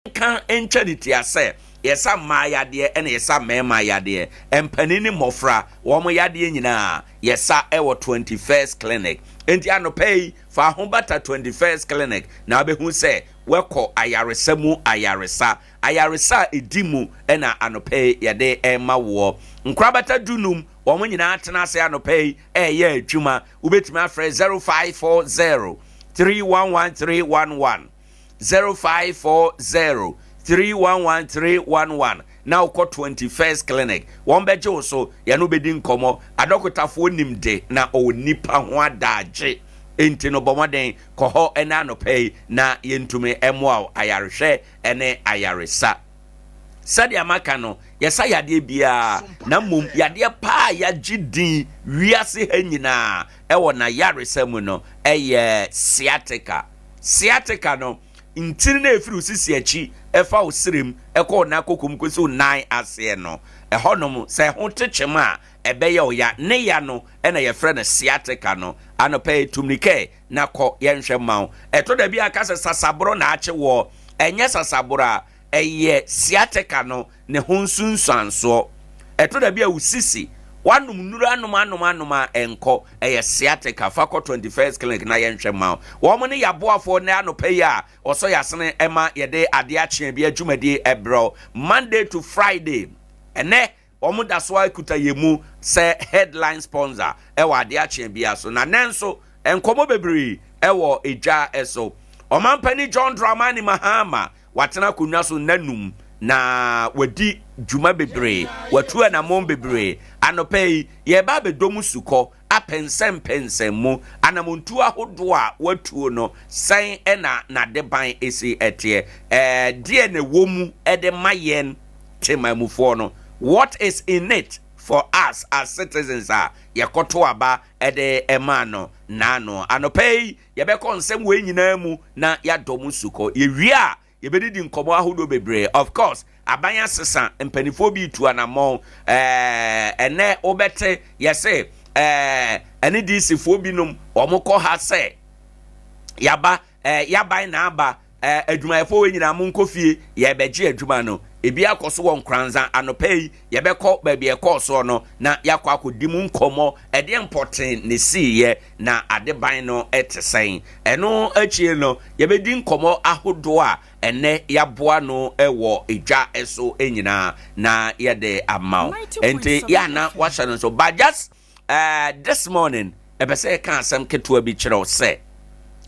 Yɛnka ntwa ne tia sɛ, yɛsa mmaa yadeɛ ɛna yɛsa mmarima yadeɛ, mpanin ne mmɔfra wɔn yadeɛ nyinaa yɛsa ɛwɔ 21st Clinic. Nti anɔpa yi, fa ho bata 21st Clinic na wabɛhu sɛ wɔkɔ ayaresa mu, ayaresa, ayaresa a ɛdi mu ɛna anɔpa yi yɛde ɛma woɔ. Nkorabata 15 wɔn nyinaa tena ase anɔpa yi ɛɛyɛ adwuma. Wobɛtumi afrɛ 0540 311311, 0540 311311 na wokɔ 21st Clinic, wɔn bɛgye wo so, yɛno bɛdi nkɔmmɔ. Adɔkotafoɔ nim de na ɔwɔ nipa ho adagye, enti no bɔ mmɔden kɔ hɔ ɛne anɔpa yi na yɛntumi ɛmmoa wo ayarehwɛ ɛne ayaresa. Sɛdeɛ maka no, yɛsa yadeɛ biara, na mmom yadeɛ paa yɛagye din wiase ha nyinaa ɛwɔ n'ayaresa mu no ɛyɛ sciatica. Sciatica no, ntini na efiri sisi akyi ɛfa wo serem ɛkɔ wo nan kokom kɔsi wo nan aseɛ no, ɛhɔnom sɛ ɛho tekyem a ɛbɛyɛ wo ya ne ya no ɛna yɛfrɛ no sciatica no. Anɔpɛ yi, tumnikɛ na kɔ yɛnhwɛ ma wo. Ɛtɔ da bi aka sɛ sasaborɔ na akye wɔ, ɛnyɛ sasaborɔ a ɛyɛ sciatica no ne ho nsunsuansoɔ. Ɛtɔ da bi a wo sisi wanom nnuru anom anom anom a ɛnkɔ, ɛyɛ sciatica. Fa kɔ 21st Clinic na yɛnhwɛ ma wo. Wɔn ne yɛaboafoɔ ne anɔpɛ yi a ɔsɔ yɛasene ɛma yɛde adeɛ akyea bi adwumadie ɛbrɛw Monday to Friday. Ɛnɛ wɔn da so akuta yɛn mu sɛ headline sponsor ɛwɔ adeɛ akyea bi so. Na nɛ nso nkɔmɔ bebree ɛwɔ edwa ɛso. Ɔmampanin John Dramani Mahama watena akonnwa so nnanum na wadi dwuma bebree, watu anammɔn bebree. Anɔpɛ yi yɛba abɛdɔ mu sukɔ apɛnsɛmpɛnsɛn mu anamontu ahodoɔ a watuo no sɛn, ɛna n'adeban esi ɛteɛ, deɛ na ɛwɔ mu ɛde ma yɛn temamufoɔ no. What is in it for us as citizens a yɛkɔto aba ɛde ɛma no naano? Anɔpɛ yi yɛbɛkɔ nsɛm wei nyinaa mu na yɛadɔ mu sukɔ. Yɛwie a, yɛbɛdidi nkɔmmɔ ahodoɔ bebree. Of course, aban asesa, mpanimfoɔ bi tu anammɔn. Ɛnɛ wobɛte yɛsɛ ɛne DC foɔ binom wɔn kɔ ha sɛ yaba yaban na aba adwumayɛfoɔ wɔ nyinaa mo nkɔ fie, yɛbɛgye adwuma no. Ebi akɔ so wɔ Nkoranza. Anɔpɛ yi yɛbɛkɔ baabi ɛkɔɔ soɔ no na yɛakɔ akɔdi mu nkɔmmɔ, ɛdeɛ mpɔten ne siiɛ na adeban no ɛte sɛn. Ɛno akyire no, yɛbɛdi nkɔmmɔ ahodoɔ a ɛnɛ yɛaboa no ɛwɔ edwa ɛso nyinaa na yɛde ama wo. Nti yɛana wahyɛ no nso. But just this morning, ɛbɛ sɛ yɛka asɛm ketewa bi kyerɛw sɛ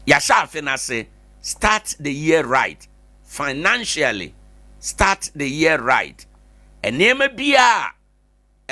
yɛahyɛ afe no ase. Start the year right financially, start the year right. Nneɛma bi a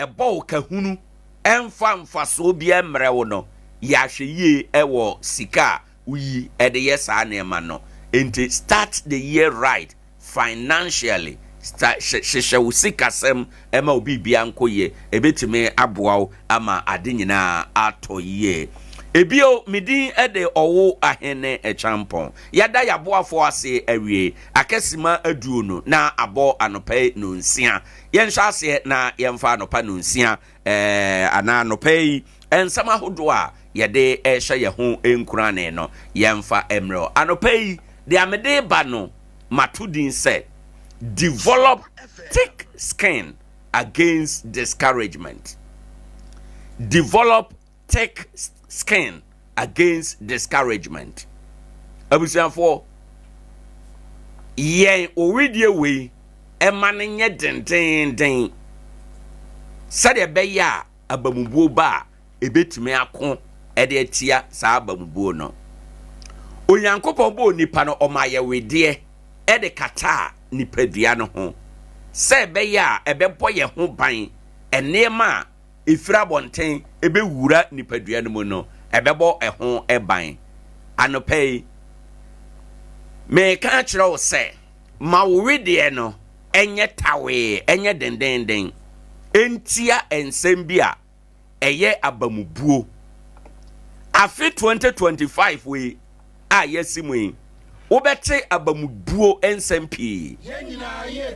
ɛbɔ wo kahunu ɛmfa mfasoɔ bi mmerɛ wo no, yɛahwɛ yie ɛwɔ sika a woyi ɛde yɛ saa nneɛma no. Nti start the year right financially. Hyehyɛ wo sikasɛm ɛma wo biribia nkɔ yie, ɛbɛtumi aboa wo ama ade nyinaa atɔ yie. Ebio, medin ɛde Ɔwo Ahene Ɛkyampɔn. Yɛda yɛaboafoɔ ase awie akɛsima 20 na abɔ anɔpa yi 6:30. Yɛnhyɛ aseɛ na yɛmfa anɔpa 6:30 anaa anɔpa yi nsɛm ahodoɔ a yɛde ɛhyɛ yɛn ho nkurane no yɛmfa mmerɛ. Anɔpa yi deɛ mede ba no, mato din sɛ "Develop thick skin against discouragement". Develop thick skin against discouragement. Abusuafoɔ, yɛn owidie wei ɛma no nyɛ dendenden sɛdeɛ ɛbɛyɛ a abamubuo ba a ebetumi ako ɛde atia saa abamubuo no. Onyankopɔn bɔɔ nipa no, ɔma ayɛwedeɛ ɛde kata nipadua no ho sɛ ɛbɛyɛ a ɛbɛbɔ yɛn ho ban. Nneɛma a efiri abɔnten ɛbɛwura nipadua no mu no, ɛbɛbɔ ɛho ɛban. Anɔpa yi mɛka akyerɛ wo sɛ ma wo wedeɛ no ɛnyɛ tawee, ɛnyɛ dendenden ntia nsɛm bi a ɛyɛ abamubuo. Afe 2025 wei a yɛsi mu yi, wobɛte abamubuo nsɛm pii.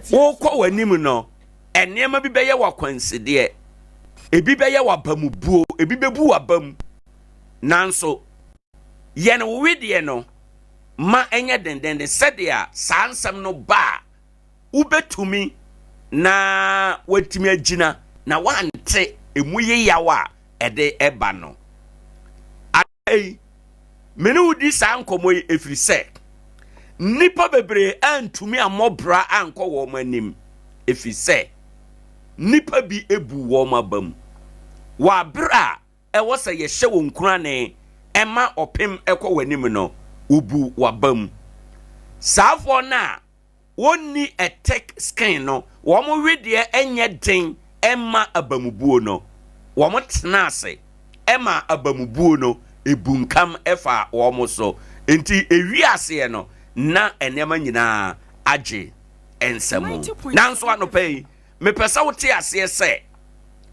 Wokɔ w'anim no, nneɛma bi bɛyɛ wɔ akwansideɛ, ebi bɛyɛ wɔ abamubuo, ebi bɛbu w'abam, nanso yɛn wedeɛ no ma ɛnyɛ dendenden sɛdeɛ saa nsɛm no ba a wobɛtumi na woatumi agyina na woante emu yeyaw a ɛde ɛba no. Afei, me ne wo di saa nkɔmmɔ yi ɛfiri sɛ nnipa bebree antumi ammɔ bra ankɔ wɔn anim ɛfiri sɛ nnipa bi bu wɔn aba mu wɔ abere a ɛwɔ sɛ yɛhyɛ wɔn nkurane ɛma ɔpem ɛkɔ wɔn anim no, wɔbu wɔaba mu. Saafoɔ no a wɔnni a thick skin no, wɔn wedeɛ nyɛ den mma abamubuo no. Wɔtena ase ma abamubuo no bunkam fa wɔn so. Enti ɛwie aseɛ no, na nneɛma nyinaa agye nsamu. Nanso anɔpa yi, mepɛ sɛ wote aseɛ sɛ,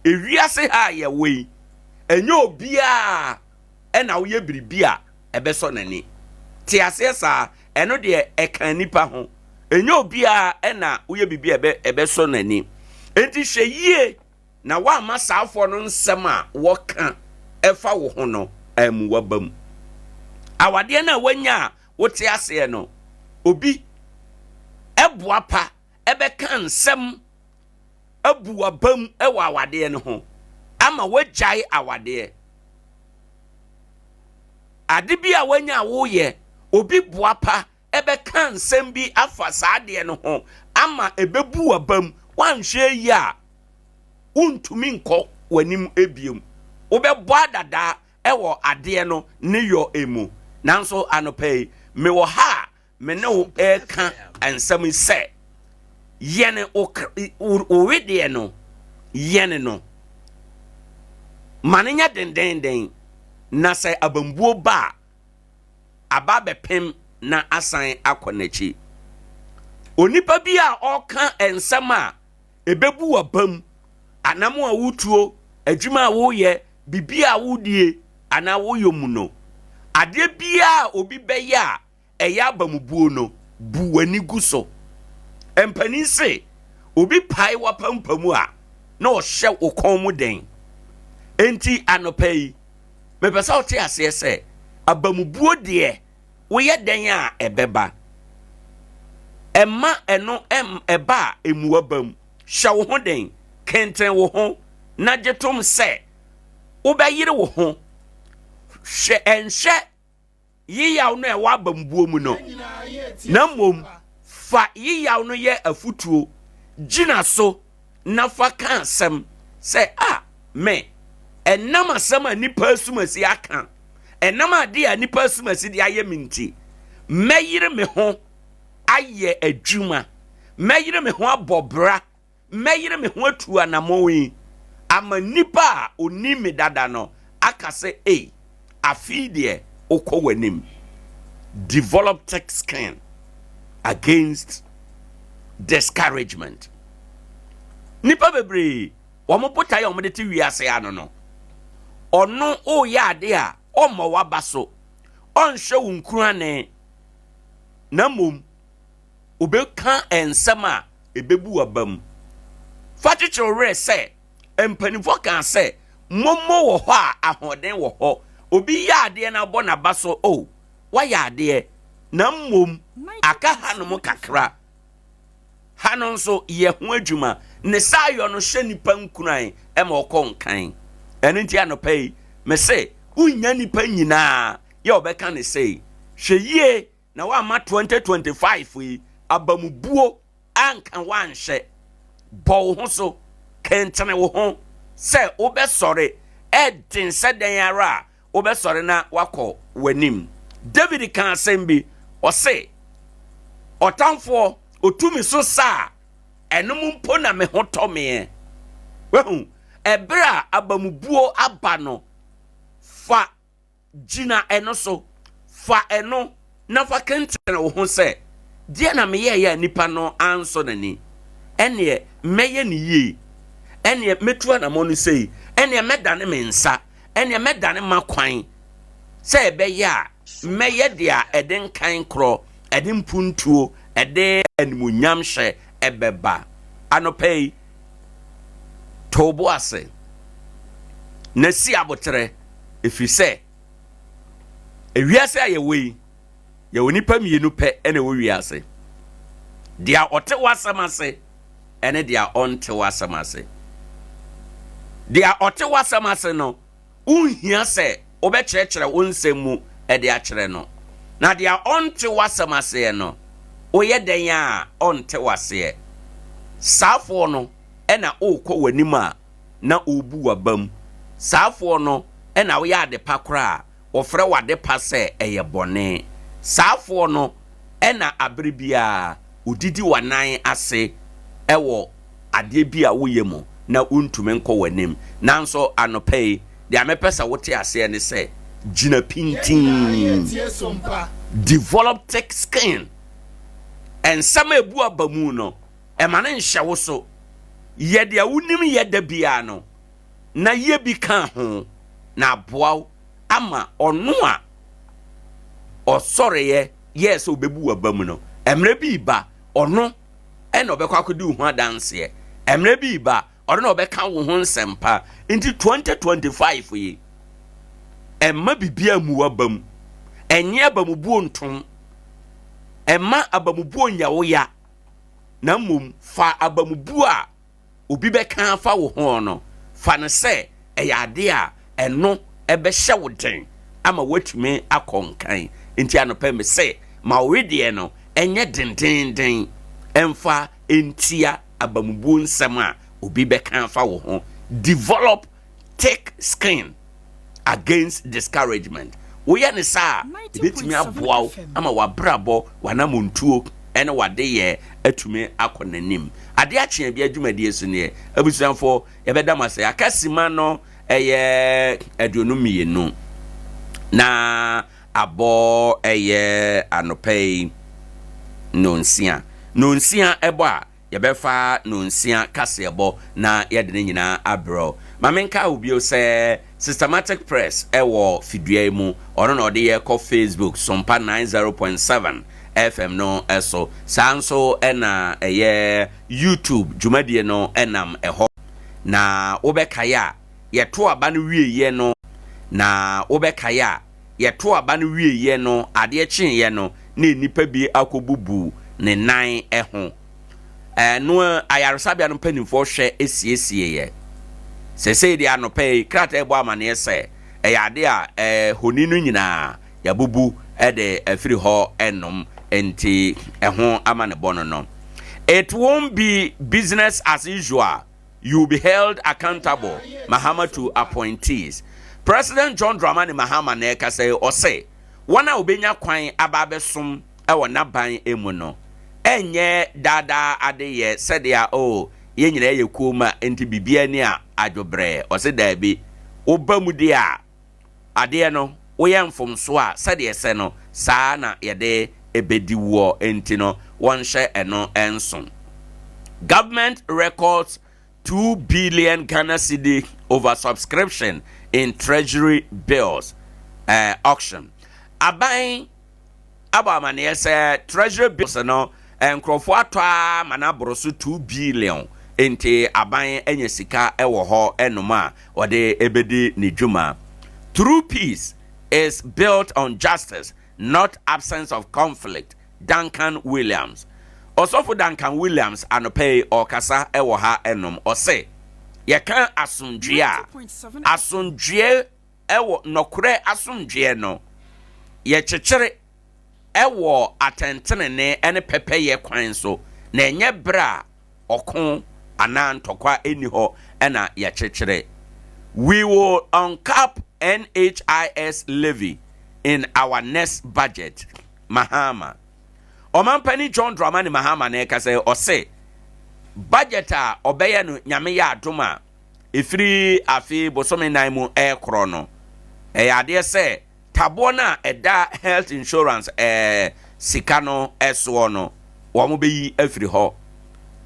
ewiase ha a yɛwɔ yi, ɛnyɛ obiara na woyɛ biribi a ɛbɛsɔ n'ani. Te aseɛ saa, ɛno deɛ ɛka nnipa ho. Ɛnyɛ obiara na woyɛ biribi a ɛbɛsɔ n'ani. Enti hwɛ yie na woamma saafoɔ no nsɛm a wɔka ɛfa wo ho no ammu w'aba mu. Awadeɛ no a woanya a wote aseɛ no, obi ɛboapa ɛbɛka nsɛm abu w'abam wɔ awadeɛ no ho ama woagyae awadeɛ. Ade bi a woanya a woyɛ, obi boapa ɛbɛka nsɛm bi afa saa adeɛ no ho ama ɛbɛbu w'abam. Woanhwɛ yie a, wontumi nkɔ w'anim biom. Wobɛbɔ adadaa wɔ adeɛ no ne yɔ mu. Nanso anɔpa yi, mewɔ ha a me ne wo reka nsɛm yi sɛ, yɛne wo wedeɛ no, yɛne no. Ma no nyɛ dendenden, na sɛ abambuo ba a, aba abɛpem na asan akɔ n'akyi. Onipa bi a ɔreka nsɛm a ɛbɛbu w'abam, anam a wotuo, adwuma a woyɛ, biribi a wodie anaa woyɔ mu no, adeɛ biara a obi bɛyɛ a ɛyɛ abamubuo no, bu w'ani gu so. Mpanin se, obi pae w'apampamu a, na ɔhyɛ wo kɔn mu den. Enti anɔpa yi, mepɛ sɛ wote aseɛ sɛ, abamubuo deɛ, woyɛ dɛn a ɛbɛba. Ɛma ɛno ɛba a, emu w'abam. Hyɛ wo ho den, kenten wo ho, na gye tom sɛ wobɛyere wo ho. Hwɛ ɛnhwɛ yeyaw no a ɛwɔ abambuo mu no, na mmom fa yeyaw no yɛ afutuo, gyina so na fa ka asɛm sɛ, a me, ɛnam asɛm a nnipa asumasi aka, ɛnam adeɛ a nnipa asumasi de ayɛ me nti, mɛyere me ho ayɛ adwuma, mɛyere me ho abɔ bra mɛyere me ho atu anammɔn yi ama nnipa a ɔnim me dada no aka sɛ, Ei, afei deɛ wokɔ w'anim. Develop thick skin against discouragement. Nnipa bebree, wɔn botaeɛ a wɔde te wiase ano no, ɔno ɔreyɛ ade a ɔmmɔ w'aba so, ɔnhyɛ wo nkurane, na mmom Obeka nsɛm a ebebu w'abam. Fa kyekyere wo werɛ sɛ, mpanimfoɔ kaa sɛ, Momo wɔ hɔ a, ahoɔden wɔ hɔ. Obi yɛ adeɛ na abɔ n'aba so, oh, woayɛ adeɛ, na mmom aka hanom kakra. Ha no nso, yɛ ho adwuma. Ne saayɔ no hyɛ nnipa nkuran ma ɔkɔ nkan. Ɛno nti anɔpa yi, mese, wonnya nnipa nyinaa yɛ wɔbɛka no sei. Hwɛ yie na woamma 2025 yi abamubuo anka woanhyɛ. Bɔ wo ho so, kentene wo ho sɛ wobɛsɔre, ɛden sɛ dɛn ara a wobɛsɔre na woakɔ w'anim. David kaa asɛm bi, ɔse, Ɔtamfoɔ, ɔtu me so sa a, ɛnom mpo na me ho tɔ meɛ. Wahu, ɛberɛ a abamubuo aba no, fa Gyina ɛno so. Fa ɛno na fa kentene wo ho sɛ, Deɛ na meyɛeɛ a nipa no ansɔ n'ani? Ɛnneɛ mɛyɛ no yie. Ɛnneɛ mɛtu anammɔn no sei. Ɛnneɛ mɛdane me nsa. Ɛnneɛ mɛdane m'akwan sɛ ɛbɛyɛ a mɛyɛ deɛ a ɛde nkan korɔ, ɛde mpuntuo, ɛde animuonyamhyɛ ɛbɛba. Anɔpa yi, to wo bo ase na si aboterɛ. Ɛfiri sɛ, ewiase a yɛwɔ yi, yɛwɔ nnipa mmienu pɛ na ɛwɔ wiase. Deɛ ɔte w'asɛm ase ne deɛ ɔnte w'asɛm ase. Deɛ ɔte w'asɛm ase no, wonhia sɛ wobɛkyerɛkyerɛ wo nsɛm mu de akyerɛ no. Na deɛ ɔnte w'asɛm aseɛ no, woyɛ dɛn a ɔnte w'aseɛ. Saafoɔ no na worekɔ w'anim a na ɔrebu w'abam. Saafoɔ no na woyɛ adepa koraa a, wɔfrɛ w'adepa sɛ ɛyɛ bɔne. Saafoɔ no na abere biara wɔdidi w'anan ase wɔ adeɛ bi a woyɛ mu na wontumi nkɔ w'anim. Nanso anɔpa yi, deɛ mepɛ sɛ wote aseɛ ne sɛ, gyina pintinn. Develop thick skin. Nsɛm a ɛbu aba mu no, mma no nhyɛ wo so. Yɛ deɛ wonim yɛ da biara no, na yɛ bi ka ho, na aboa wo ama ɔno a ɔsɔreeɛ yɛɛ sɛ ɔbɛbu w'aba mu no, mmerɛ bi reba, ɔno na ɔbɛkɔ akɔdi wo ho adanseɛ. Mmerɛ bi reba, ɔno na ɔbɛka wo ho nsɛmpa. Nti 2025 yi, ɛmma biribiara mmu w'aba mu. Ɛnyɛ abamubuo ntom. Ɛmma abamubuo nyɛ wo ya, na mmom fa abamubuo a obi bɛka afa wo ho no, fa no sɛ ɛyɛ ade a ɛno bɛhyɛ wo den ama woatumi akɔ nkan. Enti anɔpa yi mese, ma wo wedeɛ no nyɛ dendeenden mfa ntia abamubuo nsɛm a obi bɛka afa wo ho. Develop thick skin against discouragement. Woyɛ no saa a, ɛbɛtumi aboa wo ama w'abrabɔ, w'anammɔntuo ne w'adeyɛ atumi akɔ n'anim. Adeɛ akye abia dwumadie so nie. Abusuafoɔ, yɛbɛda mo ase. Aka sima no ɛyɛ 22 na abɔ ɛyɛ anɔpa yi nonsia. Nonsia ɛbɔ a, Yɛbɛfa nonsia kaseɛbɔ na yɛde ne nyinaa abrɛ wo. Ma menkae wo bio sɛ Systematic Press wɔ fidua yi mu. Ɔno na ɔde yɛ kɔ Facebook Sompa 90.7 FM no so. Saa nso na ɛyɛ YouTube dwumadie no nam ɛhɔ. Na wobɛkae a, yɛto aba no wieeɛ no, na wobɛkae a, yɛto aba no wieeɛ no, adeɛ kyeeɛ no, na nnipa bi akɔbubu ne nan ho. Ɛno ayaresabea no mpanimfoɔ hwɛ siesieeɛ. Seesei deɛ anɔpa yi, krataa ɛbɔ amaneɛ sɛ ɛyɛ adeɛ a ɛɛ honi no nyinaa yɛabubu de afiri hɔ nom, nti ɛho amanebɔ no no. It won't be business as usual. You will be held accountable, Mahama to appointees. President John Dramani Mahama na ɛkasa yi, ɔse wɔn a wɔbɛnya kwan aba abɛsom wɔ n'aban mu no, ɛnyɛ daadaa adeyɛ sɛdeɛ oh, yɛn nyinaa yɛ kuo ma nti biribiara ni a adwobrɛɛ. Ɔse daabi, woba mu deɛ a, adeɛ no woyɛ mfomsoɔ a sɛdeɛ ɛsɛ no saa na yɛde ɛbɛdi woɔ nti no wɔnhyɛ ɛno nso. Government records 2 billion Ghana cedi oversubscription in treasury bills uh, auction. Aban abɔ amaneɛ sɛ treasury bills no nkurɔfoɔ atɔ ara ma no aboro so 2 billion nti aban anya sika wɔ hɔ nom a ɔde ɛbɛdi ne dwuma. True peace is built on justice, not absence of conflict. Duncan Williams. Ɔsɔfo Duncan Williams anɔpa yi ɔrekasa wɔ ha nom ɔse yɛka asomdwoeɛ a asomdwoeɛ wɔ nɔkorɛ asomdwoeɛ no, yɛkyekyere wɔ atɛntenenee ne pɛpɛyɛ kwan so, na ɛnyɛ berɛ a ɔko anaa ntɔkwa nni hɔ na yɛkyekyere. We will uncap NHIS levy in our next budget, Mahama. Ɔmampanin John Dramani Mahama na ɛkasa yi, ɔse budget a ɔbɛyɛ no Nyame yɛ adom a, ɛfiri afe bosome nan mu rekorɔ no, ɛyɛ adeɛ sɛ taboɔ no a ɛda health insurance ɛɛ sika no soɔ no, wɔn bɛyi afiri hɔ.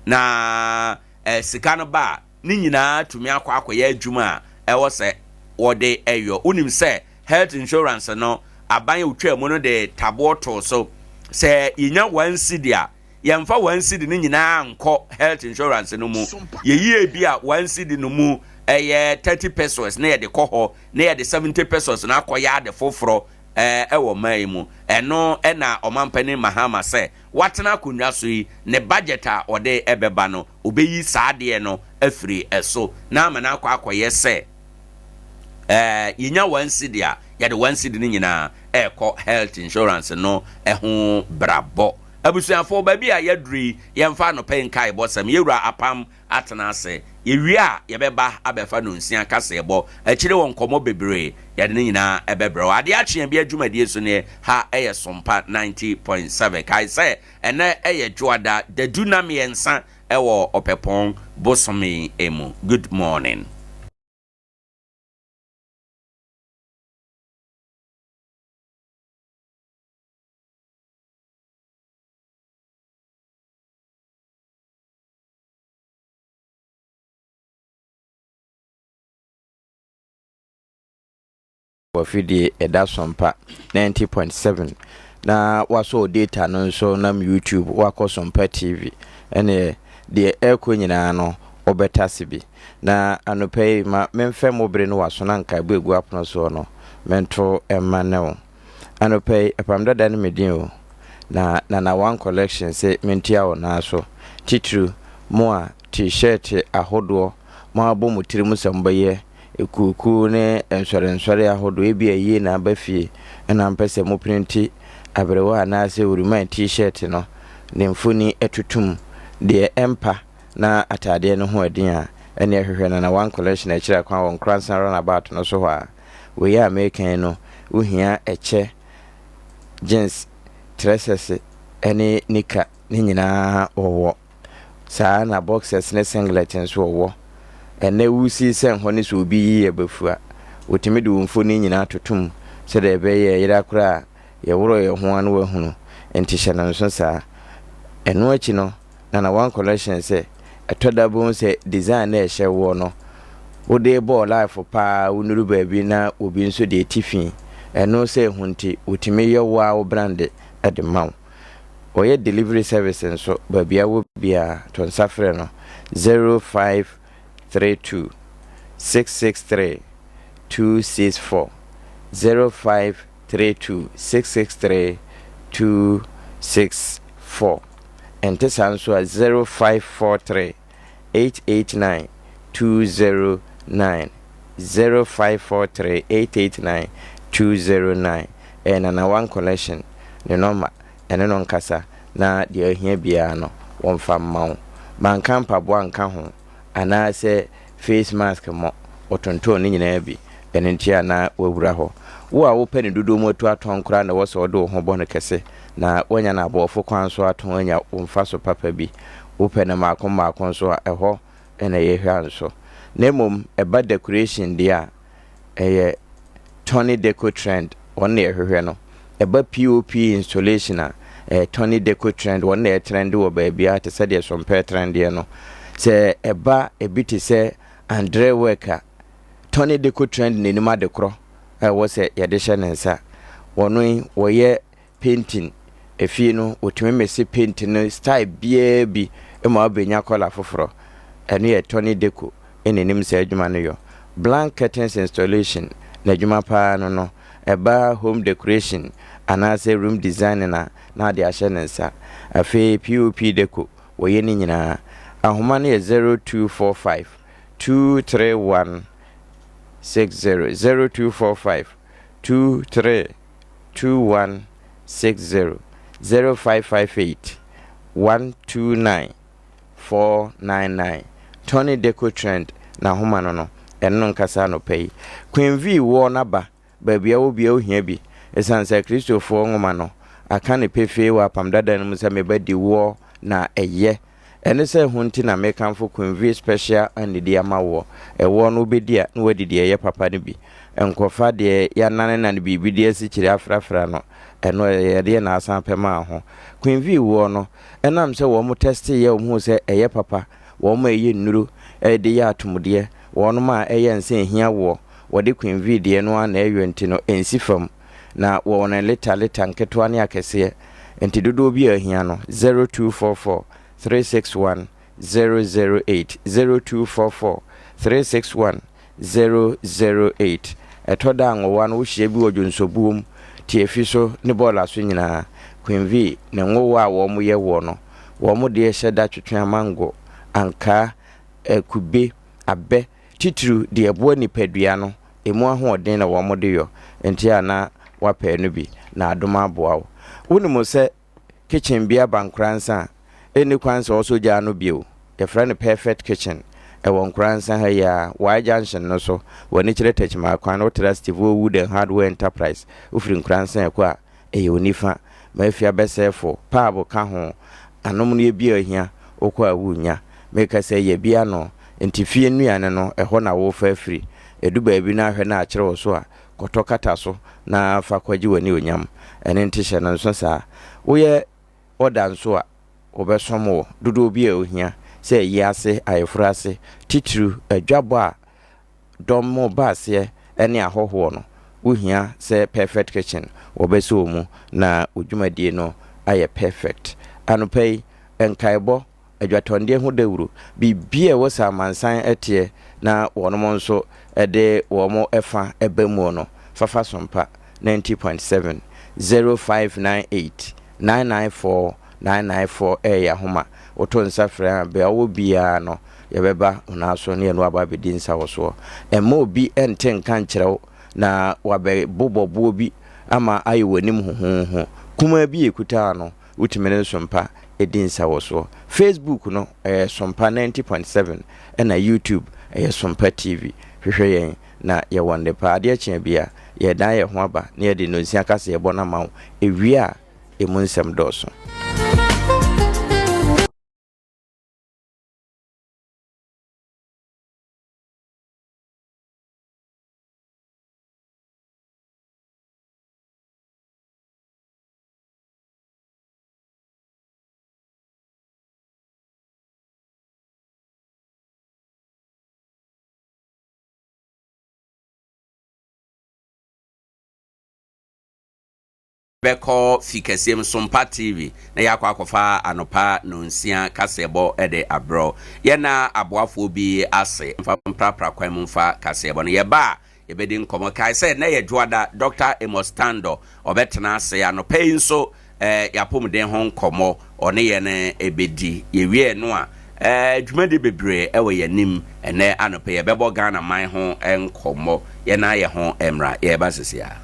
Na ɛɛ sika no ba a, ne nyinaa tumi akɔ akɔyɛ adwuma a ɛwɔ sɛ wɔde ɛyɔ. Wonim sɛ health insurance no, aban a ɔtwaa mu no de taboɔ too so sɛ yɛnya one cedi a, Yɛmfa one cedi no nyinaa nkɔ health insurance no mu. Yɛyi ebi a one cedi no mu ɛyɛ 30 pesos na yɛde kɔ hɔ na yɛde 70 pesos no akɔyɛ ade foforɔ. Wɔ ɔman yi mu. Ɛno na Ɔmanpanin Mahama sɛ watena akonnwa so yi, ne budget a ɔde bɛba no, ɔbɛyi saa adeɛ no afiri so na ama no akɔ akɔyɛ sɛ yɛnya one cedi a, yɛde one cedi no nyinaa ɛrekɔ health insurance no ho brabɔ. Abusuafoɔ, baabi a yɛaduru yi, yɛmfa anɔpa yi nkaebɔsɛm. Yɛwura Apam atena ase. Yɛwie a, yɛbɛba abɛfa nonsia kaseɛbɔ. Akyire wɔ nkɔmmɔ bebree, yɛde ne nyinaa bɛbrɛ wo. Adeɛ akye bi adwumadie so nie, ha yɛ Sompa 90.7. Kae sɛ, ɛnnɛ yɛ Dwoada, dadu nna mmiɛnsa wɔ Ɔpɛpɔn bosome mu. Good morning. Wɔ afidie ɛda Sompa 90.7 na wasɔ wo data no nso nam YouTube wakɔ Sompa TV ɛneɛ deɛ ɛrekɔ nyinaa no wobɛtase bi. Na anɔpa yi ma memfɛ mo bere no waso na nkaebɔ egu apono soɔ no mento mma ne wo. Anɔpa yi, ɛpam dada ne me din o, na Nana One Collection se mentua wo nan so. Titiriw, mo a T-shirt ahodoɔ moabɔ mo tirim sɛ mobɛyɛ akuokuo ne nsɔrensɔre ahodoɔ, ebia ayie na aba fie na mopɛ sɛ moprinti aberewa anaasɛ uriman T-shirt no ne mfoni atutum deɛ ɛmpa na ataadeɛ no ho ɛden a, ɛneɛ hwehwɛ Nana One Collection akyiri akwan wɔ Nkoransa Runabout no so hɔ a. Wei a mereka yi no, wohia ɛkyɛ, jeans, trɛsɛse ne nika ne nyinaa wɔwɔ. Saa ara na boxers ne singlet nso wɔwɔ. Ɛnnɛ wusi sɛn hɔ ne sɛ obi yi yɛ bafua, wotumi de wo mfoni nyinaa toto mu sɛdeɛ ɛbɛyɛ ɛyera koraa a, yɛworɔ yɛn ho a na woahunu. Enti hyɛ no nso saa. Ɛno akyi no, na na one collection sɛ ɛtɔ da bohu sɛ design na ɛhyɛ woɔ no wode bɔɔ life paa wonuru baabi na obi nso de ati fi ɛno sɛ ɛho nti wotumi yɛ wo ara wo brand de ma wo wɔyɛ delivery service nso baabi a wɔ biara to nsa frɛ no 0532 663 264 0532 663 264. Ɛnte saa nso a, 0543 889 209, 0543 889 209, ɛyɛ Nana One Collection ne nɔma, ɛne no nkasa na deɛ ohia biara no wɔmfa mma wo. Manka mpaboa nka ho. anaasɛ face mask mmɔ, wɔtontɔn ne nyinaa bi, ɛno nti a na wawura hɔ. Wo a wopɛ ne dodoɔ mu atu atɔn koraa na ɛwɔ sɛ wode wo ho bɔ no kɛse na woanya no aboɔfo kwan so atɔn anya wo mfaso papa bi. Wopɛ no mmaako mmaako nso a, ɛhɔ na ɛyɛ hwa nso. Na mmom ɛba decoration deɛ a, ɛyɛ Tony Deco Trend, wɔn na yɛhwehwɛ no. Ɛba POP installation a, ɛyɛ Tony Deco Trend, wɔn na ɛtrɛnde wɔ baabiara te sɛ deɛ Sompɛ trɛndeɛ no. Sɛ ɛba ebi te sɛ Andre Work a, Tony Deco Trend na anim adekorɔ a ɛwɔ sɛ yɛde hyɛ ne nsa. Wɔn yi, wɔyɛ painting efie no wɔtumi mese paint no style biara bi ma wobɛnya kɔla foforɔ. Ɛno yɛ Tony Deco na ɛnim saa adwuma no yɔ. Blank curtains installation n'adwuma paa no no, ɛba home decoration anaasɛ room designing a na ade ahyɛ ne nsa. Afei POP Deco wɔyɛ ne nyinaa. Ahoma no yɛ 0245 231 60, 0245 23 2160 0558 129 499 Tony Deco Trend n'ahoma no no, ɛno no nkasa anɔpa yi. Queen V woɔ n'aba baabi a wɔ biara ohia bi. Esiane sɛ Kristofoɔ nwoma no aka no pefee wɔ Apam Dada no mu sɛ me ba di woɔ na ɛyɛ Ɛne sɛ ɛho nti na mekamfo Quinvie Special Anidi ama woɔ. Ɛwoɔ no wobɛdi a, na woadi deɛ ɛyɛ papa no bi. Nkɔfa deɛ yɛananenane biribi de asikyire afrafra no, ɛno ɛyɛ deɛ na asan pɛ maa ho. Quinvie woɔ no, ɛnam sɛ wɔn tɛsteeɛ wɔn huu sɛ ɛyɛ papa, wɔn a ɛyɛ nnuro de yɛ atomdeɛ, wɔnom a ɛyɛ nsa ɛhia woɔ, wɔde Quinvie deɛ no ara na ɛyɔ nti no, ɛnsi fam. Na wɔwɔ no lita lita nketewa ne akɛseɛ. Enti dodoɔ bi a ahia no, 0244 361 008, 0244 361 008. Ɛtɔ da a nwowa no wohyia bi wɔ dwonsɔbuo mu Tiafi so ne bɔɔla so nyinaa, Queen Vee ne nwowa a wɔn yɛ woɔ no, wɔn deɛ hyɛ da twetwe amango, ankaa, kube, abɛ, titiriw deɛ ɛboa nipadua no, ɛmu ahoɔden na wɔn de yɔ, nti a na woapɛ ɛno bi na adom aboa wo. Wonim sɛ kitchen bi aba Nkoransa a, ɛnni kwan sɛ ɔsɔ gya ano bio. Yɛfrɛ no Perfect Kitchen. Ɛwɔ Nkoransa ha yi ara, Y Junction no so, w'ani kyerɛ Techiman kwan, wotra Stevo Wood and Hardware Enterprise, wofiri Nkoransa rekɔ a, ɛyɛ wo nifa. Mafia bɛsɛɛfo, pub ka ho, anom no yɛ bi a ohia, wokɔ a wunnya. Meka sɛ yɛ bi ano, nti fie nnuane no, ɛhɔ na worefa afiri. Ɛdu baabi na ahwɛ na akyere wo so a, kɔtɔ kata so na fa kɔgye w'anionyam. Ɛno nti hyɛ no nso saa. Woyɛ ɔda nso a, wɔbɛsom wo dodoɔ bi a ohia sɛ ayi ase, ayeforo ase, titiriw adwabɔ a dɔm ba aseɛ ne ahɔhoɔ no, wohia sɛ Perfect Kitchen wɔbɛsɔ wo mu na wo dwumadie no ayɛ perfect. Anɔpa yi, nkaebɔ adwatɔndeɛ ho dawuro, biribi a ɛwɔ sɛ amansan teɛ na wɔnom nso de wɔn fa ba muo no, fafa sompa 90.7, 0598 994 994 ɛyɛ ahoma, woto nsa frɛ a bea wowɔ biara no yɛbɛba wo nan so ne yɛne wo aba abɛdi nsawɔsoɔ. Mma obi nte nka nkyerɛ wo na wabɛbobɔ boɔ bi ama ayɛ w'anim huhuuhu. Kumaa bi a ɛkutaa no, Wotumi ne Sompa di nsawɔsoɔ. Facebook no ɛyɛ Sompa 90.7 ɛna YouTube ɛyɛ Sompa TV. Hwehwɛ yɛn na yɛwɔ nnepa. Adeɛ kye a bia yɛredan yɛn ho aba na yɛde nnonsia kaseɛbɔ no ama wo. Ɛwie a ɛmu nsɛm dɔɔso. Bɛkɔ fi kɛseɛ mu Sompa TV na yɛakɔ akɔfa anɔpa nonsia kaseɛbɔ de abrɛ wo. Yɛnna aboafoɔ bi ase mfa mprapra kwan mu mfa kaseɛbɔ no. Yɛba a, Yɛbɛdi nkɔmmɔ. Kae sɛ nnɛ yɛ Dwoada, Dɔkta Amos Tandor, ɔbɛtena ase. Anɔpa yi nso, eh, yɛapɔmuden ho nkɔmmɔ, ɔne yɛn bɛdi. Yɛwie ɛno a, eh, dwumadi bebree wɔ yɛn anim ɛnnɛ anɔpa yi. Yɛbɛbɔ Ghana man ho nkɔmmɔ. Yɛn ayɛ ho mmra. Yɛreba sisi ara.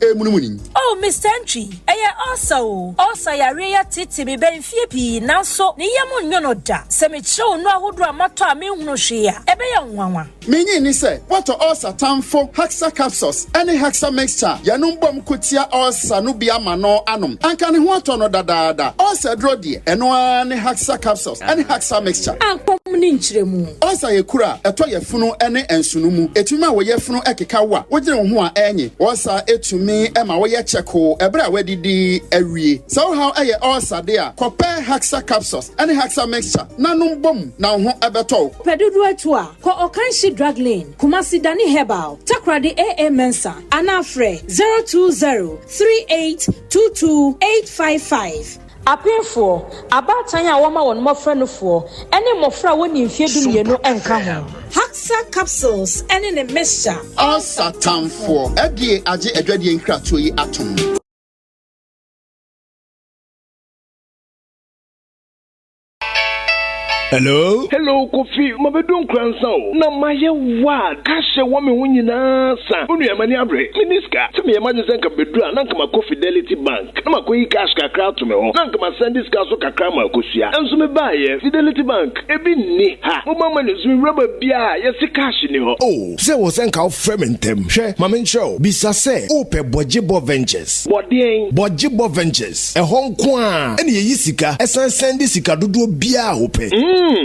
Emunimuni. Oh Mister Antwi, ɛyɛ ulcer o. Ulcer yareɛ yi ateetee me bɛn mfeɛ pii nanso ne yam nnwo no da. Sɛ mekyerɛ wo nnuro ahodoɔ a matɔ a menhunu hwee a, ɛbɛyɛ wo nwanwa. Minnye nni sɛ woatɔ ulcer tamfo Haxa Capsules ne Haxa Mixture a yɛnom bom ko tia ulcer no bi ama no anom. Anka ne ho atɔ no dadaada. Ulcer aduro deɛ, ɛno ara ne Haxa Capsules ne Haxa Mixture. Ankɔ mu ne nkyerɛmu. Ulcer yɛ kuru a ɛtɔ yafunu ne nsono mu. Etumi ma wo yafunu keka wo a wogyene wo ho a ɛnye. Ulcer tumi ma woyɛ kyɛkoo bere a woadidi awie. Sɛ wo haw yɛ ulcer de a, kɔpɛ Haxa Capsules ne Haxa Mixture na nom bom na wo ho bɛtɔ wo. Pɛ dodoɔ atu a, kɔ Ɔkanhyi Drug Lane, Kumasi Dani Herbal, Takoradi AA Mensah anaa frɛ 020 3822 855. Apemfoɔ, abaatan a wɔma wɔn mmɔfra nufoɔ, ne mmɔfra a wɔnni mfeɛ dumienu nka ho. Haxa capsules ne ne mixture. Ulcer tamfoɔ, FDA agye adwadie nkratoɔ yi atom. Hello? Hello Kofi, mabedu Nkoransa o, na mayɛ wild, cash a ɛwɔ me ho nyinaa sa. Onua m'ani abere, menni sika. Sɛ meyɛ m'adwene sɛ nka mebedu a na nka makɔ Fidelity Bank na makɔyi cash kakra ato me hɔ, na nka masɛnde sika nso kakra ama Akosua. Nso mebaeɛ, Fidelity Bank, ebi nni ha. Mobile money nso mewura baabiara a, yɛse cash nni hɔ. Oh, sɛ ɛwɔ sɛ nka wofrɛ me ntɛm. Hwɛ, ma menkyerɛ wo. Bisa sɛ wopɛ Bɔgyebɔ Ventures. Bɔ deɛn? Bɔgyebɔ Ventures. Ɛhɔ nko ara na yɛyi sika san sɛnde sika dodoɔ biara a wopɛ.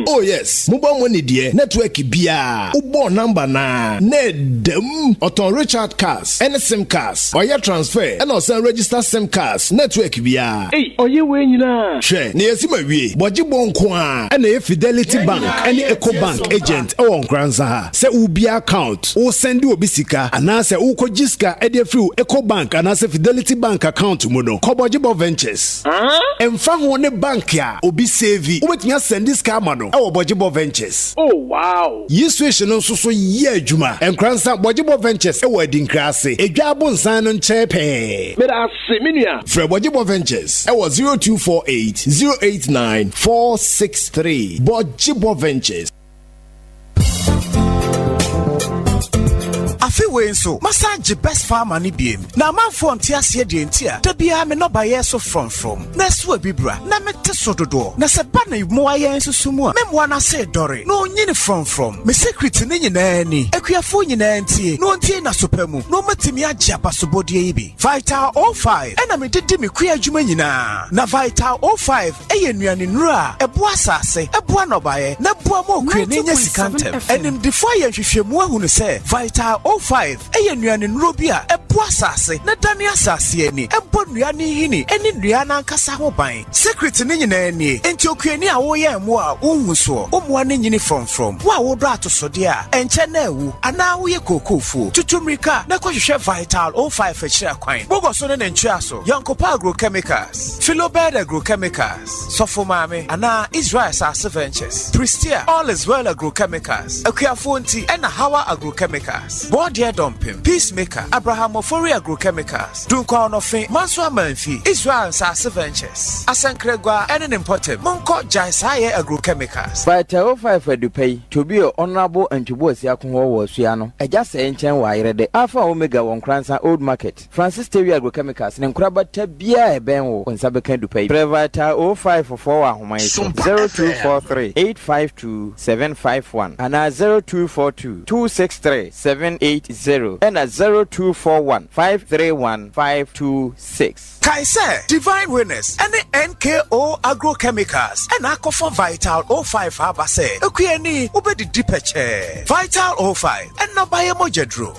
Oh yes, mobile money deɛ network biara wobɔɔ number no ara na ɛda mu. Ɔtɔn recharge cards ne sim cards, ɔyɛ transfer ɛna ɔsan register sim cards network biara. Ei, ɔyɛ wei nyinaa? Hwɛ, na yɛasi ma wie. Bɔgyebɔ nko ara na ɛyɛ Fidelity Bank ne Ecobank agent wɔ Nkoranza ha. Sɛ wobue account, woresɛnde obi sika, anaasɛ worekɔgye sika de afiri wo Ecobank anaasɛ Fidelity Bank account mu no, kɔ Bɔgyebɔ Ventures. Ɛmfa ho ne bank a obi save, wobɛtumi asɛnde sika. ama no wɔ Bɔgyebɔ Ventures. Oh wow! Yi switch no nso so yɛ adwuma. Nkoransa Bɔgyebɔ Ventures wɔ Adinkra ase, Edwa abonsan no nkyɛn pɛɛ. Meda ase me nua. Frɛ Bɔgyebɔ Ventures wɔ 0248 089 463. Bɔgyebɔ Ventures. Afe wei nso, masan agye Best Farmer no biem. Na amanfoɔ nte aseɛ deɛ nti a da biara me nnɔbaeɛ so frɔmfrɔm, na ɛso abibira, na mete so dodoɔ. Na sɛ ɛba ne mmoa yɛn nso so mu a, me mmoa no ase redɔre, na ɔnyini frɔmfrɔm. Me secret no nyinaa ni. Akuafoɔ nyinaa ntie, na wɔntie no aso pa mu, na wɔatumi agye abasobɔdeɛ yi bi. Vital 05 na mede di me kua adwuma nyinaa. Na Vital 05 yɛ nnuanennuro a ɛboa asase, ɛboa nnɔbaeɛ, na ɛboa ma okuani nya sika ntɛm. Animdefoɔ ayɛ nhwehwɛmu ahunu sɛ Vital 05 yɛ nnuanennuro bi a ɛboa asase na ɛdane asase ani, ɛbɔ nnua no nhini ne nnua no ankasa ho ban. Secret no nyinaa nie, enti okuani a woyɛn mmoa a wonhu soɔ, wo mmoa no nyini frɔmfrɔm, wo a wodɔ atosodeɛ a ɛnkyɛ na awu, anaa woyɛ kookoofuo, tutu mmirika na kɔhwehwɛ Vital 05 akyiri akwan. Bogɔso ne ne ntweaso, Yɔnkopa Agrochemicals. Philobed Agrochemicals, Sɔfo Maame, anaa Israel Asase Ventures, Prestea, All Is Well Agrochemicals, Akuafoɔ Nti, ɛna Hawa Agrochemicals, Bɔɔdeɛ Dɔmpem, Peacemaker, Abraham Ofori Agrochemicals, Dunkwa Ɔnɔfe, Manso Amanfi, Israel Nsase Ventures, Asɛnkrɛgua ɛne ne mpɔtam. Monkɔ Gyae Saa Yɛ Agrochemicals. Vital 05 Adupa yi, Tobio Honourable Antwi Boasiako hɔ wɔ Asua no, Agya Sɛɛ nkyɛn wɔ Ayerɛdɛ, Alpha Omega wɔ Nkoransa Old Market. Francis Tewi Agrochemicals ne nkorabata biara a ɛbɛn wo, wo nsa bɛka adupa yi. Frɛ Vital 05 foɔ wɔ ahoma yi so, 0243 852 751 anaa 0242 263 780 ɛna 0241 531 526. Kae sɛ Divine Winners ne NKO Agrochemicals na akɔfa Vital 05 aba sɛ okuani wobɛdidi pɛkyɛɛ. Vital 05, nnɔbaeɛ mogyaduro.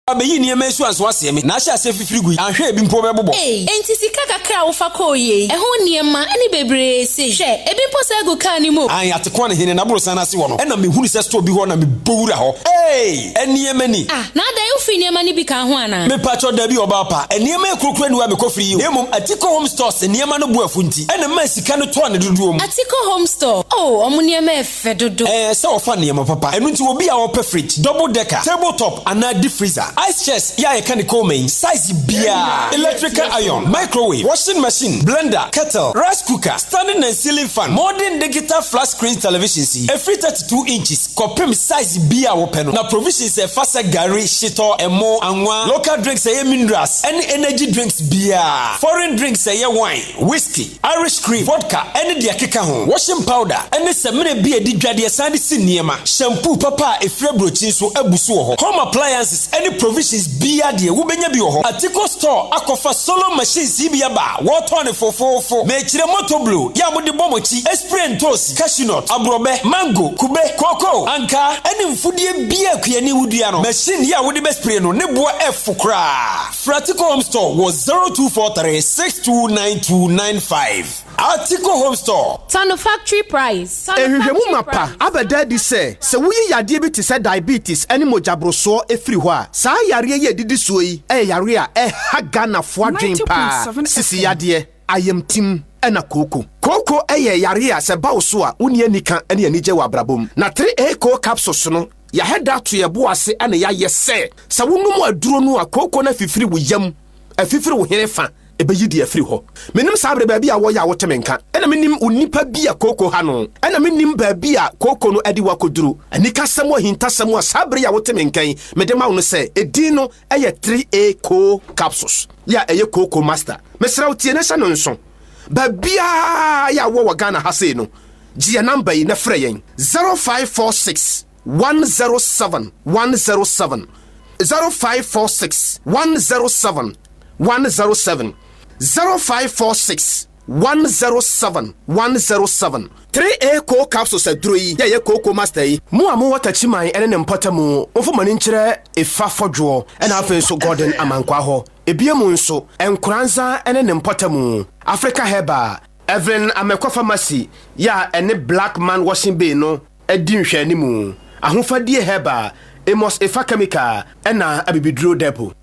Abeyi nneɛma yi so anso aseɛ me na ahyɛ aseɛ fifiri gui anhwɛ ebi mpo bɛbobɔ. Ei, enti sika kakra a wofa kɔɔ yie yi, ɛho nneɛma ne bebree sei? Hwɛ, ebi mpo saa gu kaa no mu o. Ae, Atekoa ne hene n'aborosan no ase hɔ no, ɛna mehunu sɛ store bi hɔ na mebɔ wura hɔ. Ei! Nneɛma ni! Ah, na adɛn, wofiri nneɛma no bi kaa ho anaa? Mepakyɛw, dabi, ɔbaa pa. Nneɛma yi korokoro aniwa a mekɔ firi yi o, na mmom Atiko Home Stores nneɛma no bo afu nti, ɛna mmaa sika no tɔɔ ne dodoɔ mu. Atiko Home Store, oh, wɔn nneɛma yɛ fɛ dodo. Ɛɛ sɛ wɔfa nneɛma papa. Ɛno nti obi a ɔpɛ fridge, double decker, table top anaa deep freezer, ice chest yɛ a yɛka ne Coleman yi, size biara, electrical iron, microwave, washing machine, blender, kettle, rice cooker, standing and ceiling fan, modern digital flat screen televisions yi, ɛfiri 32 inches kɔpem size biara a wopɛ no, na provisions a ɛfa sɛ gari, shitɔ, ɛmo, anwa, local drinks a ɛyɛ minerals ɛne energy drinks biara, foreign drinks a ɛyɛ wine, whiskey, Irish cream, vodka ne deɛ ɛkeka ho, washing powder ne samina bi a ɛdi dwa deɛ san de si nneɛma, shampoo papa a ɛfiri aburokyi nso abu so wɔ hɔ, home appliances ne provisions biara deɛ wobɛnya bi wɔ hɔ. Atiko Store akɔfa solo machines yi bi aba a wɔretɔn no fofoofo. Mekyerɛ motor blow yɛ a mode bɔ mo akyi, spray ntoosi, cashew nut, aborɔbɛ, mango, kube, kookoo, ankaa ne mfudeɛ biara a kuani wodua no. Machine yi a wode bɛ spray no ne boɔ ɛfo koraa. Frɛ Article Home Store wɔ 0243 629295. Article Home Store. Tɔ no factory price. Nhwehwɛmu mapa abɛda adi sɛ, sɛ woyi yadeɛ bi te sɛ diabetes ne mogyaborosoɔ firi hɔ a, saa yareɛ yi a ɛdidi soɔ yi yɛ yareɛ a ɛha Ghanafoɔ adwene pa ara, sisi yadeɛ, ayamtim ɛna kooko. Kooko yɛ yareɛ a sɛ ɛba wo so a, wonni anika ne anigye wɔ abrabɔ mu. Na 3A Koo Capsules no, yɛahɛ da ato yɛn bo ase na yɛayɛ sɛ, sɛ wonom aduro no a, kooko no afifiri wo yam, afifiri wo hene fa, ɛbɛyi deɛ afiri hɔ. Menim saa berɛ baabi a wɔyɛ a wote me nka, ɛna menim onipa bi a kooko ha no, ɛna menim baabi a kooko no de wo akɔduru. Anikasɛm ahintasɛm a saa berɛ yi a wote me nka yi, mede ma wo no sɛ, edin no yɛ 3A Koo Capsules, yɛ a ɛyɛ Kooko Master. Mesrɛ wo tie na hyɛ no nso. Baabiara yɛ a wowɔ wɔ Ghana ha sei no, gye yɛn namba yi na frɛ yɛn, 0546 107 107, 0546 107 107, 0546 107 107. 3A Koo Capsules aduro yi yɛ ɛyɛ Kooko Master yi. Mo a mowɔ Takyiman ne ne mpɔtamu, momfa mo ani nkyerɛ Efa Fɔdwoɔ ɛna afei nso Gordon Amankwaa hɔ. Ebia mu nso, Nkoranza ne ne mpɔtamu, Africa Herbal, Evelyn Amekwa Pharmacy yɛ a ɛne Black Man Washing Bay no di nhwɛanimu, Ahofadie Herbal, Amos Efa Chemical ɛna Abibiduro Depot.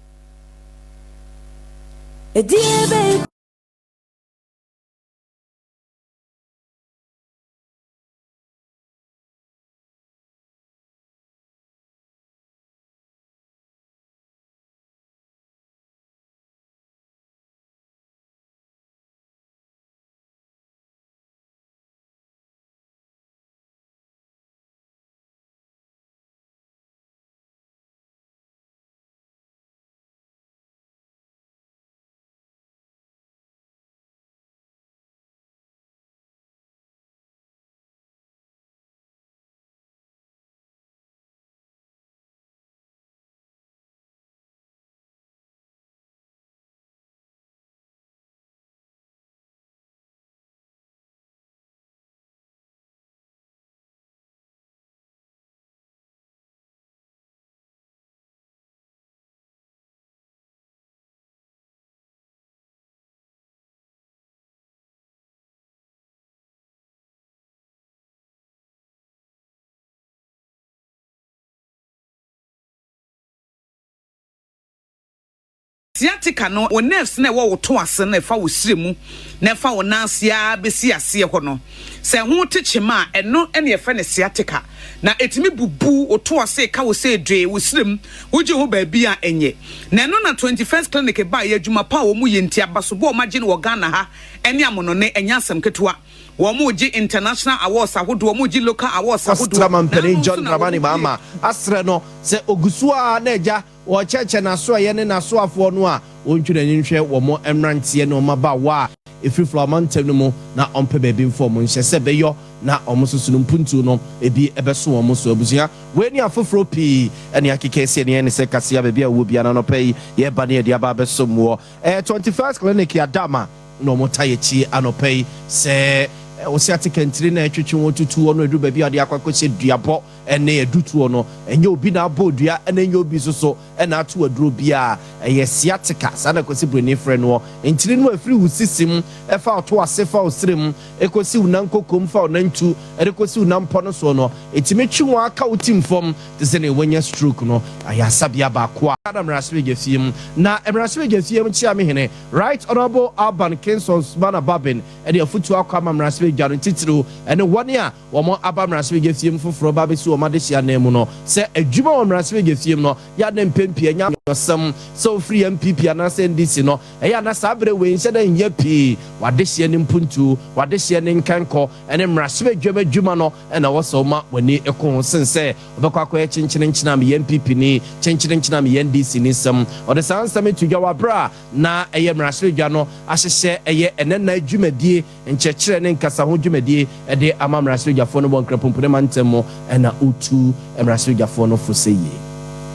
Sciatica no, wo nerves no a ɛwɔ wo to ase no a ɛfa wo srɛ mu na ɛfa wo nan ase ara bɛsi aseɛ hɔ no, sɛ ɛho te kyema a, ɛno na yɛfrɛ no sciatica. Na ɛtumi bubu wo to ase, ka wo sɛ dwee, wo srɛ mu, wogye ho baabi a ɛnyɛ. Na ɛno na 21st Clinic baeɛ, adwuma pa a wɔyɛ nti, abasobɔ a wɔagye no wɔ Ghana ha ne amonɔne, ɛnyɛ asɛm ketewa. Wɔregye international awards ahodoɔ, wɔregye local awards ahodoɔ, Ɔsra na Mampanin ano nso John na Dramani wɔn Mahama asrɛ no sɛ ɔgu so ara na agya ɔrekyerɛkyerɛ n'asoɛeɛ ne n'asoafoɔ no a ɔntwe n'ani nhwɛ wɔn mmeranteɛ ne wɔn mmabaawa a ɛfiri Flower mantam no mu na ɔmpɛ baabi mfa wɔn nhyɛ sɛ ɛbɛyɔ na wɔn nso so no mpuntuo no ebi bɛso wɔn so. Abusua, wei ne afoforɔ pii ne akeka asi ani ne sɛ kasea baabi a wowɔ biara no anɔpa yi yɛreba ne yɛde aba abɛsom woɔ. Ɛyɛ 21st Clinic Adama na wɔtaa yɛn akyi anɔpa yi sɛ wɔsi ate kɛntire na ɛtwetwe wɔn tutu wɔn aduru baabi a wɔde akɔ akɔhyɛ duabɔ ne adutoɔ no. Ɛnyɛ obi na abɔ dua na ɛnyɛ obi nso so na ato aduro biara. Ɛyɛ sciatica, saa na Kwasi Broni frɛ noɔ. Ntini no a ɛfiri wo sisi mu fa wo to ase fa wo srɛ mu kɔsi wo nan kokom fa wo nantu de kɔsi wo nanpɔ no soɔ no, ɛtumi twe wo ara ka wo tim fam te sɛ nea woanya stroke no. Ayɛ asabea baako a. Ghana Mmarahyɛbadwafie mu na Mmarahyɛbadwafie mu Kyeamehene Right Honourable Alban Kingston Sumana Babin de afotuo akɔ ama mmarahyɛbadwa no titiriw ne wɔn a wɔn aba mmarahyɛbadwafie mu foforɔ ba abɛsi wɔn adehye anan mu no sɛ adwuma wɔ mmarahyɛbadwafie mu no yɛ a na mpɛn pii ɛnyɛ amanyɔsɛm sɛ wofiri NPP anaasɛ NDC no ɛyɛ a na saa berɛ wei nhyɛ da nhia pii w'adehyeɛ ne mpuntuo w'adehyeɛ ne nkankɔ ne mmarahyɛbadwam adwuma no na ɛwɔ sɛ woma w'ani ko ho sen sɛ Ɔbɛkɔ akɔyɛ kyenkyerenkyene a meyɛ NPP ni, kyenkyerenkyene a meyɛ NDC ni nsɛm. Ɔde saa nsɛm yi to dwa wɔ aberɛ a na ɛyɛ mmarahyɛbadwa no ahyehyɛ ɛyɛ ɛnɛ nna dwumadie, nkyerɛkyerɛ ne nkasaho dwumadie de ama mmarahyɛbadwafoɔ no wɔ Nkrapompene mantam mu na ɔtu mmarahyɛbadwafoɔ no fo sɛ yie.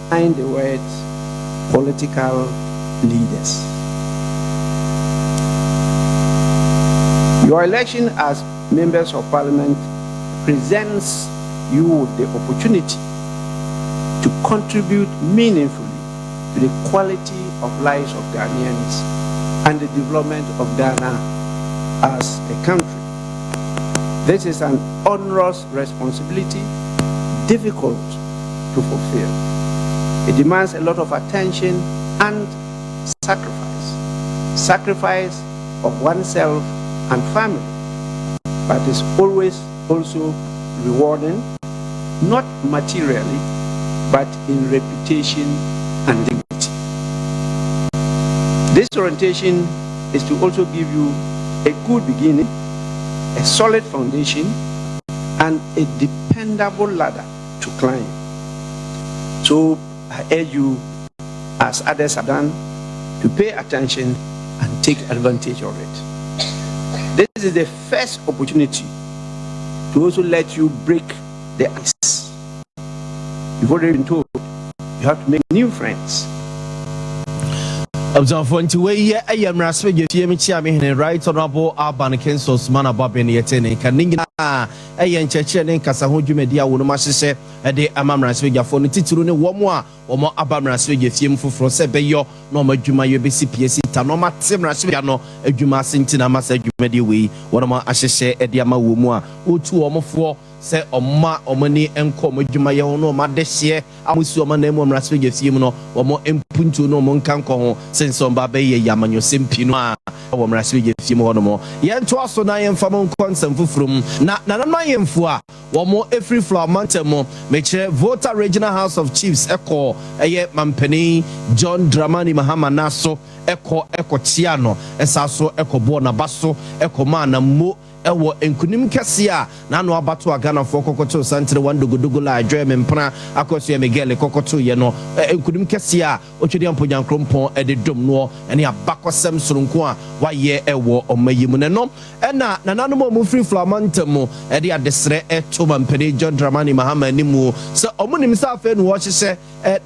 Find the words political leaders. Your election as members of parliament presents you with the opportunity to contribute meaningfully to the quality of lives of Ghanaians and the development of Ghana as a country. This is an onerous responsibility, difficult to fulfill. It demands a lot of attention and sacrifice. Sacrifice of oneself and family, but is always also rewarding, not materially, but in reputation and dignity. This orientation is to also give you a good beginning, a solid foundation, and a dependable ladder to climb. So I urge you, as others have done, to pay attention and take advantage of it. This is the first opportunity to also let you break the ice. You've already been told you have to make new friends. Abusuafoɔ, nti wei yɛ ɛyɛ mmarahyɛbadwafie mu kyeamehene Right Honourable Alban Kingston Sumana Bagbin. Yɛte ne nka ne nyinaa ɛyɛ nkyerɛkyerɛ ne nkasaho dwumadi a wɔnom ahyehyɛ ɛde ama mmarahyɛbadwafoɔ no, titiriw ne wɔn a wɔn aba mmarahyɛbadwafie mu foforɔ, sɛ ɛbɛyɔ na wɔn adwuma yɛ bɛsi pie si ta na wɔn ate mmarahyɛbadwa no adwuma ase. Nti na ama saa dwumadie wei wɔnom ahyehyɛ ɛde ama wɔn mu a wɔtu wɔn foɔ sɛ ɔma wɔn ani nkɔ wɔn adwumayɛ ho na wɔn adehyeɛ a wɔsi wɔn anan mu mmarahyɛbadwafie mu no, wɔn mpuntuo no wɔn nka nkɔ ho sen sɛ wɔn ba bɛyɛ yɛ amanyɔsɛm pii no a wɔ mmarahyɛbadwafie mu hɔnom. Yɛntoa so na yɛmfa mo nkɔ nsɛm foforɔ mu. Na nananom ahemfo a wɔn efiri Flower mantam mu, mekyerɛ Volta Regional House of Chiefs, ɛkɔ ɛyɛ mampanin John Dramani Mahama n'aso ɛkɔ ɛkɔkyea no, ɛsa so ɛkɔbɔɔ n'aba so, ɛkɔmaa nammo ɛwɔ nkunim kɛseɛ a n'ano abato a Ghanafoɔ kɔkɔtoo santere one dogodogo la adwɛ me mpena akɔso Miguel kɔkɔtoo yɛ no. Nkunim kɛseɛ a Otwedeɛ Mponyankrompɔn ɛde dom noɔ ɛne abakɔsɛm soronko a wayɛ ɛwɔ ɔma yi mu ne no, ɛna nananom a wɔfiri Flower mantam mu ɛde adesrɛ ɛto mampanin John Dramani Mahama anim sɛ ɔmo nim sɛ afei no wɔhyehyɛ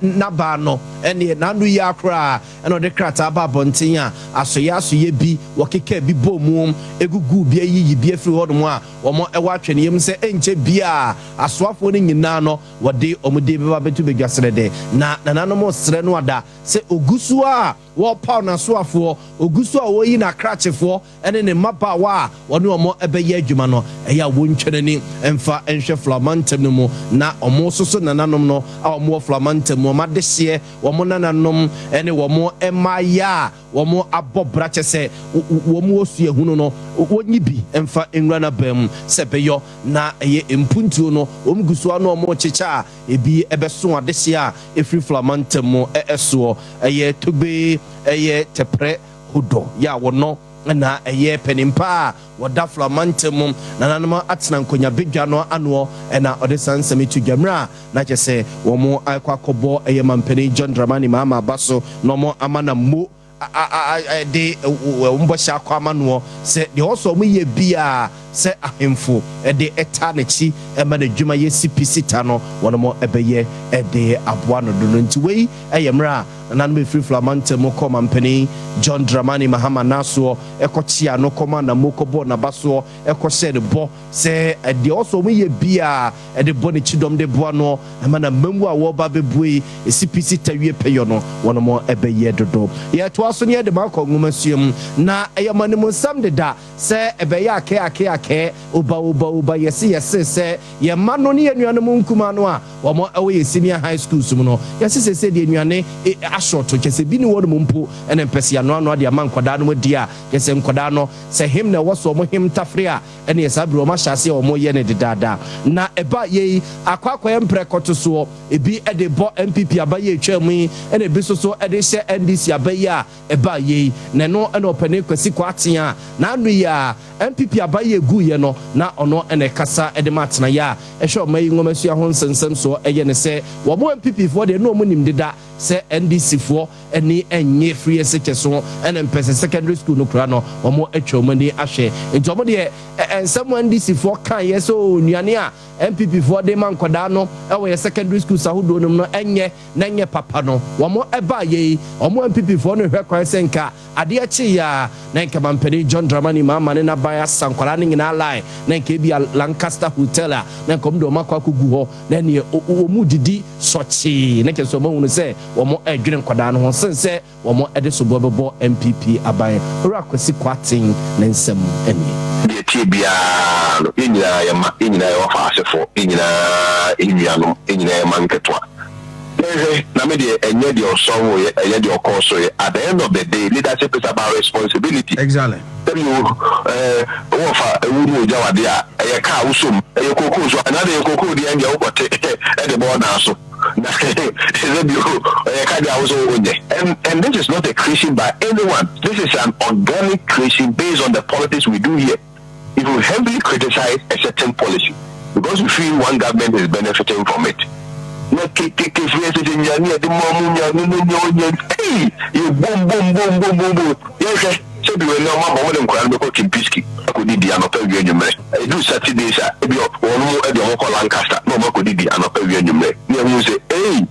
n'abaa no ɛne n'ano yi akoraa, ɛna ɔde krataa ba abɔnten a asoyɛ asoyɛ bi wɔkeka bi bɔ mu egugu bi ayiyi bi afiri hɔnom a wɔn ɛwɔ atwɛneyɛ mu sɛ ɛnkyɛ bia asoafoɔ no nyinaa no wɔde wɔn de bɛba bɛto badwa serɛ de. Na nananom srɛ no ada sɛ ogu so a wɔrepaw n'asoafoɔ, ɔgu so a ɔreyi n'akrakyefoɔ ne ne mmabaawa a wɔne wɔn bɛyɛ adwuma no, ɛyɛ a wɔntwa n'ani mfa nhwɛ Flower mantam no mu na wɔn nso so nananom no a wɔwɔ Flower mantam mu, wɔn adehyeɛ, wɔn nananom ne wɔn mmaeɛ a wɔn abɔ bra kyɛ sɛ wɔn wɔ suahunu no, wɔnyi bi mfa nwura n'aban mu sɛ ɛbɛyɔ na ɛyɛ mpuntuo no wɔn gu so ano wɔn rekyekyɛ a ebi bɛso adehyeɛ a ɛfiri Flower mantam mu soɔ, ɛyɛ Togbe, ɛyɛ Tɛprɛ. Hodɔ yɛ a wɔnɔ na ɛyɛ panin pa a wɔda Flower mantam mu nananom atena nkonya badwa no anoɔ na ɔde saa nsɛm yi to dwa mmerɛ a na kyerɛ sɛ wɔn akɔ akɔbɔ ɛyɛ mampanin John Dramani Mahama aba so na wɔn ama no mmo de wɔn bɔhyɛ akɔ ama noɔ sɛ deɛ ɔwɔ sɛ wɔn yɛ biara sɛ ahemfo de taa n'akyi ma n'adwuma yɛ si pi si ta no wɔn bɛyɛ de aboa no dodo nti wei yɛ mmerɛ a Nananom efiri Fla mantam mu kɔɔ Mampanin John Dramani Mahama n'asoɔ kɔkyeaa no kɔmaa n'ammo kɔbɔɔ n'abasoɔ kɔhyɛɛ no bɔ sɛ deɛ ɔsɔ wɔn yɛ biara de bɔ ne kyidɔm de boa noɔ ma n'amammuo a wɔreba abɛbue si pi si ta wie pɛyɔ no wɔnom bɛyɛ dodo. Yɛtoa so na yɛde mo akɔ nwomasua mu na ɛyɛ mo animunsɛm deda sɛ ɛbɛyɛ akɛɛ akɛɛ akɛɛ oba oba oba yɛse yɛse sɛ yɛn mma no ne yɛn nuanom nkumaa no a Wɔn a ɛwɔ yɛn senior high schools mu no, yɛse seesei deɛ nnuane asɔɔto, kyerɛ sɛ bi nni hɔ nom mpo na mpɛ sɛ yɛanoanoa de ama nkwadaa nom adi a, kyerɛ sɛ nkwadaa no, sɛ hem na ɛwɔ so wɔn hem tafere a, ɛneɛ saa bere wɔn ahyɛ aseɛ wɔn yɛ no dedaada. Na ɛba yei akɔ akɔyɛ mprɛkɔto soɔ, ebi de bɔ NPP aba yi a ɛtwaa mu yi, ɛna ebi nso so de hyɛ NDC aba yi a ɛbaa yei, na ɛno na ɔpanin Kwasi Kwarteng a n'ano yi a NPP aba yi ɛguiɛ no, na ɔno na ɛkasa de ma atenaeɛ a ɛhwɛ ɔman yi nwomasua ho nsɛnsɛm soɔ. Ɛyɛ ne sɛ wɔn NPP foɔ deɛ na wɔn nim deda sɛ NDC foɔ ani nnye free SHS ho ɛna mpɛsɛ secondary school no koraa no wɔn atwa wɔn ani ahwɛ nti wɔn deɛ nsɛm NDC foɔ kaeɛ sɛ oo nnuane a NPP foɔ de ma nkwadaa no wɔ yɛ secondary schools ahodoɔ no mu no ɛnyɛ na ɛnyɛ papa no wɔn ɛbaa yei wɔn NPP foɔ no hwɛ kwan sɛ nka adeɛ kyeeɛ a na nka mampanin John Dramani Mahama ne n'aban asa nkwadaa no nyinaa line na nka ebia Lancaster Hotel a na nka wɔn de wɔn akɔ akɔgu hɔ na ɛneɛ wɔn redidi sɔkyee na kyerɛ sɛ wɔn ahunu sɛ wɔn ɛredwene nkwadaa no ho sen sɛ Wɔn de soboɔ bɛbɔ NPP aban. Owura Kwasi Kwarteng ne nsɛm nie. Deɛ ɛteɛ biara no, yɛn nyinaa yɛ mma, yɛn nyinaa yɛ wɔfa asefoɔ, yɛn nyinaa yɛ nuanom, yɛn nyinaa yɛ mma nketewa. Yɛnhwɛ, na me deɛ, ɛnyɛ deɛ ɔsɔreeɛ, ɛnyɛ deɛ ɔkɔɔ soeɛ, at the end of the day, leadership is about responsibility. Exactly. Sɛbi o, eh, wo wɔfa wu na ogya wo adeɛ a, ɛyɛ kaa wosɔ mu, ɛyɛ kookoo nso, anaa deɛ ɛyɛ kookoo deɛ ɛndeɛ wokɔte de bɔ ɔdan so. Na ɛsɛ bio ɔyɛ ka deɛ awoso onyɛ. And and this is not a creation by anyone this is an organic creation based on the politics we do here if you heavily criticize a certain policy because you feel one government is benefiting from it na kekeke firi ɛsɛ sɛ nnuane yɛde ma ɔmo nnuane no nyɛ ɔnyɛ ei yɛ bom bom bom bom bom bom yɛhwɛ sɛ bi wɔ ɛnɛ ɔmo abɔ ɔmo de nkwadaa no bɛkɔ Kempinski akɔdidi anɔpa awia anwummerɛ. Ɛduru Saturdays a, ebia wɔnom de wɔn kɔ Lancaster na wɔn akɔdidi anɔpa, awia, anwummerɛ. Ne yɛhunu sɛ, ei,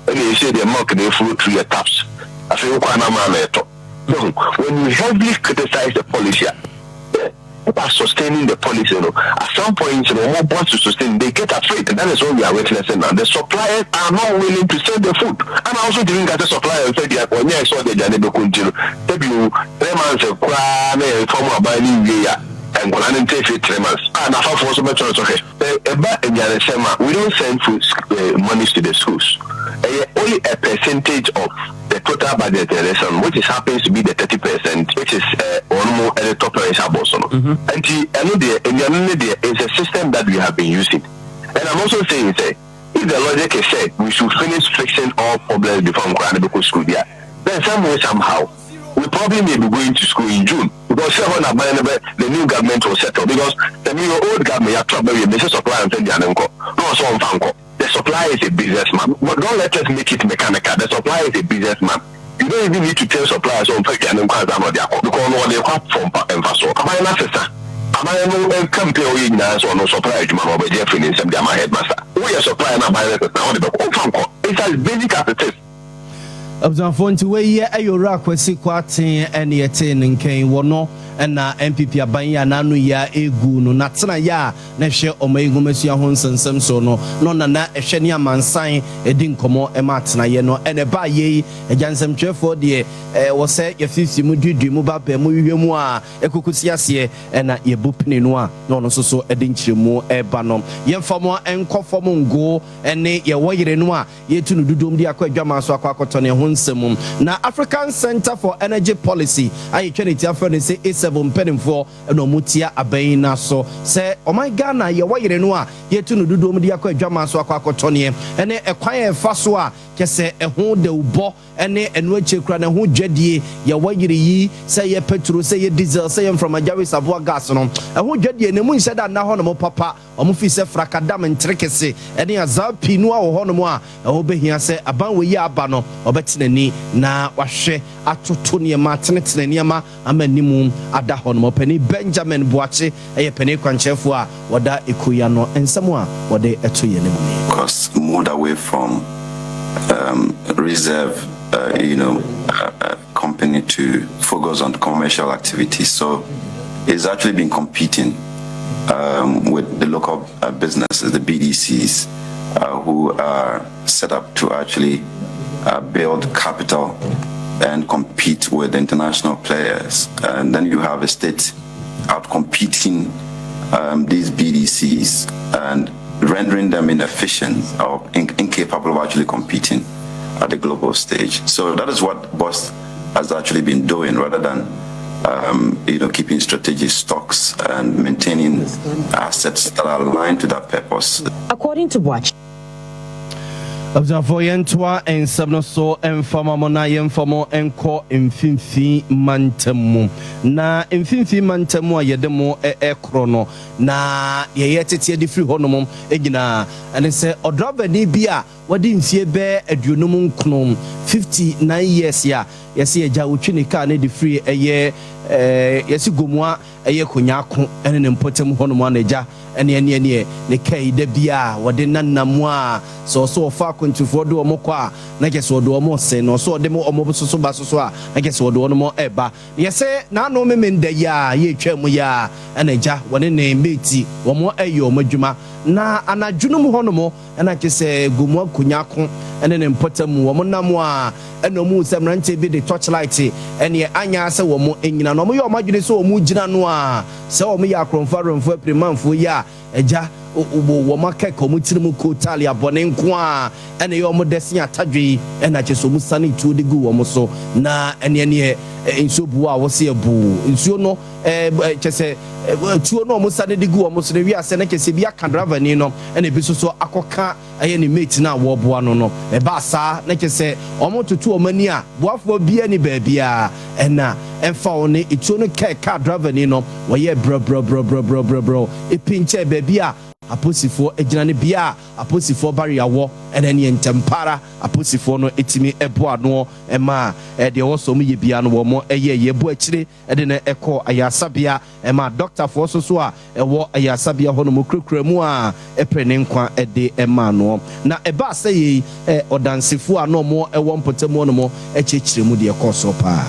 ɛnna ɛsei deɛ milk na ɛflow through yɛ taps. Afei wokɔ a na ama na ɛtɔ. Wahu? When you heavily criticize the policy a, the people are sustaining the policy no, at some point no, wɔn boa to sustain, they get afraid. That is what we are witnessing now. The suppliers are not willing to send the food. Ɛna wo nso ntumi nka sɛ supplier mfa aduane, wɔnyɛɛ sɛ ɔde aduane bɛkɔ nti no, sɛbi o, 3 months koraa na yɛmfa mu aban no nwiei a, Nkwadaa no nte firi 3 months a n'afafoɔ nso bɛtɔ nso hwɛ. Sɛ ɛba aduanesɛm a, we don't send food monies to the schools. Ɛyɛ only a percentage of the total budget na yɛde send, which is happens to be the 30% which is wɔn mo de tɔ perishables no. Nti ɛno deɛ, aduane no deɛ is a system that we have been using. And I'm also saying sɛ, if the logic is sɛ we should finish fixing all problems before nkwadaa no bɛkɔ school deɛ a, then some way somehow we probably may be going to school in June. Because sɛ hɔ na aban no bɛ the new government will settle because sɛ me yɛ old government yɛato aba wie mese supplier mfa aduane nkɔ na ɔsɛ ɔmfa nkɔ the supplier is a business man but don't let us make it mechanical the supplier is a business man you don't even need to tell supplier sɛ ɔmfa aduane nkɔ ansa na ɔde akɔ because ɔno ɔde kɔ for mfasoɔ aban no asesa aban no campaign a ɔyɛ nyinaa sɛ ɔno supplier adwuma no ɔbɛgye afiri ne nsam de ama headmaster woyɛ supplier na aban no sesa ɔde bɛkɔ ɔmfa nkɔ it's as basic as it is. Abusuafoɔ nti wei yɛ ɛyɛ Owura Kwasi Kwarteng ɛne yɛtee ne nkɛn wɔ no ɛna NPP aban yi a n'ano yi a ɛregu no n'atenaeɛ a na ɛhwɛ ɔman yi nwomasua ho nsɛnsɛm so no na ɔna na ɛhwɛ ne amansan ɛdi nkɔmmɔ ɛma atenaeɛ no ɛna ɛbaa yei agya nsɛmtwerɛfoɔ deɛ ɛwɔ sɛ yɛfeefee mu duidui mu ba bɛn mu hwehwɛ mu a ɛkɔkɔsi aseɛ ɛna yɛbu pene no a na ɔno nso so ɛde nkyerɛmu ɛba no yɛmfa mo nkɔ fam ngo ɛne yɛwɔ yere no a yɛretu no dodom de akɔ adwaman so akɔ akɔtɔ ne ho nsɛm mu. Na African Centre for Energy Policy a yɛtwa ne ti afrɛ no sɛ ACEP mpanimfoɔ na wɔn tia aban yi no aso sɛ ɔman Ghana yɛwɔ yere no a yɛretu no dodom de akɔ adwaman so akɔ akɔtɔ neɛ ɛne ɛkwan a ɛfa so a kyɛsɛ ɛho dawubɔ ne ɛno akyire koraa no ɛho dwadie yɛwɔ yere yi sɛ ɛyɛ petro sɛ ɛyɛ diesel sɛ ɛyɛ mframagya wesaboa gas no ɛho dwadie no ɛmu nhyɛ da nna hɔ nom papa. Wɔfii sɛ frakadam nterekese ne azaa pii no ara wɔ hɔnom a ɛho behia sɛ aban wei a aba no ɔbɛte n'ani na wahwɛ atoto nneɛma, atenetene nneɛma ama anim ada hɔnom. Ɔpanin Benjamin Boakye yɛ panin kwankyerɛfoɔ a wɔda ekuo yi ano. Nsɛm a wɔde to yɛn anim nie. Cost moved away from um, reserve, uh, you know, uh, uh, company to focus on commercial activities. So it's actually been competing um, with the local uh, businesses, the BDCs, uh, who are set up to actually uh, build capital and compete with international players. And then you have a state out competing um, these BDCs and rendering them inefficient or in incapable of actually competing at the global stage. So that is what BOST has actually been doing rather than um, you know, keeping strategic stocks and maintaining assets that are aligned to that purpose. According to Boakye. Abusuafoɔ yɛntoa nsɛm no so mfa ma mo na yɛmfa mo nkɔ mfimfini mantam mu. Na mfimfini mantam mu a yɛde mo ɛkorɔ no na yɛyɛ teteɛ de firi hɔnom nyinaa ɛne sɛ ɔdravani bi a wadi mfie bɛɛ 59, 59 years a yɛse agya otwi ne kaa no de firi ɛyɛ ɛɛ yɛse Gomoa ɛyɛ Konyako ɛne ne mpɔtam hɔnom a na agya ɛne ɛne ɛneɛ ne kaa yi da bi a wɔde nanam a sɛ ɔsɛ ɔfa akwantufoɔ de wɔn kɔ a na kyɛ sɛ ɔde wɔn sen na ɔsɛ ɔde wɔn soso ba soso a na kyɛ sɛ ɔde wɔn ɛba na yɛsɛ n'ano memenda yi a yɛretwa mu yi a ɛna agya wɔne ne mate wɔn ɛyɛ wɔn adwuma na anadwo no mu hɔnom Ɛna kyerɛ sɛ Gomoa Konyako ne ne mpɔtam mu wɔn nam a ɛna wɔn hu sɛ mmeranteɛ bi de torchlight ɛneɛ anyɛ ara sɛ wɔn nnyina na wɔn yɛ wɔn adwene sɛ wɔn gyina no a sɛ wɔn yɛ akorɔmfoɔ awerɛmfoɔ apirimanfoɔ yi a agya wɔn akɛkɛ wɔn tiri mu kotaale abɔne nko a ɛna ɛyɛ wɔn dɛ sen atadwe yi ɛna kyerɛ sɛ wɔn sane tuo de gu wɔn so na ɛneɛ neɛ nsuo bu a wɔsi ɛbu nsuo no ɛɛ kyerɛ sɛ Tuo no a wɔsane de gu wɔn so no wie ase no kyerɛ sɛ ebi aka driverni no ɛna ebi nso so akɔka ɛyɛ ne mate no a wɔreboa no no. Ɛbaa saa na kyerɛ sɛ wɔtoto wɔn ani a boafoɔ biara nni baabiara ɛna ɛmfa wɔn ne tuo no kɛɛ kaa driverni no. Wɔyɛɛ brɛbrɛbrɛbrɛbrɛbrɛw pinkyɛɛ baabi a aposifoɔ gyina ne bea a aposifoɔ barrier wɔ ɛna ɛneɛ ntɛmpa ara aposifoɔ no tumi boa ano maa deɛ ɛwɔ sɛ wɔyɛ biara no wɔn yɛeɛ. Bɔ akyire de no kɔɔ ayaresabea ma dɔktafoɔ nso so a ɛwɔ ayaresabea hɔ nom kurakura mu a ɛpere ne nkwa de maa noɔ. Na ɛbaa sɛ yei ɔdansefoɔ a na wɔn wɔ mpɔtam hɔ nom kyerɛkyerɛ mu deɛ ɛkɔɔ soɔ paa.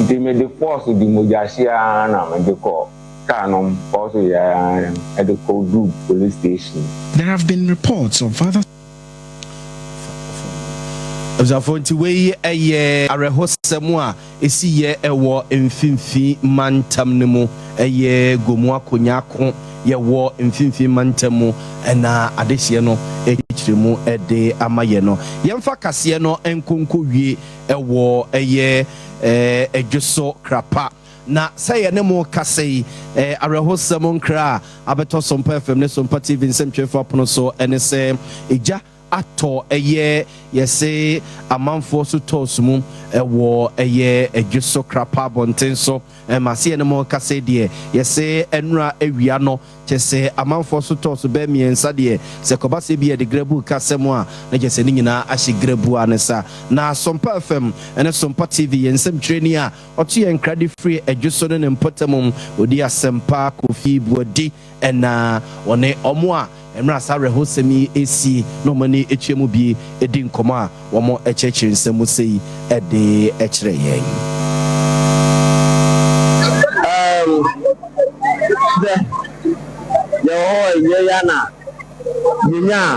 Nti mede force de mogyahyeɛ ara na mede kɔɔ car no force yɛ ara de kɔduu police station. There have been reports of other. Abusuafoɔ nti wei yɛ awerɛhosɛm a ɛsiiɛ wɔ mfimfini mantam no mu, ɛyɛ Gomoa Konyako yɛwɔ mfimfini mantam mu na adehyeɛ no rekyerɛ mu de ama yɛ no. Yɛmfa kaseɛ no nko nkɔwie wɔ ɛyɛ Adwoso Krapa. Na sɛ yɛne mo rekasa yi, awerɛhosɛm nkra a abɛtɔ Sompa FM ne Sompa TV nsɛmtwerɛfoɔ apono so ne sɛ egya atɔ ɛyɛ yɛse amanfoɔ so tɔs mu wɔ ɛyɛ Adwoso Krapa abɔnten so. Ma sɛ yɛne mo rekasa yi deɛ, yɛse ɛnora awia no, Kyerɛ sɛ amanfoɔ so tɔɔ so bɛyɛ mmiɛnsa deɛ, sɛ ɛkɔba sɛ ebia yɛde grabu reka asɛm a, na kyerɛ sɛ ne nyinaa ahyɛ grabu ara ne sa. Na Sompa FM ne Sompa TV yɛn nsɛmtwerɛni a ɔto yɛn nkra de firi Adwoso ne ne mpɔtam, ɔdi asɛmpa Kofi Boadi na ɔne wɔn a mmerɛ a saa awerɛhosɛm yi resi na wɔn ani atua mu bi di nkɔmmɔ a wɔkyerɛkyerɛ nsɛm mu sei de kyerɛ yɛn. Um, sɛ yɛwɔ hɔ yɛ ya na yɛnyaa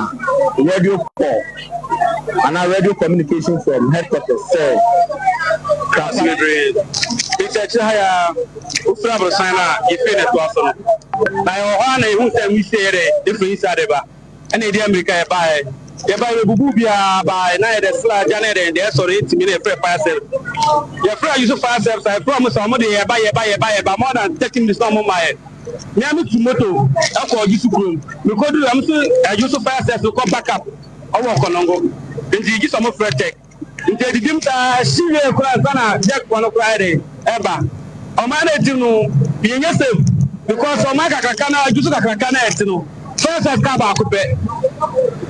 radio call anaa radio communication from headquarters sɛ Kraase bebree. Nti akyire ha yi ara, wofiri aborosan no a yɛfie na ɛtoa so no. Na yɛwɔ hɔ ara na yɛhuu sɛ wisie yɛ dɛ ɛfiri inside de ba. Ɛna yɛde ammirika yɛbaeɛ. Yɛbaeɛ yɛbubuu biara baeɛ na yɛde sra gya na yɛde deɛ ɛsɔ no yɛtumi na yɛfrɛ fire service. Yɛfrɛ Ayuso fire service a yɛfrɛ wɔn sɛ wɔn de yɛba yɛba yɛba yɛba more than 30 minutes na wɔn mmaeɛ. Me ara metu moto kɔ Ɔgyeso kurom. Mekɔduru wɔn so Ayuso fire service kɔ back up ɔwɔ Kɔnɔngo. Nti gye sɛ wɔfrɛ tech. Nti edidim saa ɛhye wiee koraa ansa na jet foɔ no koraa yɛ dɛn ɛba. Ɔman no ɛtim no yɛnyɛ safe because ɔman kakraka no adwo so kakraka no ɛte no first first car baako pɛ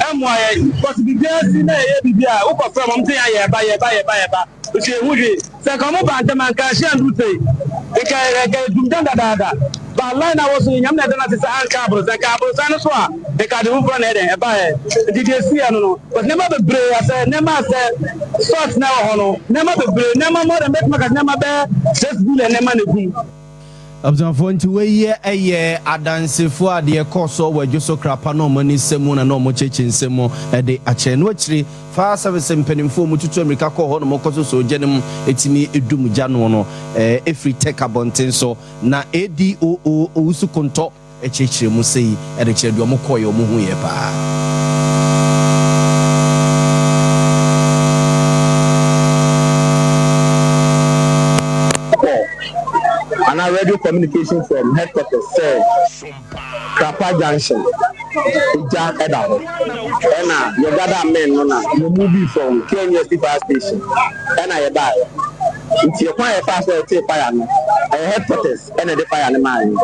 ɛmmoa yɛn because biribiara si na yɛyɛ biribi a wokɔ frɛ wɔn sɛ yɛn yɛba yɛba yɛba yɛba nso yɛhu hwee sɛ nka wɔn ba ntɛm a nka ɛhye anduru sei nka nka ɛdum dɛn dadaada Ba line a wɔ so no Nyame na ɛda no ase sɛ anka aborosan nka aborosan no so a nka ade foforɔ na ɛdɛn ɛbaeɛ nti deɛ ɛsiiɛ no no but nneɛma bebree asɛ nneɛma asɛ salt na ɛwɔ hɔ no nneɛma bebree nneɛma more than bɛtumi aka sɛ nneɛma bɛyɛ 6 billion nneɛma na ɛgum. Abusuafoɔ nti wei yɛ adansefoɔ a deɛ ɛkɔɔ soɔ wɔ Adwo so Krapa na wɔn ani sɛ mu na na wɔn kyekye nsɛm mu de akyerɛ. Ɛno akyire Fire Service mpanimfoɔ a wɔtutu ammirika kɔɔ hɔ nom kɔsosɔɔ gya no mu tumi dum gya noɔ no firi Tech abɔnten so. Na ADOO Owusu Kontɔ kyerɛkyerɛ mu sei de kyerɛ deɛ ɔmo kɔeɛ ɔmo huiɛ paa. Call anaa radio communication from headquarters sɛ Krapa junction egya da hɔ ɛna yɛ gather men no na yɛ move from KNUST fire station ɛna yɛ baeɛ. Nti ɛkwan a yɛfaa so a yɛtee fire no, ɛyɛ headquarters ɛna ɛde fire no maa yɛn.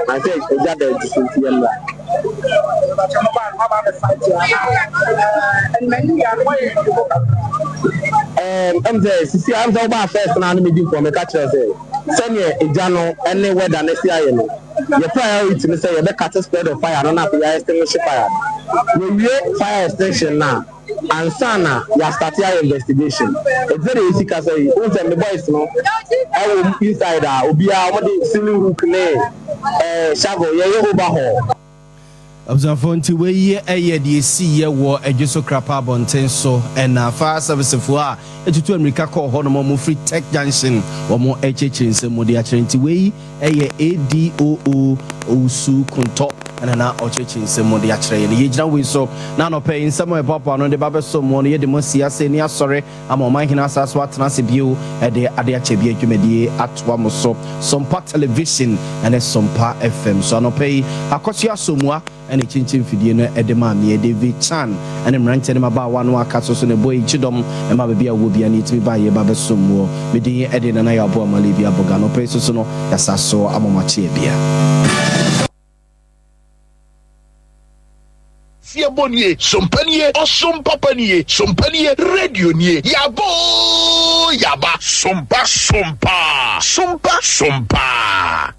Ansɛ egya da adi so nti yɛmmra. Ɛɛm, ɛm sɛ sisi a, ɛm sɛ wobaa first no a na medi nkɔmmɔ, meka kyerɛɛ wo sɛ sɛdeɛ egya no ne weather no asi ayɛ no, yɛ priority ne sɛ yɛbɛ cut spread of fire no na afei yɛ extinguish fire no. Yɛwie fire extinction no a, ansa na yɛastarte ayɛ investigation. Ɛte sɛ deɛ yɛsi kasa yi, wohu sɛ me boys no ɛwɔ mu inside a obiara wɔde ceiling hook ne ɛɛ shovel yɛyɛ overhaul. Abusuafoɔ nti wei yɛ deɛ ɛsiiɛ wɔ Adwoso Krapa abɔnten so ɛna fire service foɔ a ɛtutu amirika kɔɔ hɔ nom wɔn firi Tech Junction wɔn ɛkyerɛkyerɛ nsɛm mu de akyerɛ nti wei Ɛyɛ ADOO Owusu Kontɔ na na ɔkyerɛkyerɛ nsɛm mu de akyerɛ yɛn. Yɛgyina wei so na anɔpa yi nsɛm a ɛboaboa ano de ba bɛsom mo no, yɛde mo asi ase ne asɔre ama ɔman hene asan so atena ase bio de ade akyɛ bi adwumadie atoa mo so. Sompa Television ne Sompa FM so anɔpa yi, Akɔsoa Asomua. na ɛkyinkyin mfidie no de maa meɛ, David Chan ne mmeranteɛ ne mmabaawa no aka so so na ɛbɔ yɛn kyidɔm ma baabi a wowɔ biara no yɛtumi ba a yɛba bɛsom woɔ. Me din de Nana Yaw Boamah Levi Aboga. Anɔpa yi so so no yɛasa so ama mo akye abia. Aseɛbɔ nie, sompa nie, ɔsom papa nie, sompa nie, radio nie, yaba oo yaba. Sompa sompa, sompa sompa.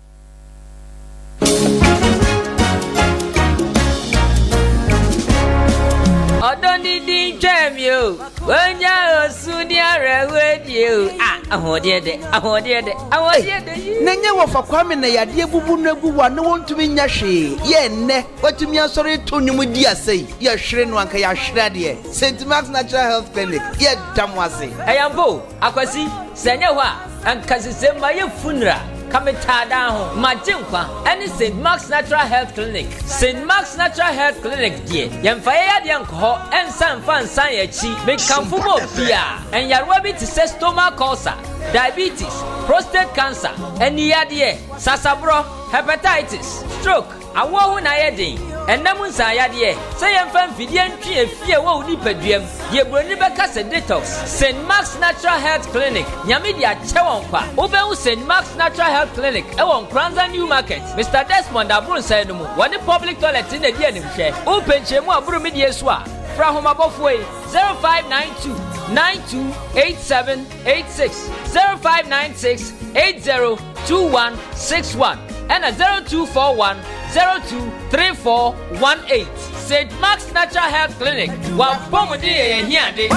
Ɔdɔ ne din twaa mi o, wonya osu ne awerɛhoɔ die o. Ah, ahoɔdeɛ dɛ, ahoɔdeɛ dɛ, ahoɔdeɛ dɛ yie. Na nyɛ wɔfa Kwame na yadeɛ bubu no agu hɔ a na wɔntumi nyɛ hwee yɛ nnɛ watumi asɔre reto nnwom di asa yi yɛhwere no anka yɛahwere adeɛ St. Mark's Natural Health Clinic yɛda mo ase. Ɛyɛ ampa o, Akwasi, sɛ ɛnyɛ hɔ a, anka sese mayɛ funeral ka me taa daa ho. M'Agyenkwa ne St. Mark's Natural Health Clinic. St. Mark's Natural Health Clinic deɛ, yɛmfa yɛn yadeɛ nkɔ hɔ nsan mfa nsan yɛn akyi. Mekamfo ma obiara. Nyarewa bi te sɛ stomach ulcer, diabetes, prostate cancer, aniyadeɛ, sasaborɔ, hepatitis, stroke, Awoɔ ho na ayɛ den, ɛnna mu nsanyadeɛ, sɛ yɛmfa mfidie ntwe efi a ɛwɔ wo nipaduam, deɛ buroni bɛka sɛ detox. St. Mark's Natural Health Clinic, Nyame de akyɛ wɔn kwa. Wobɛhu St. Mark's Natural Health Clinic wɔ Nkoranza New Market, Mister Desmond abronsan no mu, wɔne public toilet na ɛdi animhwɛ. Wopɛ nkyerɛmu a boro me deɛ so a, frɛ ahomabɔfoɔ yi, 0592 92 87 86 0596 80 2161 ɛna 0241. 023418. St. Mark's Natural Health Clinic, w'apɔmuden yɛ yɛn ahiade.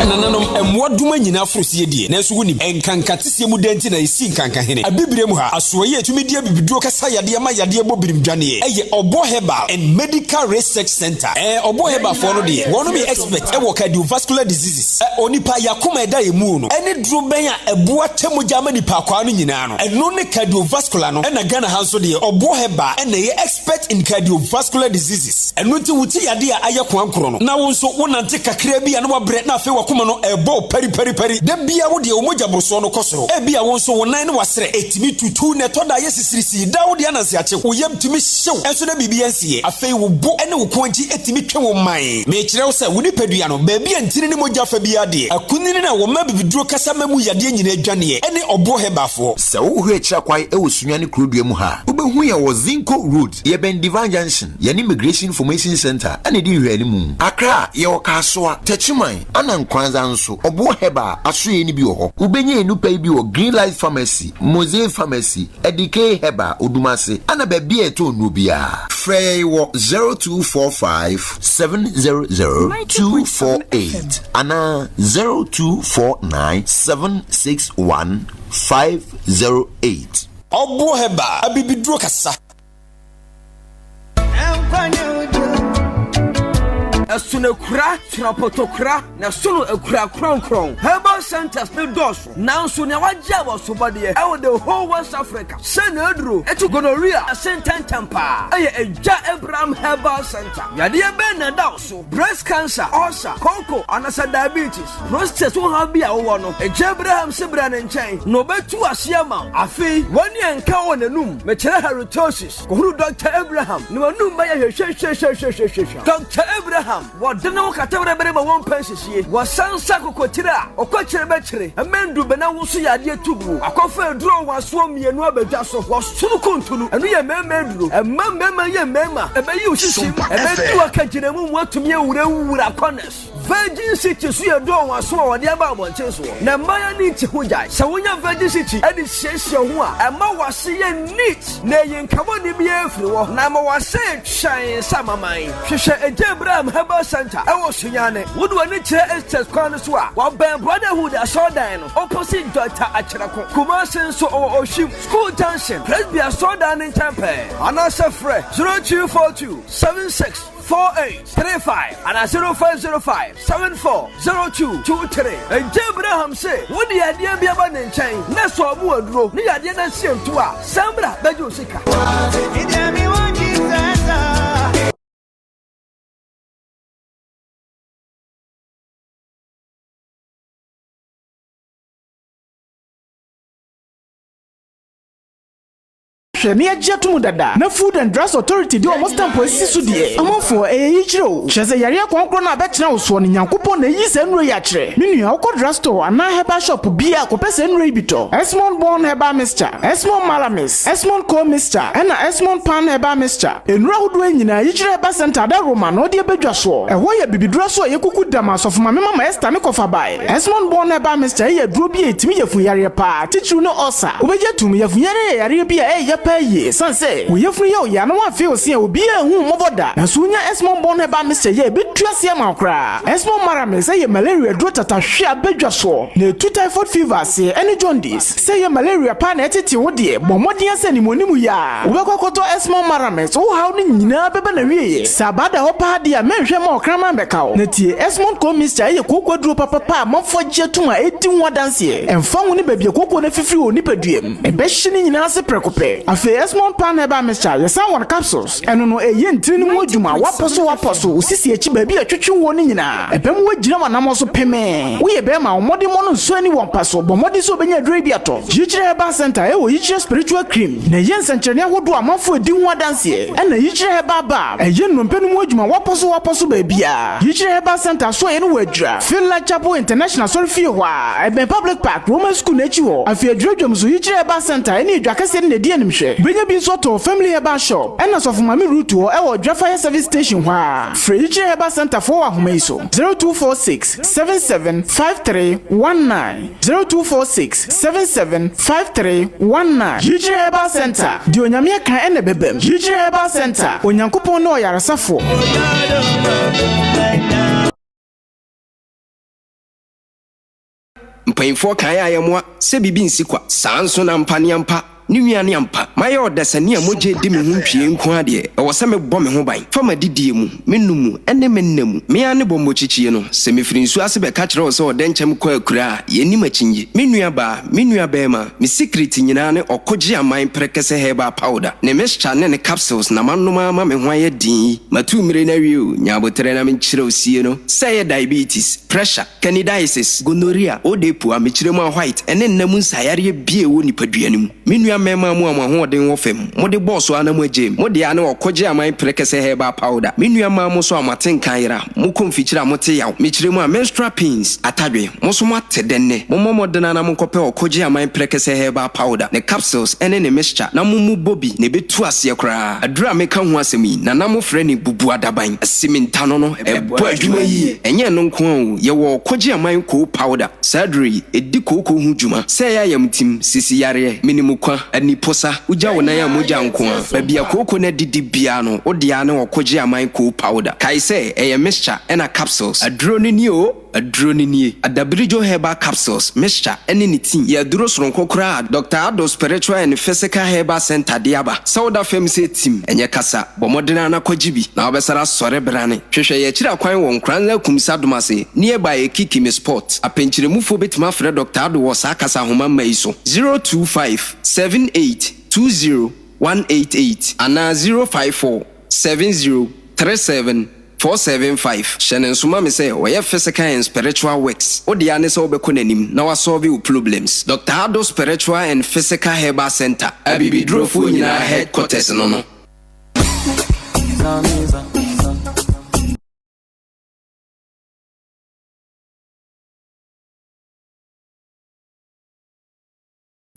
Nananom, mmoa doma nyinaa forosie deɛ, nanso wonim, nkanka teseɛ mu dɛn nti na yɛsii nkanka hene? Abibire mu ha, asoɛeɛ a ɛtumi di abibiduro kasa yadeɛ ma yadeɛ bɔ birim dwaneɛ, ɛyɛ Ɔbɔ Herbal and Medical Research Center. Ɛɛ, Ɔbɔ Herbal foɔ no deɛ, wɔnom yɛ expert wɔ cardiovascular diseases. Ɛ, onipa, y'akoma a ɛda yɛn mu no, ɛne duro bɛn a ɛboa kyɛ mogya ma nipa akwaa no nyinaa no, ɛno ne cardiovascular no. Ɛna Ghana ha nso deɛ, Ɔbɔ Herbal ɛna ɛyɛ expert in cardiovascular diseases. Ɛno nti wo ti yadeɛ a ayɛ koankorɔ no, na wo nso wo nante kakraa bi a na wabrɛ na afei w'akoma no ɛrebɔ wo pariparipari. Da biara wo deɛ wo mogya borosoɔ no kɔ soro. Ebia wo nso wo nan ne w'asrɛ ɛtumi tutu na ɛtɔ da a ɛyɛ sisirisii. Daa wo deɛ ananse akye wo, wo yam tumi hye wo nso na biribi ansiiɛ. Afei wo bo ne wo kɔn akyi tumi twe wo man. Mekyerɛ wo sɛ wo nipadua no, baabi a ntini ne mogya fa biara deɛ, akunini no a wɔma abibiduro kasa ma mu yadeɛ nyinaa dwaneɛ ne ɔboɔ Heberfoɔ. Sɛ wohwɛ akyiri akwan wɔ Sunyani kurodua mu ha a, wobɛhu yɛn wɔ Zinco Road, yɛbɛn Divine Junction, yɛne Immigration Information Centre na ɛdi nhwɛanimu. Accra, yɛwɔ Kasoa, Techiman, ɛna Nkoranza nso, Ɔboɔ Herbal asoɛeɛ no bi wɔ hɔ. Wobɛnya yɛn nnupa yi bi wɔ Green Light Pharmacy, Mosaic Pharmacy, Adikei Herbal, Odumase, ɛna baabi a yɛtɔn nnuro biara. Frɛ yɛn wɔ 0245 700 248 anaa 0249 761 508. Ɔboɔ Herbal, abibiduro kasa. Ɛsono akura, trapotokura, na ɛsono akura kronkron. Herbal centers no dɔɔso, nanso nea wagye abasobɔdeɛ ɛwɔ the whole West Africa sɛ n'aduro ɛtu gonorrhea ase ntɛntɛm paa ɛyɛ Agya Abraham Herbal Center. Yadeɛ bɛn na ɛda wo so? Breast cancer, ulcer, koko, anasɛ diabetes, prostate ho haw bi a wowɔ no, Agya Abraham se bra ne nkyɛn na ɔbɛtu aseɛ ama wo. Afei, w'ani anka wɔ n'anum, mekyerɛ halitosis. Kɔhunu Dɔkta Abraham na w'anum bɛyɛ hwehwehwehwehwehwehwɛ. Dɔkta Abraham, wɔde ne ho kata berebere ma wɔmpɛ nsisie. Wɔsan sa kokotire a ɔkɔkyere bɛkyere, ɛmɛ ndubena wo so yadeɛ tu guo. Akɔfa aduro nwasoɔ mmienu abɛdwa so. Wɔsono kuntunu, ɛno yɛ mmarima aduro. Ɛma mmarima yɛ mmarima, ɛbɛyi wo sisi, ɛbɛdi wo akagyinamu mu atumi awurawura corners. Virgin City so yɛ dɔɔ wɔn aso a wɔde aba abɔnten soɔ. Na mmaa ani nte ho gyae. Sɛ wonya Virgin City de siesie wo ho a, ɛma w'ase yɛ neat na ɛyi nkabɔne biara firi hɔ na ama w'ase yɛ twann sɛ amaman. Hwehwɛ Agya Abraham Herbal Centre wɔ Sunyani. Wode w'ani kyerɛ Estes kwan no so a, wɔbɛn Brotherhood asɔredan no opposite Doctor Akyerɛko. Kumasi nso ɔwɔ Oshim, School Junction, Presby asɔredan no nkyɛn pɛɛ. Anaasɛ frɛ 0242 76 4835 anaa 0505 74 0223. Enti Abraham se, Wode yadeɛ bi aba ne nkyɛn, na sɛ ɔmo aduro ne yadeɛ no asie nto a, san bra bɛgye wo sika. Hwɛ na yɛagye ato mu dada na Food and Drugs Authority de wɔn stamp asisi so deɛ, amanfoɔ, ɛyɛ yikyerɛ o. Kyerɛ sɛ yareɛ kɔnkorɔ no a bɛtena wo soɔ no, Nyankopɔn na ayi saa nnuro yi akyerɛ. Me nua, wokɔ drug store anaa herbal shop biara a, kɔpɛ saa nnuro yi bi tɔ. Esmond Born Herbal Mixture, Esmond Malamis, Esmond Coal Mixture, ɛna Esmond Pan Herbal Mixture. Nnuro ahodoɔ yi nyinaa, Yikyerɛ Herbal Centre Adaworoma na ɔde abɛdwa soɔ. Ɛhɔ yɛ bibiduro aso a yɛkuku da ma Asɔfo Maame Mama Esther ne kɔfa baeɛ. Esmond Born Herbal Mixture yɛ aduro bi a ɛtumi yafunu yareɛ paa, titiriw ne ulcer. Wobɛgye atom, yafunu yareɛ yɛ yareɛ bi a ɛyɛ ya paa yie. Ɛsiane sɛ wo yafunu yɛ wo ya na woamfee wo se a, obiara anhu wo mmɔbɔ da. Nanso wonya Esmond Born Herbal Mixture yi a, ɛbɛtu aseɛ ama wo koraa. Esmond Maramis yɛ malaria aduro tatahwe a abɛdwa soɔ, na ɛtu typhoid fever aseɛ ɛne jaundice. Sɛ ɛyɛ malaria paa na ɛtete wo deɛ, bɔ mmɔden ara sɛ animuanimu yi ara wobɛkɔ akɔtɔ Esmond Maramis, wo haw no nyinaa bɛba n'awieeɛ. Sɛ abaa da hɔ paa deɛ a, mɛnhwɛ mma ɔkraman mmɛka wo. Na tie, Esmond Coal Mixture yɛ kooko aduro papapa a amanfoɔ agye atom a ɛredi ho adanseɛ. Ɛmfa ho ne baabi a kooko no afifiri wɔ wo nipadua mu, ɛbɛhye ne nyinaa ase prɛko pɛ. Afei Esmond Pan Herbal Mixture, yɛsan wɔ no capsules. Ɛno no, ɛyɛ ntini no mu adwuma, woapɔ so woapɔ so, wo sisi akyi baabi a ɛtwetwe woɔ no nyinaa. Ɛbɛma woagyina w'anammɔn so pemee. Woyɛ barima a, wo mmɔdemmɔ no nsɔ ani wɔ mpa so. Bɔ mmɔden sɛ wobɛnya aduro yi bi atɔ. Yikyerɛ Herbal Center wɔ Yikyerɛ Spiritual Cream na ɛyɛ nsɛnkyerɛnne ahodoɔ a amanfoɔ redi ho adanseɛ. Ɛna Yikyerɛ Herbal Balm, ɛyɛ nnompe no mu adwuma wɔpɔ so wɔpɔ so baabiara. Yikyerɛ Herbal Center asoɛeɛ no wɔ Adwira, Finland Chapel International Asɔrefie hɔ ara, ɛbɛn Public Park, Roman School no akyi hɔ. Afei Adwira dwam nso, Yikyerɛ Herbal Center ne Adwa Kɛseɛ no na ɛdi animhwɛ. hwehwɛ. Wobɛnya bi nso atɔ wɔ Family Herbal Shop ɛna Sɔfo Maame Ruth hɔ ɛwɔ Odwa Fire Service Station hɔ ara. Frɛ Yikyerɛ Herbal Centre foɔ wɔ ahoma yi so, 0246 77 5319, 0246 77 5319. Yikyerɛ Herbal Centre, deɛ Onyame aka ɛna ɛbɛbam. Yikyerɛ Herbal Centre, Onyankopɔn ne ɔyaresafoɔ. Mpanyimfoɔ kae ayɛmmoa sɛ biribi nsi kwa. Saa nso na ampa ne ampa ne nua ne ampa. Mayɛ ɔdasani a mogya redi me ho ntwie nko ara deɛ, ɛwɔ sɛ mebɔ me ho ban fa m'adidie mu, me nom mu, ne me nna mu. Me ara ne bɔmmɔkyikyie no, sɛ mefiri nsuo ase bɛka kyerɛ wo sɛ ɔdɛnkyɛm kɔ akuraa a, yɛnnim akyinnye. Me nua baa, me nua barima, me sikiriti nyinaa ne ɔkogye aman prɛkɛsɛ herbal powder, ne mixture ne ne capsules na manom ara ma me ho ayɛ den yi. Matu mmire no awie o, nya aboterɛ na menkyerɛ wo sie no. Sɛ ɛyɛ diabetes, pressure, Candidiasis, gonorrhea, odepu, amekyerɛ mu a white, ɛne nna mu nsaeyareɛ bi a ɛwɔ nipadua no mu. Me nua mmarima mo a mo ahoɔden wɔ fam, mode bɔɔ so ara na mo agyae mu. Mo dea ne ɔkogye aman prɛkɛsɛ herbal powder. Me nua mmaa mo nso a mo atenka ayera, mo kɔ mfikyire a mote yaw, mekyerɛ mu a menstrual pains, atadwe, mo nso moate dɛ nnɛ. Mommɔ mmɔden ara na monkɔpɛ ɔkogye aman prɛkɛsɛ herbal powder, ne capsules ɛne ne mixture na mo mu bɔ bi na ɛbɛtu aseɛ koraa. Aduru a meka ho asɛm yi, Nana mofrɛ no bubuadaban, asimentano no, Ɛbɔ adwuma yie. Ɛnyɛ ɛno nko ara o, yɛwɔ Ɔkɔgye Aman Koo Powder. Saa aduro yi, ɛdi kooko ho dwuma. Sɛ ɛyɛ ayamtim, sisi yareɛ, menimukwa, aniposa, wogya wo nan a mogya nko ara. Baabi a kooko no adidi biara no, wo deɛ ara ne Ɔkɔgye Aman Koo Powder. Kae sɛ, ɛyɛ mixture ɛna capsules. Aduro no nie o! Aduro no nie, Adabirijo Herbal Capsules, Mixture, ne ne tea yɛ aduro soronko koraa a Dɔkta Addo Spiritual and Physical Herbal Centre de aba. Sɛ woda fam sɛ tim, ɛnyɛ kasa, bɔ mmɔden ara na kɔgye bi, na wobɛsane asɔre brane. Hwehwɛ yɛn akyiri akwan wɔ Nkoranza Kumsi Adomase, nearby Ekikimi Spot. Apɛnkyerɛmufoɔ bɛtumi afrɛ Dɔkta Addo wɔ saa kasa ahoma mma yi so, 025 78 20 188 anaa 054 70 37 475, Hyɛ no nso ma me sɛ ɔyɛ physical and spiritual works, wo dea ne sɛ wobɛkɔ n'anim na wasɔlve wo problems. Doctor Addo Spiritual and Physical Herbal Centre, Abibidurofoɔ nyinaa headquarters no no.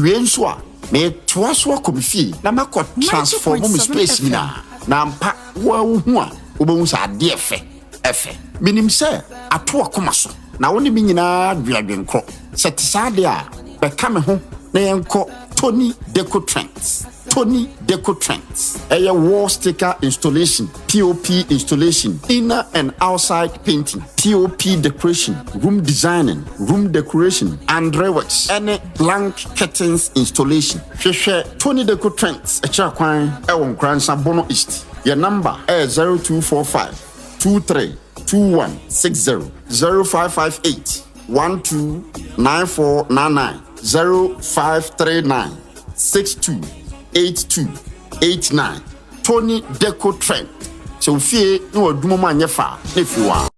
Wie nso a, metoa so akɔ me fie na makɔ transform me space nyinaa. Na ampa, wo ara wohu a, wobɛhu sɛ adeɛ fɛ, ɛfɛ. Menim sɛ ato w'akoma so, na wo ne me nyinaa dwen adwenkorɔ. Sɛ ɛte saa deɛ a, bɛka me ho na yɛnkɔ Tony Deco Trends. Tony Deco Trends. Ɛyɛ wall sticker installation, POP installation, inner and outside painting, POP decoration, room designing, room decoration, andre works, ɛne blank curtains installation. Hwehwɛ Tony Deco Trends akyira kwan wɔ Nkoransa Bono East. Yɛn number ɛyɛ 0245 23 2160, 0558 12 9499, 0539 62 82 89. Tony Deco Trend. Sɛ wo fie ne w'adwuma mu anyɛ fɛ a, na ɛfiri wo ara.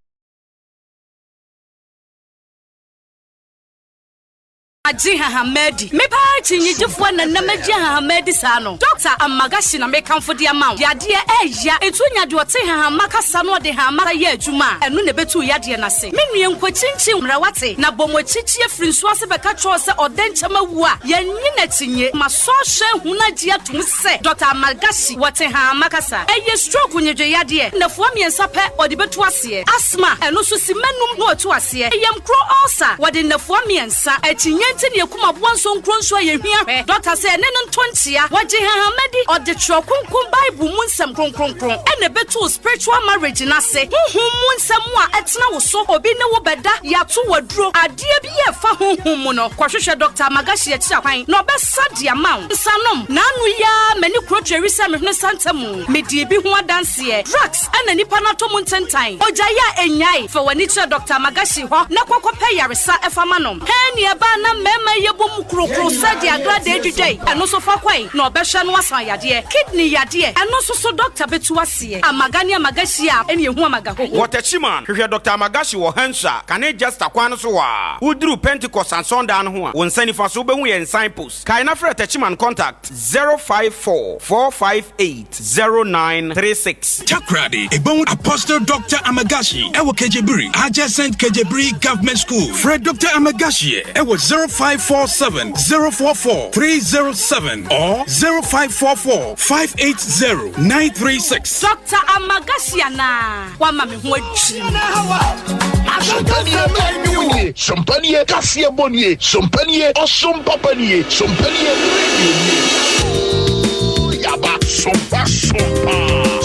Agye nhahamma adi. Me paa akyinnyegyefoɔ na nnɛ magye nhahamma adi saa no. Dɔkta Amagashi na mekamfo de ama wo. Yadeɛ ɛɛya. Enti wonya deɛ ɔte nhahamma kasa na ɔde nhahamma yɛ adwuma a, ɛno na ɛbɛtu wo yadeɛ no ase. Me nua nkɔkyinkyin mmra wate, na bɔ mo akyikyi afiri nsuo ase bɛka kyerɛ wo sɛ ɔdɛnkyɛm awu a, yɛnnye no akyinnye. Masɔ ahwɛ ahunu agye atom sɛ Dɔkta Amagashi wɔ te nhahamma kasa. Ɛyɛ stroke nnwedwe yadeɛ. Nnafua mmiɛnsa pɛ ɔde bɛtu aseɛ. Asthma, ɛno nso simma num na watu aseɛ. Yamkuro ulcer, wɔde nnafua mmiɛnsa. Sa akyinnye nti na yɛkum aboa nsonkuro nso a yɛhia hwɛ. Dɔkta sɛ yɛne no nto nkyea. Wɔgye nhahamma di. Ɔde Twerɛ Kronkron Bible mu nsɛm kronkronkron na ɛbɛtu wo spiritual marriage no ase. Honhom mu nsɛm a ɛtena wo so, obi ne wo bɛda, yɛato wo aduro, adeɛ bi a ɛfa honhom mu no, kɔhwehwɛ Dɔkta Amagashi akyiri akwan na ɔbɛsa de ama wo. Nsanom, N'ano yi ara m'ani kuro tweri sɛ me hwene santa mu. Medii bi ho adanseɛ. Drugs na nipa no atɔ mu ntentan. Ogyae a ɛnnyae. Fa w'ani kyerɛ Dɔkta Amagashi hɔ na kɔ kɔpɛ yaresa fa ma no. Hɛn nea ɛbaa na mmarima yi yɛbɔ mu krokro sɛ deɛ agradaa dwidwa yi, ɛno nso fa kɔe na ɔbɛhwɛ no asan yadeɛ. Kidney yadeɛ, ɛno nso so dɔkta bɛtu aseɛ. Amaga ne amagashi a ɛne ɛhu amaga hoho. Wɔ Techiman, hwehwɛ Dɔkta Amagashi wɔ Hansua, kane Jesta kwan no so hɔ ara. Woduru Pentecost Asɔndan no ho a, wo nsa nifa so wobɛhu yɛn signpost. Kae na frɛ Techiman contact 054 458 0936. Takoradi, Ebɔn Apostle Doctor Amagashi ɛwɔ Kejebiri, adjacent Kejebiri Government School. Frɛ Doctor Amagashi ɛwɔ 0. 0547 044 307 or 0544 580 936. Doctor Amagashi anaa? Wama me ho adwiri me. Sompanie nnwom nie, sompanie kaseɛ bɔ nie, sompanie ɔsom papa nie, sompanie radio nie. Ooh, yaba, sompa, sompa.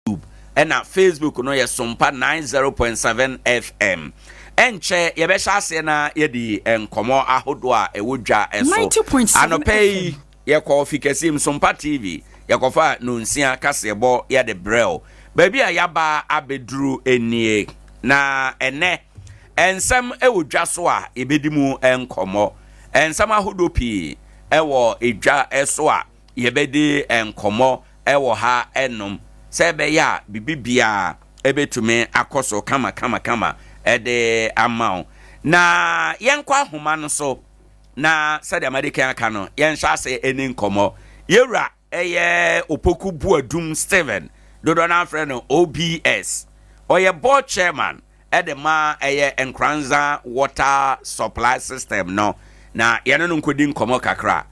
YouTube ɛna Facebook no yɛ Sompa 90.7 FM. Ɛnkyɛ yɛbɛhyɛ aseɛ na yɛdi nkɔmmɔ ahodoɔ a ɛwɔ dwa so. Anɔpa yi yɛkɔ fi kɛseɛ mu Sompa TV yɛkɔfa nonsia kaseɛbɔ yɛde brɛw. Baabi a yɛaba abɛduru nie na ɛnɛ nsɛm ɛwɔ dwa so a yɛbɛdi mu nkɔmmɔ. Nsɛm ahodoɔ pii ɛwɔ dwa so a yɛbɛdi nkɔmmɔ wɔ ha nom sɛ ɛbɛyɛ a biribi biara bɛtumi akɔ so kama kama kama de ama wo. Na yɛnkɔ ahoma no so na sɛdeɛ madi kan aka no, yɛnhyɛ ase ɛni nkɔmmɔ. Yɛwura ɛyɛ Opoku Boadum Stephen, dodoɔ no afrɛ no OBS. Ɔyɛ board chairman de ma ɛyɛ Nkoranza Water Supply System no, na yɛne no nkɔdi nkɔmmɔ kakra.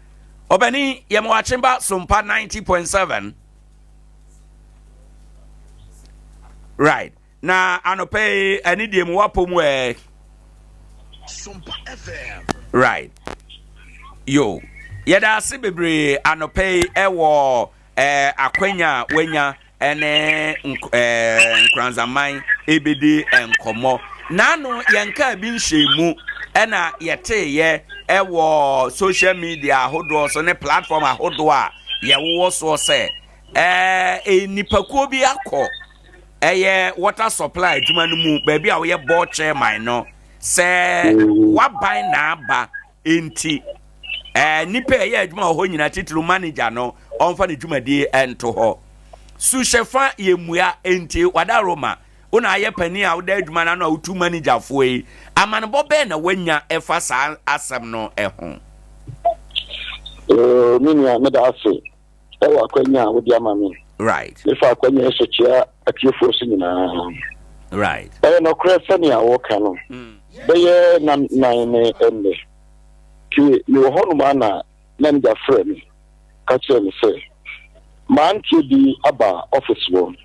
Ɔbani, yɛma wakye ba Sompa 90.7. Right. Na anɔpa yi, ɛne deɛ mu wapɔ mu ɛ. Right. Yo. Yɛda ase bebree anɔpa yi ɛwɔ eh, akwanya a wanya ne eh, Nkoranzaman ebedi nkɔmmɔ. N'ano yɛn kaa bi nhyɛn mu ɛna yɛteeɛ ɛwɔ social media ahodoɔ so ne platform ahodoɔ a yɛwowɔ soɔ sɛ ɛɛ nnipakuo bi akɔ ɛyɛ water supply adwuma no mu baabi a wɔyɛ board chairman no sɛ waban na aba nti. Ɛɛ nnipa a ɛyɛ adwuma wɔ hɔ nyinaa titiriw manager no ɔmfa ne dwumadie nto hɔ. Suhyɛfa yɛ mmua enti wadaroma wo na ayɛ panin a woda adwuma no ano a wotu managerfoɔ yi amanebɔ bɛn na woanya ɛfa saa asɛm no ho? Me nua meda ase ɛwɔ akwanya a wode ama me. Right. Mefa akwanya yi so kyea atiefoɔ so nyinaa. Right. Ɛyɛ nɔkorɛ sɛnea wɔka no bɛyɛ na nan ne ɛnnɛ. Nti mewɔ hɔnom a na manager frɛ me ka kyerɛ me sɛ mmeranteɛ bi aba office hɔ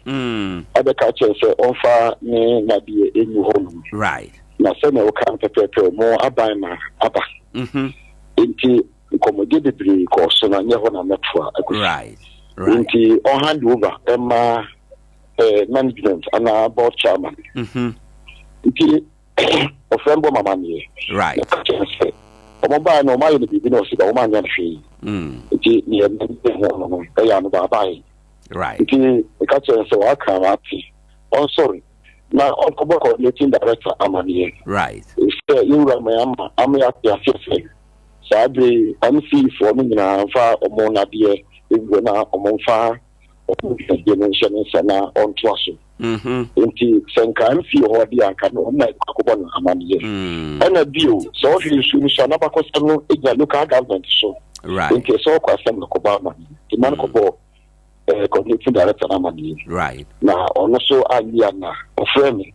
abɛka kyerɛ sɛ ɔmfa ne nadeɛ ɛngu hɔnom. Right. Na sɛnea woka no pɛpɛɛpɛ mo aban ma aba. Nti nkɔmmɔdie bebree kɔɔ so na nyɛ hɔ na mɛtoa akosi. Right. Right. Nti ɔhand over ɛma eh, management anaa board chairman. Nti ɔfrɛ mbɔ mama neɛ. Right. Na ka kyerɛ sɛ ɔmo baa no ɔmo ayɛ no biribi na ɔsi da ɔmo anyɛ no hwee. Nti neɛ mɛnyɛ ho no no ɛyɛ ano baabae. Right. Nti meka kyerɛ sɛ waka wate ɔnsɔre na ɔnkɔbɔ coordinating director amaneɛ. Right. Sɛ yɛwura ma ama ama yɛate aseɛ sɛ saa bere yi MC foɔ no nyinaa mfa ɔmo nadeɛ ngu na ɔmo mfa ɔmo dwumadie no nhyɛ ne nsa na ɔntoa so. Nti sɛ nka MC wɔ hɔ deɛ anka no ɔmo na akɔbɔ no amaneɛ. Ɛna bio sɛ ɔhwɛ nsuo no so a n'abakɔsɛm no gyina local government so. Right. Nti sɛ ɔkɔ asɛm no kɔbɔ amaneɛ. Nti ma no kɔbɔ eh, coordinating director no amaneɛ. Right. Na ɔno so anyi ana ɔfrɛ me.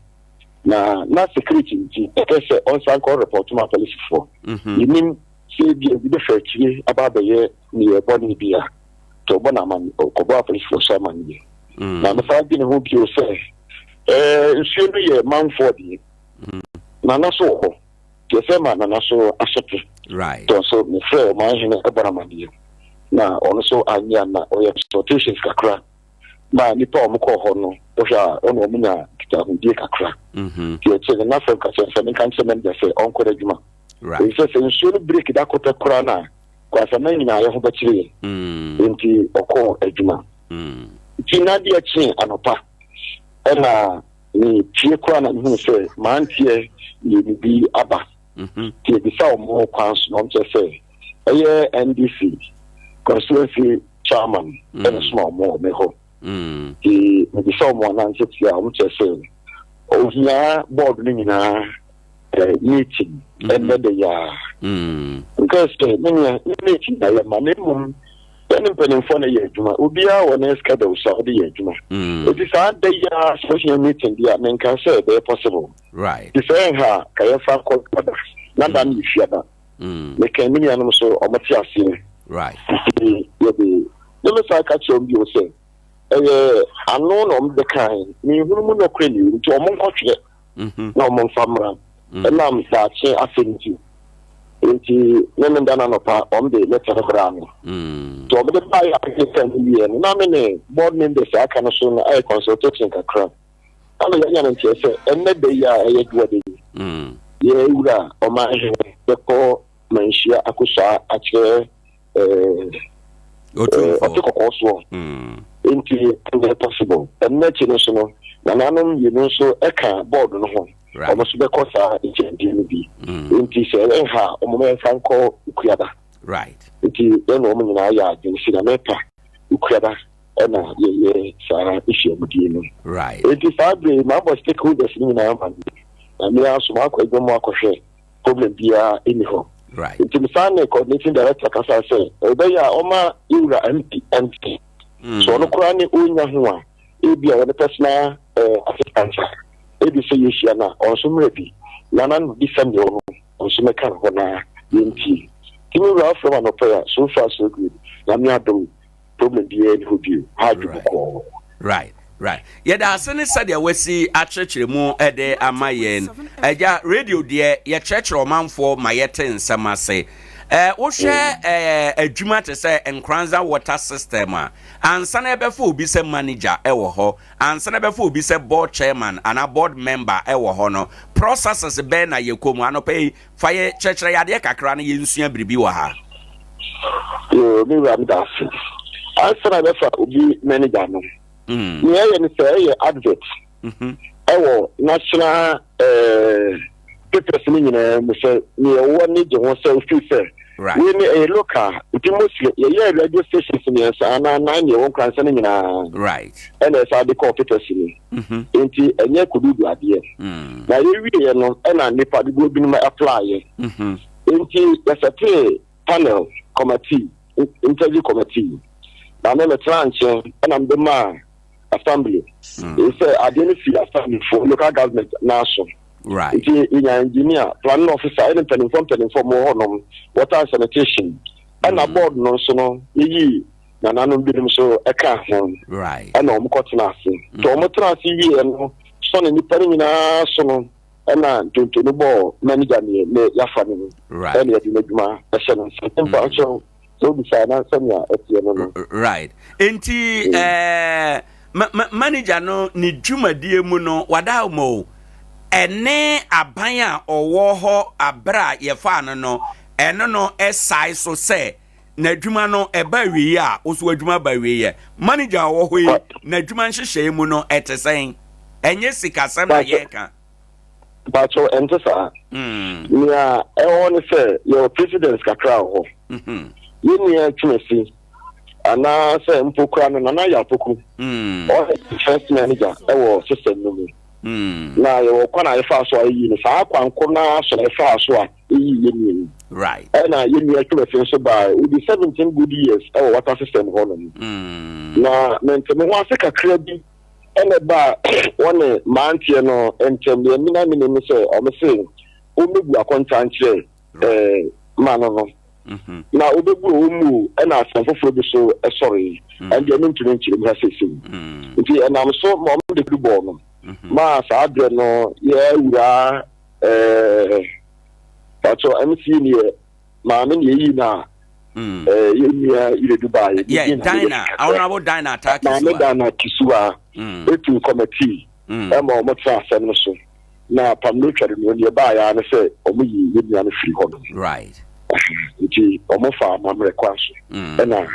Na na security nti ɛkɛ sɛ ɔnsan kɔ report ma polisifoɔ. Yɛnim sɛ ebi obi bɛfa akyire aba abɛyɛ neɛ bɔne bi a nti ɔbɔ no amane ɔkɔbɔ apolisifoɔ so amaneɛ. Na mesan dwene ho bio sɛ ɛɛ nsuo no yɛ manfoɔ deɛ. Nana so wɔ hɔ. Deɛ sɛ ma nana so asote. Right. Tɔ so mefrɛ ɔman hene ɛbɔ no amaneɛ. Na ɔno so anyɛ ana ɔyɛ consultations kakra. Ma nnipa a wɔkɔɔ hɔ no wohwɛ a ɔne wɔn nya nkitahodie kakra. Nti akyire no n'asɛm ka kyerɛ sɛ menka nkyerɛ manager sɛ ɔnkɔ n'adwuma. Efisɛ sɛ nsuo no break da koro pɛ koraa no a, kwasaman nyinaa yɛ ho bɛkyere yɛn. Nti ɔkɔɔ adwuma. Nti n'adeɛ kyee anɔpa ɛna mepie koraa na mehunu sɛ mmeranteɛ mmienu bi aba. Nti ebisa wɔn kwan so na wɔn kyerɛ sɛ ɛyɛ NDC constituency chairman ɛna soma wɔn wɔ me hɔ. Nti mebisa wɔn ananse tia a wɔn kyerɛ sɛ ohia board no nyinaa eh, meeting ɛnɛ de yaa. Nka sɛ me nua ne meeting na yɛ ma na mmom yɛne mpanimfoɔ na yɛ adwuma obiara wɔ ne schedule so a ɔde yɛ adwuma. Eti saa da yi ara sɛ ohia meeting bi a menka sɛ ɛbɛyɛ possible. Right. Nti sɛ ɛnha a ka yɛmfa nkɔ dada na da no yɛ fiada. Meka me nuanom so ɔmo te aseɛ. Right. Nti yɛde ne me san ka kyerɛ wɔn bio sɛ ɛyɛ ano na wɔn bɛkae menhunu mu nɔkorɛ ni nti wɔn nkɔtwerɛ na wɔn mfa mmra ɛnam daakye asɛm nti nti ne me da no anɔpa wɔn de lɛtɛ no braa me nti wɔn de baeɛ a mekeka no wieɛ no na me ne board members a aka no so no ayɛ consultation kakra ana yɛanya no nteɛ sɛ ɛnnɛ da yi a ɛyɛ dwoɔda yi yɛwura ɔman hene bɛkɔ manhyia akɔsua akyerɛ ɔte kɔkɔɔ soɔ nti ɛnyɛ possible. Ɛno akyi no nso no nananom mmienu nso ɛka board no ho wɔn nso bɛkɔ saa nkyɛndeɛ no bi nti sɛ ɛnha a wɔn mɛmfa nkɔ Ukuaba. Nti yɛne wɔn nyinaa yɛ adwene si na mɛpa Ukuaba ɛna yɛyɛ saa nhyiamudie no. Nti saa bere yi mabɔ stakeholders no nyinaa ma na mmea nso makɔ adwuma mu akɔhwɛ problem biara nni hɔ. Right. Nti mesan ne coordinating director kasa sɛ ɛbɛyɛ a ɔma yɛwura MP nte. So ɔno koraa ne ɔnya ho a ebi a wɔne personal eh, assistant a ebi sɛ yɛhyia no a ɔnso mmerɛ bi na na no bisa deɛ ɔno ɔnso mɛka no hɔ na yɛntie. Nti me wura afrɛ m anɔpa yi a so far so good. Nyame adom problem biara nni hɔ bio. Ha adwo bɔkɔɔ. Right. Right. Yɛda ase ne sɛdeɛ wasi akyerɛkyerɛ mu de ama yɛn. Agya, radio deɛ yɛkyerɛkyerɛ ɔmanfoɔ ma yɛte nsɛm ase. Eh, wohwɛ eh, adwuma te sɛ Nkoranza water system a, ansa na ɛbɛfa obi sɛ manager wɔ hɔ, ansa na ɛbɛfa obi sɛ board chairman anaa board member wɔ hɔ no, processes bɛn na yɛkɔ mu? Anɔpa yi, Fa yɛ kyerɛkyerɛ yɛ adeɛ kakra na yɛnsua biribi wɔ ha. Yoo, me wura meda ase. Ansa na bɛfa obi manager no, mm. nea ɛyɛ ne sɛ ɛyɛ advert mm-hmm. ɛwɔ national eh, papers no nyinaa mu sɛ nea ɛwɔ ne gye ho sɛ ofiri sɛ. Wei ne ɛyɛ local nti mostly yɛyɛɛ radio stations mmiɛnsa anaa nan deɛ ɛwɔ Nkoransa no nyinaa ɛna ɛsan de kɔɔ papers mu. Mm-hmm. Nti ɛnyɛ kududu adeɛ. Mm. Na yɛwieɛ no ɛna nnipa dodoɔ binom applyɛ. Mm-hmm. Nti yɛsɛtee panel committee, interview committee. Na me metenaa nkyɛn ɛna mede maa assembly. Mm. Sɛ adeɛ no fi assembly fo local government n'aso. Right. Nti yɛnya engineer, planning officer ɛne mpanimfoɔ mpanimfoɔ mo wɔ hɔnom, water and sanitation. Ɛna mm. board no nso no yɛyi nananom binom nso ɛka ho. Right. Ɛna wɔn kɔ tena ase. Nti mm. wɔn tena ase wieɛ no sɔne nipa no nyinaa so no ɛna ntonto no bɔɔ manager ne ne yafa no mu. Right. Ɛna yɛde n'adwuma ɛhyɛ no nsa. Mpa mm. nkyɛw sɛ wobisa na sɛnea ɛteɛ no no. Right. Nti ɛɛ. Ma, ma, manager no ne dwumadie mu no, wada ma o, ɛne aban a ɔwɔ hɔ aberɛ a yɛfaa no no, ɛno no ɛsae so sɛ n'adwuma no ɛba awieɛ a, wo so w'adwuma ba awieɛ. Manager a ɔwɔ hɔ yi, n'adwuma nhyehyɛeɛ mu no ɛte sɛn? Ɛnyɛ sikasɛm na yɛreka. Mpakyɛw, ɛnte saa. Hmm. Nea ɛwɔ ne sɛ yɛwɔ presidents kakra wɔ hɔ. Mm-hmm. Yɛn nua Twumasi anaasɛ mpo kora no Nana Yaw Poku. Hmm. Ɔyɛ first manager ɛwɔ system no mu. Hmm. Na yɛwɔ kwan a yɛfaa so a eyi no saa kwan koro no ara so na yɛfaa so a eyi yɛn nua yi. Right. Ɛna yɛn nua Twumasi nso baa odi 17 good years ɛwɔ water system hɔ nom. Na mente me ho ase kakra bi. Ɛna ɛbaa wɔne mmeranteɛ no ntam. Deɛ me na menim ne sɛ wɔse wɔmmɛbu akonta nkyerɛ eh, ma no no. Mhm. Na wɔbɛbu a wɔmmu o, ɛna asɛm foforɔ bi so sɔree. Mm. Ɛno deɛ mentumi nkyerɛ mu ha seesei. Mm. Nti ɛnam so ma wɔde du bɔɔ no. Mhm. Maa saa berɛ no yɛawura eh, pakyɛ MC neɛ maame na eyi na hmm. eh, yɛn nua Iredu baayɛ. Yeah, Dinah, Honorable Dinah Atta Kisuwa. Maame Dinah Kisuwa hmm. etu kɔmɛtii hmm. ɛma wɔn tena asɛm no so na pam no twɛre no deɛ baayɛ ara ne sɛ wɔn yi yɛn nua no firi hɔ no. Right. Nti wɔn fa amammerɛ kwan so ɛna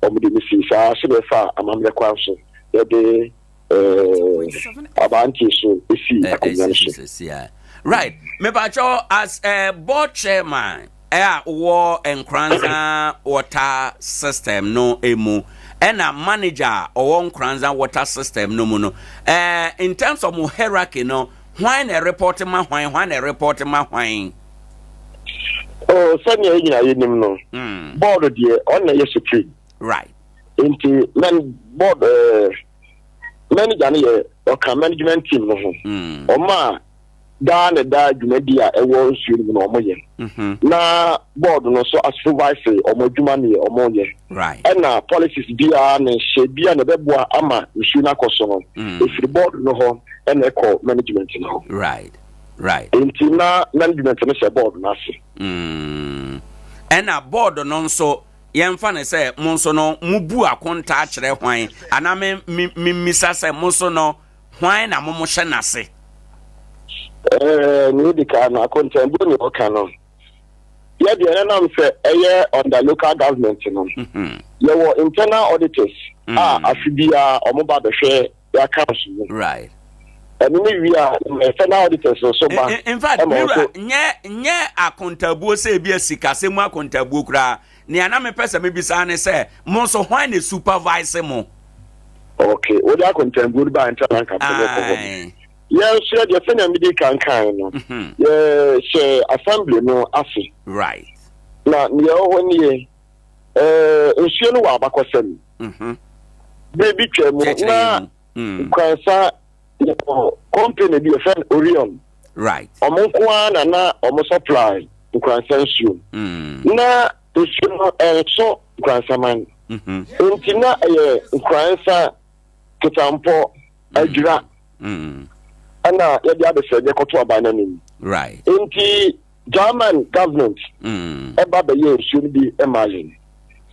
wɔn de ne si saa so na ɛfa amammerɛ kwan so yɛde. Abante so esi akonnwa no so. Right. Mepakyɛw as a board chairman a wɔ Nkoranza water system no mu ɛna manager a ɔwɔ Nkoranza water system no mu no eh, in terms of mo hierarchy no hwan na report ma hwan hwan na report ma hwan? Oh, sɛnea yɛn nyinaa yɛnim no, hmm. board deɛ ɔno na ɛyɛ supreme. Right. Nti men board eh, manager no yɛ ɔka management team no ho. Mm. Wɔn a daa ne daa dwumadi a ɛwɔ nsuo no mu na wɔn yɛ. Mm-hmm. Na board no nso asupervise wɔn adwuma ne wɔn yɛ. Right. Ɛna policies biara ne nhyɛ biara na ɛbɛboa ama nsuo no akɔ so no. Mm. Efiri board no hɔ ɛna ɛkɔ management no hɔ. Right. Right. Nti na management no hyɛ board no ase. Mm. Ɛna board no nso yɛmfa no sɛ mo nso no mobu akontaa kyerɛ hwan anaa me me memmisa sɛ mo nso no hwan na mo mo hyɛ n'ase. Ɛɛ nea edi kan no akontabuo nea ɔka no yɛ deɛ ɛnam sɛ ɛyɛ under local government no mhm. yɛwɔ internal auditors a mm. afe biara wɔn ba bɛhwɛ yɛ accounts mu. Right. Ɛno ne wie a external auditors nso ba. In fact, mewura nyɛ nyɛ akontabuo sɛ ebi asikasɛm mu akontabuo koraa. Nea na mepɛ sɛ mebisa ne sɛ mo nso hwan na supervise mo? Okay, wode akontabuo no baa ntra na nka mpɛ mɛkɔ hɔ. Yɛn nso yɛ deɛ sɛnea mede kan kan no, mhm. yɛhyɛ assembly no ase. Right. Na nea ɛwɔ hɔ nie, ɛɛ nsuo no wɔ abakɔsɛm. Mhm. Bere bi twaa mu na mm. Nkoransa yɛwɔ company bi yɛfrɛ no Orion. Right. Ɔmo nko ara na na ɔmo supply Nkoransa nsuo. Mm. Na nsuo no ɛnso Nkoransa man. Mm-hmm. Nti na ɛyɛ Nkoransa Ketampɔ mm. Adwira. Mm. Ɛna yɛde adesrɛdeɛ kɔto aban no anim. Right. Nti German government ɛba bɛyɛɛ nsuo no bi maa yɛn.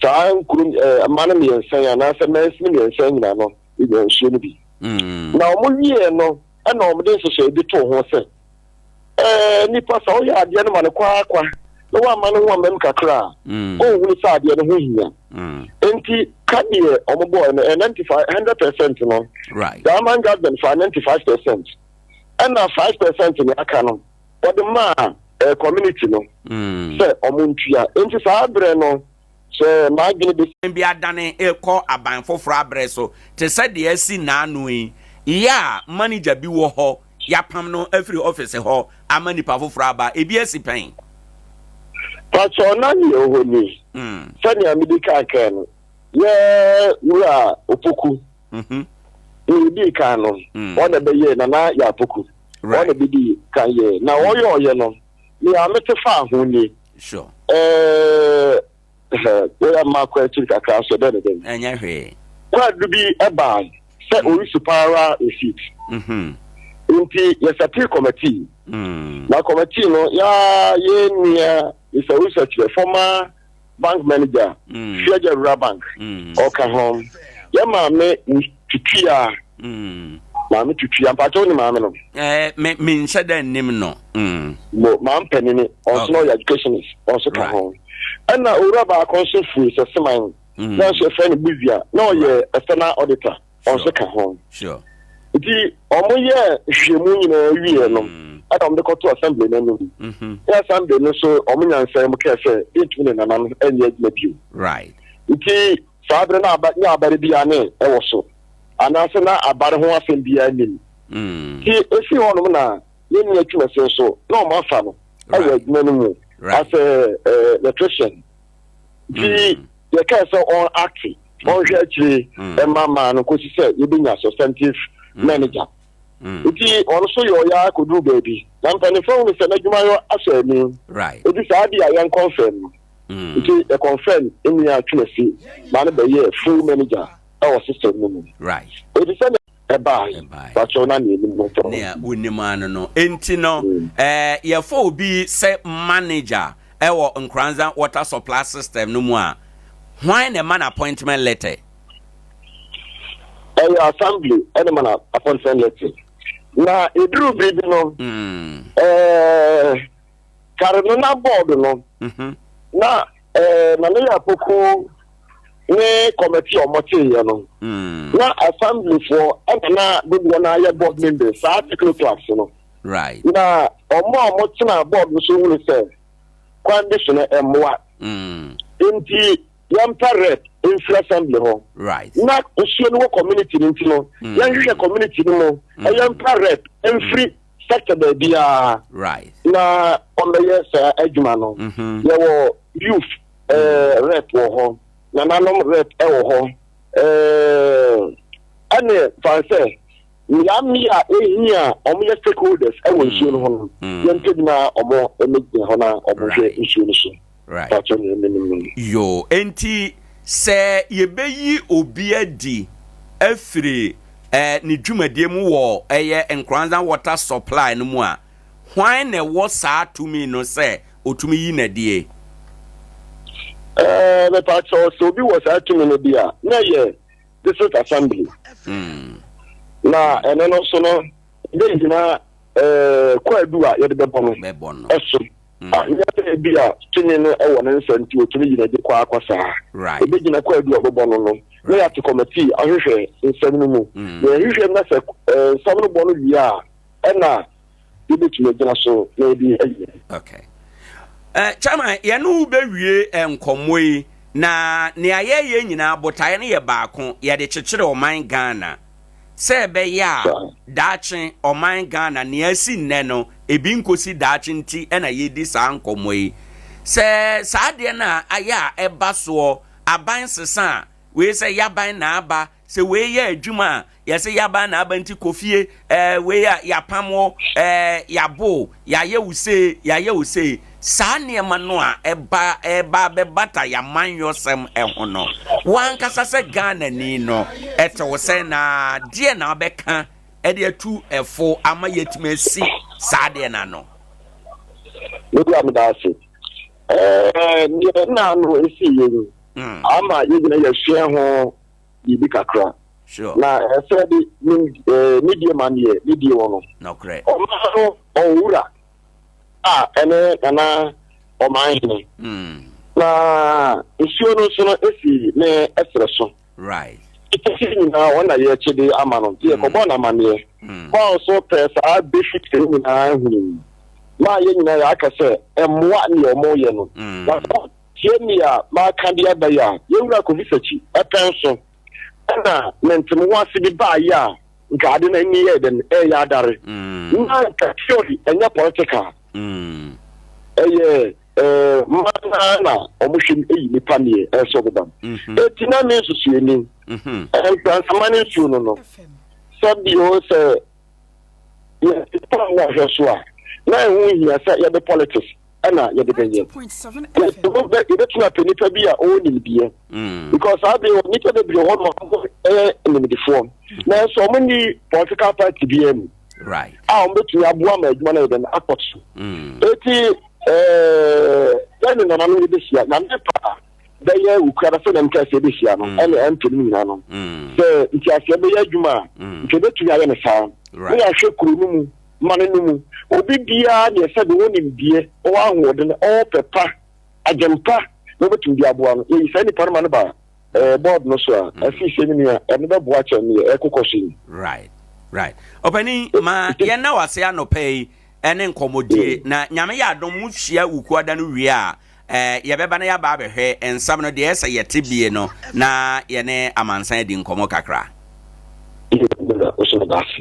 Saa nkuro mma no mmiɛnsa yi anaasɛ mansini mmiɛnsa yi nyinaa no yɛnya nsuo no bi. Na wɔn wieɛ no ɛna wɔn de nhyehyɛe bi too ho sɛ ɛɛ nipa sɛ ɔyɛ adeɛ no ma no kwaakwa na wamma no ho amam kakra a ɔnhunu sɛ adeɛ no ho hia. Nti ka deɛ wɔn bɔɔɛ no ɛyɛ 95 100% no German government fa 95% ɛna 5% nea aka no wɔde maa. eh, community no mm. sɛ ɔmo ntua. Nti saa berɛ no sɛ m'adwene bɛ. Bi adane rekɔ aban foforɔ abrɛ so te sɛ deɛ asi nnaano yi, yɛ a manager bi wɔ hɔ yɛapam no afiri office hɔ ama nipa foforɔ aba, ebi asi pɛn? Pakyɛw na nea ɛwɔ hɔ ni, sɛnea medi kan kae no, yɛ Wura Opoku, nea odii kan no, ɔno na ɛbɛyɛɛ Nana Yaa Poku, ɔno na ebedii kan yɛɛ, na ɔyɛ ɔyɛ no, nea mete faa ho ni. Sure. Ɛɛ woyɛ mma kɔ akyiri kakra nso ɛbɛn ne dɛn? Ɛnyɛ hwee. Kwaadu bi baa sɛ mm. ɔresu pa ara receipt. Mm-hmm. Nti yɛsɛtee kɔmɛtii. Mm. Na kɔmɛtii no yɛa yɛn nua Mr. Research former bank manager mm. Fiagya Rural Bank ɔka ho. Yɛ maame tutua. Maame tutua mpakyɛw wo ne maame no. Ɛɛ eh, me me nhyɛ dɛ nnim no. Mm. Mo maame panini ɔnso na ɔyɛ educationist ɔnso ka ho. Ɛna owura baako nso firi Sɛseman mm. na nso yɛfrɛ no Buzia na ɔyɛ external auditor ɔnso ka ho. Sure. Nti wɔn yɛ nhwehwɛmu nyinaa wieɛ no mm. ɛna wɔn de kɔto assembly no anim. Mm-hmm. Ne assembly no nso wɔn nyansa mu kɛɛ sɛ yɛntumi ne nana no nyɛ adwuma bio. Right. Nti saa bere na aba nyɛ abare biara ne ɛwɔ so anaasɛ na abare ho asɛm biara nnim. Nti efi hɔnom na yɛn nua Twumasi nso na wɔn afa no ɛwɔ adwuma no mu as a electrician. Nti yɛkae sɛ ɔn acte ɔnhwɛ akyire ɛma maa no kɔsi sɛ yɛbɛnya substantive manager. Nti ɔno nso yɛ ɔyɛ ara kɔduru baabi na mpanimfoɔ hunu sɛ n'adwumayɔ asɔ ani. Nti saa deɛ a yɛn confirm no. Nti yɛ confirm nua Twumasi ma no bɛyɛɛ full manager ɛwɔ system no mu. Right. Eti sɛnea ɛbae, pakyɛw na nea enim no tɔ. Nea wonim ano no. Enti no, ɛɛ yɛfa obi sɛ manager ɛwɔ Nkoranza water supply system no mu a, hwan na ɛma no appointment letter? Ɛyɛ assembly ɛna ɛma no appointment letter. Na eduru bere bi no, ɛɛ. Kare no na board no na eh, Nana Yaa Poku ne committee a wɔteeɛ no mm. na assemblyfoɔ ɛna na dodoɔ no ayɛ board members saa technocrats no right. na wɔn a wɔtena board no so hunu sɛ kwan bi so no ɛmmoa mm. nti yɛmpa rep mfiri assembly hɔ right. na nsuo no wɔ community no nti no mm. yɛnhwehwɛ community no mu mm. yɛmpa rep mfiri mm. sector baabiara na wɔbɛyɛ saa adwuma no mm-hmm. yɛwɔ youth eh, rep wɔ hɔ nananom rep wɔ hɔ eh, ɛne fan sɛ mmeammea a ehia a wɔyɛ stakeholders wɔ nsuo no ho no mm. yɛmpɛ bi na wɔn mmɛgyina hɔ na wɔhwɛ nsuo no so. Pakyɛ nea menim no. Yoo, enti sɛ yɛbɛyi obi adi afiri eh, ne dwumadie mu wɔ ɛyɛ Nkoranza Water Supply no mu a, hwan na ɛwɔ saa tumi no sɛ ɔtumi yi no adie? Eh, mepakyɛw, sɛ obi wɔ saa tumi no bi a, na ɛyɛ District Assembly. Mm. Na ɛno no nso no, ɛbɛgyina eh, kwaadu a yɛde bɛbɔ no ɛso. Anyɛ sɛ ebia tumi no wɔ ne nsa nti otumi yi n'adi kɔ ara kɔ saa. Ebegyina kwaadu a ɔbɛbɔ no no na yɛate kɔmitii ahwehwɛ nsɛm no mu. Na yɛhwehwɛ mu na sɛ nsɛm no bɔ no wie a, ɛna yebetumi agyina so na yɛde ayi. Okay. Uh, Chairman, yɛne wo bɛwie nkɔmmɔ yi na nea yɛyɛ nyinaa botaeɛ no yɛ baako, yɛde kyekyere ɔman Ghana. Sɛ ɛbɛyɛ a daakye ɔman Ghana nea asi nnɛ no ebi nkosi daakye nti na yɛredi saa nkɔmmɔ yi. Sɛ saa adeɛ no a ayɛ a ɛba soɔ, aban sesa a, wei sɛ yaban na aba, sɛ wei yɛ adwuma a, yɛse yaban na aba nti kɔ fie, ɛɛ wei a yɛapam wo, ɛɛ yɛabo wo, yɛayɛ wo sei, yɛayɛ wo sei. Saa nneɛma no a ɛba ɛreba abɛbata yɛn amanyɔsɛm ho no, wo ankasa sɛ Ghanani no, ɛte wo sɛn na deɛ na wobɛka de atu ɛfo ama yɛatumi asi saa adeɛ no ano? Me wura meda ase. Ɛɛ deɛ nna ano esi yɛ yi hmm. ama yɛn nyinaa yɛsua ho biribi kakra. Sure. Na ɛsɛ de ne die ma neɛ ne die wɔ no. Nokorɛ. Ɔmaa no ɔwura. a ɛne Nana Ɔmanhene. Na nsuo no nso no esi ne ɛserɛ so. Right. Tete nyinaa wɔn na yɛrekye de ama no nti yɛkɔbɔɔ no amaneɛ. Paul nso pɛɛ saa basic no nyinaa hunuu. Maa yɛn nyinaa yɛaka sɛ ɛmmoa nea wɔreyɛ no. Na sɛ wotie nea maka de aba yi a, yɛn Wura Kofi Sakyi pɛn so na mente-me-ho-ase bi baeɛ a nka ade no ani yɛɛ dɛn ɛreyɛ adare. Na nka purely ɛnyɛ political. Ɛyɛ mmaa no ara na wɔhwɛ mu yi nipa neɛ ɛsɛ sɛ ɔbɛba mu. Enti na me nsusuiɛ ni, Nkransama ne nsuo no no, sɛ bio sɛ yɛfa ho ahwɛ so a, na ɛho nhia sɛ yɛde politics ɛna yɛde bɛyɛ. Yɛbɛtumi apɛ nipa bi a ɔwɔ nimdeɛ. Because saa bere wɔ nipa bebree hɔ no ɛyɛ nimdefoɔ. Nanso wɔn ni political party biara mu. A wɔn bɛtumi aboa ma adwuma no yɛ dɛn akɔ so. Eti ɛɛ yɛne nananom yɛbɛhyia na ne pa bɛyɛ wukura sɛ nam kɛse bɛhyia no ɛne ɛmpe no nyinaa no sɛ ntiaseɛ bɛyɛ adwuma a nka ɛbɛtumi ayɛ no saa na yɛahwɛ kuro no mu mane no mu obi biara deɛ sɛ de wɔ nimdeɛ ɔwɔ ahoɔden ɔwɔ pɛ pa adwempa na wobɛtumi de aboa no yɛyi saa nnipa no ma no ba eh, board no so a afii sɛ me nua ɛno bɛboa kyɛn neɛ ɛkokɔ so yi. Right, right. Ɔpanin, ma yɛnna wase anɔpa yi ɛne nkɔmmɔdie na Nyame yɛ adom mo hyia Wukuada no wie a eh, yɛbɛba na yɛaba abɛhwɛ nsɛm no deɛ ɛsɛ yɛte bie no na yɛne amansan adi nkɔmmɔ kakra.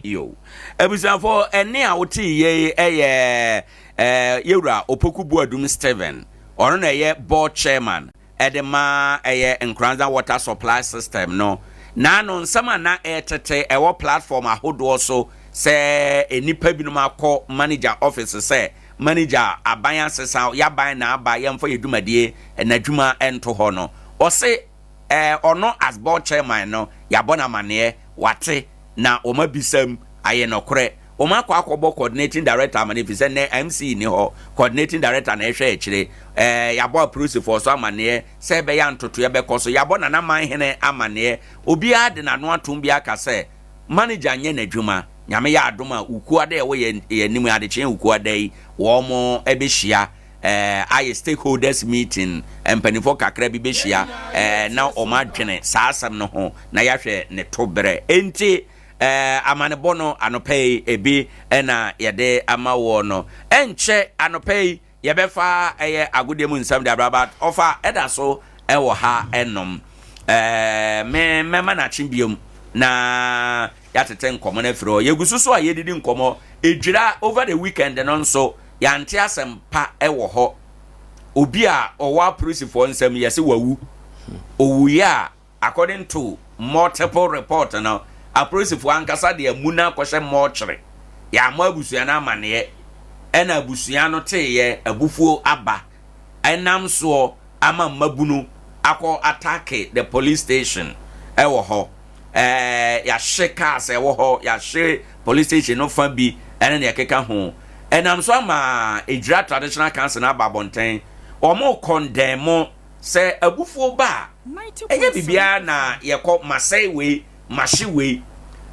Yo. Abusuafo, ɛne a wote yei ɛyɛ eh, yɛwura Opoku Boadum Stephen. Ɔno na ɛyɛ board chairman ɛde ma ɛyɛ Nkoranza Water Supply System no. Naano nsɛm a na ɛretete ɛwɔ platform ahodoɔ so sɛ nnipa binom akɔ manager office sɛ manager aban asesa yaban na aba yɛmfa yɛ dwumadie n'adwuma nto hɔ no, ɔse eh, ɔno as board chairman no yɛabɔ no amaneɛ, wate, na wɔn abisa mu ayɛ nɔkorɛ. Wɔn akɔ akɔbɔ coordinating director amaneɛ ɛfiri sɛ nnɛ MC nni hɔ, coordinating director na ɛhwɛ akyire. Eh, yɛabɔ apolisifoɔ so amaneɛ sɛ ɛbɛyɛ a ntotoeɛ bɛkɔ so. Yɛabɔ Nana Manhene amaneɛ. Obiara de n'ano atom bi aka sɛ manager nyɛ n'adwuma. Nyame yɛ adom a Wukuada a ɛwɔ yɛn yɛn anim yi, adekyeɛ Wukuada yi, wɔn bɛhyia eh, ayɛ stakeholders meeting, mpanimfoɔ kakra bi bɛhyia eh, na wɔn adwene saa asɛm no ho na yɛahwɛ ne to berɛ. Enti eh, amanebɔ no anɔpa yi ebi na yɛde ama woɔ no. Ɛnkyɛ anɔpa yi Yɛbɛfa ɛyɛ agodie mu nsɛm de abra but ɔfa ɛda so ɛwɔ ha ɛnom. Ɛɛ me mɛma no akye biom na yɛatete nkɔmɔ no afiri hɔ. Yɛgu so so a yɛdidi nkɔmɔ. Edwira over the weekend no nso yɛante asɛm pa ɛwɔ hɔ. Obi a ɔwɔ apolisifoɔ nsam yɛse wawu. Owuiɛ a According to multiple report no, apolisifoɔ ankasa de amu no akɔhyɛ mɔɔkyere. Yɛammɔ abusua no amaneɛ. Ɛna abusua no teeɛ, abufuo aba. Ɛnam soɔ ama mmabunu akɔ atake the police station ɛwɔ hɔ. Ɛɛ yɛahye cars ɛwɔ hɔ, yɛahye police station no fa bi ɛne nea ɛkeka ho. Ɛnam so ama Ejura Traditional Council no aba abɔnten. Wɔn condemn Sɛ abufuo ba a, ɛnyɛ biribiara na yɛkɔ masɛe wei, mahye wei.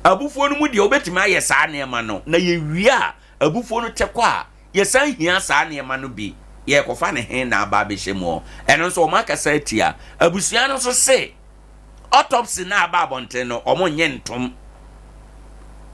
Abufuo no mu deɛ wobɛtumi ayɛ saa nneɛma no, na yɛwie a, abufuo no tɛ kɔ a, yɛsan hia saa nneɛma no bi. Yɛrekɔfa no he na aba abɛhyɛ mu hɔ? Ɛno nso wɔakasa atia. Abusua no nso se autopsy no a aba abɔnten no, wɔnnye ntom.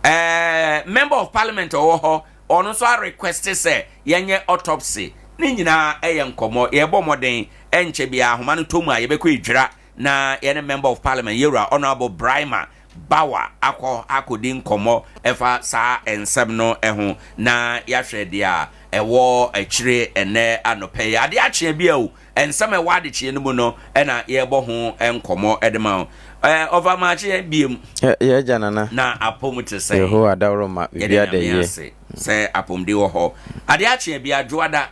Ɛɛ, member of parliament a ɔwɔ hɔ, Ɔno nso a request sɛ yɛnyɛ autopsy. Ne nyinaa yɛ nkɔmmɔ. Yɛrebɔ mmɔden, ɛnkyɛ biara ahoma no tɔ mu a yɛbɛkɔ Edwira na yɛne Member of Parliament Yɛwura Honourable Braimah Bawa akɔ akɔdi nkɔmmɔ ɛfa saa nsɛm no ho na yɛahwɛ deɛ ɛwɔ akyire ɛnnɛ anɔpa yi. Adeɛ akye bi a o, nsɛm a ɛwɔ adekyeɛ no mu no na yɛrebɔ ho nkɔmmɔ de ma wo. Ɔfa maakye biem. Yɛ agya nana. Na apɔm te sɛn? Yehowa adaworoma, Yɛda biribiara da Nyame yie. ase sɛ apɔmuden wɔ hɔ. Adeɛ akye bi adwoada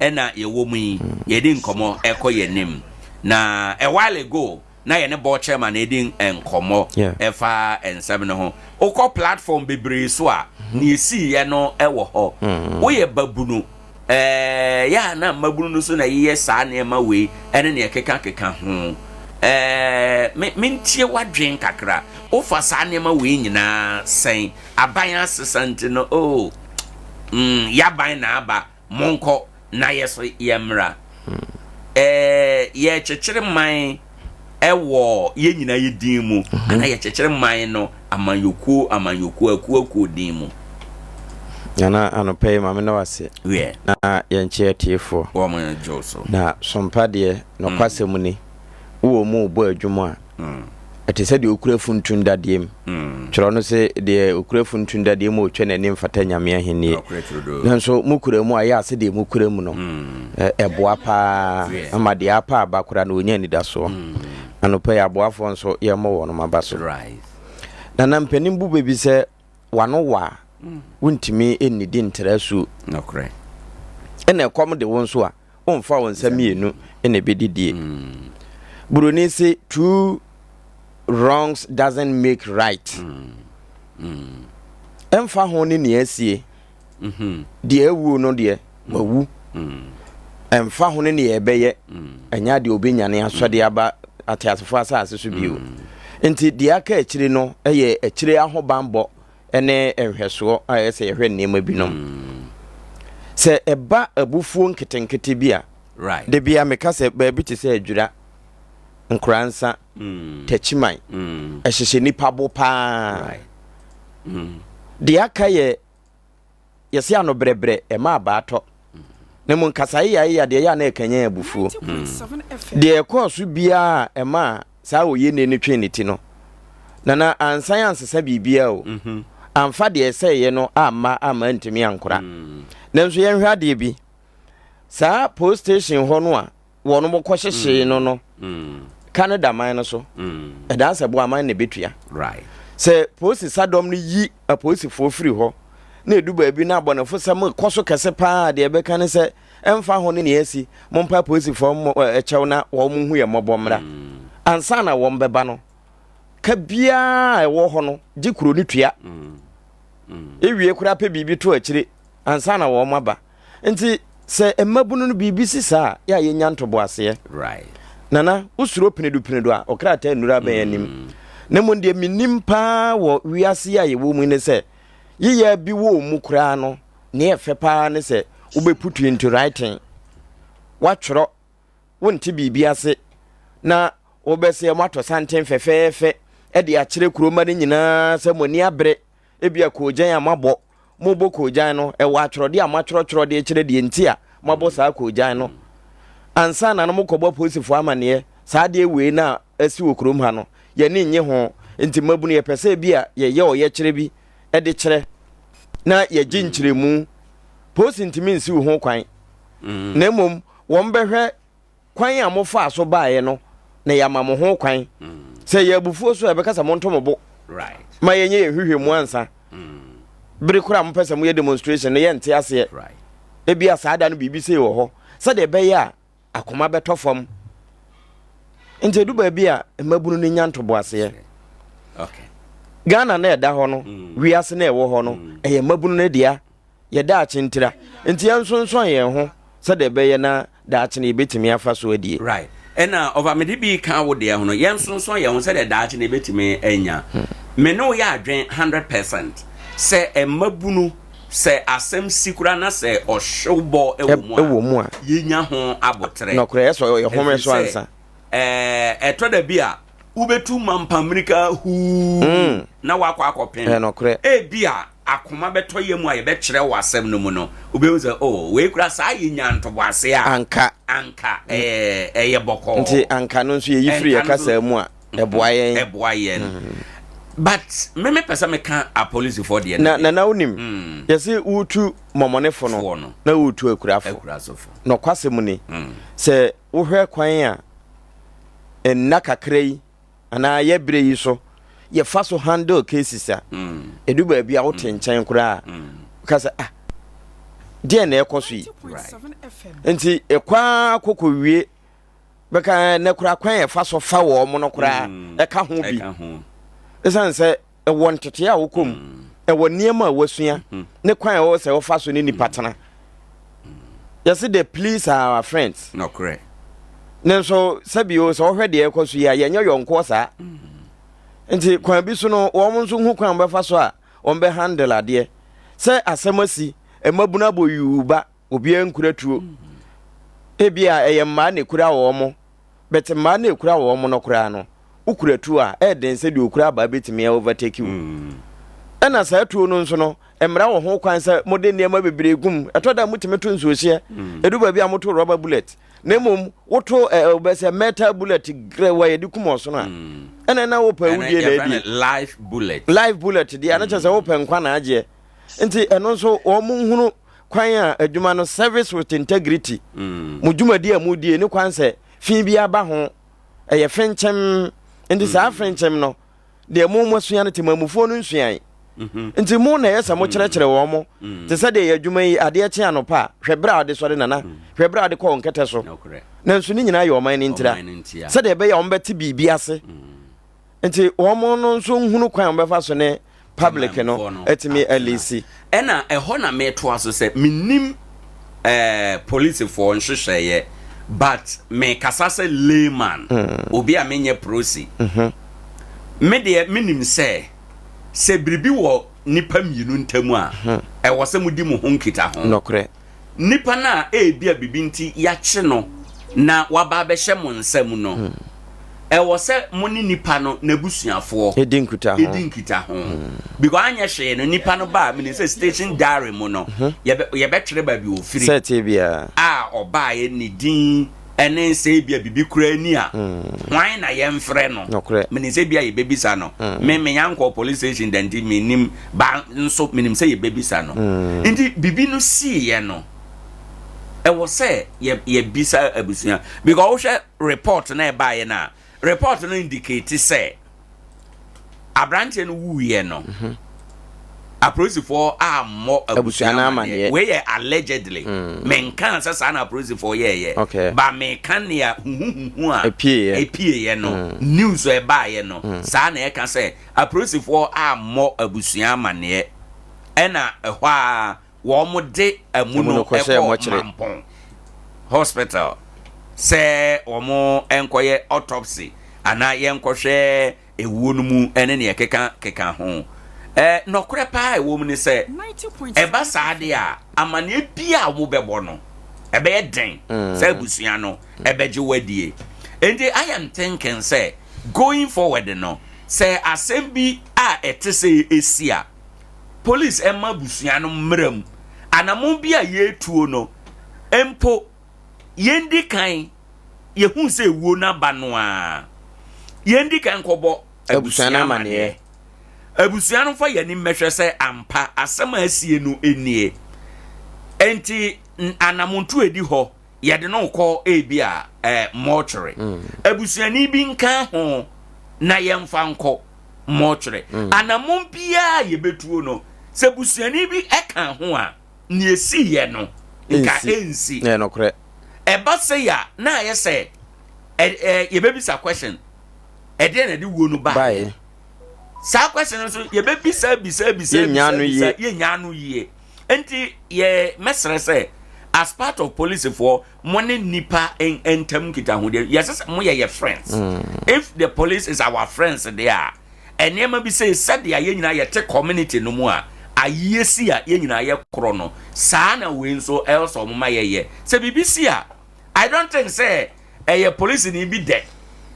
ɛna yɛwɔ mu yi, yɛdi nkɔmmɔ ɛkɔ yɛn anim. Na a while ago na yɛne board chairman redi nkɔmmɔ ɛfa nsɛm no ho. Wokɔ platform bebree so a, nea esiiɛ no ɛwɔ hɔ. Woyɛ babunu, ɛɛ yɛ a na mmabunu no so na yeyɛ saa nneɛma wei ɛne nea ɛkekakeka ho. Ɛɛ me mentie w'adwen kakra. Wofa saa nneɛma wei nyinaa sɛn? Aban asesa nti no, oh, mm, y'aban na aba. Monkɔ na yɛ so yɛmmra. Ɛɛ, yɛrekyekyere man wɔ yɛn nyinaa yɛ din mu, anaa yɛkyekyere man no amanyɔkuo amanyɔkuo akuo akuo din mu? Nana anɔpa yi ma me na wase. Wiɛ. Na yɛnkyɛ atiefoɔ. Wɔn gye wo so. Na sompa deɛ nɔkwasɛm ni, wowɔ mu rebɔ adwuma a, ɛte sɛ deɛ ɔkura funtun dadeɛ mu. Twerɛ no se, deɛ ɔkura funtun dadeɛ mu a ɔtwa n'ani mfata Nyame ahennie. Nanso mokura mu a, ɛyɛ a sɛdeɛ mokura mu no, ɛboa paa ma deɛ apa aba koraa no ɔnya anidasoɔ. Anɔpa yi aboafoɔ nso yɛmmɔ wɔnom aba so. Nana mpanin bu bɛ bi sɛ w'ano wɔ a, wontumi nnidi ntra asuo. Nokorɛ. Ɛna ɛkɔm de wo nso a, womfa wo nsa mmienu na ɛbɛdidie. Buroni se two wrongs doesn't make right. Ɛmfa ho ne nea asie, deɛ awuo no deɛ, wawu. Ɛmfa ho ne nea ɛbɛyɛ, ɛnyɛ adeɛ ɔbɛnyane asɔde aba ateasefoɔ asase so bio. Nti deɛ aka akyire no yɛ akyire ahobanbɔ ne nhwɛsoɔ a ɛyɛ sɛ yɛhwɛ nneɛma binom. Sɛ ɛba abufuo nketenkete bi a, da biara meka sɛ baabi te sɛ Adwira, Nkoransa, Takyiman, ɛhyehyɛ nnipa bo paa. Deɛ aka yɛ yɛse ano brɛbrɛ ɛma abaa tɔ. Na mmom kasayeyayeya deɛ ɛyɛ a na ɛkanyan abufuo. Deɛ ɛkɔɔ so biara a ɛmaa saa oyenee no twee ne ti no, Nana ansan ansesa biribiara o. Amfa deɛ ɛsɛeɛ no amma amma antumi ankora. Nanso yɛnhwɛ adeɛ bi. Saa post station hɔ no a wɔn kɔhyehyee no no, ka no da man no so. Ɛdan sɛ bo aman na ɛbɛtua. Sɛ polisi sadɔm no yi apolisifoɔ firi hɔ na ɛdu baabi na abɔnefosɛm kɔ so kɛse paa a, deɛ ɛbɛka ne sɛ ɛmfa ho ne nea asi, mompa apolisifoɔ mmɔ kyɛw na wɔn nhu yɛn mmɔbɔ mmra. Ansa na wɔn bɛba no, ka biara a ɛwɔ hɔ no, gye kuro no tua. Ewie koraa pɛ biribi to akyire ansa na wɔn aba. Nti sɛ mmabunu no biribi si saa a, yɛ a yɛnya ntoboaseɛ. Right. Nana, wosuro penedu penedu a, ɔkrataa nnuru abɛn anim. Na mmom deɛ menim paa wɔ wiase yi a yɛwɔ mu yi ne sɛ, yeyɛ bi wɔ mu koraa no, nea ɛfɛ paa ne sɛ wobɛputu into writing. Woatwerɛ, wonte biribi ase, na wobɛsɛ moatɔ santen fɛfɛɛfɛ de akyerɛ kuromma no nyinaa sɛ mo ani abere, ebia koogyan a moabɔ, mobɔ koogyan no, ɛwɔ atwerɛdeɛ a moatwerɛtwerɛ de kyerɛ deɛ nti a moabɔ saa koogyan no. Ansa na no mokɔbɔ apolisifoɔ amaneɛ, saa adeɛ wei no a asi wɔ kurom ha no, yɛn ani nnye ho, nti mmabunu yɛpɛ sɛ ebi a yɛyɛ ɔyɛkyerɛ bi de kyerɛ na yɛgye nkyerɛmu. Polisi ntumi nsiw ho kwan, na mmom wɔbɛhwɛ kwan a mofaa so baeɛ no na yɛama mo ho kwan. Sɛ ɛyɛ abufuo so a, yɛbɛka sɛ monto mo bo ma yɛnyɛ yɛn nhwehwɛmu ansa. Bere koro a mopɛ sɛ moyɛ demonstration no, yɛnte aseɛ. Ebia saa da no biribi sei wɔ hɔ, sɛdeɛ ɛbɛyɛ a akoma bɛtɔ fam. Nti edu baabi a mmabunu no nya ntoboaseɛ. Ghana na ɛda hɔ no, wiase na ɛwɔ hɔ no, ɛyɛ mmabunu no dea. Yɛ daakye ntira. Nti yɛnsonsɔn yɛn ho sɛdeɛ ɛbɛyɛ na daakye no yɛbɛtumi afa so adie. Right. Ɛna ɔfa mede bi ka wo deɛ ho no, yɛnsonsɔn yɛn ho sɛdeɛ daakye no yɛbɛtumi anya. Me ne wo yɛ adwen 100% sɛ mmabunu sɛ asɛm si koraa na sɛ ɔhyewbɔ wɔ mu a, yɛnya ho aboterɛ. Nɔkorɛ, ɛsɛ ɔyɛ home so ansa. Ɛɛ ɛtɔ da bi a wobɛtu mampa mmirika huu mm. na wakɔ akɔpem. Ɛnɔkorɛ. Ebi a akoma bɛtɔ yɛ mu a yɛbɛkyerɛ wɔ asɛm no mu no, wobɛhu sɛ oh wei kura saa yɛnya ntoboase a. Anka. Anka ɛɛ ɛyɛ bɔkɔɔ. Nti anka no nso yɛyi firi yɛ kasa mu a ɛboa yɛn. Ɛboa yɛn. Mm. But me mepɛ sɛ meka apolisifoɔ deɛ. Na na na wonim. Mm. Yɛse wotu mɔmɔnefo no na wotu akurafo. Akurasofo. Nɔkwasɛm ni. Mm. Sɛ wohwɛ kwan a nna kakra yi anaa yɛ berɛ yi so yɛfa so handle cases a, ɛdu mm. baabi a wote mm. nkyɛn koraa ka sɛ ah deɛ na ɛkɔ so yi nti ɛkɔ ara kɔkɔ wie bɛka nɛ koraa kwan yɛfa so fa wɔn mo no koraa ɛka ho bi ɛsiane sɛ ɛwɔ ntetee a wokɔ mu, ɛwɔ nneɛma a wasua, ne kwan a ɛwɔ sɛ wɔfa so ne nipa tena. Yɛse the police are our friends. Nɔkorɛ. Ne nso sɛbi o sɛ wɔhwɛ deɛ ɛkɔ so yi a yɛnyɛ yɔnkoɔ saa. Nti kwan bi so no wɔn nso hu kwan wɔbɛfa so a wɔn bɛ handle adeɛ. Sɛ asɛm asi, mmabunu abɔ yuu ba, obiara nkura tuo. Ebia ɛyɛ mmaa na ekura wɔn. But mmaa no ekura wɔn no koraa no, wokura tuo a, ɛyɛ den sɛ deɛ okura abaa bɛtumi a overtake wo. Ɛna saa tuo no nso no, mmara wɔ ho kwan sɛ mode nneɛma bebree gu mu. Ɛtɔ da a motumi to nsuohyeɛ, ɛdu baabi a moto rɔba bullet. Na mmom woto ɛ ɛ sɛ metal bullet grɛw a yɛde kum ɔsono a, ɛna na wopɛ awudie na adie. Live bullet. Live bullet deɛ, ɛno kyerɛ sɛ wopɛ nkwa na agyeɛ. Nti ɛno nso wɔn nhunu kwan a adwuma no service with integrity. Mo dwumadi a modie ne kwan sɛ fi bi aba ho, ɛyɛ fenkyɛm. Nti saa fenkyɛm no deɛ mo moasua no temamufoɔ no nsuae. Nti mo na ɛyɛ sɛ mokyerɛkyerɛ wɔn mo te sɛ deɛ yɛ adwuma yi adeɛ kye anɔpa a, hwɛ berɛ a wode sɔre nana, hwɛ berɛ a wode kɔ wo nkɛtɛ so. Nanso ne nyinaa yɛ ɔman no ntira, sɛdeɛ ɛbɛyɛ a wɔbɛte biribi ase. Nti wɔn no nso nhunu kwan a wɔbɛfa so ne public no atumi alisi. Ɛna ɛhɔ na metoa so sɛ mennim eh, polisifoɔ nhyehyɛeɛ but mekasa sɛ layman, obi a menyɛ prosi. Me deɛ menim sɛ sɛ biribi wɔ nnipa mmienu ntam a, ɛwɔ sɛ modi mo ho nkitaho. Nokorɛ. Nipa no a ebia biribi nti yɛakye no na waba abɛhyɛ mo nsa mu no, ɛwɔ sɛ mo ne nipa no n'abusuafoɔ di nkitaho. Di nkitaho. Because anyɛ hwee no, nipa no ba a, menim sɛ station diary mu no, yɛbɛ, yɛbɛtwerɛ baabi ɔfiri. Sɛ ɛteɛ biara. A ɔbaeɛ, ne din, ɛne sɛ ebia biribi koraa ni a, hwan na yɛmfrɛ no? Nokorɛ. Menim sɛ ebia yɛbɛbisa no. Me, menya nkɔɔ police station da nti mennim, ba nso menim sɛ yɛbɛbisa no. Nti biribi no siiɛ no, ɛwɔ sɛ yɛ, yɛbisa abusua. Because wohwɛ report no a ɛbaeɛ no a, report no indicate sɛ aberanteɛ no wuiɛ no, apolisifoɔ ammɔ abusua no amanneɛ. Wei yɛ allegedly. Menkaa sɛ saa na apolisifoɔ yɛɛyɛ. Okay. Ba meka nea huhuhuhu a ɛpieeɛ ɛpieeɛ no, news a ɛbaeɛ no, saa na ɛka sɛ apolisifoɔ ammɔ abusua amanneɛ. Ɛna ɛhɔ ara wɔde amu no kɔɔ Mampong Hospital sɛ wɔnkɔyɛ autopsy anaa yɛnkɔhwɛ ewuo no mu ne nea ɛkeka keka ho. Nɔkorɛ paa a ɛwɔ mu ne sɛ, ɛba saa deɛ a, amaneɛ biara a wɔbɛbɔ no, ɛbɛyɛ den sɛ abusua no ɛbɛgye wo adie. Enti I am thinking sɛ going forward no, sɛ asɛm bi a ɛte sɛ ɛsi a, Police mma abusua no mmra mu. Anamon bi a yɛretuo no mpo, yɛndi kan yɛhu sɛ ewuo no aba no a, yɛndi kan kɔbɔ abusua no amaneɛ. Abusua no mfa yɛn anim mmɛhwɛ sɛ ampa asɛm a asie no nie. Enti anamontuo a ɛdi hɔ, yɛde no rekɔ ebi a eh, mortuary. Abusuani bi nka ho na yɛmfa nkɔ. mɔtwerɛ. Mm. Anammɔn biara a yɛbɛtuo no, sɛ busuani bi ka ho a, nea ɛsiiɛ no, nka ɛnsi. Ɛyɛ nokorɛ. Ɛba sei a, na ayɛ sɛ yɛbɛbisa question, ɛdeɛ na ɛde wuo no baeɛ? Saa question no nso yɛbɛbisa bisa bisa bisa bisa yɛnya ano yie. Nti yɛ mɛsrɛ sɛ as part of policefoɔ mo ne nipa ntam nkitahodie yɛsɛ sɛ mo yɛ yɛ friends mm. if the police is our friends deɛ a nneɛma bi sɛ sɛdeɛ yɛn nyinaa yɛte community no mu a ayie si a yɛn nyinaa yɛ korɔ no saa na wei nso ɛwɔ sɛ wɔn ma yɛyɛ sɛ biribi si a i don't think sɛ ɛyɛ police ni bi dɛ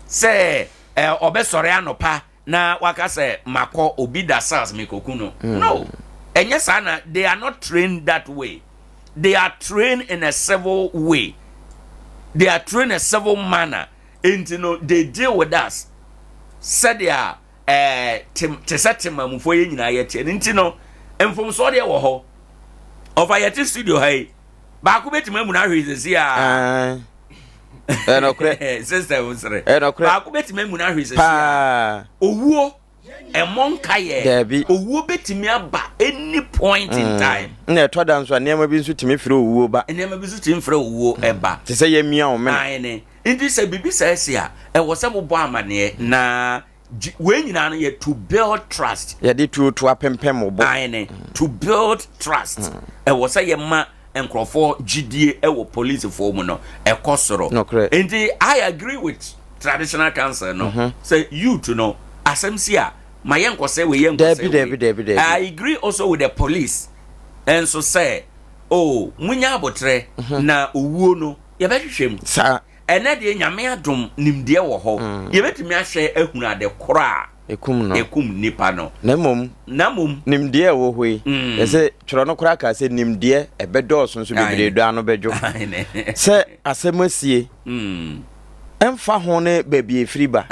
sɛ ɛ ɔbɛsɔre anɔpa na waka sɛ makɔ obi da sars mekoku no mm. no ɛnyɛ saa na they are not trained that way they are trained in a civil way they are trained in a civil manner nti no they deal with us sɛdeɛ ɛɛ te te sɛ temamufoɔ yɛ nyinaa yɛ teɛ nti no mfomsoɔ deɛ wɔ hɔ ɔfa yɛte studio ha yi baako bɛtumi amuna ahwɛ sisi a. Ɛnɔkorɛ. Sister sere. Ɛnɔkorɛ. Baako bɛtumi amuna ahwɛ sisi a. Owuo ɛmɔ nka yɛ. Daabi. Owuo bɛtumi aba any point in mm. time. Na ɛtɔ da nso a nneɛma bi nso tumi frɛ owuo ba. Nneɛma bi nso tumi frɛ owuo ɛba. Te sɛ yɛmia wo mene. Aane. Nti sɛ biribi saa si a, ɛwɔ sɛ mobɔ amaneɛ na wei nyinaa no yɛ to build trust. Yɛde tuo to apempem wo bo. Aane. To build trust. Mm. Ɛwɔ sɛ yɛma nkurɔfoɔ gyidie wɔ polisifoɔ mu no ɛkɔ soro. Nokorɛ. Nti I agree with traditional council no mhm. sɛ youth no asɛm si a ma yɛ nkɔsɛ wei yɛ nkɔsɛ wei. Dabi dabi dabi. I agree also with the police nso sɛ oh munya abotrɛ mhm. na owuo no yɛbɛhwehwɛ mu. Saa. Ɛnɛ deɛ nyame adom nimdeɛ wɔ hɔ mm. yɛbɛtumi ahwɛ ahunu ade korɔ a. Ɛkum no. Ɛkum nipa no. Na mmom. Na mmom. Nimdeɛ a ɛwɔ hɔ yi. Yɛsɛ twerɛ no koraa kaa sɛ nimdeɛ ɛbɛdɔɔso nso bebree dɔ ano bɛdwo. Sɛ asɛm asie. Ɛmfa ho ne baabi a ɛfiri ba.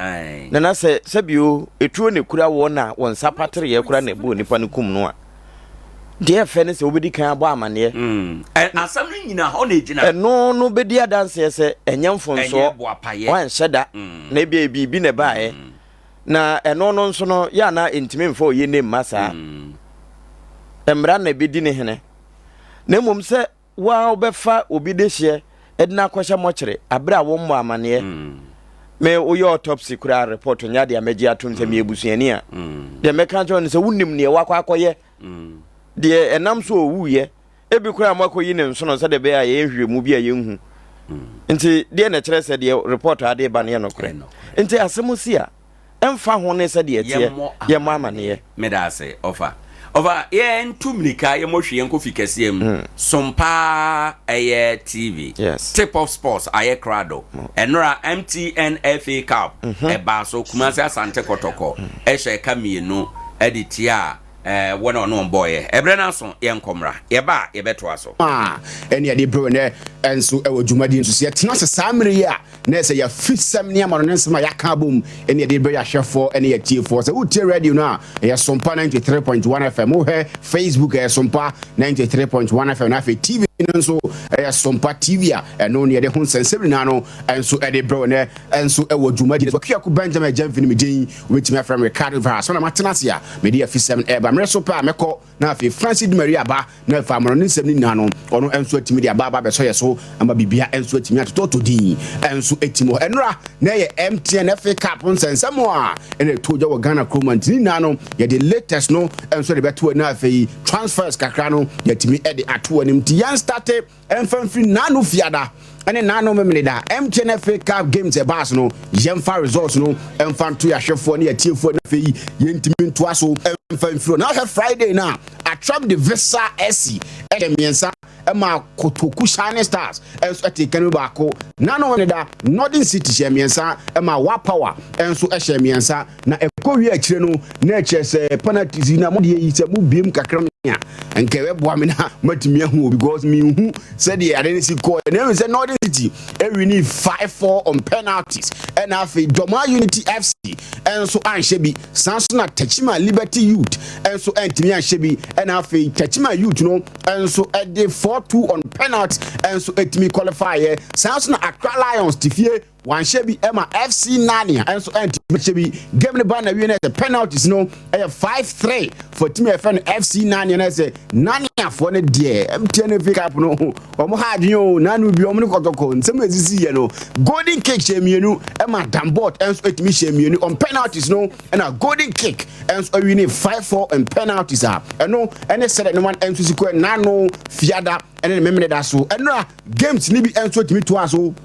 Na na sɛ sɛbio etuo na ɛkura woɔ na wo nsa patereɛ koraa na ɛbɔɔ nipa no kum no a, deɛ ɛfɛ ne sɛ wobɛdi kan abɔ amaneɛ. Asɛm no nyina hɔ na ɛgyina. Ɛno no bɛdi adanseɛ sɛ ɛnyɛ mfomsoɔ, woanhyɛ da, na ebia biribi na ɛbaeɛ. Na ɛno no nso no, yɛ a na ɛntumi mfa ɔyɛ nne mma saa. Mmara na ɛbɛdi ne hene. Na mmom sɛ Wo ara wobɛfa obi dehyeɛ de no akɔhyɛ mɔkyere aberɛ a wommɔ amaneɛ. Me woyɛ autopsy koraa report nyɛ adeɛ a mɛgye atom sɛ meyɛ busuani a. Deɛ mɛka akyerɛ wo ne sɛ wonim deɛ wakɔ akɔyɛ, deɛ ɛnam so ɔwuiɛ. Ebi koraa moakɔyi ne nsono sɛdeɛ ɛbɛyɛ a yɛyɛ nhwehwɛmu bi a yɛnhu. Nti deɛ na ɛkyerɛ sɛ deɛ report a ade ba no yɛ nokorɛ. Nti asɛm si a, ɛmfa ho ne sɛdeɛ ɛteɛ, yɛmmɔ amaneɛ. Meda ase, ɔfa. Ɔfa, yɛntu mmirika, yɛmmɔ hwi, yɛnkɔ fi kɛseɛ mu. Som paa ɛyɛ TV. Yes. Tip of Sports ayɛ krado. Ɛnora MTN FA Cup ɛbaa so, Kumasi Asante Kɔtɔkɔ ɛhyɛ ɛka mmienu ɛde tiaa wɔn a ɔne wɔn bɔeɛ. Ɛberɛ no aso, yɛnkɔ mmra. Yɛba a, yɛbɛtoa so. A ɛne yɛde brɛ wo nnɛ nso wɔ dwumadi no so. Sɛ yɛtena ase saa mmere yi a, na ɛsɛ yɛafisɛm ne amano ne nsɛm a yɛaka abom ne yɛde brɛ yɛahwɛfoɔ ne yɛatiefoɔ. Sɛ wotie radio no a, ɛyɛ Sompa 93.1 FM. Wohwɛ Facebook, ɛyɛ Sompa 93.1 FM. Na afei TV no nso ɛyɛ Sompa TV a ɛno ne yɛde ho nsɛnsɛm nyinaa no nso ɛde brɛ wo nnɛ nso wɔ dwumadi no so. Akuaku Benjamin Agyamfi ne me din. Wobɛtumi afrɛ me Ricardo Vara. So na matena ase a mede afisɛm no ɛreba. Mmerɛ so pɛ a mɛkɔ na afei Francis de Maria aba na afei amono ne nsɛm no nyinaa no ɔno nso atumi de aba aba abɛsɔ yɛ so ama biribia nso atumi atotɔtɔ din nso atim hɔ. Ɛnora na ɛyɛ MTN FA Cup nsɛnsɛm a ɛna ɛtɔ gya wɔ Ghana kurom a nti ne nyinaa no yɛde latest no nso de bɛto na afei transfers kakra no yɛatumi de ato anim nti yɛn starte Ɛmfa mfiri naano Fiada ne naano Memeneda MTN FA Cup games ɛbaa so no, yɛmfa results no mfa nto yɛahwɛfoɔ ne yɛatiefoɔ na afei yɛntumi ntoa so mfa mfiri hɔ. Na wohwɛ Friday no a, Atram de Visa SC hyɛ mmiɛnsa ma Kotoku Shining Stars nso te kan mu baako. Naano Memeneda, Northern City hyɛ mmiɛnsa ma Wa Power nso hyɛ mmiɛnsa. Na ɛkɔ wie akyire no, na ɛkyerɛ sɛ penalties yi na mo deɛ yi sɛ mo biem kakra me a, nka ɛbɛboa me na matumi ahu o because menhu sɛdeɛ ade no si kɔɔ. Na ɛhu sɛ Northern City ɛwini 5-4 on penalties, ɛna afei Dɔmaa Unity FC nso anhyɛ bi, saa nso na Techiman Liberty Youth nso antumi anhyɛ bi, ɛna afei Techiman Youth no nso ɛde 4-2 on penalties nso ɛtumi qualify yɛ, saa nso na Accra Lions te fie Wanhyɛ bi ma FC Narnia nso antumi anhyɛ bi. Game no ba na wie no sɛ penalties no ɛyɛ 5-3 for team a yɛfrɛ no FC Narnia na sɛ Narniafoɔ no deɛ MTN FA Cup no wɔn ha adwene o nanu bi wɔn ne kɔtɔkɔ nsɛm a esisi yɛ no Golden Kick hyɛ mmienu ɛma Dambot nso etumi hyɛ mmienu on penalties no ɛna Golden Kick nso awi ne 5-4 on penalties a ɛno ɛne sɛdeɛ no nso si kɔ nano fiada ɛne ne memeneda so ɛnora Games no bi nso tumi toaa so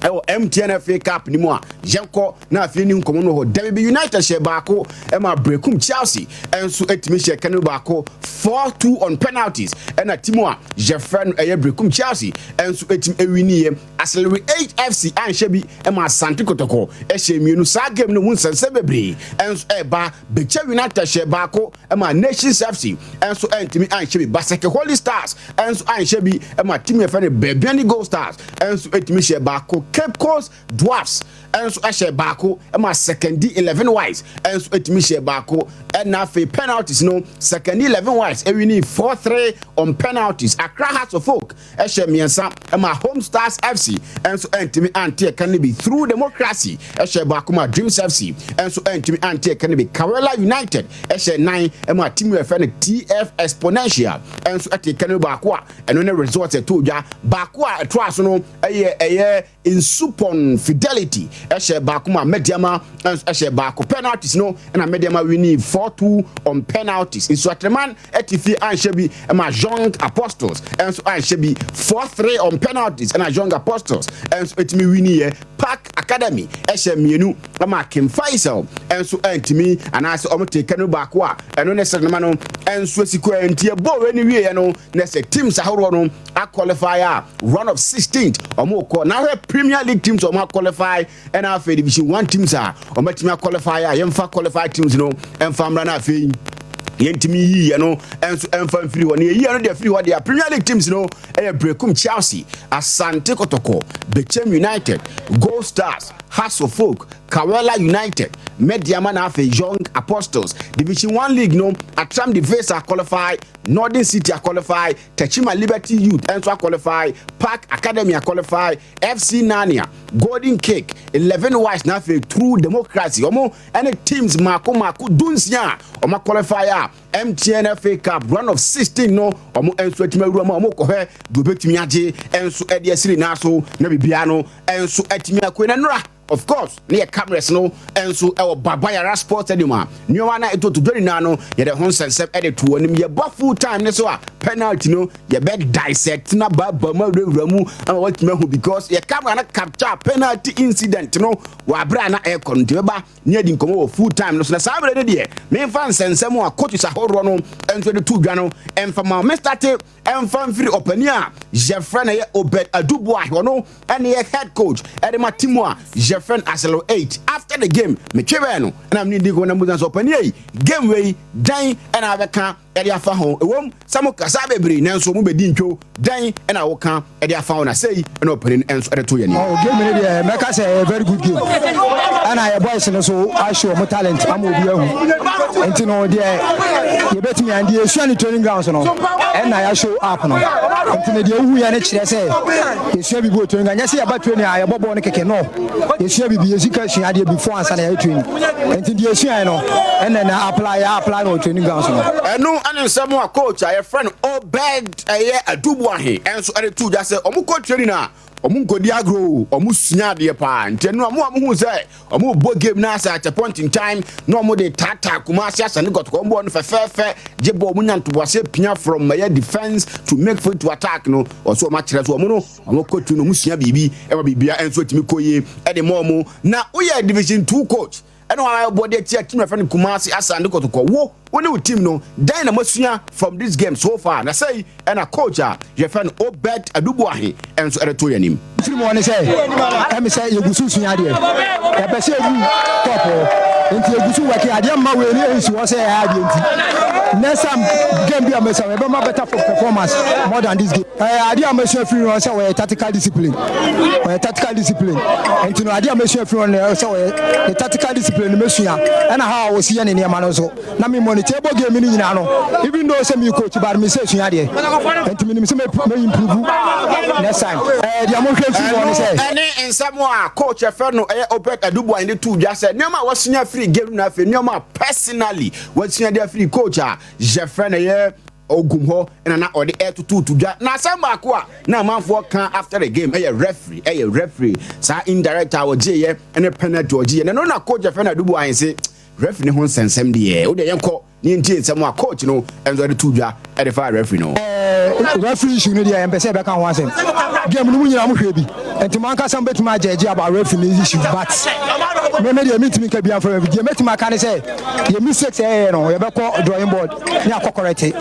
ɛwɔ MTN FA Cup no mu a yɛnkɔ na afei ne nkɔmmɔ no hɔ. Derby United hyɛ baako ma Berekum Chelsea nso tumi hyɛ kanu baako 4-2 on penalties ɛna team a yɛfrɛ no ɛyɛ Berekum Chelsea nso tumi ewiniiɛ. Aselere 8 FC anhyɛ bi ma Asante Kotoko hyɛ mmienu. Saa game no mu nsɛnsɛm bebree nso ɛba. Bekyɛ United hyɛ baako ma Nations FC nso antumi anhyɛ bi. Baseke Holy Stars nso anhyɛ bi ma team yɛfrɛ no Bibiani Gold Stars nso tumi hyɛ baako. Cape Coast Dwarfs nso hyɛ baako ma Sekondi 11 Wise nso tumi hyɛ baako. Ɛna afei penalties no Sekondi 11 Wise ewini 4-3 on penalties. Accra Hearts of Oak hyɛ mmiɛnsa ma Home Stars FC nso antumi ante ɛka no bi. Through Democracy hyɛ baako ma Dreams FC nso antumi ante ɛka no bi. Karela United hyɛ nan ma team yɛfrɛ no TF Exponential nso te ɛka no baako a ɛno ne results ɛtoo dwa. Baako a ɛtoa so no ɛyɛ ɛyɛ Nsupɔn Fidelity hyɛ baako ma Medeama nso hyɛ baako. Penalties no na Medeama winii 4-2 on penalties. Nsuatreman te fie anhyɛ bi ma Young Apostles nso anhyɛ bi. 4-3 on penalties na Young Apostles nso tumi winiiɛ. Park Academy hyɛ mmienu ma King Faisal nso antumi anaasɛ wɔn tee ka no baako a ɛno ne Srenema no nso asi kɔ. Nti ɛbɔɔ wei no wieɛ no na sɛ teams ahoroɔ no aqualify a round of 16 wɔn kɔ na ahwɛ Premier League teams wɔn aqualify ɛna afei Division 1 teams a wɔn atumi aqualify a yɛmfa qualify teams no ɛmfa mmra na afei yɛntumi yiiɛ no nso ɛmfa mfiri hɔ na yɛyiiɛ no deɛ firi hɔ deɛ Premier League teams no ɛyɛ Berekum Chelsea, Asante Kotoko, Bechem United, Gold Stars, Hearts of Oak, Kawela United, Medeama na afei Young Apostles. Division 1 League no, Atram de Vesa qualify, Northern City qualify, Techiman Liberty Youth nso qualify, Park Academy qualify, FC Narnia, Golden Kick, 11 Wise na afei True Democracy. Wɔn ne teams mako mako 16 a wɔn qualify a MTN FA Cup round of 16 no wɔn nso atumi awura mu a wɔn kɔhwɛ deɛ obetumi agye nso de asiri nan so na biribiara no nso atumi akɔ na nora. Of course, ne yɛ cameras no nso ɛwɔ Baba Yara Sports Stadium a nneɛma na ɛtoto dwa nyinaa no yɛde ho nsɛnsɛm ɛde to anim. Yɛbɔ full time ne so a penalty no yɛbɛ dissect na baaba mu awurawura mu ama watumi ahu because yɛ camera no capture penalty incident no wɔ abere a na ɛrekɔ no, nti bɛba ne adi nkɔmmɔ wɔ full time no so. Na saa abere no deɛ memfa nsɛnsɛm a coaches ahoroɔ no nso de to dwa no ɛmfa ma me start ɛmfa mfiri ɔpani a yɛfrɛ no yɛ Obed Aduboah. Ɔno ɛne yɛ head coach ɛde ma team a yɛfrɛ no Aselo 8. After the game metwe bɛn no ɛna mene di nkɔmmɔ na musa sɛ ɔpani yi game wei dan ɛna abɛka ɛde afa ho. Ɛwom sɛ mo kasa bebree nanso mo bɛdi ntwo dan ɛna woka ɛde afa ho, na sɛyi ɛna ɔpani no nso ɛde to yɛ ni. Oh, game no deɛ mɛka sɛ ɛyɛ very good game ɛna yɛ boys no so ahyɛ ɔmo talent ama obi ahu, nti no deɛ yɛbɛtumi a deɛ yɛsua ne training grounds no ɛna yɛahyɛ up no, nti no deɛ wohu yɛ no kyerɛ sɛ yɛsua biribi wɔ training ground. Nyɛ sɛ yɛba training a yɛbɔ bɔɔl no kɛkɛ no, yɛsua biribi, yɛsi ka sua adeɛ before ansa na yɛyɛ training, nti deɛ yɛsuaeɛ no ɛna na apply yɛ apply no wɔ training grounds no. Ɛno ɛne nsɛm a coach a yɛfrɛ no Obed ɛyɛ Aduboahe ɛnso ɛde to dwa sɛ ɔmo kɔ training a ɔmo nkɔdi agorɔ, ɔmo sua adeɛ paa. Nti ɛno ɔmo a mo hu sɛ ɔmo bɔ game na asɛ at a point in time na ɔmo de taataa Kumase Asante Kɔtɔkɔ, ɔmo bɔ no fɛfɛɛfɛ gye bɔ, ɔmo nya ntoboase pia from ɛyɛ defence to make free to attack no, ɔso ɔmo akyerɛ so ɔmo no ɔmo kɔ tu no ɔmo sua biribi ɛma biribia ɛnso atumi kɔ yie ɛde ma ɔmo. Na woyɛ Division 2 coach ɛna wɔn ayɛ de atia team yɛfrɛ no Kumase Asante Kɔtɔkɔ, wo ne wo team no dan na moasua from this game so far? Na sɛyi ɛna coach a yɛfrɛ no Obed Aduboahe ɛnso ɛde to yɛn anim. Firi mu ɔne sɛ ɛmi sɛ yɛgu so sua adeɛ, yɛpɛ sɛ yɛdu top hɔ, nti yɛgu so wɛke adeɛ mma wei ne ɛnsi hɔ sɛ ɛyɛ adeɛ, nti next time game bi a mɛsɛ yɛbɛma better performance more than this game. Ɛyɛ adeɛ a mɛsua firi hɔ sɛ wɔyɛ tactical discipline, wɔyɛ tactical discipline, nti no adeɛ a mɛsua firi hɔ no sɛ wɔyɛ ne tactical discipline no mɛsua, ɛna ha a wɔsi yɛ ne nneɛma no nso na mi monitor ɛbɔ game no nyinaa no, even though sɛ mi coach but mi sɛ sua adeɛ, nti mi nim sɛ mɛ improve next time. Ɛɛ deɛ mohwɛ firi hɔ no sɛ ɛne nsɛm a coach ɛfɛ no ɛyɛ Obed Aduboahe de to dwa sɛ nneɛma a wasua firi game no, afei nneɛma a personally wasua de afiri coach a yɛfrɛ no ɛyɛ ogum hɔ ɛna na ɔde ɛtoto dwa. Na asɛm baako a na amanfoɔ ka after the game ɛyɛ referee, ɛyɛ referee saa indirect a wɔgyeeɛ ɛne penalty ɔgyeeɛ na ɛno na coach ɛfɛ no Aduboahe se referee ne ho nsɛnsɛm deɛ wode yɛnkɔ ne yɛntie nsɛm a coach no ɛnso ɛde to dwa ɛde fa referee no. Referee issue no deɛ yɛmpɛ sɛ yɛbɛka ho asɛm. Game no mu nyinaa mohwɛ bi, nti mo ankasa mobɛtumi agyɛgye about referee no issue, but me me deɛ mentumi nka bia mfa referee. Deɛ mɛtumi aka ne sɛ yɛ mistakes ɛyɛ no yɛbɛkɔ drawing board ne akɔ correct ne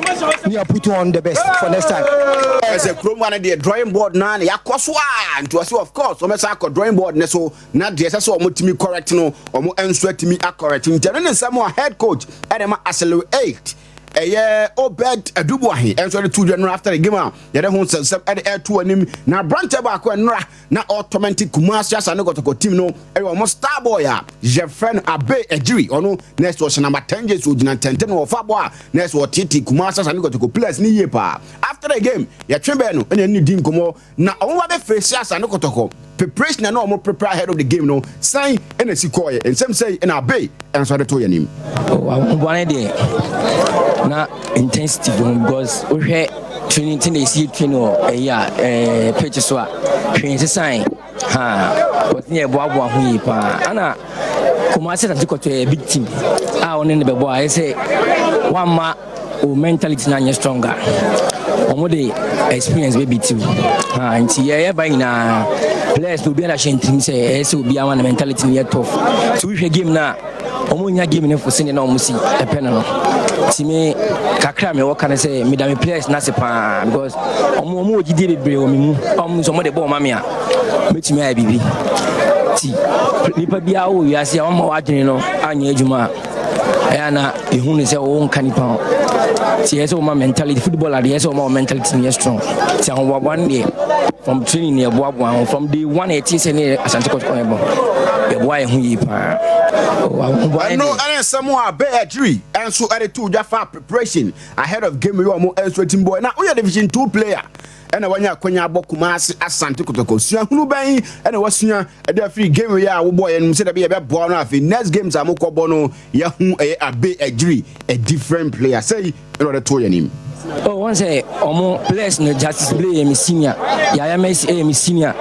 yɛ put on the best for next time. Ɛsɛ kurom ha no deɛ drawing board naa na yɛakɔ so a, nti ɔsɛ of course wɔmɛsa akɔ drawing board ne so na deɛ ɛsɛ sɛ ɔmo tumi correct no ɔmo nso atumi acorrect. Nti ɛno ne nsɛm a head coach ɛde ma Aselo 8 ɛyɛ Obed Aduboahe ɛnso de to dwa no after the game a yɛde ho nsɛnsɛm ɛde ɛto anim. Na aberanteɛ baako ɛnora na ɔtorment Kumase Asante Kɔtɔkɔ team no ɛyɛ ɔmo star boy a yɛfrɛ no Abe Agyiri. Ɔno na ɛsɛ ɔhyɛ number 10 jersey, ogyina ntɛntɛn na ɔfa bɔ a na ɛsɛ ɔtete Kumase Asante Kɔtɔkɔ players ne yie paa. After the game yɛtwe bɛn no ɛna ɛne di nkɔmɔ na ɔmo ba bɛ face Asante Kɔtɔkɔ, preparation na ɔmo prepare ahead of the game no san ɛna si kɔɔyɛ nsɛm sɛ ɛna Abe ɛnso de to yɛ anim. Ahoboa deɛ na intensity wɔ mu because wohwɛ training ti na esi training wɔ ɛyi a pitch so a hwee nsesan ha wɔte yɛ boaboa ho yie paa. Ana Kumasi Asante Kɔtɔ yɛ big team a ɔne ne bɛbɔ a ɛyɛ sɛ wamma o mentality na nyɛ stronger, wɔn de experience bɛ bi team ha, nti yɛyɛ ba nyinaa. Players no obiara hyɛ ntirim sɛ ɛyɛ sɛ obiara ma ne mentality no yɛ tough. Nti wohwɛ game no a wɔn nya game no fo sɛnea na wɔn si ɛpɛ no no. Nti me kakra a mewɔ ka ne sɛ meda me players no ase paa because wɔn wɔn wɔ gyidie bebree wɔ me mu. Wɔn nso wɔn de bɔɔl ma me a mɛtumi ayɛ biribi. Nti nipa biara wɔ wiase a wɔn ma w'adwene no anyɛ adwuma a ɛyɛ a na ehu ne sɛ wo nka nipa ho. Nti ɛyɛ sɛ wɔma mentality football adeɛ ɛyɛ sɛ wɔma wɔn mentality no yɛ strong. Nti ahoboaboa no deɛ from training no yɛboaboa ho from day one yɛte sɛ ne yɛ Asante Kɔtɔkɔ yɛbɔ yɛboa yɛn ho yie paa. Ahoboa no Ɛno ɛne nsɛm a Bɛɛ Adjiri nso de too dwa fa preparation ahead of game yi a wɔn nso atim bɔe. Na woyɛ Division 2 player ɛna wanya akwanya abɔ Kumasi Asante Kotoko. Suahunu bɛn ɛna wasua ɛde afiri game yi a wobɔeɛ no mu sɛdeɛ ɛbɛyɛ ɛbɛboa no afei next games a mokɔbɔ no yɛahu ɛyɛ Abe Adjiri a different player sɛi ɛna ɔde too yɛn anim. Oh, wɔn sɛ ɔmo players no Justice Blay yɛ me senior, Yaya Mercy yɛ me senior,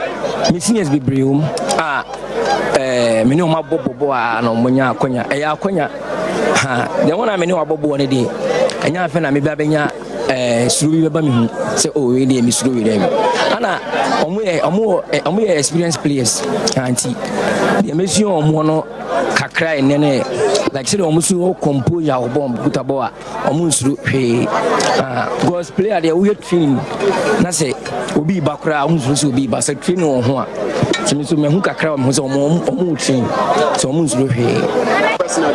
me seniors bebree wɔm a ɛɛ me ne wɔn abɔ bɔbɔ a na wɔn nya akonya ɛyɛ akonya ha deɛ wɔn a me ne wɔn abɔ bɔɔ no deɛ ɛnyɛ afɛ na me ba bɛnya ɛɛ suro bi bɛba me ho sɛ oh wei deɛ me suro wei deɛ ana wɔn yɛ wɔn wɔ wɔn yɛ experienced players nti deɛ mesua wɔn no kakra ɛnɛ no yɛ like sɛdeɛ wɔn so wɔ composure a wɔbɔ wɔn kuta bɔ a wɔn nsuro hwee ah because player deɛ woyɛ training na sɛ obi ba koraa wɔn nsuro sɛ obi ba sɛ training wɔn ho a tìmi so mɛhu kakra wɔn ho sɛ wɔn wɔn wɔ train sɛ wɔn nsuro hwee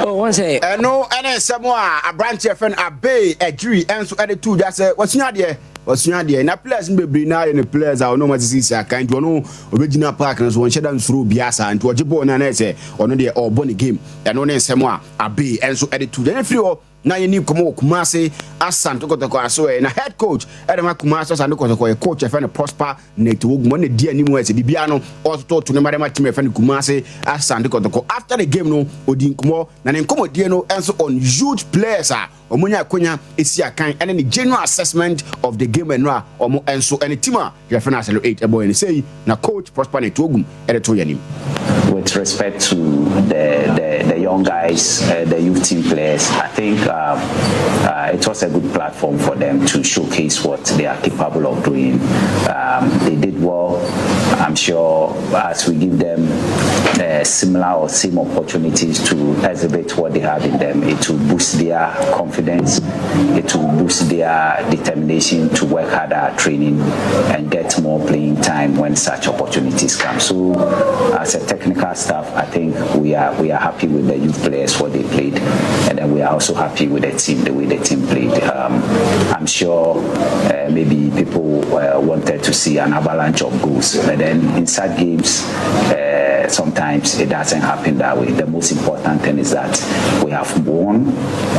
oh wɔn sɛ. Ɛno ne nsɛm a aberanteɛ fɛ no Abbey Adjiri nso de too dwa sɛ wasua adeɛ wasua adeɛ na players no bebree no ara yɛ ne players a ɔne wɔn asisisi akan nti ɔno ɔbɛgyina park no so ɔnhyɛ da nsuro obiara saa nti ɔgye bɔɔl no a na ɛyɛ sɛ ɔno deɛ ɔrebɔ ne game. Ɛno ne nsɛm a Abbey nso de too dwa. Yɛn firi hɔ na yɛni nkɔmmɔ wɔ Kumasi Asante Kɔtɔkɔ aso ɛ na head coach ɛde ma Kumasi Asante Kɔtɔkɔ yɛ coach ɛfɛ no Prosper Nate Wogum ɔna di anim ɛ sɛ biribiara no ɔtototo ne ma de ma team ɛfɛ no Kumasi Asante Kɔtɔkɔ. After the game no ɔdi nkɔmmɔ na ne nkɔmmɔdie no nso on youth players a wɔn nya akonya esi akan ɛne ne general assessment of the game ɛno a wɔn nso ɛne team a yɛfrɛ no Aselo 8 ɛbɔ yɛn sɛyi na coach Prosper Nate Wogum ɛde to yɛn anim. With respect to the young guys, the youth team players, I think it was a good platform for them to showcase what they are capable of doing. They did well. I'm sure as we give them similar or same opportunities to exhibit what they have in them, it will boost their confidence, it will boost their determination to work harder at training and get more playing time when such opportunities come. So as a technical staff, I think we are happy with the youth players, what they played, and then we are also happy with the team, the way the team played. I'm sure maybe people wanted to see an avalanche of goals, but then in such games, sometimes it doesn't happen that way. The most important thing is that we have won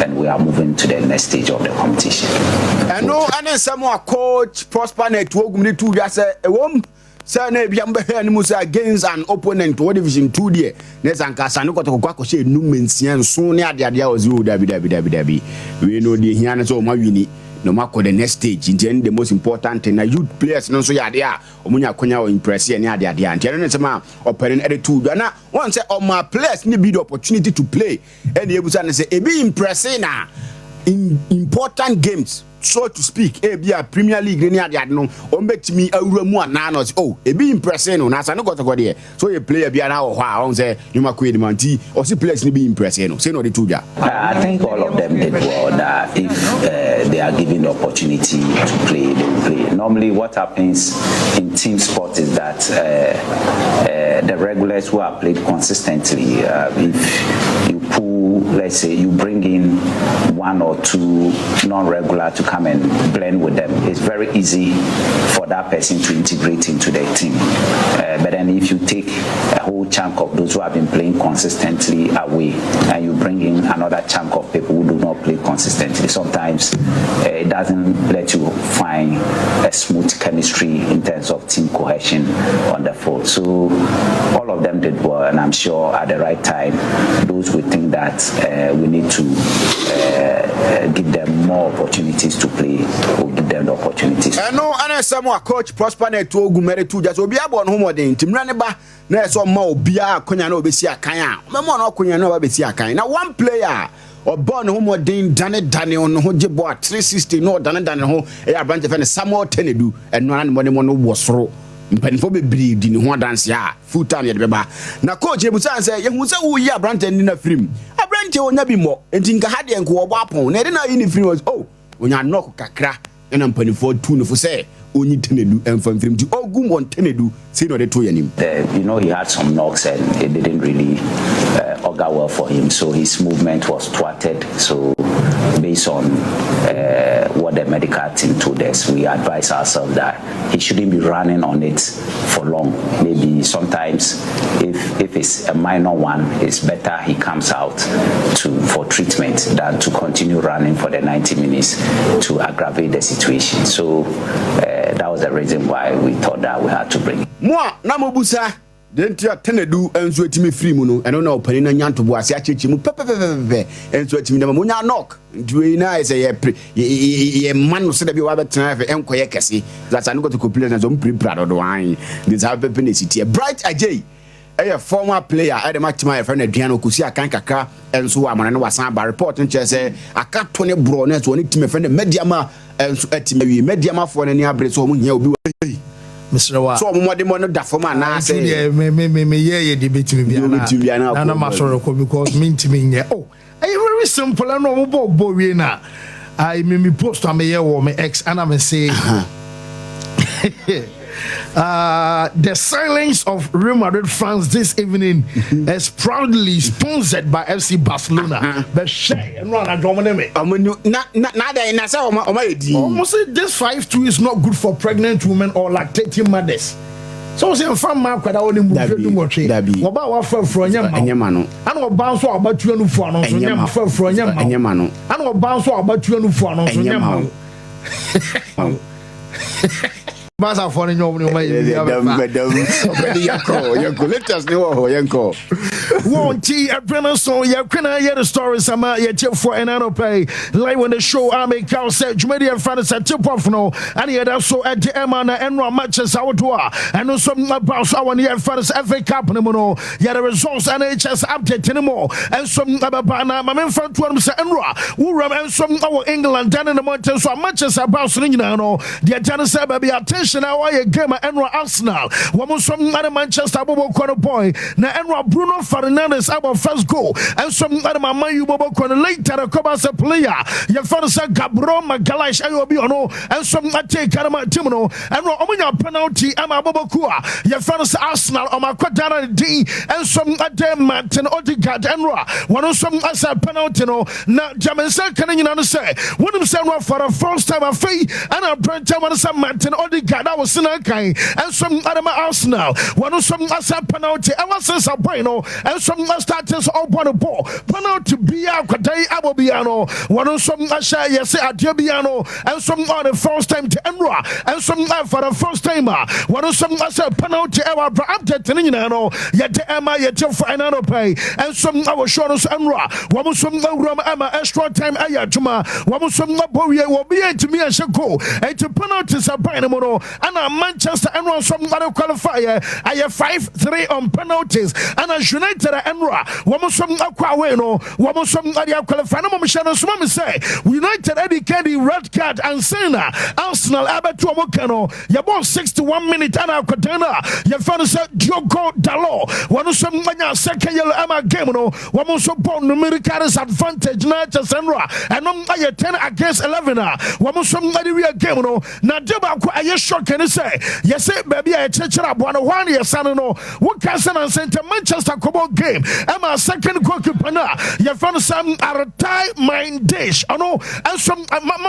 and we are moving to the next stage of the competition. Ɛno ɛne nsɛm a coach Prosper Nate Wogum de too dwa sɛ ɛwom sɛ na ebia mbɛhwɛ anim sɛ against an opponent wɔ division 2 deɛ na ɛsɛ anka Asante Kɔtɔkɔ kɔ akɔhyɛ enum nsia nson ne adeadeɛ a ɔsɛ o dabi dabi dabi dabi wei no deɛ hia ne sɛ ɔmo awin na ɔmo akɔ the next stage nti ɛne the most important thing na youth players no nso yɛ adeɛ a ɔmo nya akonya wɔ impress yɛ ne adeadeɛ nti ɛno ne nsɛm a ɔpanin ɛde too dwa na wɔn sɛ ɔmo players ne bi the opportunity to play ɛna ebusa ne sɛ ebi impress na in important games, so to speak, ebi a Premier League ne adeade no wɔn bɛtumi awura mu anaa na ɔsɛ oh ebi impress no na Asante Kɔtɔkɔ deɛ so yɛ player bi anaa wɔ hɔ a wɔn sɛ nneɛma kɔ anim nti ɔsi players ne bi impress no sɛ na ɔde to dwa. I think all of them did well. That if they are given the opportunity to play, they will play. Normally, what happens in team sport is that the regulars who have played consistently, if you pull, let's say you bring in one or two non-regular to come and blend with them, it's very easy for that person to integrate into the team. But then if you take a whole chunk of those who have been playing consistently away and you bring in another chunk of people who do not play consistently, sometimes it doesn't let you find a smooth chemistry in terms of team cohesion on the field. So all of them did well, and I'm sure at the right time, those who think that we need to give them more opportunities to play, will give them the opportunities. Ɛno ɛne nsɛm a coach Prosper Nate Ogum ɛde to dwa sɛ obi abɔ ne ho mmɔden nti mmerɛ ne ba na ɛsɛ ɔma obiara akonya na obɛsi akan a ɔbɛma ɔno akonya na ɔbɛsi akan na one player a ɔbɔ ne ho mmɔden dane dane ne ho gye bɔ a 360 na ɔdane dane ne ho ɛyɛ aberante fɛ no Samuel Tenedu. Ɛno ara ne mmɔden no wɔ soro. Mpanimfoɔ bebree di ne ho adanseɛ a full time yɛde bɛba. Na coach yɛbusaa no sɛ yɛhu sɛ woyi aberanteɛ no de no afiri mu. Aberanteɛ ɔnya bi mmɔ nti nka ha deɛ nka wɔbɔ apɔn na yɛde no ayi no firi mu. Ɔse oh ɔnya knock kakra ɛna mpanimfoɔ tuu no fo sɛ ɔnyi Tenedu mfa mfiri mu nti ɔgu wɔn Tenedu sei na ɔde too yɛn anim. You know he had some knocks and it didn't really uh, augur well for him so his movement was thwarted so based on uh, what the medical team told us we advise ourselves that he shouldn't be running on it for long. Maybe sometimes if if it's a minor one, it's better he comes out to for treatment than to continue running for the 90 minutes to aggravate the situation. So uh, that was the reason why we thought that we had to bring. Mo a na mobusa deɛ nti a Tenadu nso atumi firi mu no, ɛno na ɔpanin no anya ntoboase akyerɛkyerɛ mu pɛpɛpɛpɛpɛ nso atumi dama monya knock nti wei na ayɛ sɛ yɛpere yɛma no sɛ da bi a wabɛtena afɛ ɛnkɔyɛ kɛse sasa ne kɔtɔkɔ players na sɛ ɔmpirapira dodo an de saa pɛpɛ na ɛsi teɛ. Bright Agyei ɛyɛ former player ɛde ma team a yɛfrɛ no Aduana ɔkɔsi akan kakra nso wɔ amana no wasan aba report no kyerɛ sɛ aka to ne borɔ no ɛso ɔne team yɛfrɛ no Mediama nso atumi awie Mediamafoɔ no ani abere sɛ ɔmo hia obi wɔ mesrɛ wa sɛ ɔmo mmɔdemmɔ no da fam anaasɛ nti deɛ me me me meyɛ yɛ deɛ bɛtumi bia na na na masɔre kɔ because mentumi nyɛ oh ɛyɛ very simple ɛna ɔmo bɔ bɔ wie na I me me post a meyɛ wɔ me ex ɛna me se the silence of Real Madrid fans this evening is proudly sponsored by FC Barcelona. But share, no, na drum me. Na na na na sɛ ɔmo ɔmo ayɛ din. Ɔmo say this 5-2 is not good for pregnant women or lactating mothers. So sɛ nfa mma akwadaa wɔ ne mu mfe 18, wɔba a wafa afuro nyɛ ma wo, ana ɔbaa nso a ɔbatua no fo ano nso nyɛ ma fa afuro nyɛ ma wo, ana ɔbaa nso a ɔbatua no fo ano nso nyɛ ma wo. Basafoɔ no nyɛ ɔmo ne ɔmo ayɛ biribi abɛfa. Ɔbɛde yɛkɔ yɛkɔ latest ne wɔ hɔ yɛnkɔ. Wɔn ti ɛbɛn no so yɛkɔ na yɛ the stories ama yɛtiefoɔ ɛna anɔpa yi live on the show a meka wo sɛ dwumadi ɛmfa no sɛ tip off no ɛne yɛda so ɛde ɛma na ɛno a matches ahodoɔ a ɛno nso ɛba so a wɔne yɛmfa no sɛ FA Cup no mu no yɛde results ɛne HS update no mu ɛnso ɛbɛba na ma memfa ntoa no sɛ ɛno a wuram ɛnso ɛwɔ England ɛne ne mmɔnten so a matches ɛba so no nyinaa no deɛ ɛgya no sɛ baabi attention a wɔyɛ game a ɛno Arsenal wɔn nso ɛne Manchester bɔbɔ kɔ no boy na ɛno Bruno Fernandes abɔ first goal ɛnso ɛne ma Man U bɔbɔ kɔ no later ɛkɔba sɛ player yɛfa no sɛ Gabriel Magalhaes ɛyɛ obi ɔno ɛnso ɛte karama team no ɛno ɔmo nya penalty ɛma abɔbɔ ku a yɛfa no sɛ Arsenal ɔmo akɔda no din ɛnso ɛde Martin Odegaard ɛno a wɔn nso ɛsɛ penalty no na deɛ me nsa ka no nyinaa no sɛ wonim sɛ ɛno for the first time afei ɛna aberanteɛ wɔn sɛ Martin Odegaard a wɔsi n'akan ɛnso ɛde ma Arsenal wɔn nso ɛsɛ penalty ɛwɔ sesa boy no ɛnso ɛstart sɛ ɔbɔ no bɔ penalty biara akwadaa yi abɔ biara no wɔn nso ɛhyɛ yɛsɛ adeɛ biara no ɛnso on the first time te ɛnura ɛnso for the first time a wɔn nso ɛsɛ penalty ɛwɔ abira update ne nyinaa no yɛde ɛma yɛgye fo ɛna no pɛi ɛnso ɛwɔ show no so ɛnura wɔn nso ɛwura mu ɛma extra time ɛyɛ adwuma wɔn nso ɛbɔ wie wɔ bi yɛ ntumi ɛhyɛ goal ɛnti penalty sɛ ban no mu no ɛna Manchester ɛnura nso ɛde qualify yɛ ɛyɛ 5-3 on penalties ɛna United ɛnura wɔn nso ɛkɔ away no wɔn nso ɛde aqualify no mom hyɛ no nsoma mi sɛ United ɛde ka di red card ansa na Arsenal ɛbɛto wɔn ka no yɛbɔ 61 minute ɛna akɔdan no a yɛfɛ no sɛ Diogo Dalot wɔn nso anya second yellow ɛma game no wɔn nso bɔ numerical disadvantage na kyɛ sɛ nora ɛnom ayɛ 10 against 11 a wɔn nso ɛde wie game no na de baako ɛyɛ shock ne sɛ yɛsɛ baabi a yɛkyerɛkyerɛ aboa no hɔ a na yɛsane no woka sɛ nansa nti Manchester kɔbɔ game ɛma second goalkeeper no a yɛfrɛ no sɛ Artai Mindish ɔno ɛnso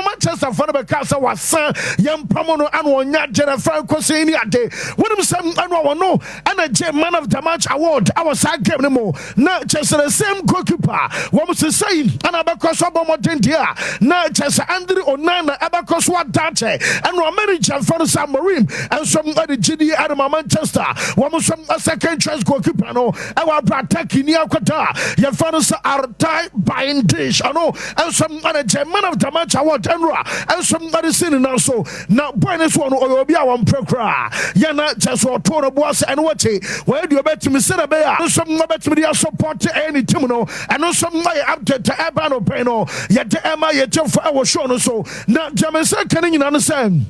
Manchester fo no bɛka sɛ wasa yɛmpam no ana ɔnya gyerɛ fa kɔsɛ ne ade wonim sɛ ɛno a wɔno ɛna gye man of the match award awɔ saa game no mu na kyɛ sɛ the same goalkeeper wɔm sesɛi ana bɛkɔ so abɔ mmɔden deɛ a na kyɛ sɛ Andre Onana ɛbɛkɔ so adakyɛ ɛno America fa no sɛ Amorim ɛnso ɛde gyidie ɛde ma Manchester wɔm nso second choice goalkeeper no ɛwɔ abra Turkey ni akɔda yɛfa no sɛ Artai Bayindish ɔno ɛnso ɛde gye man of the match award ɛnora ɛnso ɛde si ne nan so na boy no so ɔno ɔyɛ obi a wɔmpɛ koraa yɛna kyɛ sɛ ɔtoo no boa sɛ ɛno wɔkye wɔyɛ deɛ ɔbɛtumi sɛ ɛbɛyɛ a nso ɔbɛtumi de asupɔte ɛyɛ ne team no ɛno nso ayɛ update ɛba no pɛn no yɛde ɛma yɛgyefo ɛwɔ show no so na deɛ me nsa ka no nyinaa no sɛ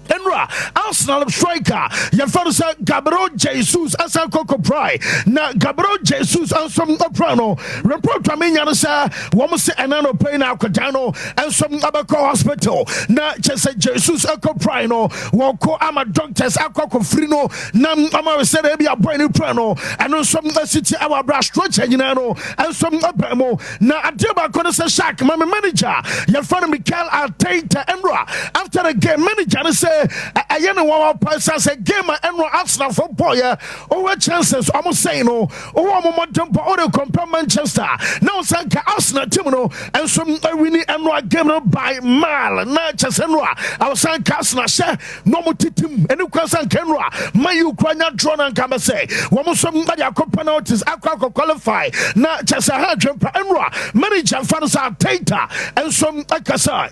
Nnora, Arsenal striker yɛfrɛ no sɛ Gabriel Jesus asan kɔ kɔpirae na Gabriel Jesus nso ɔpira no. Report a menya no sɛ wɔn se ɛna no pɛi na akwadaa no nso abɛkɔ hospital na kyɛ sɛ Jesus kɔpirae no wɔkɔ ama doctors akɔ akɔfiri no na ama sɛ dɛ ebi abɔe no pira no ɛno nso asiti awɔ abira stretcher nyinaa no nso abɛn mu. Na adeɛ baako ne sɛ Shark ma me manager yɛfrɛ no Mikel Arteta ɛnora after the game manager no sɛ ɛyɛ ne nwanwa pa sɛ sɛ game a ɛnora Arsenal fo bɔɔyɛ owó chances ɔmo sɛn no owó ɔmo mmɔden bɔ ɔde compare Manchester na ɔsan ka Arsenal team no nso awini ɛnora game no by mile na kyɛ sɛ ɛnora ɔsan ka Arsenal hyɛ na wɔn titim ɛne kwan sɛ nka nnura man u kura nya draw na nka bɛsɛ wɔn nso de akɔ penalties akɔ akɔ qualify na kyɛ sɛ ha adwempa nnura manager nfa no sɛ Arteta nso akasa.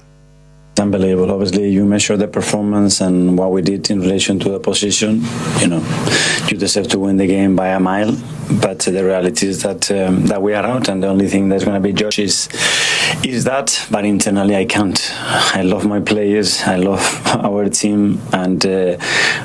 It's unbelievable. Obviously, you measure the performance and what we did in relation to the position. You know, you deserve to win the game by a mile, but the reality is that um, that we are out, and the only thing that's going to be judged is is that. But internally, I can't. I love my players. I love our team, and uh,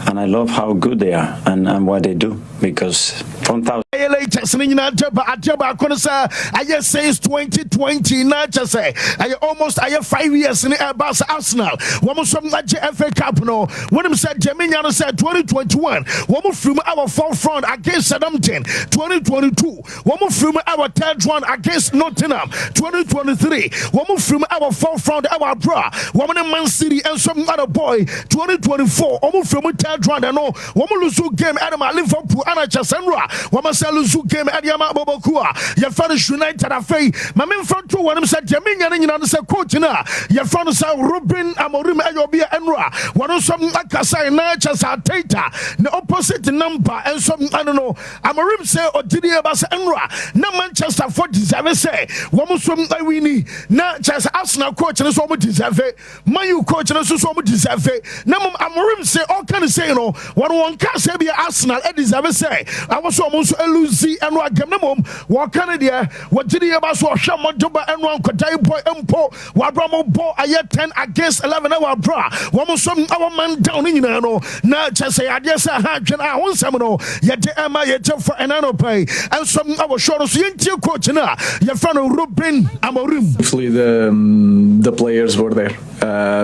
and I love how good they are and, and what they do because from thousand. Ɛyɛ latest no nyinaa gye ba adeɛ baako no sɛ ɛyɛ since 2020 na kyɛ sɛ ɛyɛ almost ɛyɛ 5 years ne ɛba sɛ Arsenal wɔn nso agye FA Cup no. Wɔnim sɛ deɛ menya no sɛ 2021 wɔn firi mu ɛwɔ fourth round against Southampton, 2022 wɔn firi mu ɛwɔ third round against Nottingham, 2023 wɔn firi mu ɛwɔ fourth round ɛwɔ abira wɔn ne Man City nso ɛna boy 2024 wɔn firi mu third round ɛno wɔn lose game ɛde ma Liverpool ɛna kyɛ sɛ nwura wɔn sɛ lose game ɛde ama Boboku a yɛfrɛ no United. Afei ma memfa nto wɔn sɛ deɛ menya no nyinaa no sɛ coach no a yɛfrɛ no sɛ Ruben Amorim ɛyɛ obi a ɛnura wɔn nso akasa na kyɛ sɛ Arteta ne opposite number nso ɛno no. Amorim sɛ ɔgyidi ɛba sɛ ɛnura na Manchester fo deserve sɛ wɔn nso awini na kyɛ sɛ Arsenal coach no nso wɔn deserve, Man U coach no nso so wɔn deserve. Na mmom Amorim sɛ ɔka ne sɛ no wɔn ka sɛ bi Arsenal deserve sɛ awɔ so wɔn nso elose ɛno agam, na mmom wɔka ne deɛ wɔgyidi ɛba so ɔhwɛ mmɔdeba ɛno ankɔda yi bɔ mpo wɔabra mo bɔ ayɛ 10 against 11 na wɔabra wɔn nso awɔ man down ne nyinaa no na kyɛ sɛ adeɛ sɛ ha adwene a ho nsɛm no yɛde ɛma yɛkyɛ fa ɛna no pɛi ɛnso awɔ show no so. Yɛntie coach no a yɛfrɛ no Ruben Amorim. Hopefully the players were there.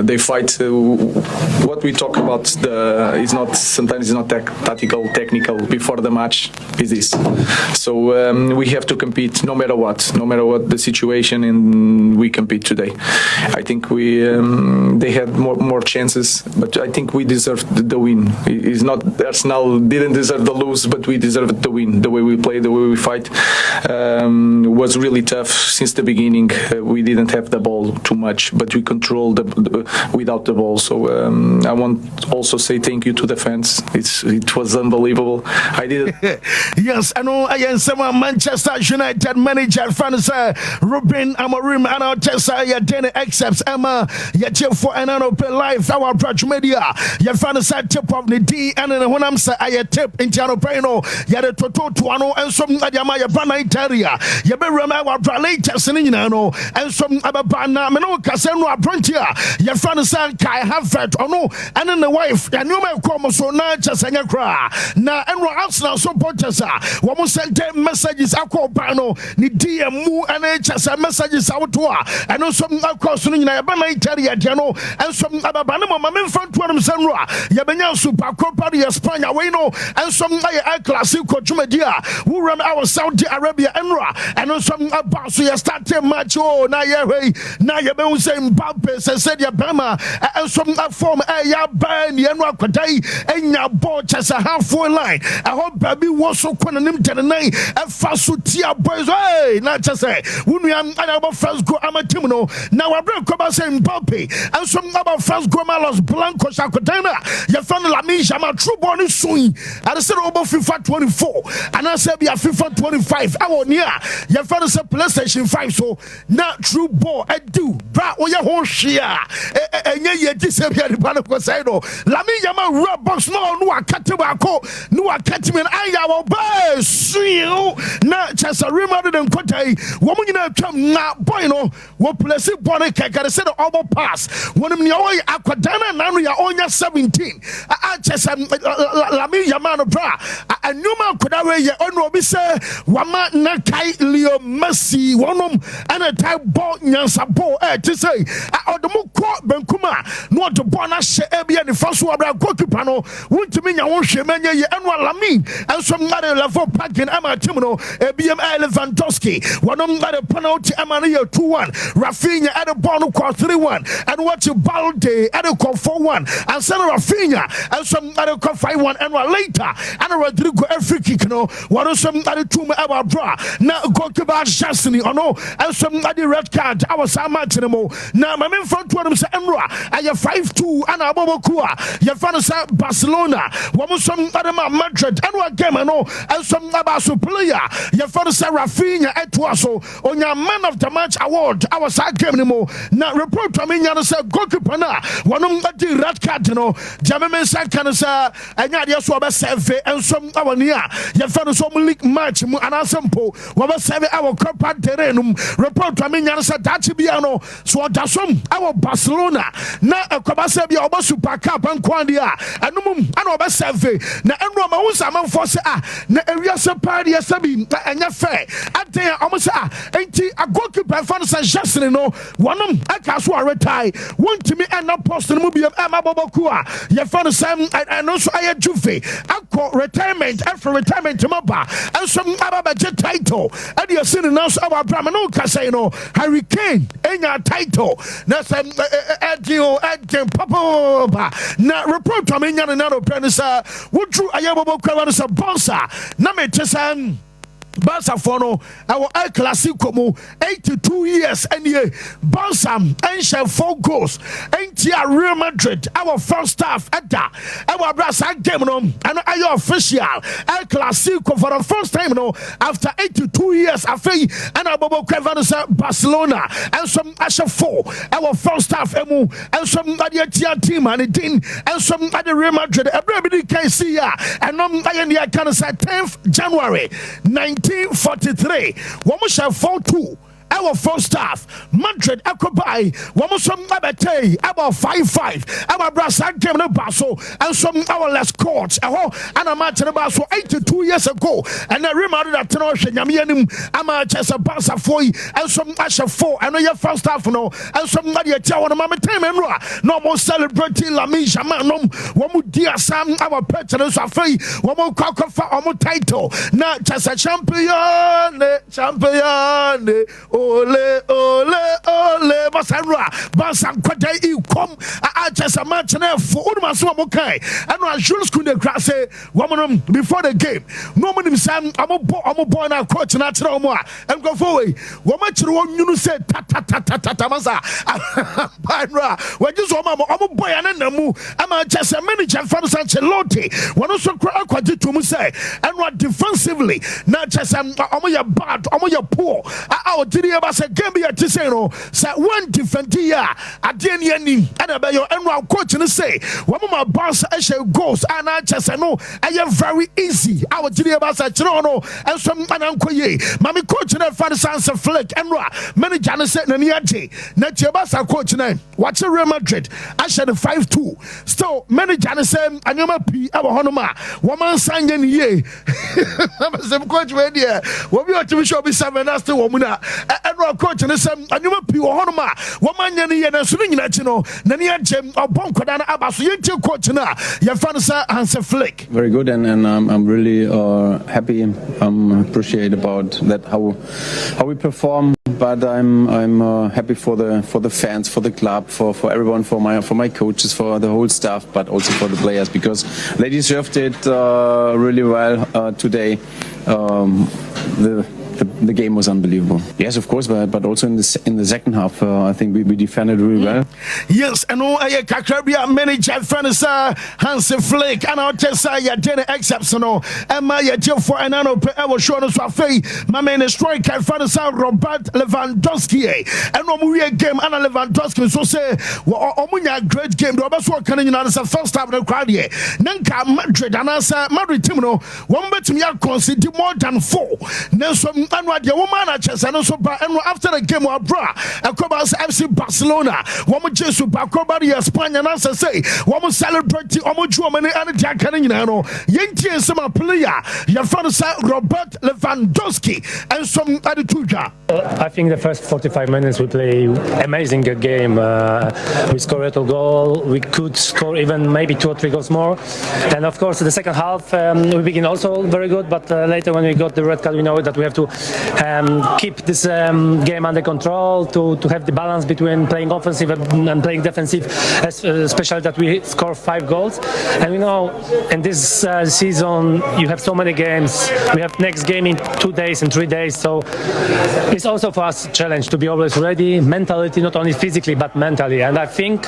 They fight. What we talk about the is not sometimes it's not tactical, technical before the match is this. So we have to compete no matter what, no matter what the situation, and we compete today. I think we they had more chances, but I think we deserved the win. It's not Arsenal didn't deserve the lose, but we deserved the win. The way we play, the way we fight was really tough since the beginning. We didn't have the ball too much, but we controlled the without the ball. So I want also say thank you to the fans. It was unbelievable. I did. Yes, ɛno ɛyɛ nsɛm a Manchester United manager fa no sɛ Ruben Amorim ana ɔkyɛ sɛ yɛde ne excerpts ɛma yɛgyefoɔ ɛna no pɛ live ɛwɔ abra dwumadi a yɛfa no sɛ Tip Off ne din ɛne ne honam sɛ ɛyɛ tip nti anɔpɛ yi no yɛde tototoa no nso ɛde ama yɛba Nigeria yɛbɛwura mu ɛwɔ abra latest no nyinaa no nso ɛbɛba na mene wo kasa no aberante a yɛfa no sɛ Kai Havertz ɔno ɛne ne wife nneɛma ɛkɔ mo so na kyɛ sɛ nyɛ koraa na ɛno Arsenal so supporters a wɔn send messages akɔ ɔban no ne DM mu ɛne kyɛ sɛ messages awoto a ɛno nso akɔ so no nyinaa yɛbɛ Nigeria deɛ no nso ɛbɛba ne mama memfa ntoa nom sɛ no a yɛbɛnya Super Copa de yɛ Spain wei no nso ayɛ El Clasico dwumadi a wowura mu awɔ Saudi Arabia ɛno a ɛno nso aba so yɛ start match o na yɛhwɛ yi na yɛbɛhu sɛ Mbappe sɛ sɛdeɛ bɛrima nso form ɛyɛ abaa nea no akwadaa yi anya bɔɔl kyɛ sɛ halfway line ɛhɔ baabi wɔ so kɔ n'anim gyene nan ɛfa so tia boys hey na kyɛ sɛ wo nua ɛna abɔ first goal ama team no na wabrɛ kɔba sɛ Mbappe nso aba first goal ma Los Blancos. Akwadaa no a yɛfrɛ no Lamine Yamal true ball no so yi ade sɛ wɔbɔ FIFA 24 anaasɛ bi a FIFA 25 ɛwɔ nea yɛfrɛ no sɛ PlayStation 5 so na true ball adiw bra woyɛ ho hwee a ɛnyɛ yɛ gye sɛ bia nipa no kɔsɛe no. Lamine Yamal wura box no ɔno wakate baako ne wakate mi no ayɛ wɔ bɛɛ suiw na kyɛ sɛ Real Madrid nkɔta. anɔpa yi wɔn nyinaa atwam na boy no wɔ plɛsi bɔ no kɛkɛre sɛ de ɔbɔ pass wɔnim nea ɔyɛ akwadaa no anano yɛ ɔnya 17 a kyɛ sɛ Lamine Yamal no bra a nneɛma akwadaa wei yɛ ɔno obi sɛ wama nakae Leo Messi wɔnom ɛna tae bɔ nyansabɔ ɛte sɛ ɔde mo kɔ benkum a na ɔde bɔ no ahyɛ ebia nifa so ɔbra goalkeeper no Wontumi nya ho hwee ma ɛnyɛ yie. Ɛno a Lamine nso de level parking ama team no. Ebiem ɛyɛ Lewandowski. Wɔnom de penalty ama no yɛ 2-1. Rafinha de bɔɔl no kɔ 3-1. Ɛno akyi Balde de kɔ 4-1. Ansa na Rafinha nso de kɔ 5-1. Ɛno a later ɛna Rodrigo free kick no wɔn nso de tum ɛwɔ abira na goalkeeper Szczesny ɔno nso de red card ɛwɔ saa match no mu. Na ma memfa nto anom sɛ nnora ɛyɛ 5-2 ɛna abɔbɔ kuo a yɛfa no sɛ Barcelona wɔn nso ɛde ma Madrid ɛno game no nso ɛba so player yɛfa no sɛ Rafinha ɛtoa so onya man of the match award ɛwɔ saa game no mu. Na report a menya no sɛ goalkeeper no a wɔn adi red card no deɛ meme nsa nka no sɛ ɛnyɛ adeɛ so wɔbɛsɛve nso ɛwɔ nea yɛfa no sɛ ɔmo league match mu anaasɛ mpo wɔbɛsɛve ɛwɔ Copa del Rey no mu. Report a menya no sɛ daakye bia no so ɔda som ɛwɔ Barcelona na ɛkɔba sɛ bia ɔbɔ Super Cup nko adeɛ a ɛno mu ɛna ɔbɛsɛve. Na ɛnu ɔma wo sɛ amanfoɔ sɛ a na ewiase paa deɛ sɛ bi ɛnyɛ fɛ adan a ɔmo sɛ a enti a goalkeeper fa no sɛ Szczesny no wɔnom ɛka so a retire wontumi ɛna post no mu biam ɛma bɔbɔ ku a yɛfa no sɛ ɛno nso ɛyɛ Juve akɔ retirement ɛfiri retirement mu aba nso aba bɛgye title ɛde asi ne nan so ɛwɔ abira me ne wo kasa yi no Harry Kane enya title na sɛ ɛden o ɛden papaapa. Na report a menya no na no pɛ no sɛ woduru ɛyɛ bɔbɔ kura no sɛ Barca na mete sɛ Barcafoɔ no ɛwɔ El Clasico mu 82 years ɛnie Barca ɛnhyɛ 4 goals ɛntia Real Madrid ɛwɔ first half ɛda ɛwɔ abira saa game no ɛno ɛyɛ official El Clasico for the first time no after 82 years. Afei ɛna abɔbɔ kura no sɛ Barcelona ɛnso ahyɛ 4 ɛwɔ first half ɛmu ɛnso ɛde atia team a ne din ɛnso ɛde Real Madrid. Ɛberɛ bi di kan si a ɛnom ɛyɛ nea ɛka no sɛ 10th January 1943 wɔn hyɛ 4-2 ɛwɔ first half. Madrid ɛkɔ bae wɔn nso ɛbɛtɛi ɛbɔ 5-5 ɛwɔ abira saa game no ba so ɛnso ɛwɔ Les Corts ɛhɔ ɛna match no ba so 82 years ago. Ɛnna Real Madrid atena ɔhwɛ Nyame anim ama kyɛ sɛ Barcafoɔ yi ɛnso ahyɛ 4 ɛno yɛ first half no ɛnso ɛde atia wɔn. Maame time no a na wɔn celebrate Lamine Yamal nom wɔn di asa ɛwɔ pitch no so. Afei wɔn kɔ akɔfa wɔn title na kyɛ sɛ champion champion ole ole ole masa nwura Barca nkɔda yi kɔm a kyɛ sɛ match no ɛfo wonim aso a mo kae ɛno a Jules Kounde kura sɛ wɔn no before the game na wɔn nim sɛ ɔmo bɔ ɔmo bɔ na coach na akyerɛ wɔn a nkurɔfoɔ wei wɔn akyerɛ wɔn nwunu sɛ tatatataata masa baa no a wɔgye so wɔn a ɔmo bɔ yɛn ne nam mu ama kyɛ sɛ manager fam sɛ Ancelotti wɔn nso kura akɔgye tom sɛ ɛno a defensively na kyɛ sɛ ɔmo yɛ bad, ɔmo yɛ poor a ɔgyere yɛ ba sɛ game bi yɛ te sɛ no sɛ wɔn defend yɛ a adeɛ ni anim ɛna ɛbɛyɛ. Ɛno a coach no sɛ wɔn ma Barca ɛhyɛ goals a na kyɛ sɛ no ɛyɛ very easy a ɔgyere yɛ ba sɛ kyerɛ no ɛnso ɛna nkɔ yie. Maame coach no ɛfa no sɛ Hansi Flick ɛno a manager no sɛ n'ani agye na tie Barca coach no wakye Real Madrid ahyɛ no 5-2. Still manager no sɛ nneɛma pii ɛwɔ hɔnom a wɔn ansa nyɛ ne yie. Sɛ coach wei deɛ wɔbi ɔtumi hyɛ obi seven na still wɔn mu na ɛno a coach no sɛ nneɛma pii wɔ hɔnom a wɔn anyɛ ne yie. Na nso ne nyinaa akyi no n'ani agye ɔbɔ nkwadaa no aba so. Yɛntie coach no a yɛfa no sɛ Hansi Flick. Very good, and I'm really happy. Appreciate about that how we perform. But I'm happy for the fans, for the club, for everyone, for my coaches, for the whole staff, but also for the players because they deserved it really well today. The game was unbelievable. Yes, of course, but also in the second half, I think we defended really well. Yes, ɛno ɛyɛ kakra bi a manager fɛ no sɛ Hansi Flick ɛna ɔkyɛ sɛ yɛde ne excerpts no ɛma yɛgyefoɔ ɛna no pɛ ɛwɔ show no so. Afei mame ne striker fɛ no sɛ Robert Lewandowski ɛna ɔmo wie game ɛna Lewandowski nso sɛ ɔmo nya great game deɛ ɔbɛso ɔka no nyinaa no sɛ first half no koraa deɛ ne nka Madrid anaasɛ Madrid team no wɔn bɛtumi akɔnsidi more than four nanso ɛno adeɛ wɔn a na kyɛ sɛ no nso ba ɛno after the game wɔ abira ɛkɔba sɛ FC Barcelona wɔn gye so baako ba no yɛ Spain na sɛ sɛ wɔn celebrate wɔn gye wɔn ani ɛne deɛ aka no nyinaa no. Yɛntie nsɛm a player yɛfrɛ no sɛ Robert Lewandowski nso ɛde to dwa. I think the first 45 minutes we play amazing game. We scored a goal. We could score even maybe two or three goals more. And of course, the second half we begin also very good. But later when we got the red card, we know that we have to keep this game under control to have the balance between playing offensive and playing defensive, especially that we score five goals. And we know in this season you have so many games. We have next game in 2 days and 3 days, so it's also for us a challenge to be always ready, mentality, not only physically but mentally. And I think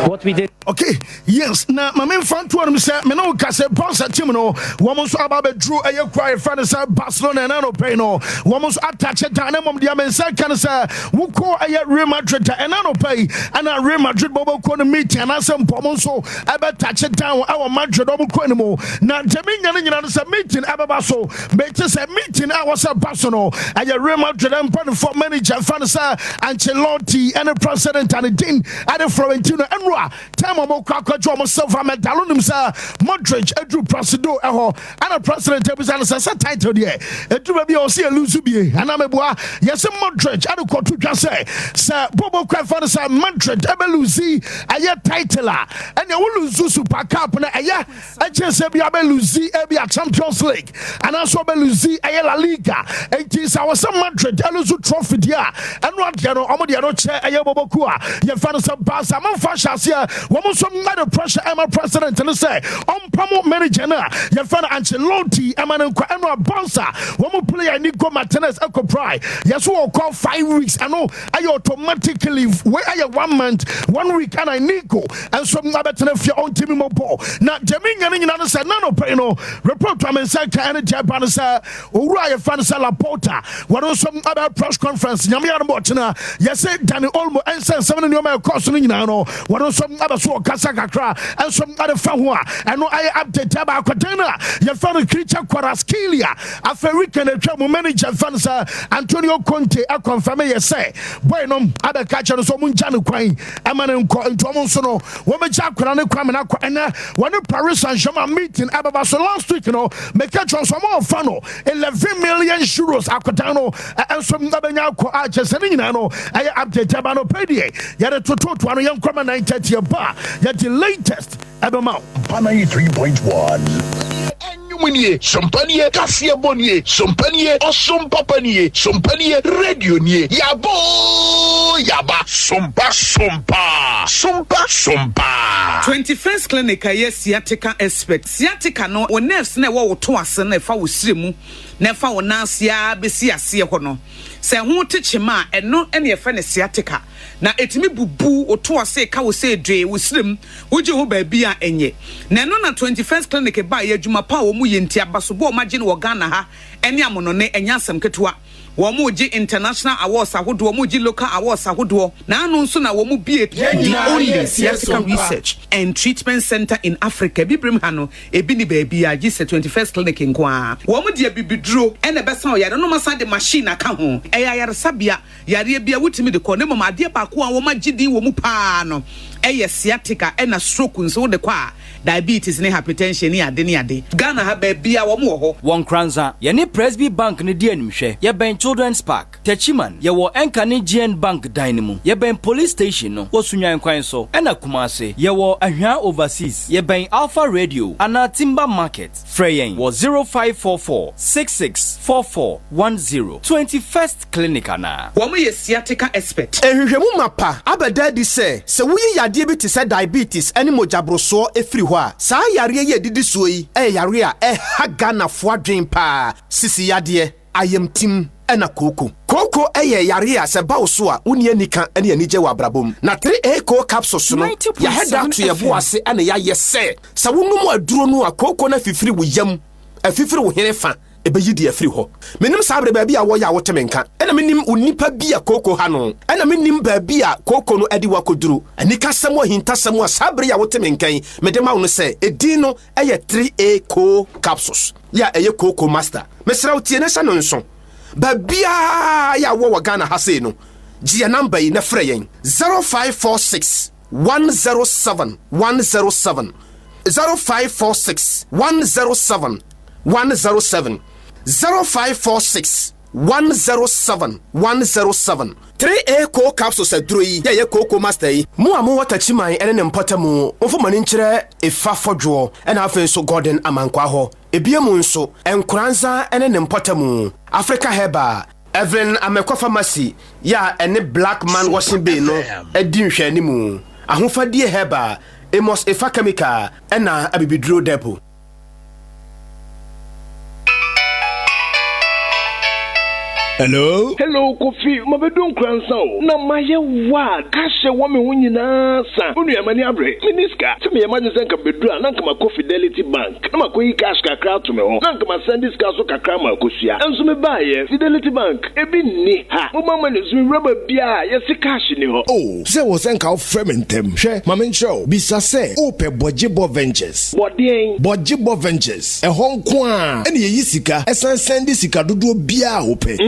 what we did. Okay, yes, na maame nfa ntoa no sɛ me ne wo ka sɛ Barca team no, wɔn nso aba abɛduru ɛyɛ kura yɛfrɛ no sɛ Barcelona. Ɛna no pɛi no, wɔn nso atakyɛ dan ne mmom deɛ me nsa ka no sɛ wokɔ ɛyɛ Real Madrid a, ɛna no pɛi ɛna Real Madrid bɔbɔkɔ no meeting anaasɛ mpɔ nso ɛbɛtakye down ɛwɔ Madrid ɔmo kɔ no mu. Na deɛ menya no nyina no sɛ meeting ɛbɛba so, mete sɛ meeting a wɔsɛ ba so no ɛyɛ Real Madrid mpanimfoɔ manager fa no sɛ Ancelotti ɛne president ane din ɛne Florentino. Ɛnora time a ɔmo kɔ akɔgye ɔmo silver medal nim sɛ Modric aduru presido ɛhɔ ɛna president abisa no sɛ title deɛ ɛduru baabi a ɔsɛ yɛ lose bie anaa meboa. Yɛsɛ Modric ɛde kɔto dwa sɛ bobo kɔ ɛfa no sɛ Madrid ɛbɛ lose ɛyɛ title a, ɛnea wo lose Super Cup no, ɛyɛ ɛkyɛ sɛ bi abɛ lose ɛbi a Champions League anaasɛ ɔbɛ lose ɛyɛ La Liga. Enti sɛ wɔ sɛ Madrid ɛ lose trophy deɛ a, ɛno adeɛ no ɔmo deɛ no kyɛ ɛyɛ boboku a yɛfa no sɛ Barca mamfa hyɛ aseɛ. Wɔn nso mmɛde pressure ɛma president no sɛ ɔmpam manager no a yɛfa no Ancelotti ɛma no nkɔ. Ɛno a Barca wɔn player Nico Martinez ɛkɔ pry yɛso wɔkɔ 5 weeks, ɛno ɛyɛ automatically wei ɛyɛ one month one week ɛna Nico ɛnso abɛtena fie ɔntimi mɔbɔ. Na gyemi nya no nyina no sɛ nano pɛi no report a me nsa ka ɛne deɛ ba no sɛ owura a yɛfa no sɛ Laporta, wɔno nso abɛ press conference. Nyame yɛ no bɔ ɔkyena yɛsɛ Dani Olmo ɛnsɛ nsɛm no nneɔma ɛkɔ so no nyinaa no, wɔno nso abɛ so ɔkasa kakra ɛnso ade fa ho a ɛno ayɛ update aba akɔden no a yɛfa no Khvicha Kvaratskhelia. Afei weekend atwa mu manager fa no sɛ Antonio Conte ɛ confirm yɛ sɛ boy no abɛka kyerɛ no sɛ ɔmo ngya no kwan ɛma no nkɔ. Nti ɔmo nso no wɔmɛgya akwadaa no kwan ma no akɔ. Ɛnɛ wɔne Paris Saint-Germain meeting ɛbɛba so. Last week no meka kyerɛ nso ɔmo ɔfa no €11 million akwadaa no ɛnso abɛnya akɔ a kyerɛ sɛ ne nyinaa no ɛyɛ update ɛba no pɛ deɛ yɛde tototoa no. Yɛnkɔma 9:30 ɛba a yɛde latest ɛbɛma wo. 93.1 nnwom nie, sompa nie, kaseɛ bɔ nie, sompa nie, ɔsom papa nie, sompa nie, radio nie, yabɔ yaba, sompa sompa sompa sompa. 21st Clinic a ɛyɛ sciatica expert. Sciatica no, wo nerves na ɛwɔ wo to ase na ɛfa wo sire mu na ɛfa wo nan ase a bɛsi aseɛ hɔ no, sɛ ho te kyema a, ɛno ɛne ɛfɛ no sciatica. Na ɛtumi bubu wo to ase ka wo sɛ dwee wo sire mu wogye ho baabi a ɛnyɛ. Na ɛno na 21st Clinic ba yɛ adwuma pa a wɔn yɛ nti abasobɔ a wɔn agye no wɔ Ghana ha ɛne amonɔne ɛnyɛ asɛm ketewa. Wɔn mo gye international awards ahodoɔ, wɔn gye local awards ahodoɔ. Na ano nso na wɔn bie the only sciatica research and treatment center in Africa. Bibirem ha no ebi ni baabi a gye sɛ 21st Clinic nko ara. Wɔn deɛ bibiduro ɛna ɛbɛsa ɔyare no, ma de machine aka ho. Ɛyɛ ayaresabea yareɛ bi a wotumi de kɔ ne mmom adeɛ baako a wɔn agye din wɔ mu paa no ɛyɛ sciatica ɛna stroke nso wode kɔ a, diabetes ne hypertension ne ade ne ade. Ghana ha baabi a wɔn wɔ hɔ. Wɔ Nkranza, yɛne Presby Bank no di animhwɛ. Yɛbɛn Children's Park. Techiman, yɛwɔ ɛnka ne GN Bank dan no mu. Yɛbɛn police station no wɔ Sunyan kwan so. Ɛna Kumase, yɛwɔ Ahwea Overseas. Yɛbɛn Alpha Radio anaa Timber Market. Frɛ yɛn wɔ 0544 6644 10. 21st Clinic anaa. Wɔn yɛ sciatica expert. Nhwehwɛmu mapa abɛda adi sɛ woyi yadeɛ bi te sɛ diabetes ne mogyaborosoɔ ɛfiri hɔ a, saa yareɛ yi a ɛdidi soɔ yi ɛyɛ yareɛ a ɛha Ghanafoɔ adwen paa: sisi yadeɛ, ayamtim ɛna kooko. Kooko ɛyɛ yareɛ a sɛ ba wo so a, wonni anika ne anigye wɔ abrabɔ mu. Na 3A Co capsules no, yɛhɛ da to yɛbo ase ɛna yɛayɛ sɛ wonom aduro no a, kooko no afifiri wo yam, afifiri wo hene fa, ɛbɛyi deɛ afiri hɔ. Menim saa berɛ baabi a wɔyɛ a wote me nka, ɛna menim onipa bi a kooko ha no, ɛna menim baabi a kooko no ade wakɔduru. Anikasɛm ahintasɛm a saa bere a wote me nka yi mede ma wo no sɛ ɛdin no ɛyɛ 3A Co capsules yɛ a ɛyɛ kooko master. Mesrɛ wo, tie ne hyɛ no nso. Baabiara yɛ a wowɔ wɔ Ghana ha sei no, gye yɛn number yi na frɛ yɛn, 0546 107 107, 0546 107 107, 0546 107 107. 3A Coal Capsules aduro yi yɛ ɛyɛ Kooko Master yi. Mo a mowɔ Takyiman ne ne mpɔtamu, momfa mo ani nkyerɛ Efa Fɔdwoɔ ɛna afei nso Gordon Amankwaa hɔ. Ebia mu nso, Nkoranza ne ne mpɔtamu, Africa Herbal, Evelyn Amekwa Pharmacy yɛ a ɛne Black Man Washing Bay no di nhwɛanimu, Ahofadie Herbal, Amos Efa Chemical ɛna Abibiduro Depot. Hello? Hello Kofi, mabedu Nkoransa o, na mayɛ wild, cash a ɛwɔ me ho nyinaa sa. Wo nua m'ani abere, menni sika. Sɛ meyɛ m'adwene sɛ nka mebedu a na nka makɔ Fidelity Bank na makɔyi cash kakra ato me hɔ, na nka masɛnde sika nso kakra ama Akosua. Nso mebaeɛ, Fidelity Bank, ebi nni ha. Mobile money nso mewura baabiara a, yɛse cash nni hɔ. Oh, sɛ ɛwɔ sɛ nka wofrɛ me ntɛm. Hwɛ, ma menkyerɛ wo. Bisa sɛ wopɛ Bɔgyebɔ Ventures. Bɔ deɛn? Bɔgyebɔ Ventures. Ɛhɔ nko ara na yɛyi sika san sɛnde sika dodoɔ biara a wopɛ.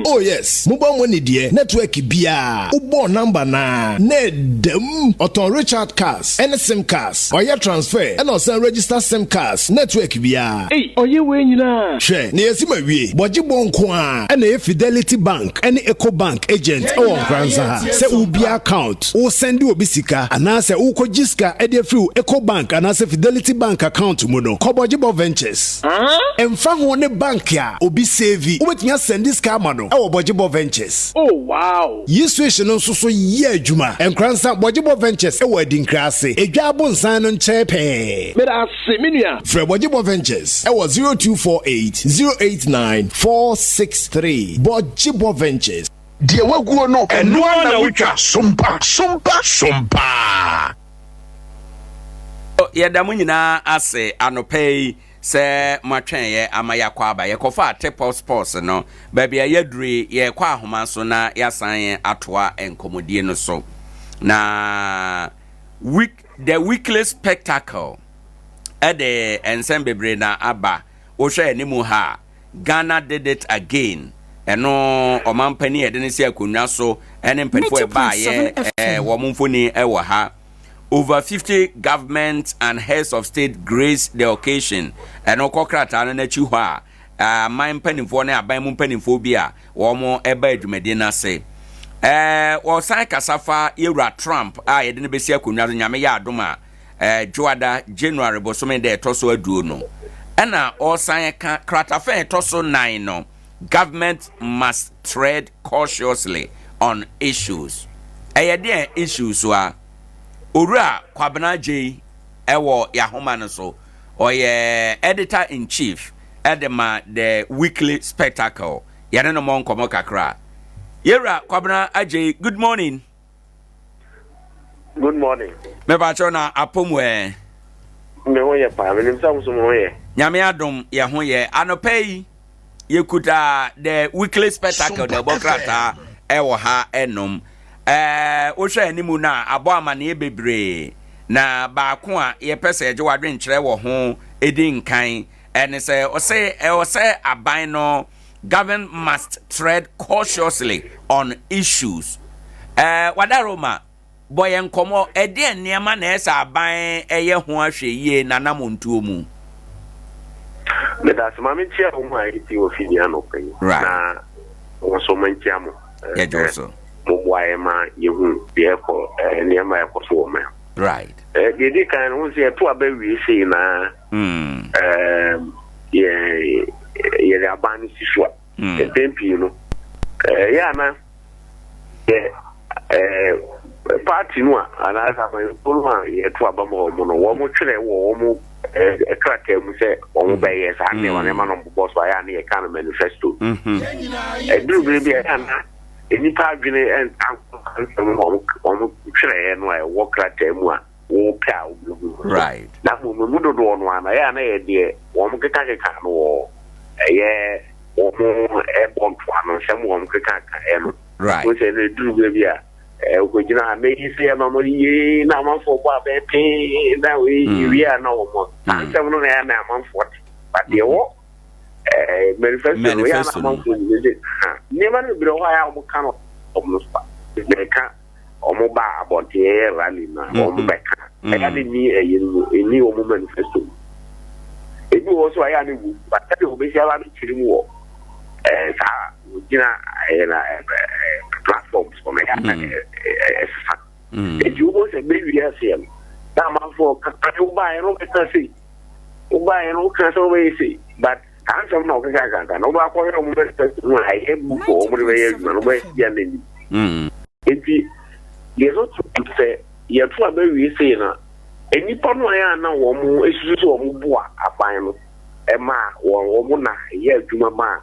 Oh yes, mobile money deɛ, network biara, wobɔɔ number no ara na ɛda mu. Ɔtɔn recharge cards ne sim cards, ɔyɛ transfer ɛna ɔsan register sim cards network biara. Ei, ɔyɛ wei nyinaa? Hwɛ, na yɛasi ma wie. Bɔgyebɔ nko ara na ɛyɛ Fidelity Bank ne Ecobank agent wɔ Nkoranza ha. Sɛ wobue account, wo sɛnde obi sika, anaasɛ wokɔgye sika de afiri wo Ecobank anaasɛ Fidelity Bank account mu no, kɔ Bɔgyebɔ Ventures. Ɛmfa ho ne bank a obi save, wobɛtumi asɛnde sika ama no wɔ Bɔgyebɔ Ventures. Oh wow! Yi switch no nso so yɛ adwuma. Nkoranza Bɔgyebɔ Ventures wɔ Adinkra ase, Edwa Abonsan no nkyɛn pɛɛ. Meda ase, me nua. Frɛ Bɔgyebɔ Ventures wɔ 0248 089 463. Bɔgyebɔ Ventures. Deɛ waguo no, ɛno ara na wotwa. Sompa, sompa, sompa. Yɛda mo nyinaa ase anɔpa yi sɛ moatwɛn yɛ ama yɛakɔ aba. Yɛkɔfaa Tip-Off Sports no, baabi a yɛaduru yi, yɛrekɔ ahoma so na yɛasan atoa nkɔmmɔdie no so. Na week, The Weekly Spectacle de nsɛm bebree na aba. Wohwɛ anim ha a, Ghana did it again. Ɛno ɔmampanin a yɛde no si akonnwa so ne mpanimfoɔ a ɛbaeɛ ɛɛ wɔn mfoni wɔ ha. Over 50 government and heads of state grace the occasion. Ɛno kɔ krataa no n'akyi hɔ a aman mpanimfoɔ ne aban mu mpanimfoɔ bi a wɔn ɛba adwumadie no ase. Ɛɛ wɔsan kasa fa yɛwura Trump a yɛde no bɛsi akonnwa so nyame yɛ adom a eh, Dwoada, January bosome da ɛtɔ so aduonu. Ɛna ɔresan ka kratafa a ɛtɔ so nan no, Government must tread cautiously on issues. Ɛyɛ deɛn issues a? Owura Kwabena Agyei ɛwɔ yɛahoma no so. Ɔyɛ editor in chief ɛde ma The Weekly Spectacle. Yɛne no mmɔ nkɔmmɔ kakra. Yɛwura Kwabena Agyei, good morning. Good morning. Mepakyɛw na apom ɛ. Me ho yɛ paa, menim sɛ nso mo ho yɛ. Nyame adom yɛ ho yɛ. Anɔpa yi yɛkuta the weekly spectacle da ɛbɔ krataa ɛwɔ ha ɛnom. Ɛɛ wohwɛ anim no a abɔ amaneɛ bebree na baako a yɛpɛ sɛ yɛgye wadwenkyerɛ wɔ ho ɛdi nkan ɛne sɛ ɔsɛ ɛwɔ sɛ aban no Government must tread cautiously on issues. Eh, Wadaroma, bɔ yɛn nkɔmmɔ, ɛdeɛn nneɛma na ɛsɛ aban ɛyɛ ho ahwɛ yie n'anamontuo mu? Meda ase ma menkyia wɔn a ɛti wɔ fidie anɔpa yi. Right. Na wɔn nso mankyia mo. Yɛgye wo so. Moboa yɛn ma yɛhu deɛ ɛkɔ nneɛma a ɛkɔ so wɔ man. Right. Deɛ ɛdi kan no, wohu sɛ yɛto aba wie sei na Mm. Ɛɛm, yɛ yɛde aban no si so a, mm. mpɛn pii no, ɛyɛ ana yɛ ɛɛ paati no a anaasɛ amanyɔkuo no a yɛto aba ma wɔn no, wɔn twerɛ wɔ wɔn ɛɛ krataa mu sɛ wɔn mm. bɛyɛ saa nneɛma nneɛma no bobɔ so ayɛ a ne yɛka no manifesto. Mm-hmm. Ɛduru bere bi a ɛyɛ ana nnipa adwene ɛnta nsɛm wɔn wɔn twerɛeɛ no a ɛwɔ krataa mu a. wopɛ a wobɛhu no. Right. Na mmom emu dodoɔ no ara no, ɛyɛ a na ɛyɛ deɛ wɔn kekakeka no wɔ ɛyɛ wɔn ɛbɔ ntoano nsɛm wɔn kekakaeɛ no. Right. Wo sɛ no ɛduru berɛ bi a wokɔgyina ha mɛyi sɛ yɛ ma mo yie na amanfoɔ bɔ abɛn pee na wei wie a na wɔn saa nsɛm no na ɛyɛ na amanfoɔ te. But deɛ wɔ. Eh, manifesto no yɛ ana amanfoɔ nyina sɛ ha nneɛma no bebree wɔ hɔ a yɛ a wɔka no wɔn no so a mɛka wɔn ba abɔnten yɛyɛ rally na wɔn mhm. bɛka mhm. ɛyɛ de ni ɛyɛ no mu ɛni wɔn manifesto mu ebi wɔ so a yɛ a ne wu ba sɛdeɛ wɔbɛsi aba abɛkyerɛ mu wɔ ɛɛ saa wɔgyina ɛyɛ na ɛɛ platform so no ɛyɛ a mhm. ɛsesa eti wɔn sɛ bɛwie aseɛ no na amanfoɔ kasa wobaeɛ no wɔbɛka sei Wobaeɛ no wokaa sɛ wobɛyɛ sei but saa nsɛm na wɔkeka kaka no wobɛakɔhwɛ wɔn manifesto mu a ɛyɛ book a wɔn de bɛyɛ adwuma no wobɛyɛ na nim. Mm. Nti deɛ ɛsɛ to sɛ yɛto aba wie sei na nnipa no a yɛ ana wɔn esusu sɛ wɔn boa aban no ɛma wɔn wɔn na ɛyɛ adwuma ma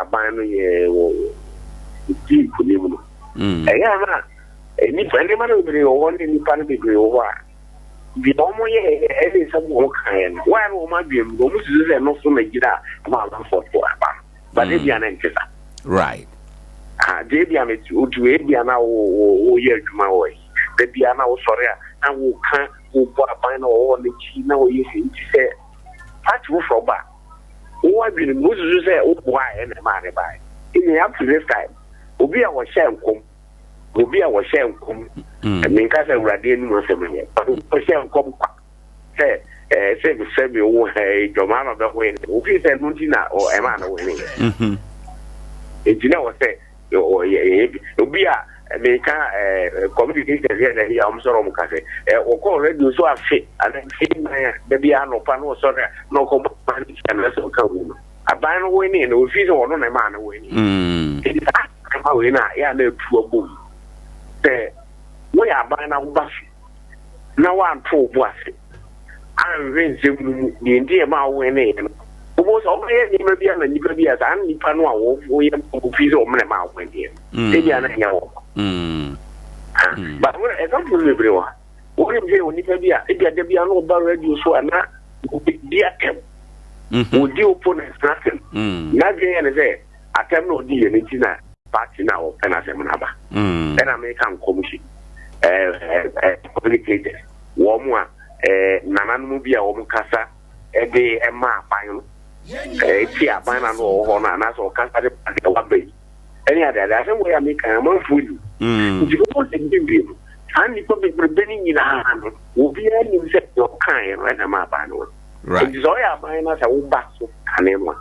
aban no yɛ wɔ di nkunim no. Mm. Ɛyɛ ana nnipa nneɛma no bebree wɔ hɔ ne nnipa no bebree wɔ hɔ a Deɛ wɔyɛeɛ ne nsɛm a wɔkaeɛ no, wɔayɛ no wɔn adwene mu no, wɔsusu sɛ ɛno so na gyina a ɛma amanfoɔ to aba no. But mm. ebia na ɛnte saa. Right. Ah, deɛ ebia na otu ebia na woyɛ adwuma wɔ yi. Da bia na wosɔre a na woka wobɔ aban na wɔwɔ n'akyi na wɔyɛ sɛ nti sɛ party foforɔ ba a wowɔ adwene mu wosusu sɛ woboaeɛ na ɛmaa ne baeɛ. Ɛnyɛ up to this time obi a wɔhyɛ nkɔm Obi a wɔhyɛɛ nkɔm, mm. menka sɛ Awurade anim asɛm yɛ, wɔhyɛɛ nkɔm kwa sɛ eh, sɛ sɛ me wo eh, dwɔmaa ma bɛhoe no, wofii sɛ ɛno nti na ɛmaa no wene. Mm-hmm. Nti na wɔ sɛ obi a meka eh, communication yɛ na ɛyɛ a wɔsɔrɔ wɔn ka sɛ wɔkɔ radio so afe anaa mfe nan a da bi anɔpa na wɔsɔre a na ɔkɔ bɔ no kyia na sɛ ɔka wu no aban no wene no ofii sɛ ɔno na ɛmaa no wene. Mm. Nti saa Ɛma wei na yɛ a na atu abom sɛ woyɛ aban na woba so na woanto wo bo ase anhwɛ nsɛm no mu deɛ nti ɛma wo weneeɛ no, wobɛhu sɛ wobɛyɛ nneɛma bi ama nnipa bi a saa nnipa no a woyɛ wɔfii sɛ wɔn na ɛma wo weneeɛ no, mm. ebia na ɛnyɛ wɔn. Mm. Mm. But example bebree wɔ ha. Wonim sɛ onipa bi a ebia da bi a na ɔba radio so a na wɔdi atɛm. Mm-hmm. Wɔdi opponents n'asɛm. N'adwene yɛ ne sɛ Atɛm na ɔdi yɛ no nti na party no a wɔpɛ n'asɛm no aba. Mm. Ɛna meka nkɔmhyɛ ɛɛ communicators wɔn a ɛɛ nananom bi a wɔn kasa ɛde ɛma aban no ɛɛ ti aban na no wɔ hɔ no anaasɛ ɔkasa de ma deɛ waba yi ɛne ade ade asɛm wɔ yɛ a meka amanfoɔ ni. Mm. Nti wɔn sɛ bebree no saa nnipa bebrebe no nyinaa no obiara nim sɛ deɛ ɔkaeɛ no ɛna ma aban no wɔ. Right. Nti sɛ ɔyɛ aban no sɛ woba so kane no a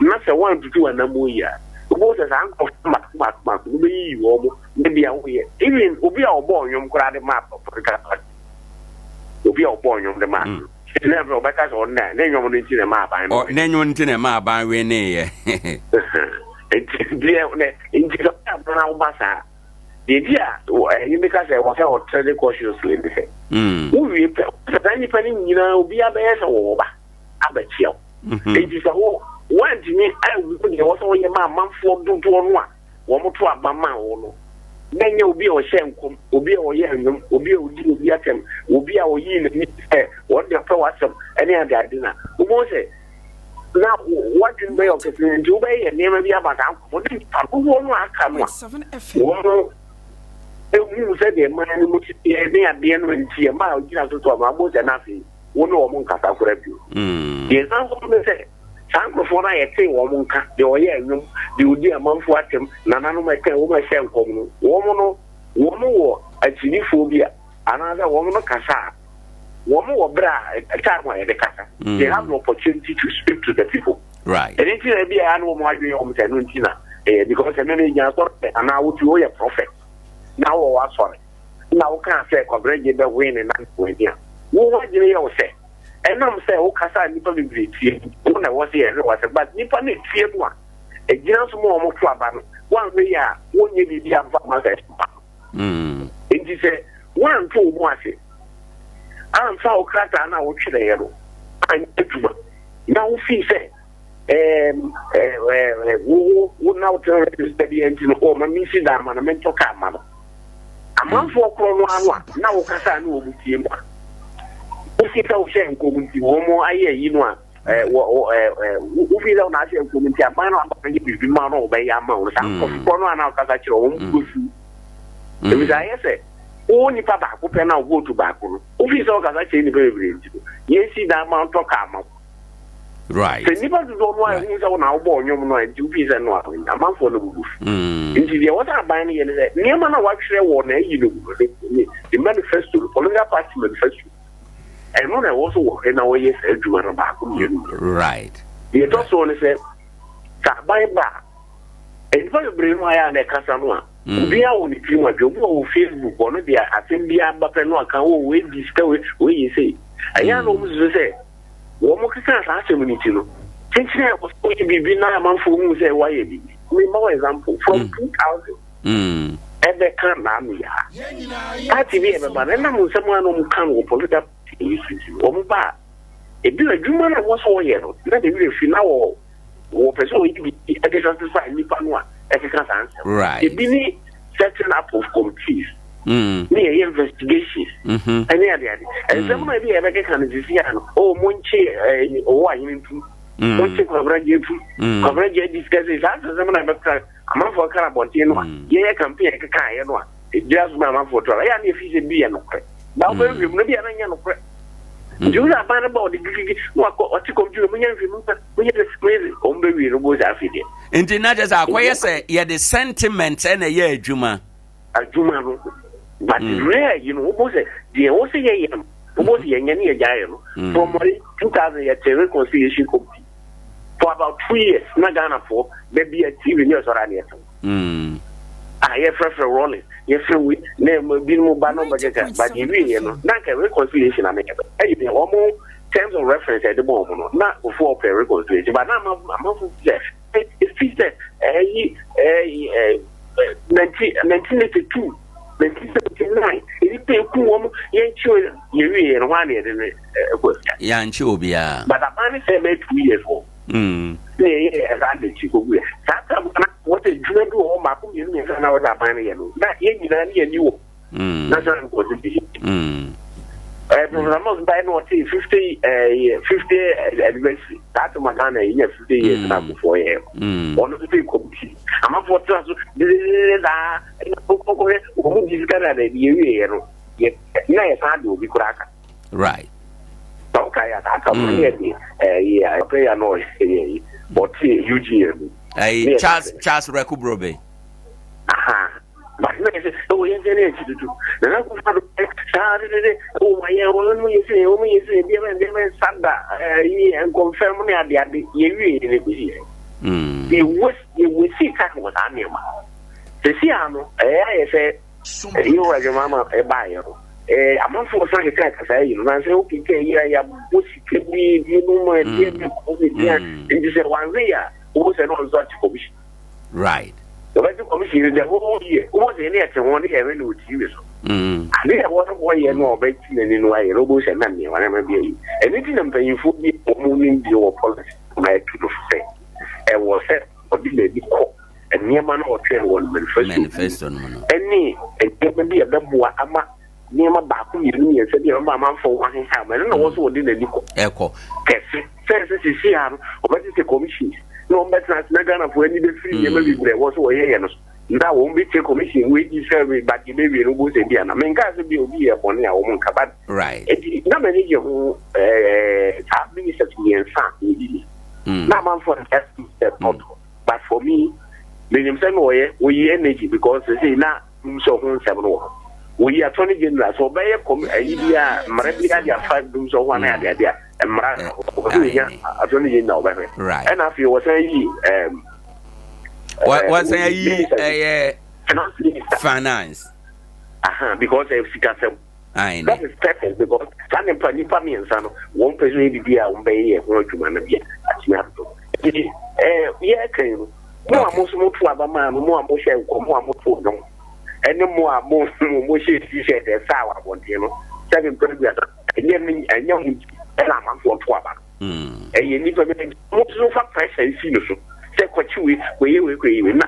na sɛ woantutu w'anammɔn yie a, wobɛhu sɛ saa nkurɔfoɔ mmaako mmaako mmaako no wobɛyiyi wɔn mo na bia woyɛ even obi a ɔbɔɔ nnwom koraa de maa political party obi a ɔbɔɔ nnwom de maa no na ɛfɛ ɔbɛka sɛ ɔno na ne nnwom no nti na ɛma aban no ne nnwom nti na ɛma aban weneeɛ nti deɛ ne nti sɛ ɔyɛ aban na woba saa deɛ nti a ɛyi mi ka sɛ wɔ sɛ ɔtrɛde cautiously ne sɛ wowie pɛ sɛ saa nnipa no nyinaa obiara bɛyɛ sɛ wɔwɔ ba abɛkyia wo Mhm. Enti sɛ wo woantumi anhu deɛ ɛwɔ sɛ woyɛ ma amanfoɔ dodoɔ no a wɔto aba maa wo no, na ɛnyɛ obi a ɔhyɛ nkɔm, obi a ɔyɛ nnwom, obi a ɔdi obi atɛm, obi a ɔyii n'ani sɛ wɔn deɛ ɔpɛ w'asɛm ne adeade no a, wobɛhu sɛ na w'adwene bɛyɛ ɔkɛse nti wobɛyɛ nneɛma bi aba saa nkurɔfoɔ ne nnipa dodoɔ no a aka no a wɔn ehu sɛdeɛ man no mu teɛ ne adeɛ no nti ɛma a ɔgyina so to ama wobɛhu sɛ na afei wo ne wɔn nkasa koraa bio. Mm. Deɛ ɛsan so ne sɛ, saa nkurɔfoɔ no a yɛtee wɔn nka, deɛ ɔyɛ nnwom, deɛ ɔdi amanfoɔ atɛm, nananom ɛka wɔn a ɛhyɛ nkɔm no, wɔn no, wɔn wɔ akyinifoɔ bi a, anaasɛ wɔn no kasa a, wɔn wɔ berɛ a, time a yɛde kasa. Mm. They have the opportunity to speak to the people. Right. Ɛno nti na ebi a na wɔn adwene wɔn sɛ ɛno nti na ɛyɛ because ɛno no gyina sɔrɔ anaa wotu woyɛ prophet na wɔ w'asɔre. na wokaa sɛ Kwabena Gye bɛhoe ne nan wɔ ani a, wo ho adwene yɛ wo sɛ ɛnam sɛ wokasa a nnipa bebree tie nti, wo na ɛwɔ sɛ yɛhwɛ w'asɛm. But nnipa no etie no a, egyina so ma wɔn to aba no, woanhwɛ yie a, wonyɛ biribi amfa mma sɛ ɛba no. Mm. Nti sɛ woanto wo bo ase amfa wo krataa no a wotwerɛeɛ no anyɛ adwuma na wofii sɛ wo wo na wotena register bi nti no ɔma mensi dan ma no mentɔ kaa ma no amanfoɔ korɔ no ano a na wokasa ne wɔn tie mu a wofi sɛ wohyɛ nkɔm nti wɔn ayɛ ayi no a wofi sɛ wona ahyɛ nkɔm nti aban no aba yɛ biribi ma no wɔbɛyɛ ama wo no saa nkurɔfoɔ korɔ no a na wokasa kyerɛ wɔn bɛfu ɛfiri ayɛ sɛ wo nipa baako pɛ na wo vote baako no wofi sɛ wokasa kyerɛ nnipa bebree nti no yɛnsi dan ma ntɔ kaa ma wo. Right. Sɛ nnipa dodoɔ no a ɛhu sɛ wo na wobɔɔ nnwom no a nti wofii sɛ no a amanfoɔ no bubu. Nti deɛ ɛwɔ sɛ aban no yɛ ne sɛ nneɛma no a watwerɛ wɔ n'ayi no mu no, ne ne manifesto no, political party manifesto, ɛno na ɛwɔ so wɔhwɛ na wɔyɛ saa adwuma no baako mmienu. Right. Deɛ ɛtɔ soɔ ne sɛ sɛ aban ba a, nnipa bebree no ayɛ a na ɛkasa no a, obiara wɔ ne tirim adwene. Obi wɔ Facebook, ɔno deɛ asɛm biara ba pɛ no aka, oh wei di sika wei, wei yɛ sei. Ɛyɛ a na wɔn susu sɛ Wɔkekaa saa asɛm no nti no, kyenkyen a ɛwɔ sɛ woyɛ biribi na amanfoɔ hu sɛ woayɛ biribi. Mema wo example, from 2000 ɛbɛka Naano yi a, party bi a ɛbɛba no, ɛnam nsɛm a na wɔka no wɔ political party yi so nti no, wɔn ba a, ebi adwuma no a ɛwɔ sɛ wɔyɛ no, na ne werɛ fi na wɔ wɔpɛ sɛ wɔyɛ biribi de satisfy nnipa no a ɛkeka saa nsɛm. Right. Ebi ne setting up of committees. Ne yɛyɛ investigations. Ɛne ade ade. Nsɛm no ebi a yɛbɛkeka no sisi a no, oh monkye ɔwɔ ahene ntum. Monkye Kwabena gye ntum. Kwabena gye adi sika sei. Saa nsɛm na ɛbɛka amanfoɔ ka abɔnten no a yɛyɛ campaign a yɛkeka ayɛ no a ɛgyina so ma amanfoɔ to aba. Ɛyɛ a na yɛfi sɛ bi yɛ nokorɛ. Ba wobɛhwehwɛ mu no bi a na nyɛ nokorɛ. Nti wo sɛ aban no ba ɔde gigigi na wakɔ ɔte kɔmputa mu nyɛ nhwɛ mu monyɛ sɛ monyɛ sɛ wɔn bɛwie no bɔ sɛ afei deɛ. Nti na kyerɛ sɛ akɔyɛ sɛ yɛde sentiment na ɛyɛ adwuma. Adwuma no but rare yi no wobɔ sɛ deɛ wɔ sɛ yɛyɛ no wobɔ sɛ yɛnyɛ ne yɛgya yɛ no from 2000 yɛte reconciliation committee for about 2 years na Ghanafoɔ baabi a TV ne ɛsɔre a ne yɛte a yɛfrɛfrɛ Rawlings yɛfrɛ wei na binom ba no bɛkeka but yɛwie yɛ no na nka reconciliation na meyɛ ɛyɛ deɛ wɔn terms of reference ɛde bɔ wɔn no na kofoɔ ɔpɛ reconciliation but na amanfo sɛ efi sɛ ɛyi ɛyi 1982 1979 nnipa eku wɔn yɛnkye yɛwie yɛ no hɔ a na yɛde no ɛkɔ afia yɛankye obiara but aban ne sɛ ɛbɛyɛ 2 years hɔ na yɛyɛ ɛsaa de akyi kɔgu yɛ saa tam na wɔsɛ adwuma bi wɔ hɔ mmaako mmienu mmiɛnsa na wɔsɛ aban no yɛ no na yɛn nyinaa ne yɛni wɔ national reconciliation Professor Mills bae na ɔte 50 50 anniversary saa tam a Ghana yɛnya 50 years na akofoɔ yɛ ɔno nso tee committee amanfoɔ tena so dededede saa ɛna kɔkɔhwɛ wɔn mu di sika na de yɛwie yɛ no yɛ na yɛsan de obi koraa ka. Right. Na ɔka yɛ saa tam no yɛ de ɛyɛ ɔpɛ yɛ na ɔyɛ yi ɔte UGM mu. Ɛyi Charles Charles Reku Brobe. Aha. But na yɛ sɛ ɛwɔ yɛn sɛ ne yɛ tututu. Na na kufa do saa de de de ɛwɔ ma yɛn wɔn mu yɛ sɛ wɔn yɛ sɛ ebi ɛbɛn ɛbɛn sada ɛyi nkɔnfɛm ne ade ade yɛ wie yɛ ne kusi yɛ. Yɛ wɔ yɛ wɔ si time wɔ saa nneɛma. Sisi ano ɛyɛ ayɛ sɛ Yehowa adwuma ama ɛbaeɛ no, amanfoɔ san keka kasa yi no, na sɛ wokeka yi a yɛabɔ sika bi binom ɛdeɛ bi kɔ ne deɛ nti sɛ wanhwɛ yi a wobɔ sɛ na ɔnso ate commission. Right. Wɔbɛte commission no the whole year. Wobɔ sɛ ne yɛte ho ne yɛhwɛ no wɔ TV so. Ade a wɔn wɔyɛ no a ɔbɛte n'ani no ayɛ no wobɔ sɛ na nneɛma nneɛma bi ayi. Ɛno nti na mpanyinfoɔ bi a wɔn nim deɛ wɔ policy na ɛtu no fo sɛ ɛwɔ sɛ ɔde n'ani kɔ nneɛma no a ɔtwerɛɛ wɔ ne manifesto mu no ne nneɛma bi a ɛbɛboa ama nneɛma baako mmienu mmiɛnsa bi a ɛbɛma amanfoɔ ho aheha ma ɛno na wɔ so wɔde n'ani kɔ ɛkɔ kɛse sɛ sɛ sisi a no wɔbɛtete commissions na wɔn bɛtena ase na Ghanafoɔ ani bɛfiri nneɛma bebree ɛwɔ so wɔyɛ yɛ no so na wɔn bɛtie commission wei di sɛ wei ba deɛ bɛwie no wobɛhu sɛ bi ana menkaa sɛ bi obi yɛ bɔne a wɔn nka but right eti na m'ani gye ho ɛɛ saa ministers mmiɛnsa a wɔyi na amanfoɔ no ɛsɛ ɔtɔ But for me, menim sɛ na ɔyɛ, oyi energy because sesei na dumsɔ ho nsɛm no wɔ hɔ. Oyi attorney general sɛ ɔbɛyɛ kɔm ayi bi a mmara bi ade afa dumsɔ ho anaa ade ade a mmara ɔsɛ onya attorney general ɔbɛhwɛ. Ɛna afei wɔsan yi ɛɛm. Wɔsan ayi ɛyɛ finance minister. Finance. Aha because ɛyɛ sikasɛm. Aane. That is perfect because saa nipa nipa mmiɛnsa no wɔn pɛ sɛ yɛ biribi a wɔn bɛyɛ yɛ ho adwuma no bi a atumi atoto. Nti ɛɛ yɛreka yi no mo a mo nso mo to aba maa no mo a mo hyɛ nkɔm mo a mo to nnwom ɛne mo a mo mo mo hyɛ t-shirt ɛsa wɔ abɔnten no sɛbi mpɛ aduasa ɛnyɛ ne ɛnyɛ mo nti ɛna amanfoɔ to aba no. Ɛyɛ nnipa bi mo nso fa pressure nsi no so sɛ kɔkye wei kɔyɛ wei kɔyɛ wei na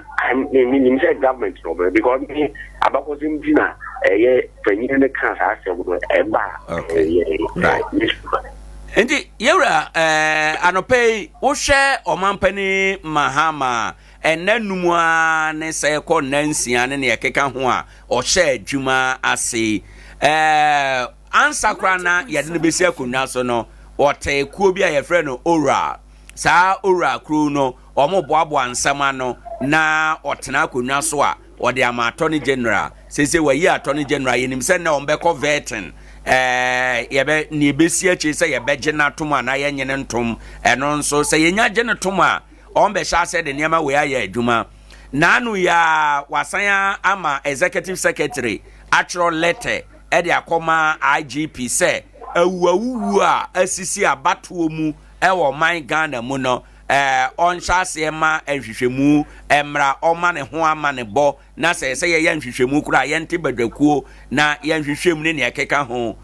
menim sɛ government na ɔbɛyɛ because me abakɔsɛm nti na ɛyɛ panyin no ka saa asɛm no ɛba ɛyɛ newspaper. Nti yɛwura ɛɛ anɔpɛ yi wohwɛ ɔmampanin Mahama ɛnna num ara ne sɛ kɔ nna nsia ne nea ɛkeka ho a ɔhyɛ adwuma ase ɛɛ. Ansa koraa na yɛde no bɛsi akonnwa so no, ɔtee kuo bi a yɛfrɛ no Oral. saa owura kuro no wɔboaboa nsɛm ano na ɔtena akonnwa so a ɔde ama attorney general. Seesei wayi attorney general, yɛnim sɛ nnɛ wɔbɛkɔ vetting. Ɛɛ yɛbɛ nea ebesi akyire sɛ yɛbɛgye no atom anaa yɛnnye no ntom. Ɛno nso sɛ yɛnya gye no tom a, wɔbɛhyɛ aseɛ de nneɛma wei ayɛ adwuma. Naano yi ara wasan ama executive secretary atwerɛ letter de akɔma IGP sɛ awuawuwuo a asisi abatoɔ mu wɔ ɔman Ghana mu no, ɔnhyɛ aseɛ ma nhwehwɛmu mmra, ɔma ne ho amanebɔ na sɛ ɛsɛ yɛyɛ nhwehwɛmu koraa a, yɛnte badwakuo na yɛnhwehwɛ mu ne nea ɛkeka ho.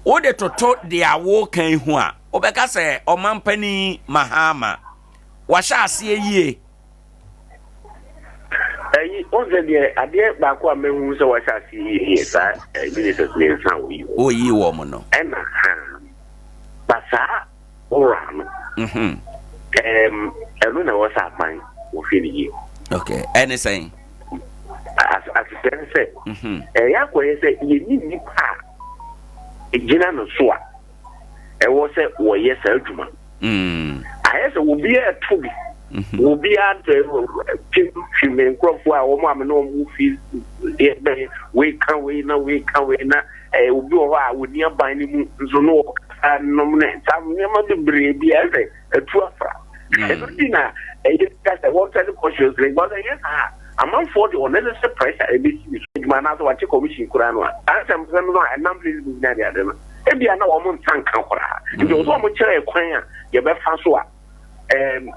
Wode toto deɛ woreka yi ho a, wobɛka sɛ Ɔmampanin Mahama wahyɛ aseɛ yie? Ɛyi, wohu sɛ deɛ adeɛ baako a mahu sɛ wahyɛ aseɛ yie yɛ saa ministers mmiɛnsa a wɔyi wɔn. Wɔyi wɔn no. Ɛna ha, ba saa ora no. Mhm. Ɛm, ɛno na ɛwɔ sɛ aban wɔhwɛ no yie. Okay, ɛne sɛn? Asekyerɛ ne sɛ, mhm. ɛyɛ akɔyɛ sɛ yɛnni nnipa a ɛgyina no so a ɛwɔ sɛ wɔyɛ saa adwuma. Mm. Ayɛ sɛ obiara ɛto bi. Mhm. Obiara twim nkurɔfoɔ a wɔn a me ne wɔn fi yɛ wei ka wei na wei ka wei na ɛɛ obi wɔ hɔ a wɔni aban no mu nso no wɔkasa nom ne saa nneɛma bebree bi ayɛ sɛ atu afra. Ɛno nti na ɛyɛ ka sɛ wɔn sɛ cautious because ɛyɛ saa amanfoɔ de unnecessary pressure ɛbɛsi ne so adwuma anaasɛ wakye commission koraa no a saa nsɛmsɛm no a ɛnam Facebook ne adeade no ebia na wɔn nsa nka koraa nti wɔn sɛ wɔn kyerɛ kwan a yɛbɛfa so a ɛɛm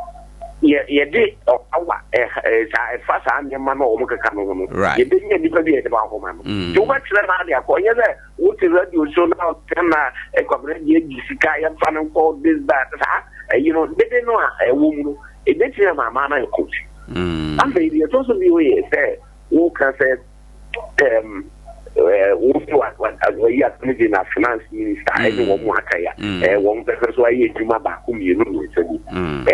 yɛ yɛde ɔhaw a ɛha saa ɛfa saa nneɛma no a wɔn keka no ho no yɛbɛnya nnipa bi a yɛde ba ahoma no mm. nti wobɛkyerɛ no ade akɔ ɛnyɛ sɛ wote radio so na ɔtɛ na kwabena deɛ gye sika yɛmfa no nkɔ this that saa ɛyi no dede no a ɛwɔ mu no ɛbɛtumi ama ama no ayɛ kɔnfi mm. afei deɛ ɛtɔ so bio yɛ sɛ woka sɛ um, wofi wayi attorney general finance minister ɛne mm. wɔn mu aka ya mm. wɔn pɛpɛ so ayɛ adwuma baako mmienu mmiɛnsa bi mm.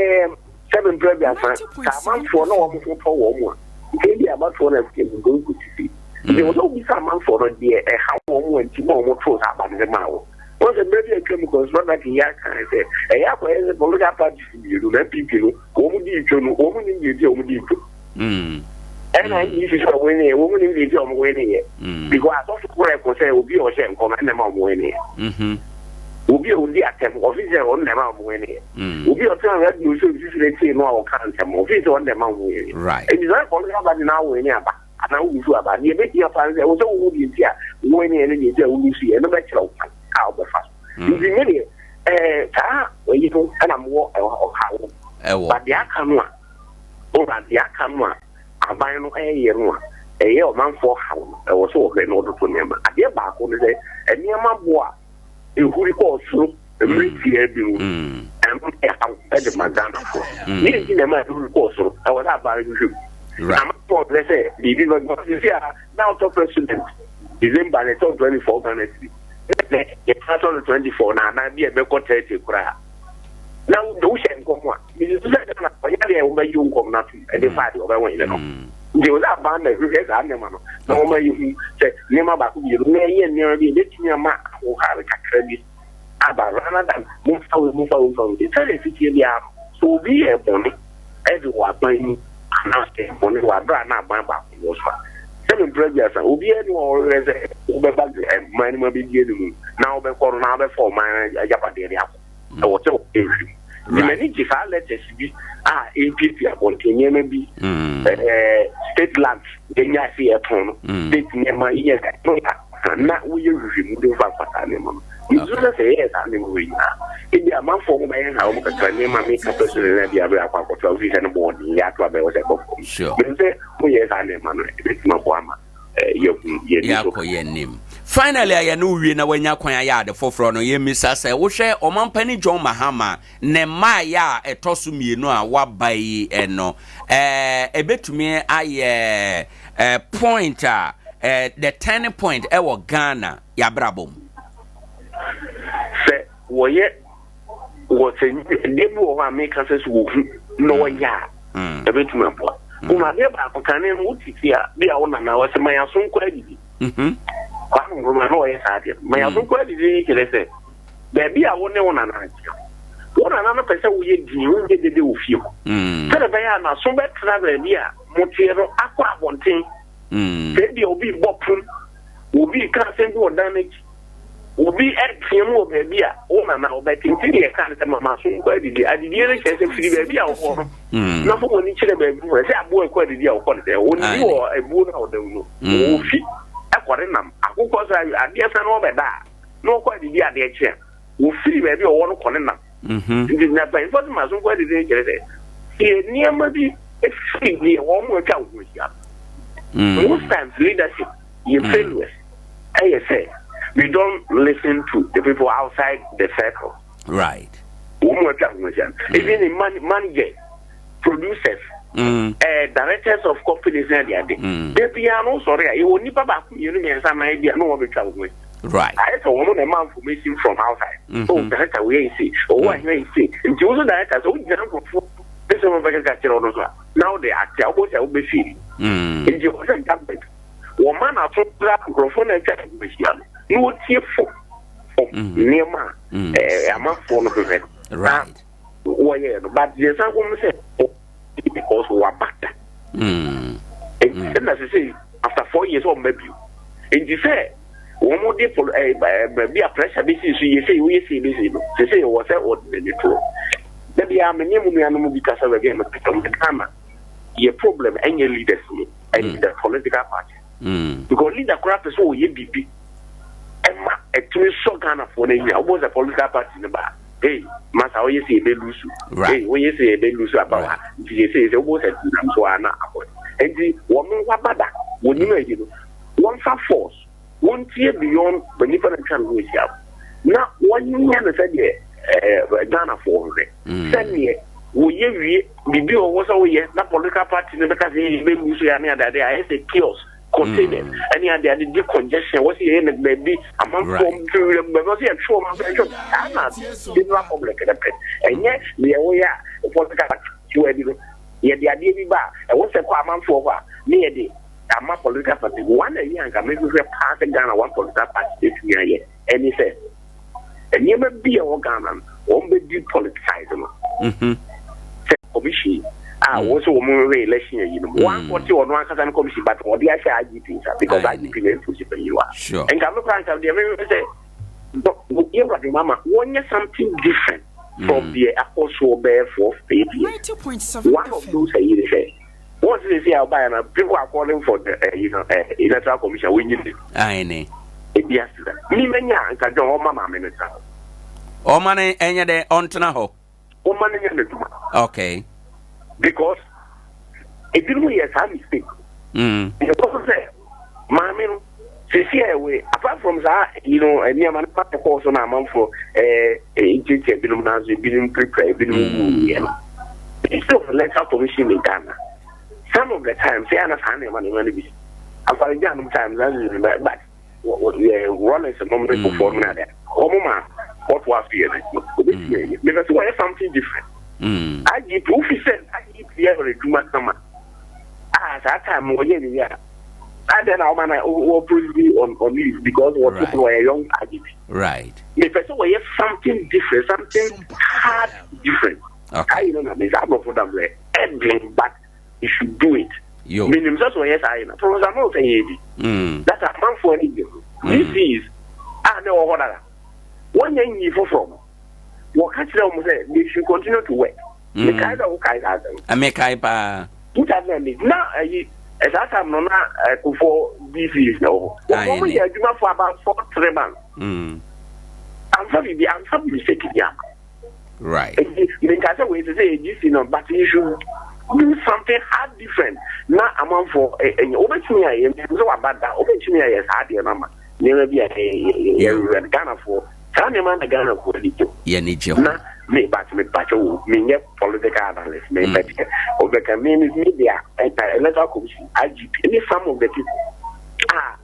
sɛbi mpere bi asa ka amanfoɔ na wɔn ho tɔ wɔn mu a nka ebi abatoɔ na ɛfɛ mu nkonko sisi nti wɔn sɛ obisa amanfoɔ no deɛ ɛha wɔn mu nti ma wɔn to saa aba no ma wɔn wɔn sɛ mmerɛ bi atwa mu kɔnsɔn yɛ aka sɛ ɛyɛ akɔyɛ sɛ political parties mmienu na npp no wɔn di ntwa no wɔn nim deɛ nti a wɔn di ntwa. Mm. Ɛna mm. NDC sɛ wɔn yɛ wɔn nim deɛ nti a wɔn yɛ. Mm. Because asɔfo kora ɛkɔ sɛ obi a ɔhyɛ nkɔm ɛna ɛma wɔn yɛ. Mm-hmm. Obi a odi atɛm ɔfi sɛ ɔno na ɛma wɔn yɛ. Mm. Obi a ɔtena radio so sisire tie no a ɔka ntɛm ɔfi sɛ ɔno na ɛma wɔn yɛ. Right. Nti sɛ political party na awɔ ne aba anaa wo su aba deɛ ebɛtia paa sɛ wɔ sɛ wohu deɛ nti a wɔn ne yɛ ne deɛ nti a wo su yɛ ɛno bɛkyerɛ wo kwan a wobɛfa so. Nti me deɛ ɛɛ saa ɛyi no ɛna mewɔ ɔhaw ɛwɔ. Ba deɛ aka no a ɔba deɛ aka no a aban no ɛyɛ no a ɛyɛ ɔmanfoɔ haw no ɛwɔ sɛ wɔhwɛ na wɔtoto nneɛma. Adeɛ baako ne sɛ nneɛma bo a ɛhuri kɔɔ soro mmerɛ tiaa bi mu ɛno ɛhaw ɛde ma Ghanafoɔ. Ne nti na ɛma ɛhuri kɔɔ soro ɛwɔ sɛ aban no hwehwɛ mu. Amanfoɔ mpɛ sɛ biribi bɛba sisi a na wotɔ president December na ɛtɔ 24 Ghana cedi. Nɛ yɛsan tɔ no 24 na anaa bi a ɛbɛkɔ 30 koraa na wohyɛ nkɔm a mesusu sɛ Ghana ɔnyɛ adeɛ a wɔbɛyi wo nkɔm no atom ɛde fa adeɛ wɔbɛwɛn ne no mm. nti wɔ sɛ aban na ɛhwehwɛ saa nneɛma no na wɔma yɛhu sɛ nneɛma baako mmienu na ɛyɛ nneɛma bi ɛbɛtumi ama ahohare kakra bi aba rather than momfa wei momfa wei momfa wei sɛdeɛ ɛsitie biara no sɛ obi yɛ bɔne ɛde wɔ aban mu anaasɛ bɔne wɔ abere a na aban baako wɔ so a, sɛ me mprɛ aduasa, obiara ni hɔ a ɔhwehwɛ sɛ wobɛba ɔman no mu abɛdi anim na wobɛkɔ no na wobɛfa ɔman no agyapadeɛ de akɔ. Ɛwɔ sɛ wɔyɛ nhwɛ mu. Nti m'ani gye saa letters bi a ɛrepiapia abɔnten nneɛma bi, state land yɛnya ase yɛtɔn no, state nneɛma yɛnya no na woyɛ nhwehwɛmu de fa fa saa nneɛma no. Mesusu sɛ sɛ yɛyɛ saa nneɛma wei nyinaa, ebi amanfoɔ ho bɛyɛ ha wɔn kakra nneɛma meka pɛ so ne na bi abere akɔ akɔto a wofi sɛ no bɔɔ den yɛ ato abɛwɔ sɛ ɛkɔ fam. Menim sɛ woyɛ saa nneɛma no ɛbɛtumi aboa ama yɛhu yɛn ani so. Yɛakɔ yɛn anim. Finally a yɛne wo wie na woanya kwan ayɛ ade foforɔ no, yɛmmisa sɛ wohwɛ Ɔmampanin John Mahama ne mmaeɛ a ɛtɔ so mmienu a waba yi no, ɛbɛtumi ayɛ point a, the turning point ɛwɔ Ghana yɛabrabɔ mu? Sɛ wɔyɛ wɔ sɛ nneɛma bi wɔ hɔ a meka sɛ sɛ wɔhu na wɔyɛ a mm. ɛbɛtumi aboa mm. wɔn adeɛ baako kane no wote fie a bi a wo nana wɔsɛ ma yɛaso nkɔ adidi mm-hmm. Kwame Nkrumah na ɔyɛ saa adeɛ ma yɛaso nkɔ adidi kyerɛ sɛ baabi a wo ne wo nana akyerɛ. Wo nana no pɛ sɛ woyɛ dinn, wonyɛ dede wɔ fie hɔ. Sɛdeɛ ɛbɛyɛ a n'aso bɛtra baabi a moteɛ no akɔ abɔnten. Sɛ ebia obi rebɔ pon, obi reka asɛm bi wɔ dan no akyi, obi reteam wɔ baabi a, wo nana ɔbɛte. Nti deɛ yɛka ne sɛ ma m'aso nkɔ adidie. Adidie no kyerɛ sɛ firi baabi a wowɔ no na fa w'ani kyerɛ baabi foforɔ. Sɛ aboa ɛkɔ adidie a wokɔ no sɛ ɔnnidi wɔ abuo no a ɔda mu no. Ɔfi ɛkɔ ne nam. Akokɔ sɛ adeɛ sa na ɔbɛda a, na ɔkɔ adidie adeɛ kye a, wɔfiri baabi a ɔwɔ no kɔ ne nam. Nti na mpanyinfoɔ sɛ ma so nkɔ adidi no kyerɛ sɛ tie nneɛma bi firi deɛ wɔn mu atwa wo ho ahyia no. Most times leadership yɛ failures ɛyɛ sɛ we don't listen to the people outside the circle. Right. Wɔn mu atwa ho ahyia no. Even in man managers, producers, directors of companies ne ade ade. Da biara no sɔre a yɛwɔ nipa baako mmienu mmiɛnsa nan bi a na wɔn abɛtwa wo ho ahyia. Right. Ayɛ sɛ wɔn na ɛma information from outside. Mm -hmm. Oh, director wei yɛ sei, ɔwɔ mm. ahwɛ yɛ sei. Nti wo so director sɛ wogyina nkurɔfoɔ ne sɛ wɔbɛkeka kyerɛ wo no so a, na wode ate a wobɛhu sɛ wobɛfii. Mm. Nti wɔ sɛ government wɔma n'aso tra nkurɔfoɔ na atwa ne ho ahyia no na wɔtie fo fam mm. nneɛma a mm. eh, amanfoɔ no hwehwɛ no. Right. Wɔyɛɛ no but deɛ san kɔm sɛ because waba da. Mm. Ɛna sɛ sɛ after 4 years ɔmma bio. Nti sɛ wɔn de pol ɛɛ baabi a pressure bɛsi so yɛ sɛ woyɛ sɛ bɛsi no sɛ sɛ wɔ sɛ wɔde n'ani toɔ. Da biara me ne mu nuanom bi kasa baabi a mepɛ sɛ Ghana yɛ problem ɛnyɛ leaders no ɛyɛ the political party. Because leader koraa pɛ sɛ ɔyɛ biribi ɛma ɛtumi sɔ Ghanafoɔ no ani a wobɛhu sɛ political party no ba hey masa woyɛ sɛ yɛbɛ lusu hey woyɛ sɛ yɛbɛ lusu aba wa nti yɛ sɛ yɛ sɛ wobɛhu sɛ nam so a na akɔ nti wɔn waba da wɔnim ayi no wɔmfa force wɔntie beyond nipa no atwa ne ho ahyia na wɔnyɛ no sɛdeɛ ɛɛ Ghanafoɔ hwehwɛ sɛdeɛ wɔyɛ wie biribi wɔ hɔ sɛ woyɛ na political party no bɛka sɛ yɛbɛ lusu yɛ ne adeade ayɛ sɛ chaos containers ɛne adeade di congestion wɔ sɛ yɛyɛ no baabi amanfoɔ mfiri baabi wɔ sɛ yɛtwe wɔn afɛ yɛtwe saa na general public no pɛ ɛnyɛ deɛ woyɛ a political party wɔ adi no yɛde adeɛ bi ba a ɛwɔ sɛ kɔ amanfoɔ hɔ a ne yɛde ama political party one ayi anka mehwehwɛ paa sɛ Ghana one political party bɛtumi ayɛ ɛne sɛ nneɛma bi a ɛwɔ Ghana no wɔn bɛ depoliticize no sɛ commission a wɔn sɛ wɔn hwɛ election ayi no wɔn akɔte wɔn ankasa no commission but wɔde ahyɛ IGP nsa because IGP na ɛnfo si panyin wa nka me kora nka deɛ mehwɛ sɛ yɛwura de mama wɔnyɛ something different from deɛ akɔ soɔ bɛyɛ 4, 8 years. One of those ayi ne sɛ wɔn sɛ sɛ a ɔbaeɛ no people are calling for the electoral commission wɔnyi ne Aane. Ebi ase da mi manya nka dwɔn ɔma maame no tena hɔ. Ɔma no ɛnyɛ dɛ ɔntena hɔ. Ɔma no nyɛ n'adwuma. Because ebinom yɛ saa mistake. Ɛkɔ so sɛ maame no sisi a ɛwɔ apart from saa nneɛma no ma ɛkɔɔ so na amanfoɔ nkyɛnkyɛn ebinom nanso ebinom pirapira ebinom wuiɛ no. Instead of electoral commission in Ghana, some of the times sɛ ana saa nneɛma no bi afaregya nom times but Rawlings nom ne fofoɔ nom na adeɛ wɔn ma wɔto aso yɛ no obetumi ayɛ mepɛ sɛ wɔyɛ something different. IGP wofi sɛ IGP yɛ adwuma kama a saa time wɔyɛ ne yɛ a adɛn na wɔma na wɔ proceed on leave because wɔto no wɔyɛ young IGP. Mepɛ sɛ wɔyɛ something different, something hard different. Ayi no na mesa aborɔfo dammerɛ ɛden but you should do it. Menim sɛ sɛ ɔyɛ saa yi na Professor Mills ɛyɛ bi. That amanfoɔ ani gye ho. DCs a na ɛwɔ hɔ dada wɔnyɛ nyi foforɔ no wɔka kyerɛ wɔn sɛ they should continue to work. Mekae sɛ wokae saa asɛm. Mekae paa. 2008 na ayi saa time no na Kufuor DCs na wɔ hɔ. Wɔn yɛ adwuma for about 4, 3 months. Amfa biribi amfa mistake bi ama. Nti menka sɛ wei sɛ sɛ yɛ GC no but you should do something hard different na amanfoɔ ɛnyɛ wobɛtumi ayɛ menim sɛ waba da wobɛtumi ayɛ saa adeɛ no ama nneɛma bi a yɛwerɛ no Ghanafoɔ saa nneɛma na Ghanafoɔ ani gye yɛni gye ho na me but me bakyɛ wo menyɛ political analyst me bɛkyɛ wobɛka me me de a electoral commission IGP ne some of the people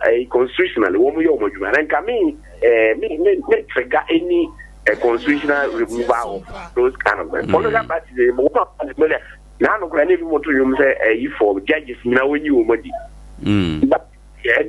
a constitutionally wɔn yɛ wɔn adwuma na nka me trigger any a constitutional removal of those kind of political parties. Wɔn a na ano kora ne bi mo to nwom sɛ ɛyi for judges nyinaa wɔnyi wɔn adi. But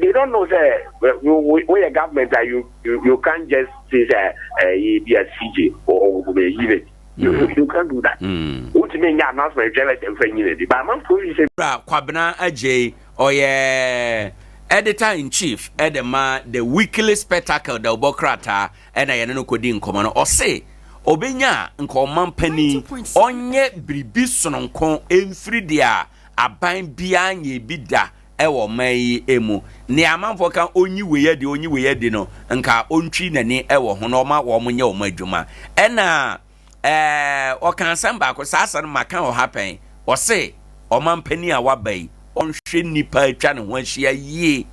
they don't know sɛ woyɛ government a you can't just say sɛ ɛyi bi a CJ or ɛyi n'adi. You, mm. you can't do that. Mm. Wotumi nyɛ announcement twɛ lɛtɛ nfa nyina di. Ba amanfoɔ yi sɛ. Bra Kwabena Agyei ɔyɛ editor in chief ɛde ma the weekly spectacle da ɔbɔ krataa ɛna yɛne no kɔdi nkɔmmɔ no ɔse ɔbɛnya a nka ɔmampanin ɔnyɛ biribi sononko mfiri deɛ a aban biara nyɛ bi da wɔ ɔman yi mu. Nea amanfoɔ ka ɔnyi wei adi, ɔnyi wei adi no, nka ɔntwi n'ani wɔ ho na ɔma wɔn nyɛ wɔn adwuma. Ɛna ɛɛ ɔka asɛm baako, saa asɛm no maka wɔ ha pɛn, ɔse ɔmampanin a waba yi, ɔnhwɛ nnipa atwa ne ho ahyia yie,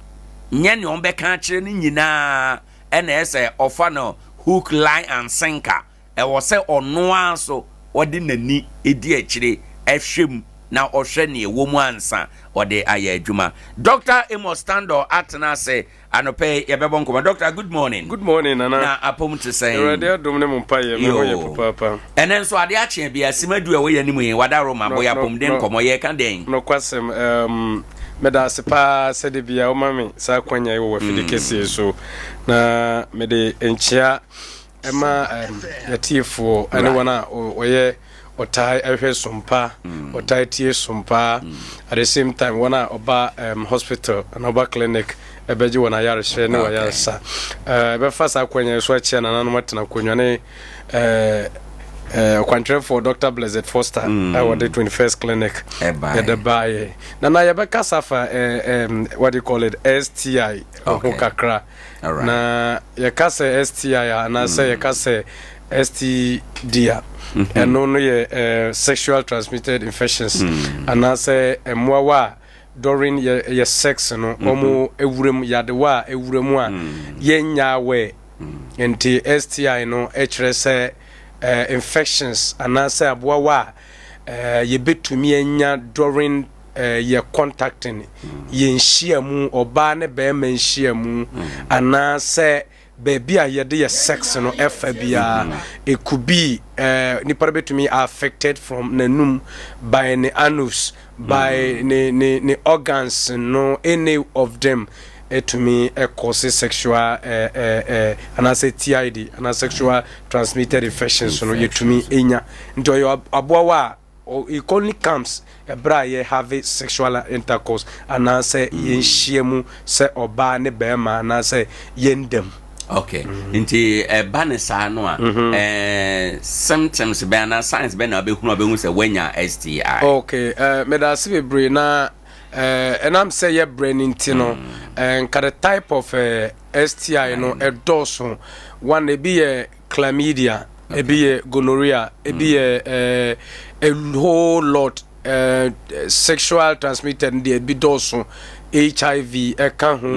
nyɛ nea wɔbɛka akyerɛ no nyinaa ɛna ɛsɛ ɔfa no hook, line and sinker. Ɛwɔ sɛ ɔno ara nso ɔde n'ani di akyire hwɛ mu na ɔhwɛ nea ɛwɔ mu ansa ɔde ayɛ adwuma. Doctor Amos Tandor atena ase anɔpa yi yɛbɛbɔ nkɔmmɔ. Doctor, good morning. Good morning, Nana. Na apom te sɛn? Awurade adom ne mo mpaeɛ, me ho yɛ papaapa. Ɛnɛ nso ade akye a bia sima du a ɛwɔ yɛn anim yi, wada Roma bɔ yɛ apomden nkɔmmɔ, yɛreka dɛn? Nokwasɛm, um, meda ase paa sɛ da bia woma me saa akwanya yi wɔ w'afidi kɛseɛ so, na mede nkyea Ɛma yɛtiefoɔ ne wɔn a wɔyɛ ɔtaa hwɛ sompa, ɔtaa tie sompa, at the same time wɔn a ɔba um, hospital anaa ɔba clinic ɛbɛgye wɔn ayarehyɛ ne wɔn ayaresa. Ɛbɛfa saa akwannya yi so akyia nananom atena akonnwa ne ɔkwantwerɛfoɔ Dr. Blessed Foster a wɔde 21st Clinic ɛde baeɛ. Nana yɛbɛkasa fa what do you call it STI ho kakra. Na yɛka sɛ STI a anaasɛ mm. yɛka sɛ STD a mhm. ɛno no yɛ eh, sexual transmitted infections mm. anaasɛ mmoawa a during yɛ, yɛ sex no mhm. wɔn ewura mu yadewa a ewura mu a mm. yɛnya awɛ nti STI no kyerɛ sɛ eh, infections anaasɛ aboawa a eh, yɛbɛtumi anya during yɛ contacting, yɛn nhyiamu, ɔbaa ne bɛrima nhyiamu, anaasɛ baabi a yɛde yɛ sex no ɛfa biara, it could be uh, nipa no bɛtumi affected from n'anum by ne anus by ne ne ne organs no, any of them ɛtumi ɛkɔse sexual eh, eh, eh, anaasɛ TID anaa sexual transmitted infections no yɛtumi ɛnya. Nti ɔyɛ aboawa a It only comes ɛberɛ a yɛ have sexual intercourse anaasɛ mm. yɛnhyia mu sɛ ɔbaa ne bɛrima anaasɛ yɛnda mu. Okay, mm. nti ɛba ne saa no a mm-hmm. eh, symptoms bɛn anaa signs bɛn na wobɛhunu a wobɛhu sɛ woanya STI? Okay, eh, meda ase bebree na eh, ɛnam sɛ yɛ berɛ no nti no mm. nka the type of STI no ɛdɔɔso. One, ebi yɛ chlamydia, ebi yɛ gonorrhea, ebi mm. yɛ eh, a whole lot eh, sexual transmitted deɛ ebi dɔɔso, HIV ɛka ho,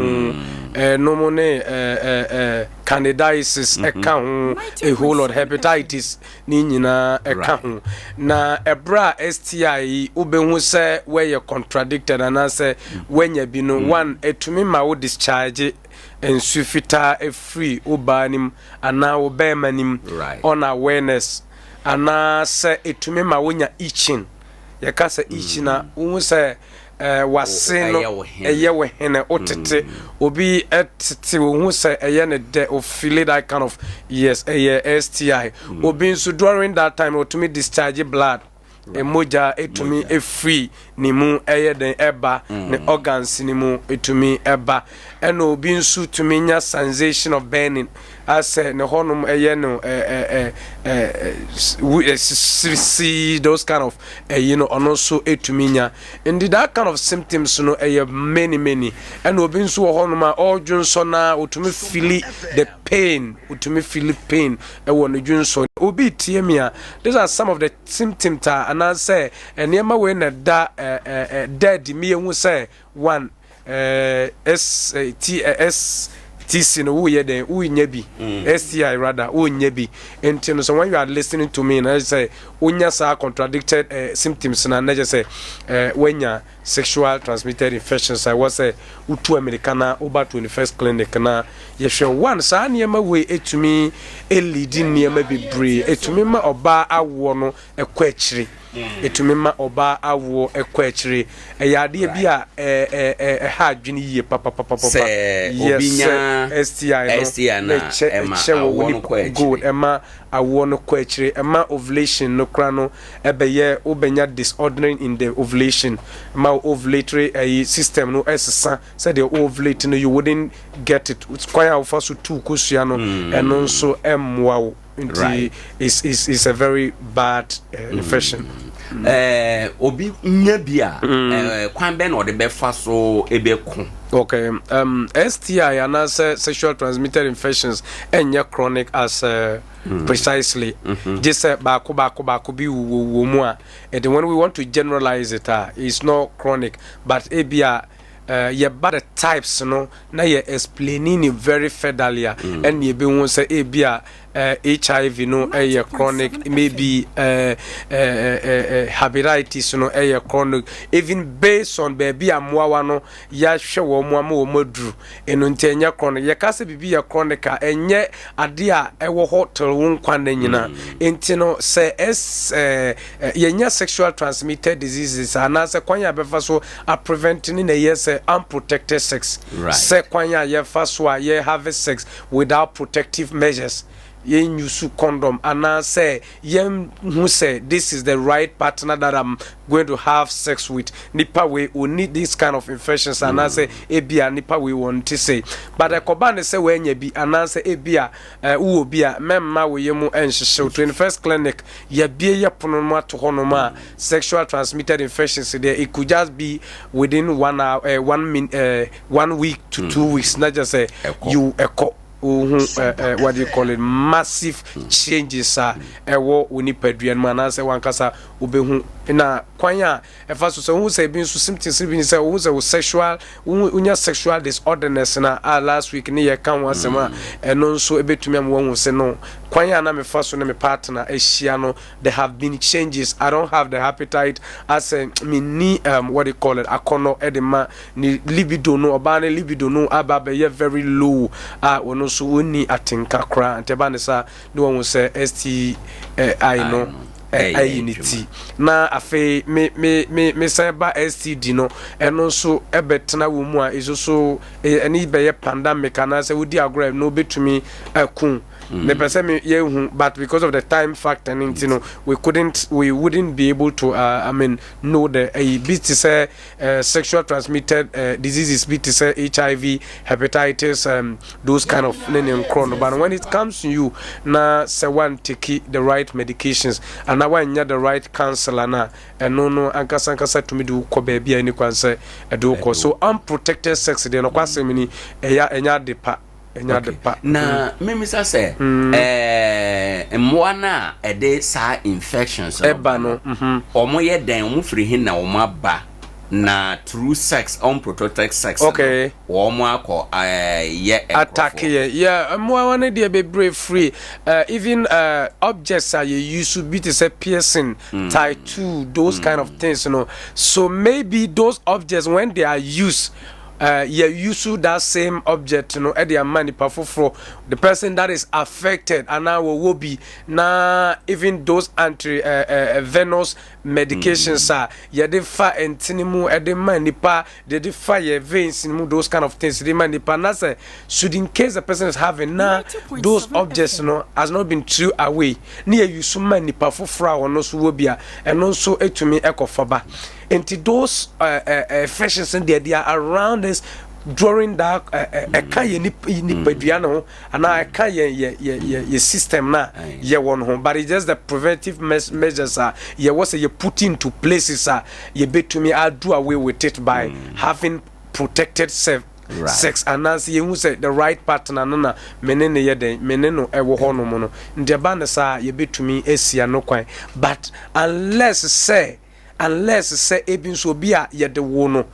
ɛnom mm. ne eh, eh, eh, candidiasis mm-hmm. ɛka ho, a whole lot hepatitis ne nyinaa ɛka ho. Na ɛberɛ a STI yi wobɛhu sɛ wɔyɛ contradicted anaasɛ mm. wɔanya bi no, mm. one ɛtumi ma wo discharge nsu fitaa firi wo baa no mu anaa wo bɛrima no mu on awareness anaa sɛ ɛtumi ma wonya itching. Yɛka sɛ itching a, mm. wohu sɛ eh, wase no ɛyɛ wo hene, wotete mm. obi tete wohu sɛ ɛyɛ ne dɛ, ofili that kind of, yes, ɛyɛ STI. Mm. Obi nso during that time otumi discharge blood, mogya tumi firi ne mu ɛyɛ den ɛba ne mm. organs ne mu ɛtumi ɛba. Ɛna obi nso tumi nya sensation of burning, asɛ ne hɔnom ɛyɛ no ɛɛ ɛɛ sisi, those kind of ɛyi no, ɔno nso ɛtumi nya. Nti that kind of symptoms no ɛyɛ many many. Ɛna obi nso wɔ hɔnom a ɔredwonsɔ na otumi feel the pain, otumi feel pain ɛwɔ ne dwonsɔ. Obi tie mi a, these are some of the symptoms a anaasɛ nneɛma wei na ɛda ɛɛ ɛda adi mi ehu sɛ one ɛɛ S T S TC no woyɛ dɛn wonya bi, STI rather wonya bi. Nti no, so when you are listening to me na sɛ wonya saa contradicted uh, symptoms na na kyerɛ sɛ uh, woanya sexual transmitted infections a ɛwɔ sɛ wotu amirika na woba 21st Clinic na yɛhwɛ. One, saa nneɛma wei ɛtumi ɛlidi nneɛma bebree, ɛtumi ma ɔbaa awoɔ no ɛkɔ akyire. Ɛtumi ma ɔbaa awoɔ kɔ akyire. Ɛyɛ adeɛ bi a ɛha adwene yie papapapapa. Sɛ obi nya STI no, a, ɛma awoɔ no kɔ akyire. Good, ɛma awoɔ no kɔ akyire. Ɛma ovulation no koraa no ɛbɛyɛ, wobɛnya disordering in the ovulation. Ɛma wo ovulatory ɛyi system no ɛsesa. Sɛdeɛ wo ovulate no, you wouldn't get it. Kwan a wofa so tu kosua no, ɛno nso ɛmmoa wo. Nti it's, it's, it's a very bad infection. Obi nya bi a, kwan bɛn na ɔde bɛfa so ɛbɛko? Okay, STI anaasɛ sexual transmitted infections ɛnyɛ chronic as precisely. Gye sɛ baako baako baako bi wɔ mu a, and when we want to generalize it a, it's not chronic, but ebi a yɛba the types no na yɛ explaining it very furtherly a, ɛna yɛbɛhu sɛ ebi a HIV no ɛyɛ chronic, maybe hepatitis no ɛyɛ chronic, even based on baabi a mmoawa no yɛahwɛ wɔn mu ama wɔn aduru. Ɛno nti ɛnyɛ chronic. Yɛka sɛ biribi yɛ chronic a, ɛnyɛ adeɛ a ɛwɔ hɔ till wo nkwa nna nyinaa. Nti no sɛ ɛs ɛɛ yɛnya sexual transmitted diseases anaasɛ kwan a bɛfa so a prevent ne na ɛyɛ sɛ unprotected sex, sɛ kwan a yɛfa so a yɛ have sex without protective measures, yɛn use condom anaasɛ yɛn hu sɛ this is the right partner that I'm going to have sex with, nipa wei oni this kind of infections anaasɛ ebia nipa wei wɔn ti sɛ, but ɛkɔba ne sɛ wɔanya bi anaasɛ ebia wowɔ bi a, mɛmma wo yɛ mu ɛnhyehyɛw. 21st Clinic yɛbie yɛ pono mu ato hɔnom a, sexual transmitted infections deɛ, it could just be within one hour, one min, 1 week to 2 weeks na just sɛ you ɛkɔ wohu what do you call it, massive changes a ɛwɔ wo nipadua no mu anaasɛ wankasa wobɛhu. Na kwan a ɛfa so sɛ wohu sɛ ebi nso symptoms bi ni sɛ wohu sɛ wo sexual, wonya sexual disorderness na a last week ne yɛka ho asɛm a, ɛno nso ɛbɛtumi ama woahu sɛ no kwan a na mefa so ne me partner ahyia no, there have been changes. I don't have the appetite as a menni what do you call it, akɔnɔ ɛde ma ne libido no. Ɔbaa ne libido no aba abɛyɛ very low a ɔno nso ɔnni atenka koraa. Nti ɛba ne saa ne wɔn sɛ STI no ayi ne ti. Na afei me me me me san ba STD no, ɛno nso ɛbɛtena wɔ mu a, ɛso so ɛne bɛyɛ pandemic anaasɛ wodi agorɔ no wobɛtumi ɛko. Mepɛ sɛ me yɛhu, but because of the time factor ne nti no, we couldn't, we wouldn't be able to I mean, know the ɛyi bi te sɛ sexual transmitted diseases bi te sɛ HIV, hepatitis, those kind of ne ne nkorɔ no. But when it comes to you na sɛ one take the right medications anaa wanya the right counselor na ɛno no ankasa ankasa tumi de wokɔ baabi a ɛni kwan sɛ ɛde wokɔ. So unprotected sex deɛ, no kwasɛm ni, ɛyɛ ɛnyɛ ade pa, ɛnyɛ ade pa. Na mmemmisa sɛ mmoa no a ɛde saa infections no ɛba no, ɔmo yɛ dɛn? Ɔmo firi hin na ɔmo aba na through sex, unprotected sex no, wɔn akɔ yɛ attack yɛ? Yeah, mmoawa no deɛ bebree free even objects a yɛ use bi te sɛ piercing, tattoo, those kind of things no. So maybe those objects, when they are used, yɛ use that same object no ɛde ama nipa foforɔ, the person that is affected anaa wɔwɔ bi, na even those anti venous medications a yɛde fa ntini mu ɛde ma nipa, yɛde fa yɛ veins mu, those kind of things de ma nipa, na sɛ should in case the person is having na those objects no has not been threw away ne yɛ use ma nipa foforɔ a ɔno nso wɔ bi a, ɛno nso etumi ɛkɔfa ba. Nti those infections deɛ, they are around us during that ɛka yɛ nipadua no ho anaa ɛka yɛ yɛ yɛ yɛ yɛ system na yɛwɔ no ho. But it's just the preventive measures a yɛwɔ sɛ yɛ put into places a yɛbɛtumi a do away with it by having protected self sex anaasɛ yɛhu sɛ the right partner no na me ne ne yɛ dɛn, me ne no ɛwɔ hɔ nom no. Nti ɛba ne saa, yɛbɛtumi asia no kwan. But unless sɛ ebi nso obi a yɛde wo no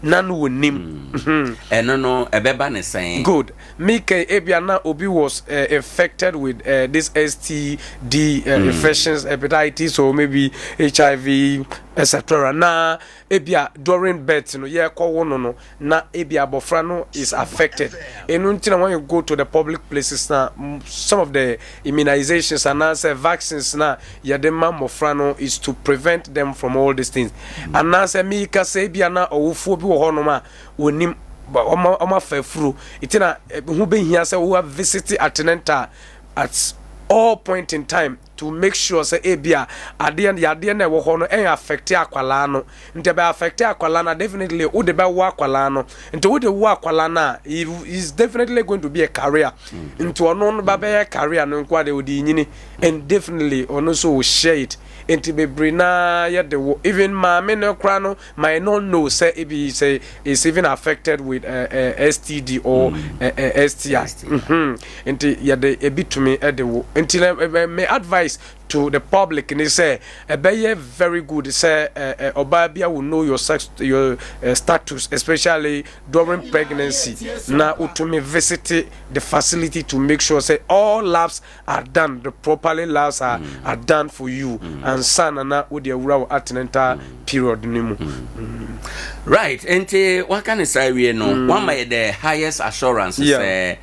na no wɔ nim. Ɛno no ɛbɛba ne sɛn? Good. Mika ebia na obi was infected with this STD infections, hepatitis or maybe HIV. Etc. Na ebia during birth no yɛrekɔwo no no na ebia abɔfra no is affected. Ɛno nti na when you go to the public places na some of the immunizations anaasɛ vaccines na yɛde ma mmɔfra no is to prevent them from all these things. Anaasɛ meka sɛ ebia na ɔwofoɔ bi wɔ hɔnom a wɔnim wɔn afa afuro nti na ho bɛhia sɛ wo visit antenatal at all point in time to make sure sɛ ebia adeɛ no yadeɛ no ɛwɔ hɔ no ɛyɛ affect akwalaa no. Nti ɛbɛ affect akwalaa no definitely wode bɛwo akwalaa no. Nti wode wo akwalaa no a, he is definitely going to be a carrier. Nti ɔno no ba bɛyɛ carrier no nko adeɛ ɔde nyini and definitely ɔno nso will share it. Nti bebree naa yɛde wo, even maame no koraa no might not know sɛ ebi sɛ is even affected with STD or STI. Nti yɛde ebi tumi de wo. Nti na me advice to the public ni sɛ ɛbɛyɛ very good sɛ ɔbaa bi a will know your sex, your status, especially during pregnancy, na wotumi visit the facility to make sure sɛ all labs are done, the properly labs are done for you ansa na na wode awura wo antenatal period no mu. Right, nti waka ne saa wie no, wama yɛ the highest assurance sɛ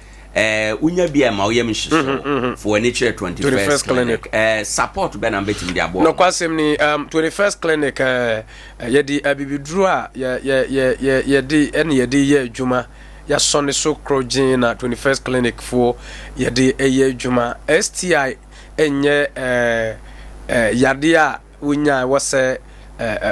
wonya bi a ma woyam nhyehyɛ fo w'ani kyerɛ 21st Clinic. Support bɛ na mbɛtumi de aboa? Nokwasɛm ni, 21st Clinic, yɛde abibiduro a yɛde ɛne yɛde yɛ adwuma, yɛasɔ ne so korɔgyen na 21st Clinic foɔ yɛde ɛyɛ adwuma. STI ɛnyɛ yadeɛ a wonya ɛwɔ sɛ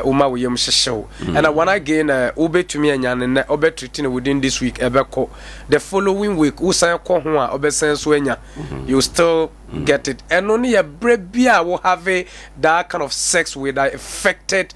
woma wo yam hyehyew. Ɛna one again, wobɛtumi anya ne nnɛ, wobɛtreat no within this week, ɛbɛkɔ. The following week wosan kɔ ho a, wobɛsan so anya, you still get it. Ɛno ne yɛ berɛ bi a wo have that kind of sex with the affected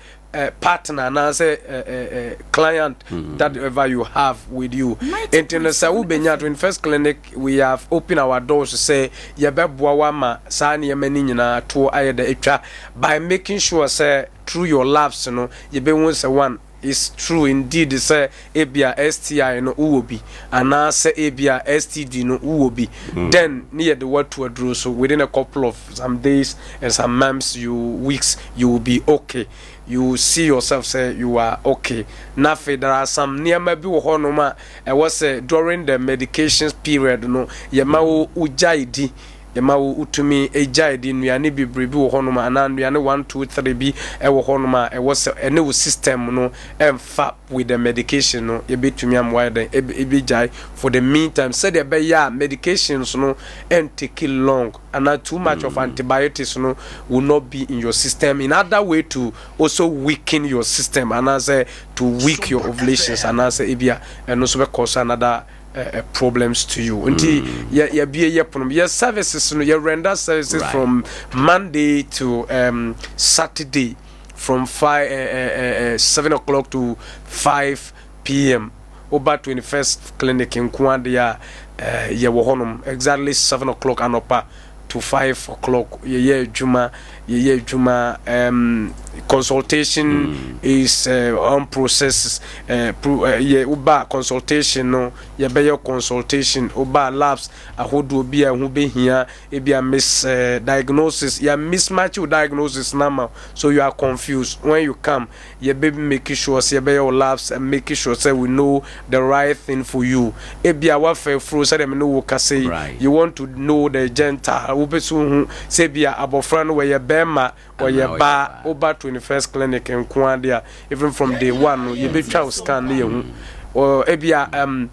partner anaasɛ client that ever you have with you. Nti no sɛ wobɛnya 21st Clinic, we have opened our doors sɛ yɛbɛboa wo ama saa nneɛma no nyinaa to ayɛ dɛ atwa by making sure sɛ through your labs no yɛbɛhu sɛ one is true indeed sɛ ebia STI no wowɔ bi anaasɛ ebia STD no wowɔ bi. Then ne yɛde watu aduro so, within a couple of some days and some months, you weeks, you will be okay. You will see yourself sɛ you are okay. Na afei there are some nneɛma bi wɔ hɔnom a ɛwɔ sɛ during the medications period no yɛma wo wogyae di, yɛma wo wotumi gyae di nnuane bebree bi wɔ hɔnom anaa nnuane 1 2 3 bi ɛwɔ hɔnom a ɛwɔ sɛ ɛne wo system no ɛmfa with the medication no. Yɛbɛtumi amoa yɛ dɛn ɛbɛgyae for the meantime sɛdeɛ ɛbɛyɛ a medications no ɛntake long anaa too much of antibiotics no will not be in your system, in other way to also weaken your system anaasɛ to weak your ovulations anaasɛ ebia ɛno nso bɛkɔ so another problems to you. Nti yɛ yɛbie yɛ pono, yɛ services no, yɛ render services from Monday to Saturday from 5 7 o'clock to 5 p.m. Woba 21st Clinic nko adeɛ a, yɛwɔ hɔnom exactly 7 o'clock anɔpa to 5 o'clock. Yɛyɛ adwuma, yɛyɛ adwuma. Consultation is on process. Yɛ woba consultation no, yɛbɛyɛ consultation. Woba labs ahodoɔ bi a ɛho bɛhia, ebi a mis diagnosis, yɛ mismatch wo diagnosis nama so you are confused when you come, yɛbɛ make sure sɛ yɛbɛyɛ wo labs and make sure sɛ we know the right thing for you. Ebi a wafa afuro sɛdeɛ me ne wo kasa yi, you want to know the gender, wopɛ so hu sɛ bi a abɔfra no wɔyɛ bɛrima, ɔyɛ baa, woba 21st Clinic nko ade a, even from day one no yɛbɛtwa wo scan ne yɛhu. Or ebi a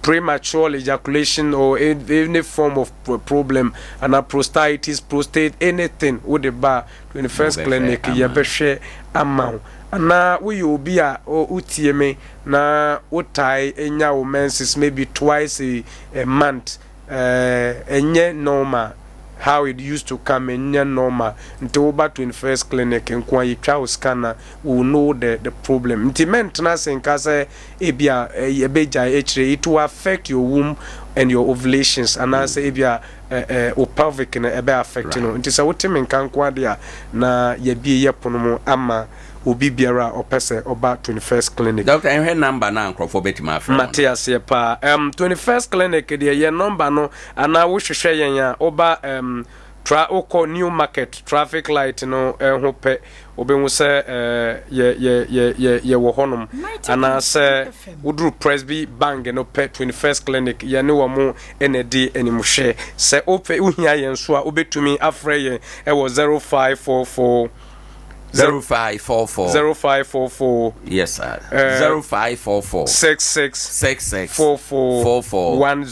premature ejaculation or any form of problem and a prostatitis, prostate, anything, wode ba 21st Wobɛhwɛ Clinic, ama. Yɛbɛhwɛ ama wo. Anaa woyɛ obi a wotie me na wotae nya wo menses maybe twice a month, ɛnyɛ normal how it used to come, ɛnyɛ normal, nti woba 21st Clinic nko a, yɛtwa wo scan a, we will know the problem. Nti mɛntena ase nka sɛ ebia ɛbɛgyae akyire. It will affect your womb and your ovulations anaasɛ ebia wo pelvic no ɛbɛ affect no. Nti sɛ wote me nka nko ade a, na yɛbie yɛ pono mu ama obi biara a ɔpɛ sɛ ɔba 21st Clinic. Doctor, ɛhwɛ number na nkurɔfoɔ bɛtumi afrɛ wo no. Mate aseɛ paa. 21st Clinic deɛ, yɛ number no anaa wohwehwɛ yɛn a, woba Tra wokɔ New Market traffic light no ho pɛ, wobɛhu sɛ yɛ yɛ yɛ yɛ yɛwɔ hɔnom. Anaasɛ woduru Presby Bank no pɛ, 21st Clinic, yɛne wɔn na ɛdi animhwɛ. Sɛ wopɛ wohia yɛn nso a, wobɛtumi afrɛ yɛn wɔ 0544 0544 0544 Yes sir. 0544 66 66 44 44 10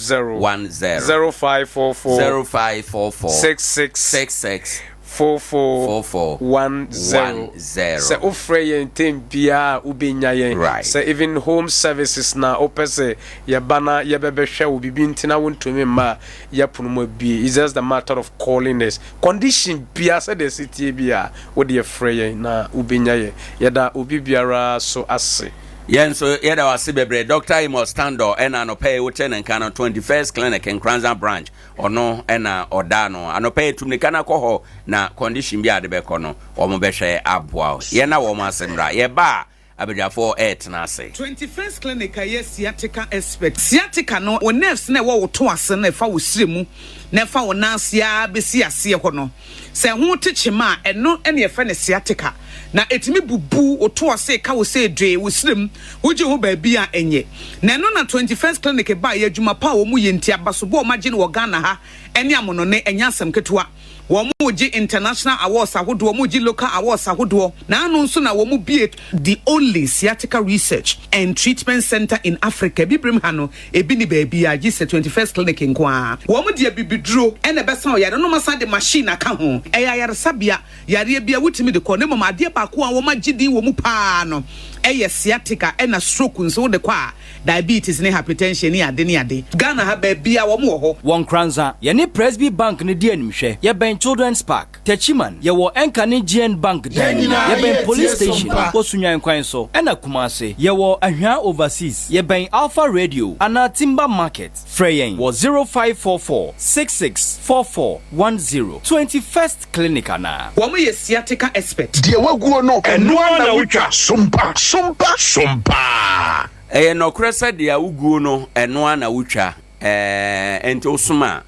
10 0544 0544 66 66 44 44 10 10. Sɛ wofrɛ yɛn tem biara a wobɛnya yɛn. Right. Sɛ even home services na wopɛ sɛ yɛba na yɛbɛbɛhwɛ wo biribi nti na wontumi mma a, yɛpono mu abue. It's just a matter of calling us. Condition biara sɛdeɛ ɛsi tie biara wo deɛ frɛ yɛn na wobɛnya yɛn. Yɛda obi biara so ase. Yɛn nso yɛda wo ase bebree Doctor Amos Tandor ɛna anɔpa yi wote ne nka no 21st Clinic Nkoranza branch ɔno ɛna ɔda ano anɔpa yi tu mirika na kɔ hɔ na condition bi a de bɛkɔ no wɔn bɛhwɛ aboa wo yɛn na wɔn ase mmra yɛba a Abadwafoɔ retena ase. 21st Clinic a ɛyɛ sciatica expert. Sciatica no, wo nerves no a ɛwɔ wo to ase no a ɛfa wo srɛ mu na ɛfa wo nan ase ara bɛsi aseɛ hɔ no, sɛ ɛho te kyema a, ɛno na yɛfrɛ no sciatica. Na ɛtumi bubu wo to ase ka wo sɛ dwee, wo srɛ mu, wogye ho baabi a ɛnyɛ. Na ɛno na 21st Clinic baeɛ, adwuma pa a wɔyɛ nti, abasobɔ a wɔagye no wɔ Ghana ha ne amonɔne, ɛnyɛ asɛm ketewa. Wɔregye international awards ahodoɔ, wɔregye local awards ahodoɔ, na ano nso na wɔbue the only sciatica research and treatment centre in Africa. Abibirem ha no, ebi nni baabiara gye sɛ 21st Clinic nko ara. Wɔde abibiduro na ɛbɛsa ɔyare no na wɔasan de machine aka ho. Ɛyɛ ayaresabea, yareɛ biara wotumi de kɔ, na mmom adeɛ baako a wɔagye din wɔ mu pa ara no yɛ sciatica ɛna stroke nso wode kɔ a, Diabetes ne hypertension ne ade ne ade. Ghana ha baabiaa wɔn wɔ hɔ. Wɔ Nkoranza, yɛne Presby Bank no di animhwɛ. Yɛbɛn Children's Park, Techiman, yɛwɔ Enka ne GN Bank dan no mu. Yɛbɛn Police Station wɔ Sunyani kwan so, ɛna Kumasi, yɛwɔ Ahwea Overseas. Yɛbɛn Alpha Radio anaa Timber Market. Frɛ yɛn wɔ 0544 66 44 10, 21st Clinic anaa. Wɔn yɛ sciatica expert. Deɛ waguo no, ɛno ara na wotwa. Sompa, sompa, sompa. Ɛyɛ nɔkorɛ sɛ deɛ woguo no, ɛno ara na wotwa. Ɛɛ, enti wosom a,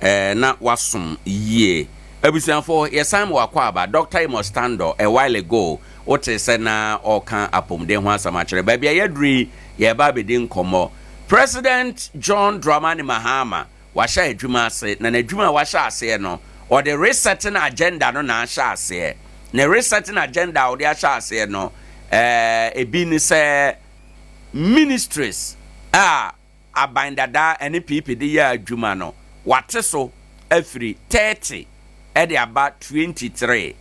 ɛɛ, na woasom yie. Abusuafoɔ, yɛsan ma w'akwaaba, Doctor Amos Tandor, a while ago, wotee sɛ na ɔreka apɔmuden ho asɛm akyerɛ. Baabi a yɛaduru yi, yɛreba abɛdi nkɔmmɔ. President John Dramani Mahama, wahyɛ adwuma ase, na n'adwuma a wahyɛ aseɛ no, ɔde resetting agenda no na ahyɛ aseɛ. Ne resetting agenda a ɔde ahyɛ aseɛ no, ɛɛ, ebi ne sɛ ministries a aban dada ne PP de yɛ adwuma no, wate so afiri 30 de aba 23.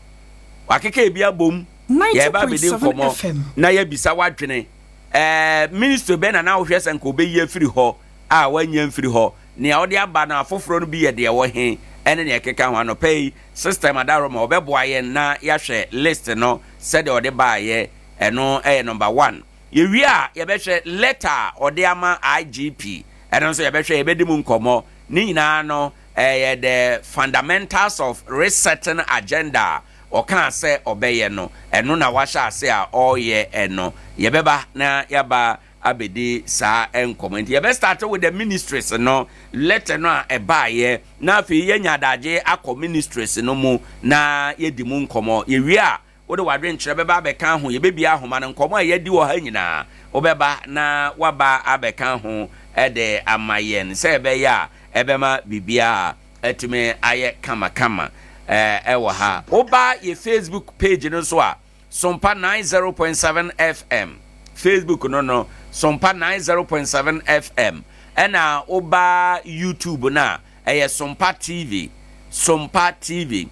Wakeka ebi abom, yɛreba abɛdi nkɔmmɔ na yɛabisa w'adwene. Ɛɛ, ministry bɛn na na wohwɛ sɛ nka ɔbɛyi afiri hɔ? a wannya mfiri hɔ, nea ɔde aba no afoforɔ no bi yɛ deɛ ɛwɔ he, ɛne nea ɛkeka ho. Anɔpa yi, Sister Madaroma ɔbɛboa yɛn na yɛahwɛ list no sɛdeɛ ɔde baeɛ, ɛno yɛ number one. Yɛwie a, yɛbɛhwɛ letter a ɔde ama IGP, ɛno nso yɛbɛhwɛ, yɛbɛdi mu nkɔmmɔ. Ne nyinaa no, ɛyɛ the fundamentals of resetting agenda a ɔkaa sɛ ɔbɛyɛ no, ɛno na wahyɛ ase a ɔreyɛ no. Yɛbɛba na yɛaba abɛdi saa nkɔmmɔ. Nti yɛbɛ start with the ministries no, letter no a ɛbaeɛ, na afei yɛanya adagye akɔ ministries no mu na yɛdi mu nkɔmmɔ. Yɛwie a, wode w'adwenkyerɛ bɛba abɛka ho, yɛbɛbie ahoma no, nkɔmmɔ a yɛadi wɔ ha nyinaa, wobɛba na woaba abɛka ho de ama yɛn sɛ ɛbɛyɛ a ɛbɛma biribiara atumi ayɛ kamakama ɛwɔ ha. Woba yɛ Facebook page no so a, Sompa 90.7 FM, Facebook no no, Sompa 90.7 FM, ɛna woba YouTube no a, ɛyɛ Sompa TV, Sompa TV,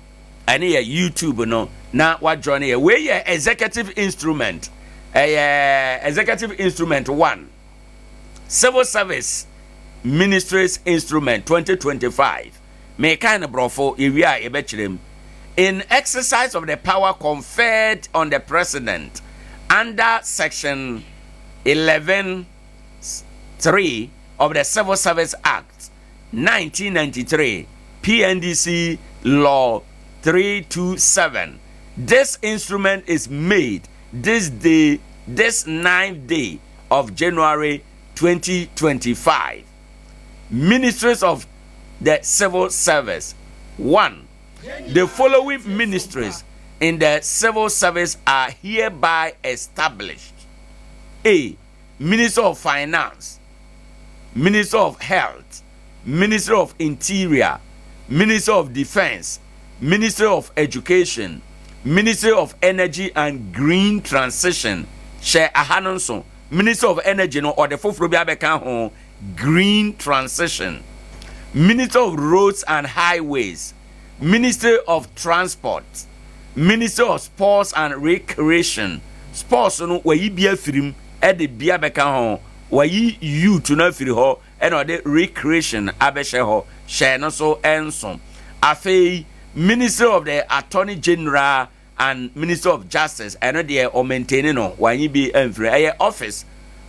ɛne yɛ YouTube no, na wajoin yɛ. Wei yɛ executive instrument, ɛyɛ executive instrument one, Civil Service Ministries Instrument 2025. Mekan no borɔfo, yɛwie a yɛbɛkyerɛ mu. In exercise of the power conferred on the president under section 11 3 of the Civil Service Act 1993 PNDC Law 327 this instrument is made this day this ninth day of January 2025 Ministries of the Civil Service 1. The following ministries in the civil service are hereby established. A. Minister of Finance, Minister of Health, Minister of Interior, Minister of Defense, Ministry of Education, Ministry of Energy and Green Transition. Hyɛ aha no nso. Ministry of Energy no ɔde foforɔ bi abɛka ho, Green Transition. Ministry of Roads and Highways, Ministry of Transport, Ministry of Sports and Recreation. Sports no wayi bi afiri mu de bi abɛka ho. Wayi youth no afiri hɔ na ɔde recreation abɛhyɛ hɔ. Hyɛ no so nso. Afei Ministry of the Attorney General and Ministry of Justice, ɛno deɛ ɔmaintaini no, wanyi bi amfiri. Ɛyɛ Office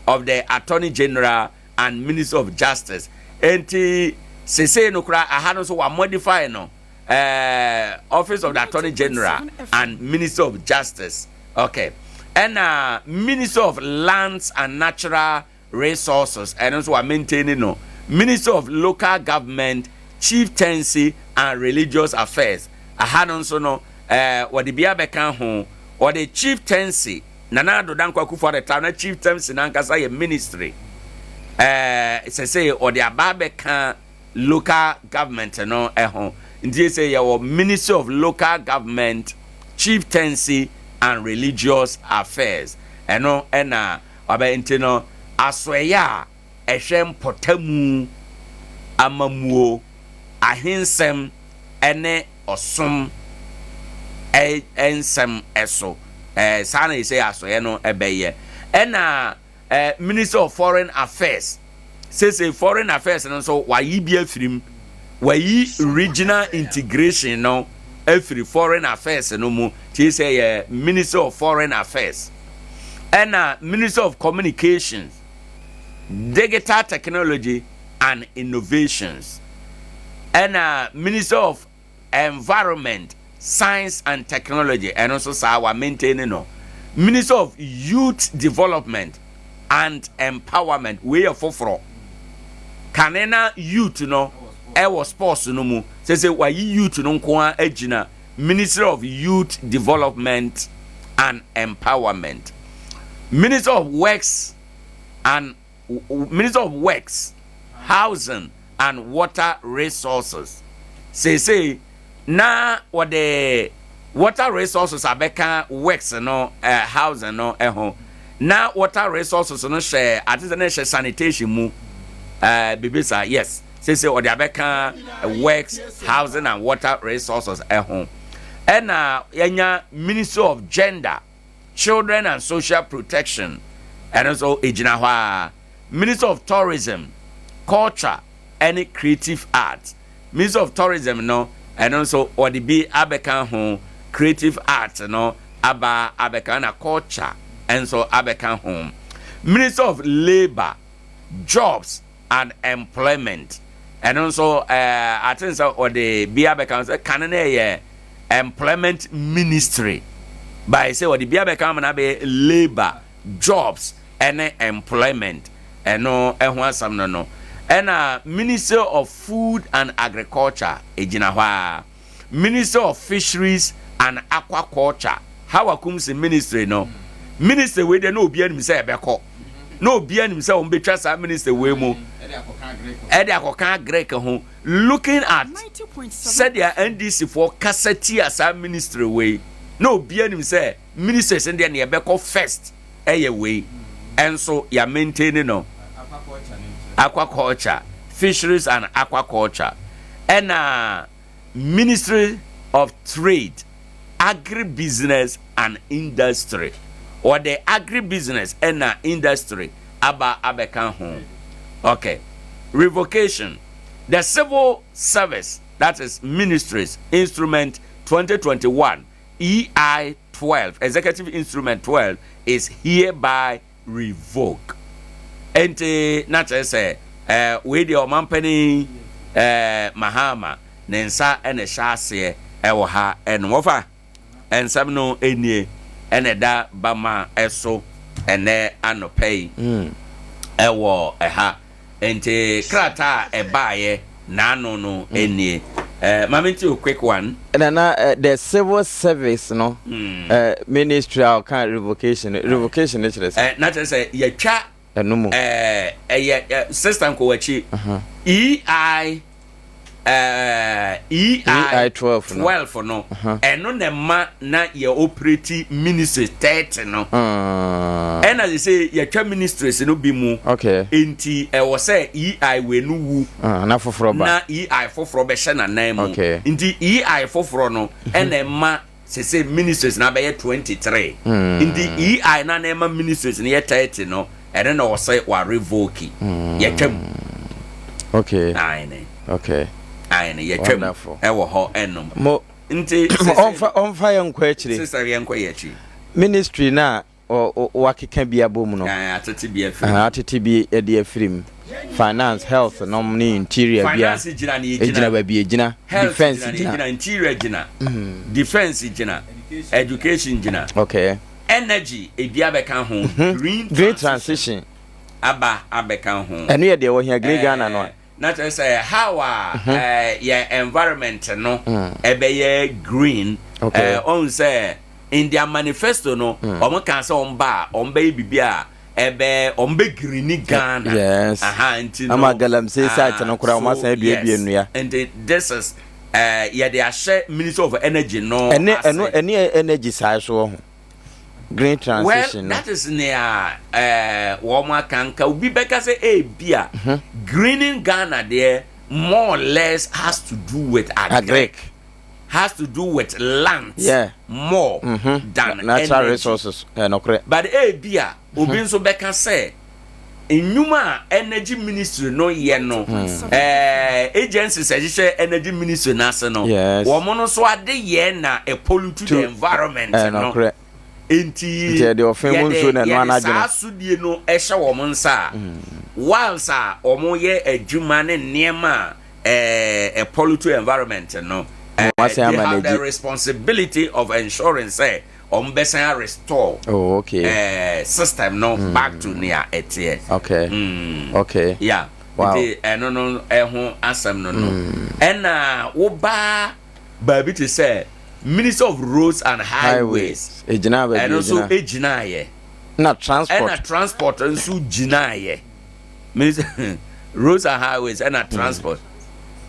of the Attorney General and Ministry of Justice. Enti sesei no koraa aha no nso wa modify no, eh, Office of the Attorney General and Ministry of Justice. Okay. Ɛna Ministry of Lands and Natural Resources, ɛno nso wa maintain no. Ministry of Local Government, Chieftaincy and Religious Affairs, aha no nso no eh, wɔde bi abɛka ho. Wɔde Chieftaincy, Nana Addo Dankwa Akufo-Addo ta na Chieftaincy n'ankasa yɛ ministry, eh, sɛsɛ wɔde aba abɛka local government no ho. Nti sɛ yɛwɔ Ministry of Local Government, Chieftaincy and Religious Affairs, ɛno ɛna wabɛ. Nti no asoɛyɛ a ɛhwɛ mpɔtamu amammuo, ahensɛm ɛne ɔsom nsɛm ɛso, saa na yɛsɛ asoɛyɛ no ɛbɛyɛ. Ɛna Ministry of Foreign Affairs, sese Foreign Affairs no nso wayi bi afiri mu, wayi regional integration no afiri Foreign Affairs no mu, tí sɛ yɛ Ministry of Foreign Affairs. Ɛna Ministry of Communications, Digital Technology and Innovations, ɛna Ministry of Environment, Science and Technology, ɛno nso saa wa maintain no. Ministry of Youth Development and Empowerment, wei yɛ foforɔ. Kane na youth no ɛwɔ sports no mu, sɛ wayi youth no nko ara agyina Ministry of Youth Development and Empowerment. Ministry of Works, Housing and Water Resources, seesei na wɔde water resources abɛka works no, housing no ho. Na water resources no hyɛ ate sɛ ne hyɛ sanitation mu, bibi saa. Yes, seesei wɔde abɛka Works, Housing and Water Resources ho. Ɛna yɛnya Ministry of Gender, Children and Social Protection, ɛno nso egyina hɔ a. Ministry of Tourism, Culture ɛne Creative Arts, Ministry of Tourism no, ɛno nso wɔde bi abɛka ho, creative art no aba abɛka na culture nso abɛka ho. Ministry of Labour, Jobs and Employment, ɛno nso ate sɛ wɔde bi abɛka ho sɛ kane no yɛ Employment Ministry by sɛ wɔde bi abɛka ho na abɛyɛ Labour, Jobs ɛne Employment. Ɛno ɛho asɛm no, ɛna Ministry of Food and Agriculture egyina hɔ a. Ministry of Fisheries and Aquaculture, Hawa Koomson ministry no, ministry wei deɛ na obi anim sɛ ɛbɛkɔ, na obi anim sɛ wɔn bɛtwa saa ministry wei mu ɛde akɔka agric ho. Looking at sɛdeɛ NDC foɔ kasa tia saa ministry wei, na obi anim sɛ ministries no deɛ ne yɛbɛkɔ first ɛyɛ wei. Ɛnso yɛ maintain no, aquaculture, Fisheries and Aquaculture. Ɛna Ministry of Trade, Agribusiness and Industry, wɔde agribusiness ɛna industry aba abɛka ho. Okay, revocation: the civil service, that is Ministries Instrument 2021 EI 12, Executive Instrument 12, is hereby revoked. Nti na kyerɛ sɛ wei deɛ ɔmampanin Mahama ne nsa ɛna ɛhyɛ aseɛ ɛwɔ ha. Ɛno wɔfa nsɛm no nie ɛna ɛda bama ɛso ɛnɛ anɔpɛ yi ɛwɔ ɛha. Nti krataa a ɛbaayɛ n'ano no nie. Eh, ma mente o quick one. Nana, eh, the civil service no, mm. eh, ministry a ɔka revocation, revocation ne kyerɛ sɛ. Eh, na kyerɛ sɛ yɛtwa. Ɛno mu. Eh, ɛyɛ eh, sister nkɔ w'akyi. Uh-huh. EI eh, EI, EI 12 no. 12 no. Uh-huh. Ɛno na ɛma na yɛ operate ministry 30 no. Uh. Ɛna sɛ sɛ yɛtwa ministries no bi mu. Okay. Enti ɛwɔ sɛ EI wei no wu. Ah, na foforɔ ba. Na EI foforɔ bɛhyɛ n'anan mu. Okay. Nti EI foforɔ no ɛna ɛma sese ministries na abɛyɛ 23. Mm. Nti EI na na ɛma ministries no yɛ 30 no ɛno na ɔsɛ wa revoke. Mm. Yɛtwam. Okay. Aane. Okay. Aane yɛtwam Wonderful. ɛwɔ hɔ ɛnom. Mo Nti sese ɔmfa ɔmfa yɛn nkɔ akyire. Sese yɛn nkɔ yɛ akyi. Ministry na wakeka bi abom no. Atete bi afiri mu. Atete bi de afiri mu. Finance, health nom ne interior bia. Finance gyina ne egyina. Egyina baabi egyina. Health Defense gyina ne gyina. egyina. Interior gyina. Defense gyina. Education gyina. Okay. Energy ebi abɛka ho. Green Green transition. Aba abɛka ho. Ɛno yɛ deɛ wɔhia Green Ghana no a. Na kyerɛ sɛ how a yɛ environment no ɛbɛyɛ green. Okay. Ɔn sɛ in their manifesto no wɔn kan sɛ wɔn ba a wɔn bɛyɛ biribi a ɛbɛ wɔn bɛ greeni Ghana. Yes. Aha nti no. Ama galamsey site no koraa wɔn asan aduadua yes. nnua. Nti this is yɛde ahyɛ Ministry of Energy no Ɛne ase. ɛno ɛne energy saa so wɔ ho. Green transition well, that is nea wɔn aka nka obi bɛka sɛ ebi a greening Ghana deɛ more or less has to do with agric. Agric. Has to do with land yeah. more mm -hmm. than natural energy. resources. Eh, nokorɛ. But ebi a obi nso bɛka sɛ nnwuma a energy ministry no yɛ no eh, agencies a ɛhyehyɛ energy ministry no ase no Yes. wɔn no nso ade yɛ na pollute the environment eh, no nokorɛ. nti Nti yɛde ɔfe mu nsuo na ɛno yɛde anadwene. saa asodie no hyɛ wɔn nsa a whilst a wɔyɛ adwuma ne nneɛma a eh, pollute environment no eh, Wɔn asan they ama have the n'agyi. responsibility of ensuring sɛ wɔn bɛsan restore oh, okay. eh, system no mm. back to nea ɛteɛ. okay mm. okay yeah wow. nti ɛno no ɛho asɛm no no ɛna wobaa baabi te sɛ minister of roads and highways egyina baabi ɛno nso egyinaayɛ na transport ɛna transport nso gyinaayɛ minister roads and highways ɛna transport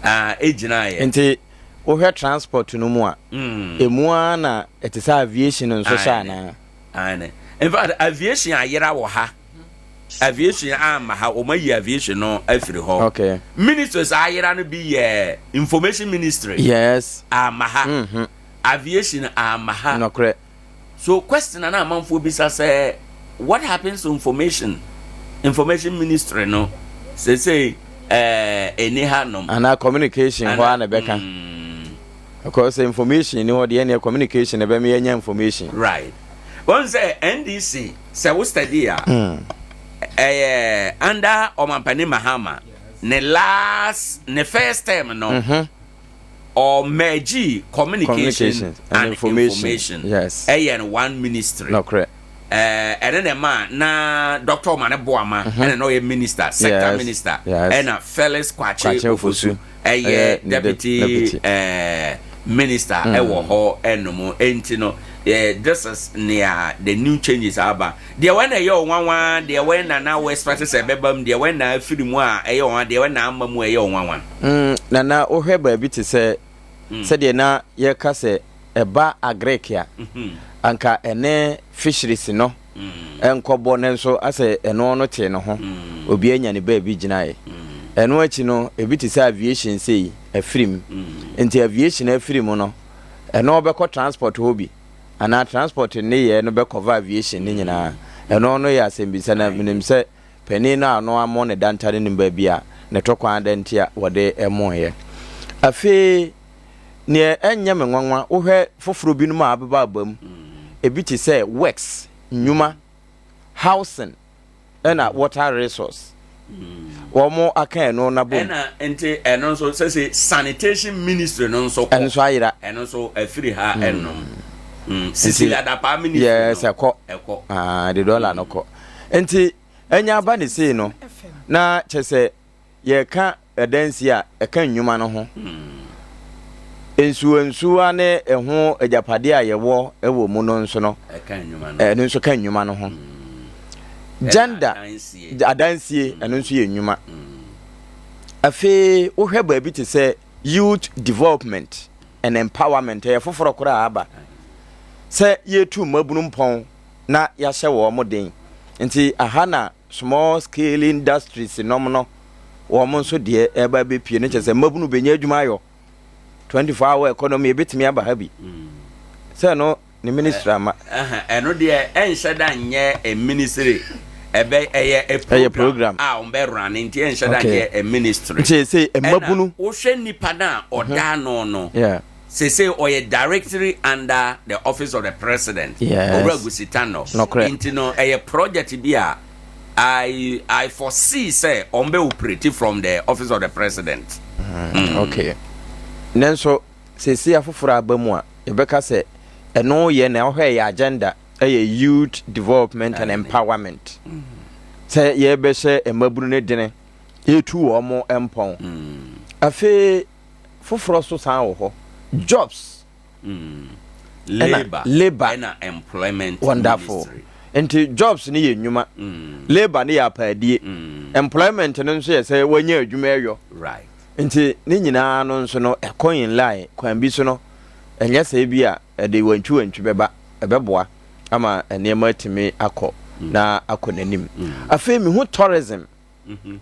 ah egyinaayɛ. Nti wohwɛ transport no mu a, emu ara na ɛte sɛ aviation nso hyɛ anaa? Aane. In fact, aviation ayera wɔ ha. Aviation amma ha, wɔn ayi aviation no afiri hɔ. Okay. Ministries ayera no bi yɛ information ministry. Yes. Amma ha. Mm -hmm. Aviation amma ha. Nokorɛ. So question a na amanfoɔ bisa sɛ what happens to information information ministry no sesei ɛɛ ɛni ha nom. Anaa communication hɔ a na ɛbɛka. Mm. Because information ni hɔ deɛ ɛneɛ communication na ɛbɛma yɛanya information. Right. Wɔn sɛ NDC sɛ wo study a ɛyɛ under Ɔmampanin Mahama ne last ne first term no. Mm -hmm. Ɔ mergee communication and information yes. ɛyɛ no one ministry. Nokorɛ. Ɛɛ ɛne na ɛma na Dr. Omane Boama mhm. ɛna na ɔyɛ minister sector yes. minister yes. ɛna Felix Kwakye Ofosu ɛyɛ deputy ɛɛ minister mm. ɛwɔ hɔ ɛnom ɛnti no eh, this is nea the new changes aba deɛ wɔn na ɛyɛ ɔnwanwa deɛ wɔn na na wɔ expect sɛ ɛbɛba mu deɛ wɔn na afiri mu a ɛyɛ ɔnwanwa deɛ wɔn na ama mu a ɛyɛ ɔnwanwa. Mm, na na wohwɛ baabi te sɛ mm. sɛdeɛ na yɛka sɛ ɛba agric a mm-hmm. anka ɛne fisheries no mm. nkɔbɔ no nso asɛ ɛno no tee ne ho mm. obi anya ne baabi gyinaeɛ ɛno akyi no ebi te sɛ aviation sei afiri mu nti aviation afiri mu no ɛno bɛkɔ transport hɔ bi anaa transport nneyɛɛ no bɛkɔva aviation no nyinaa ɛno no yɛ asɛmbisa na menim sɛ Panin no a ɔno ammɔ ne danta no nim baabi a ne to kwan da nti a wɔde moeɛ. Afei, neɛ ɛnyɛ me nwanwa, wohwɛ foforɔ binom a abeba aba mu, ebi te sɛ works, nnwuma, housing, ɛna water resource. Wɔn aka ɛno no abom. Ɛna nti ɛno nso sɛsɛ sanitation ministry no nso kɔ. Ɛno nso ayera. Ɛno nso afiri ha ɛnom. Cecilia Dapaah ministry no. Yes, ɛkɔ. Ɛkɔ. Ah, de dollar no kɔ. Nti anya aba ne sei no, na kyɛ sɛ yɛka adansi a ɛka nnwuma no ho. Nsuwansuwa ne ɛho agyapadeɛ a yɛwɔ wɔ mu no nso no, ɛno nso ka nnwuma no ho. Gender, adansie, ɛno nso yɛ nnwuma. Afei wohwɛ baabi te sɛ youth development and empowerment, ɛyɛ foforɔ koraa aba sɛ yɛtu mmabunu mpɔn na yɛahyɛ wɔn den. Nti aha na small scale industries nom no wɔn nso deɛ ɛreba abɛpue no kyerɛ sɛ mmabunu bɛnya adwuma ayɔ. 24 hour economy ebetumi aba ha bi sɛ no ne ministry ama. Ɛno deɛ ɛnhyɛ da nyɛ a ministry ɛbɛ ɛyɛ a program, program. a wɔn bɛ run nti ɛnhyɛ da nyɛ a ministry. Nti sɛ mmabunu. Ɛna wohwɛ nipa na ɔda mhm. ano no. Yeah. Sese ɔyɛ directly under the office of the president. Yes. Owura Gusitano. Nokorɛ. Nti no ɛyɛ project bi a I I foresee sɛ wɔn bɛ operate from the office of the president. Mm, mm. Okay. Nanso sese afoforɔ aba mu a yɛbɛka sɛ ɛno yɛ na ɔhwɛ yɛ agenda ɛyɛ youth development and empowerment. Mm. Sɛ yɛbɛhyɛ mmabunu ne dene yɛtu wɔn mpɔn. Mm. Afei foforɔ so san wɔ hɔ jobs. Mm. Labour. Labour. Ɛna employment. Wonderful. Ministry. Nti jobs no yɛ nnwuma. Mm. Labour no yɛ apaadie. Mm. Employment no nso yɛ sɛ wanya adwuma ɛyɔ. Right. Nti ne nyinaa no nso no ɛkɔ in line kwan bi so no ɛnyɛ sɛ bi a ɛde wantwi wantwi bɛba ɛbɛboa ama nneɛma atumi akɔ mm. na akɔ n'anim. Mm. Afei mehu tourism. Mm -hmm.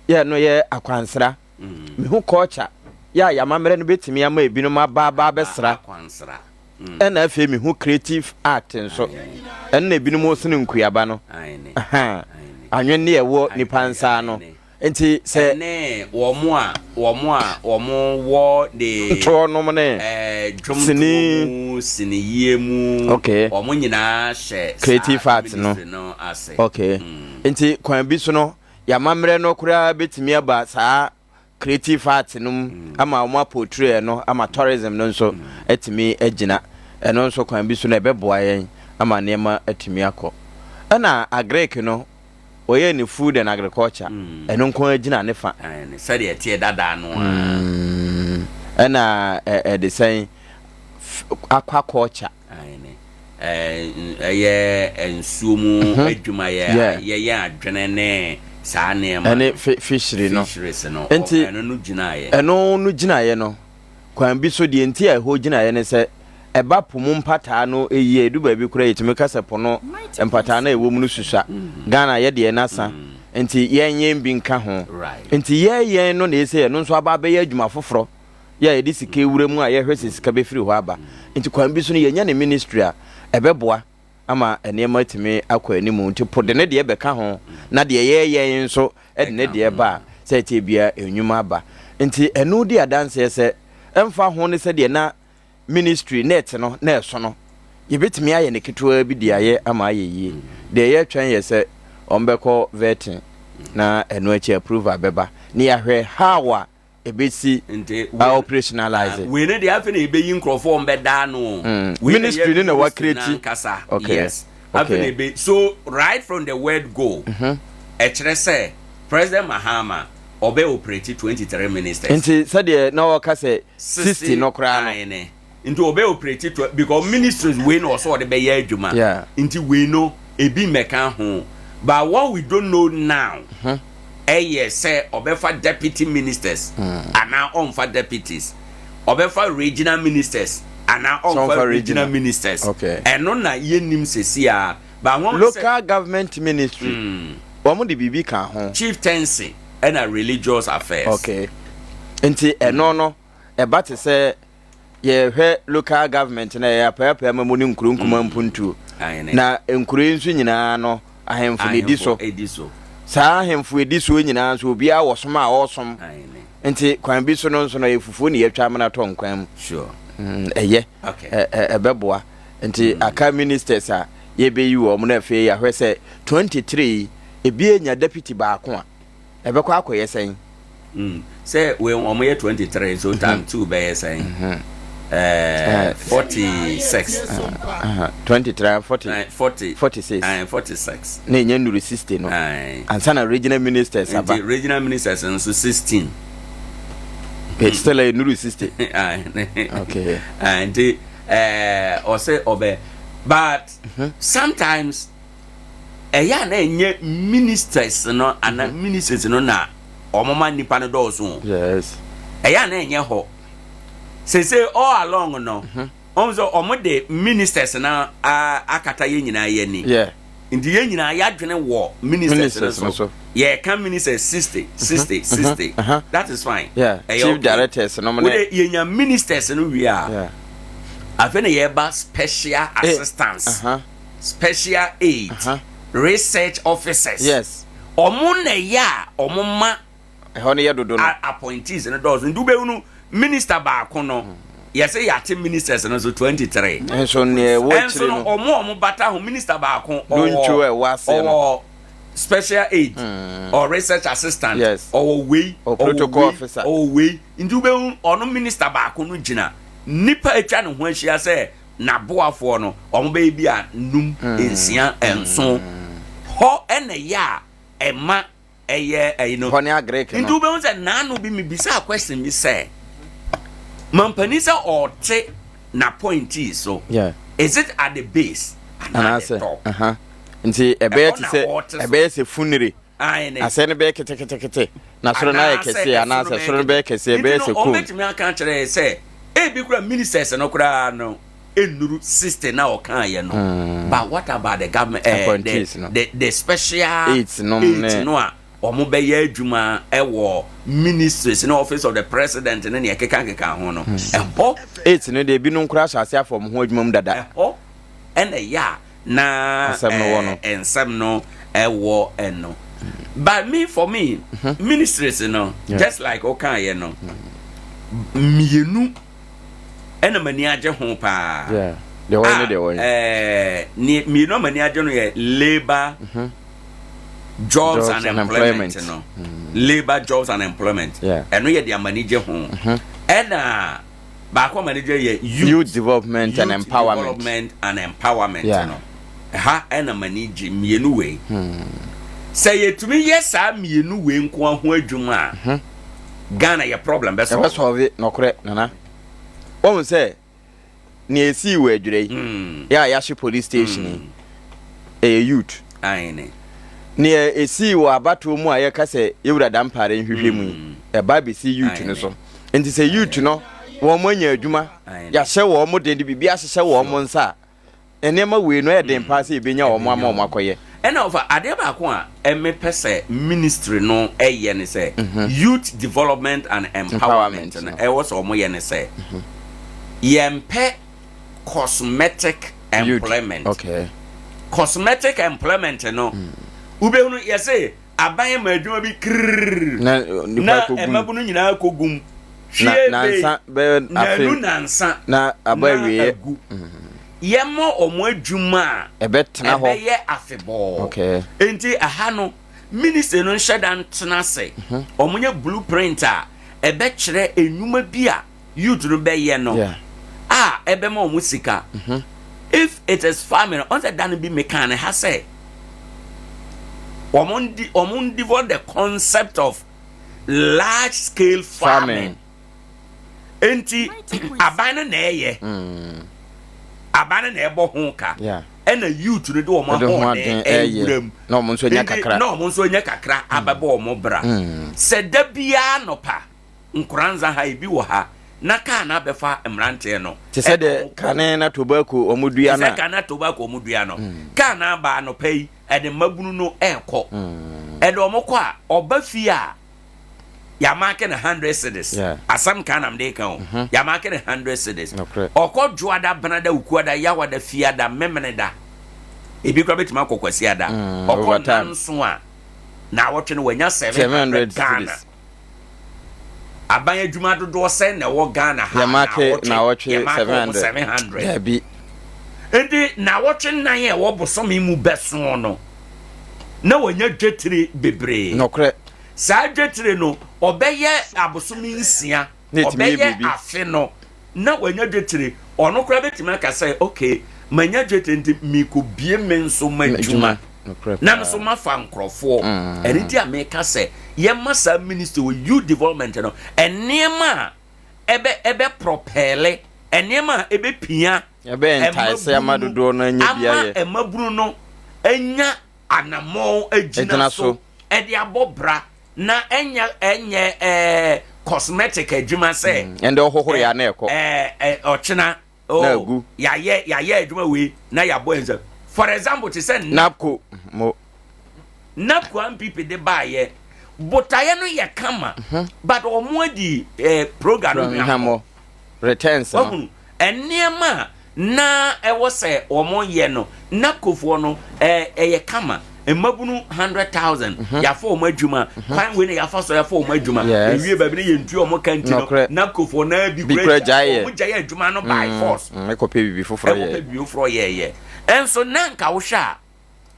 Yɛ no yɛ akwansra. Mehu culture yɛ a yɛamammerɛ no bɛtumi ama ebinom aba aba abɛsra. Ɛna afei mehu creative art nso. Ɛno na ebinom sene nkuaba no. Anwenne a ɛwɔ nipa nsa ano. Nti sɛ. Ɛne wɔn a wɔn a wɔn wɔ de. Ntoɔ nom ne. Dwomtoɔ mu, siniyie mu. Okay. Wɔn nyinaa hyɛ creative saa art no. ministry no ase. Okay. Nti kwan bi so no. Yɛn amammerɛ no koraa bɛtumi aba saa creative arts no mu mm. ama wɔn apotire no ama tourism no nso mm. atumi agyina ɛno nso kwan bi so no ɛbɛboa yɛn ama nneɛma atumi akɔ ɛna agric no wɔyɛ ne food and agriculture mm. ɛno nko agyina ne fa sɛdeɛ ɛteɛ dadaa no ɛna ɛde sɛn aquaculture Ɛyɛ nsuo mu mhm. adwumayɛ a yɛyɛ adwene ne saa nneɛma ɛne fishery no fisheries no nti ɛno no gyinaeɛ ɛno no gyinaeɛ no kwan bi so deɛ nti a ɛhɔ gyinaeɛ ne sɛ ɛba po mu mpataa no ɛyie ɛdu baabi koraa yɛtumi ka sɛ po no mpataa no a ɛwɔ mu no susua mm. Ghana yɛ deɛ n'asa mm. nti yɛn yɛn bi nka ho nti yɛn yɛn no na ɛsɛ ɛno nso aba abɛyɛ adwuma foforɔ yɛ a yɛde sika wura mu a yɛhwɛ sɛ sika bɛfiri hɔ aba. Nti kwan bi so no yɛnya ne ministry a, ɛbɛboa ama nneɛma atumi akɔ anim. Nti po de ne deɛ bɛka ho na deɛ yɛyɛ yi nso de ne deɛ ba a, sɛ ɛteɛ biara nnwuma aba. Nti ɛno di adanseɛ sɛ ɛmfa ho ne sɛdeɛ na ministry net no na ɛso no, yɛbɛtumi ayɛ no ketewaa bi de ayɛ ama ayɛ yie. Deɛ yɛretwɛn yɛ sɛ wɔbɛkɔ vetting na ɛno akyi approval bɛba na yɛahwɛ how a ebesi Nti a operationalize. Wei no deɛ afei na yɛbɛyi nkurɔfoɔ wɔn bɛda ano. Mm. Wei na Ministry yɛ no na ministry wɔacreate. n'ankasa. Okay. Yes. Afei na Okay. ebe so right from the word go. Mhm. Ɛkyerɛ sɛ President Mahama ɔbɛ operate 23 ministers. Nti sɛdeɛ na wɔka sɛ 60 no koraa no. Aane. Nti ɔbɛ operate to because ministries wei na ɔsɛ ɔde bɛyɛ adwuma. Yeah. Nti wei no ebi mmɛka ho. But what we don't know now ɛyɛ sɛ ɔbɛfa deputy ministers anaa ɔnfa deputies. Ɔbɛfa regional ministers anaa Sɛ ɔnfa ɔnfa regional regional. ministers. Okay. Ɛno na yɛnnim sɛsi a. But wɔn sɛ Local government ministry wɔn de biribi ka ho. Chieftaincy ɛna religious affairs. Okay. Nti ɛno no ɛba te sɛ yɛhwɛ local government na ɛyɛ apaapaa ma mu ne nkuro nkuma mm. mpuntuo na nkuro yi nso nyinaa no ahemfo na ɛdi so saa ahemfo ɛdi soɔ nyinaa nso obiara wɔ som a ɔresom nti kwan bi so no nso no ɛyɛ fufuo ne yɛatwa amena tɔ nkwan mu mm, ɛyɛ ɛbɛboa nti mm. aka ministers a yɛbɛyi wɔn na afei yɛahwɛ sɛ 23 ebi anya deputy baako a Ɛbɛkɔ akɔyɛ sɛn? Mm. Sɛ wei wɔn yɛ 23 so time 2 bɛyɛ sɛn? Mm-hmm. Eh, 46. Uh, 23, 40, 40, 46. 46. Na ɛnya nnuru 60 no. Ansa na regional ministers aba. Nti regional ministers nso 16. Still ɛnuru 60. Okay. Nti ɔsɛ ɔbɛ but mhm. sometimes ɛyɛ a na ɛnyɛ ministers no ana mhm. ministers no na wɔn ma nipa no dɔɔso. Yes. Ɛyɛ a na ɛnyɛ hɔ. Sese all along no. Mhm. Wɔn sɛ wɔn de ministers na akata yɛn nyinaa yɛn ani. Yeah. Nti yɛn nyinaa yɛadwene wɔ ministers no so. Yɛka ministers 60, 60, 60. That is fine. Yeah. Ɛyɛ Chief okay. directors no. Wode yɛnya ministers no wie a. Afei na yɛba special eh, assistance. Uh -huh. Special aid. Uh -huh. Research officers. Yes. Ɔmo na ɛyɛ a ɔmo ma ɛhɔ no yɛ dodo no. Appointees no dɔɔso nti wobɛhunu minister baako no yɛsɛ yɛate ministers no so 23. Nso nea ɛwɔ akyire no. Nso no ɔmo a ɔmo bata ho minister baako ɔwɔ ɔwɔ special aid mm. or research assistant yes. ɔwɔ wei ɔwɔ protocol officer ɔwɔ wei nti wobɛhu ɔno minister baako no gyina nipa atwa ne ho ahyia sɛ n'aboafoɔ no ɔmo bɛyɛ bi a num hmm. nsia nson hɔ ɛna ɛyɛ a ɛma ɛyɛ ɛyi no hɔ ne agric no nti wobɛhu sɛ naano bi mebisaa question bi sɛ mampanin sɛ ɔte n'appointee so yeah. is it at the base anaa the top uh -huh. nti ɛbɛyɛ te sɛ ɛbɛyɛ sɛ funire asɛ no bɛyɛ ketekete na soro no ayɛ kɛseɛ anaasɛ soro no bɛyɛ kɛseɛ ɛbɛyɛ sɛ kom nti no ɔbɛtumi aka akyerɛ sɛ ebi kura ministers no koraa no ennuru 60 na ɔkaeɛ no mm. but what about the government eh, appointees the, no the, the special aids no aids no a wɔn bɛyɛ adwuma ɛwɔ ministries ne office of the president ne nea ɛkeka keka ho no hmm. ɛhɔ. aids no deɛ ebinom koraa hyɛ ase afɔ wɔn ho adwuma mu dada. ɛhɔ ɛna ɛyɛ a na ɛɛ nsɛm no ɛwɔ ɛno but me for me mhm. ministries no just like ɔkaeɛ no mmienu. ɛna m'ani agye ho paa. Yeah. Deɛ wɔyɛ ne deɛ wɔyɛ. Ɛɛ ne mmienu a m'ani agye no yɛ labour mm -hmm. jobs, jobs and, and employment, employment no. Mm. Labour jobs and employment. Ɛno yɛ deɛ m'ani gye ho. Mm-hmm. Ɛna baako a m'ani gye yɛ youth, youth development youth and empowerment. Development and empowerment yeah. no. Ha ɛna m'ani gye mmienu wei. Hmm. Sɛ yɛtumi yɛ saa mmienu wei nko ho adwuma a. Hmm. Ghana yɛ problem bɛ solve. Ɛbɛ solve nɔkorɛ nana. Wɔn sɛ nea esii wɔ adwira yi mm. yɛ a yɛahye police station yi mm. ɛyɛ youth. Aine. Nea esii wɔ abatoɔ mu a yɛka sɛ yɛwura dampare nhwehwɛ mu yi mm. ɛba bɛsi youth no so. Nti sɛ youth no wɔn anya adwuma yɛahyɛ wɔn den de biribi ahyehyɛ wɔn nsa a Nneɛma wei no, ɛyɛ den paa sɛ yɛbɛnya wɔn ama wɔn akɔyɛ. Ɛna ɔfa adeɛ baako a mepɛ sɛ ministry no yɛ ne sɛ mhm. youth development and empowerment no ɛwɔ sɛ wɔn yɛ ne sɛ mhm. yɛmpɛ cosmetic employment. Okay. Cosmetic employment no mm. wobɛhunu yɛse Aban ma adwuma bi kirrrr na na mmabunu nyinaa kɔ gum. Hwie bee nanu nansa na aba awieɛ. agu. Yɛmmɔ wɔn adwuma a ɛbɛtena hɔ ɛbɛyɛ afebɔɔ. Okay. Enti ɛha no ministry no nhyɛ da ntena ase. Mhm. Wɔnyɛ blueprint a ɛbɛkyerɛ nnwuma bi a youth no bɛyɛ no a ɛbɛma wɔn sika. Mhm. If it is farming, ɔn sɛ da no bi mekaa ne ha sɛ wɔn di wɔn develop the concept of large scale farming. Enti aban no na ɛyɛ. Mm. Aban no na ɛbɔ ho ka. Ɛna youth no de wɔn ahoɔden ɛwura mu. Na wɔn nso anya kakra. Na wɔn nso anya kakra abɛbɔ wɔn bra. Mm. Sɛ da biara nɔpa. Nkoranza ha, ebi wɔ ha, na kaa no abɛfa mmeranteɛ no. Te sɛ deɛ kane na tobacco wɔn dua no a. Te sɛ kane na tobacco wɔn dua no. Kaa no aba anɔpa yi, ɛde mmabunu no ɛrekɔ. Ɛde wɔn kɔ a, ɔba fie a, yɛamaake no hundred cedis. Asɛm kaa na mede reka o. Yɛamaake no hundred cedis. Ɔkɔ Dwoada, Benada, Wukuada, Yawada, Fiada, Memeneda. Ebi koraa bɛtumi akɔ Kwasiada. Ɔkɔ nnanson a, naawɔtwe no wanya 700 Ghana. Aban adwuma dodoɔ sɛn na ɛwɔ Ghana ha Yɛmake naawɔtwe yɛmake wɔn 700. 700. Daabi. Nti naawɔtwe nnan a ɛwɔ bosome mu bɛso no na wɔnya dwetire bebree. Nokorɛ. Saa dwetire no ɔbɛyɛ abosome nsia, Na ɛtumi yɛ ɔbɛyɛ biribi. afe no na wanya dwetire. Ɔno koraa bɛtumi aka sɛ okay manya dwetire nti mekɔbie me nso m'adwuma. Adwuma. Na me so mafa nkurɔfoɔ. Ɛno nti a meka sɛ yɛma saa ministry wɔ youth development no nneɛma a ɛbɛ ɛbɛ prɔpɛɛle nneɛma a ɛbɛpia ɛbɛ ntaese ama dodoɔ no anya bi ayɛ ama mmabunu no anya anammɔn agyina so ɛde abɔ bra na ɛnyɛ ɛnyɛ ɛɛ cosmetic adwuma sɛ. Mm, ɛnde ɔhohoro ya na ɛkɔ. Ɛɛ ɛ ɔkyena. Oh, na agu. Yɛayɛ yɛayɛ adwuma wei na yɛabɔ ɛnsɛm. For example te sɛ. Napco mo. Napco NPP de baayɛ botaeɛ no yɛ kama mhm. but wɔn adi ɛɛ eh, program no hwamɔ returns no. Wahunu nneɛma a na ɛwɔ sɛ wɔn yɛ no NABCOfoɔ no ɛyɛ kama mmabunu 100,000 mhm. yɛafa wɔn adwuma mhm. kwan wei na yɛafa so yɛafa wɔn adwuma ewie baabi na yɛntu wɔn ka nti no NABCOfoɔ naa bi kura gyae wɔn gyae adwuma no by mm, force mm, ɛkɔpɛ biribi foforɔ yɛ ɛkɔpɛ biribi foforɔ yɛɛyɛ ɛnso na nka wohwɛ a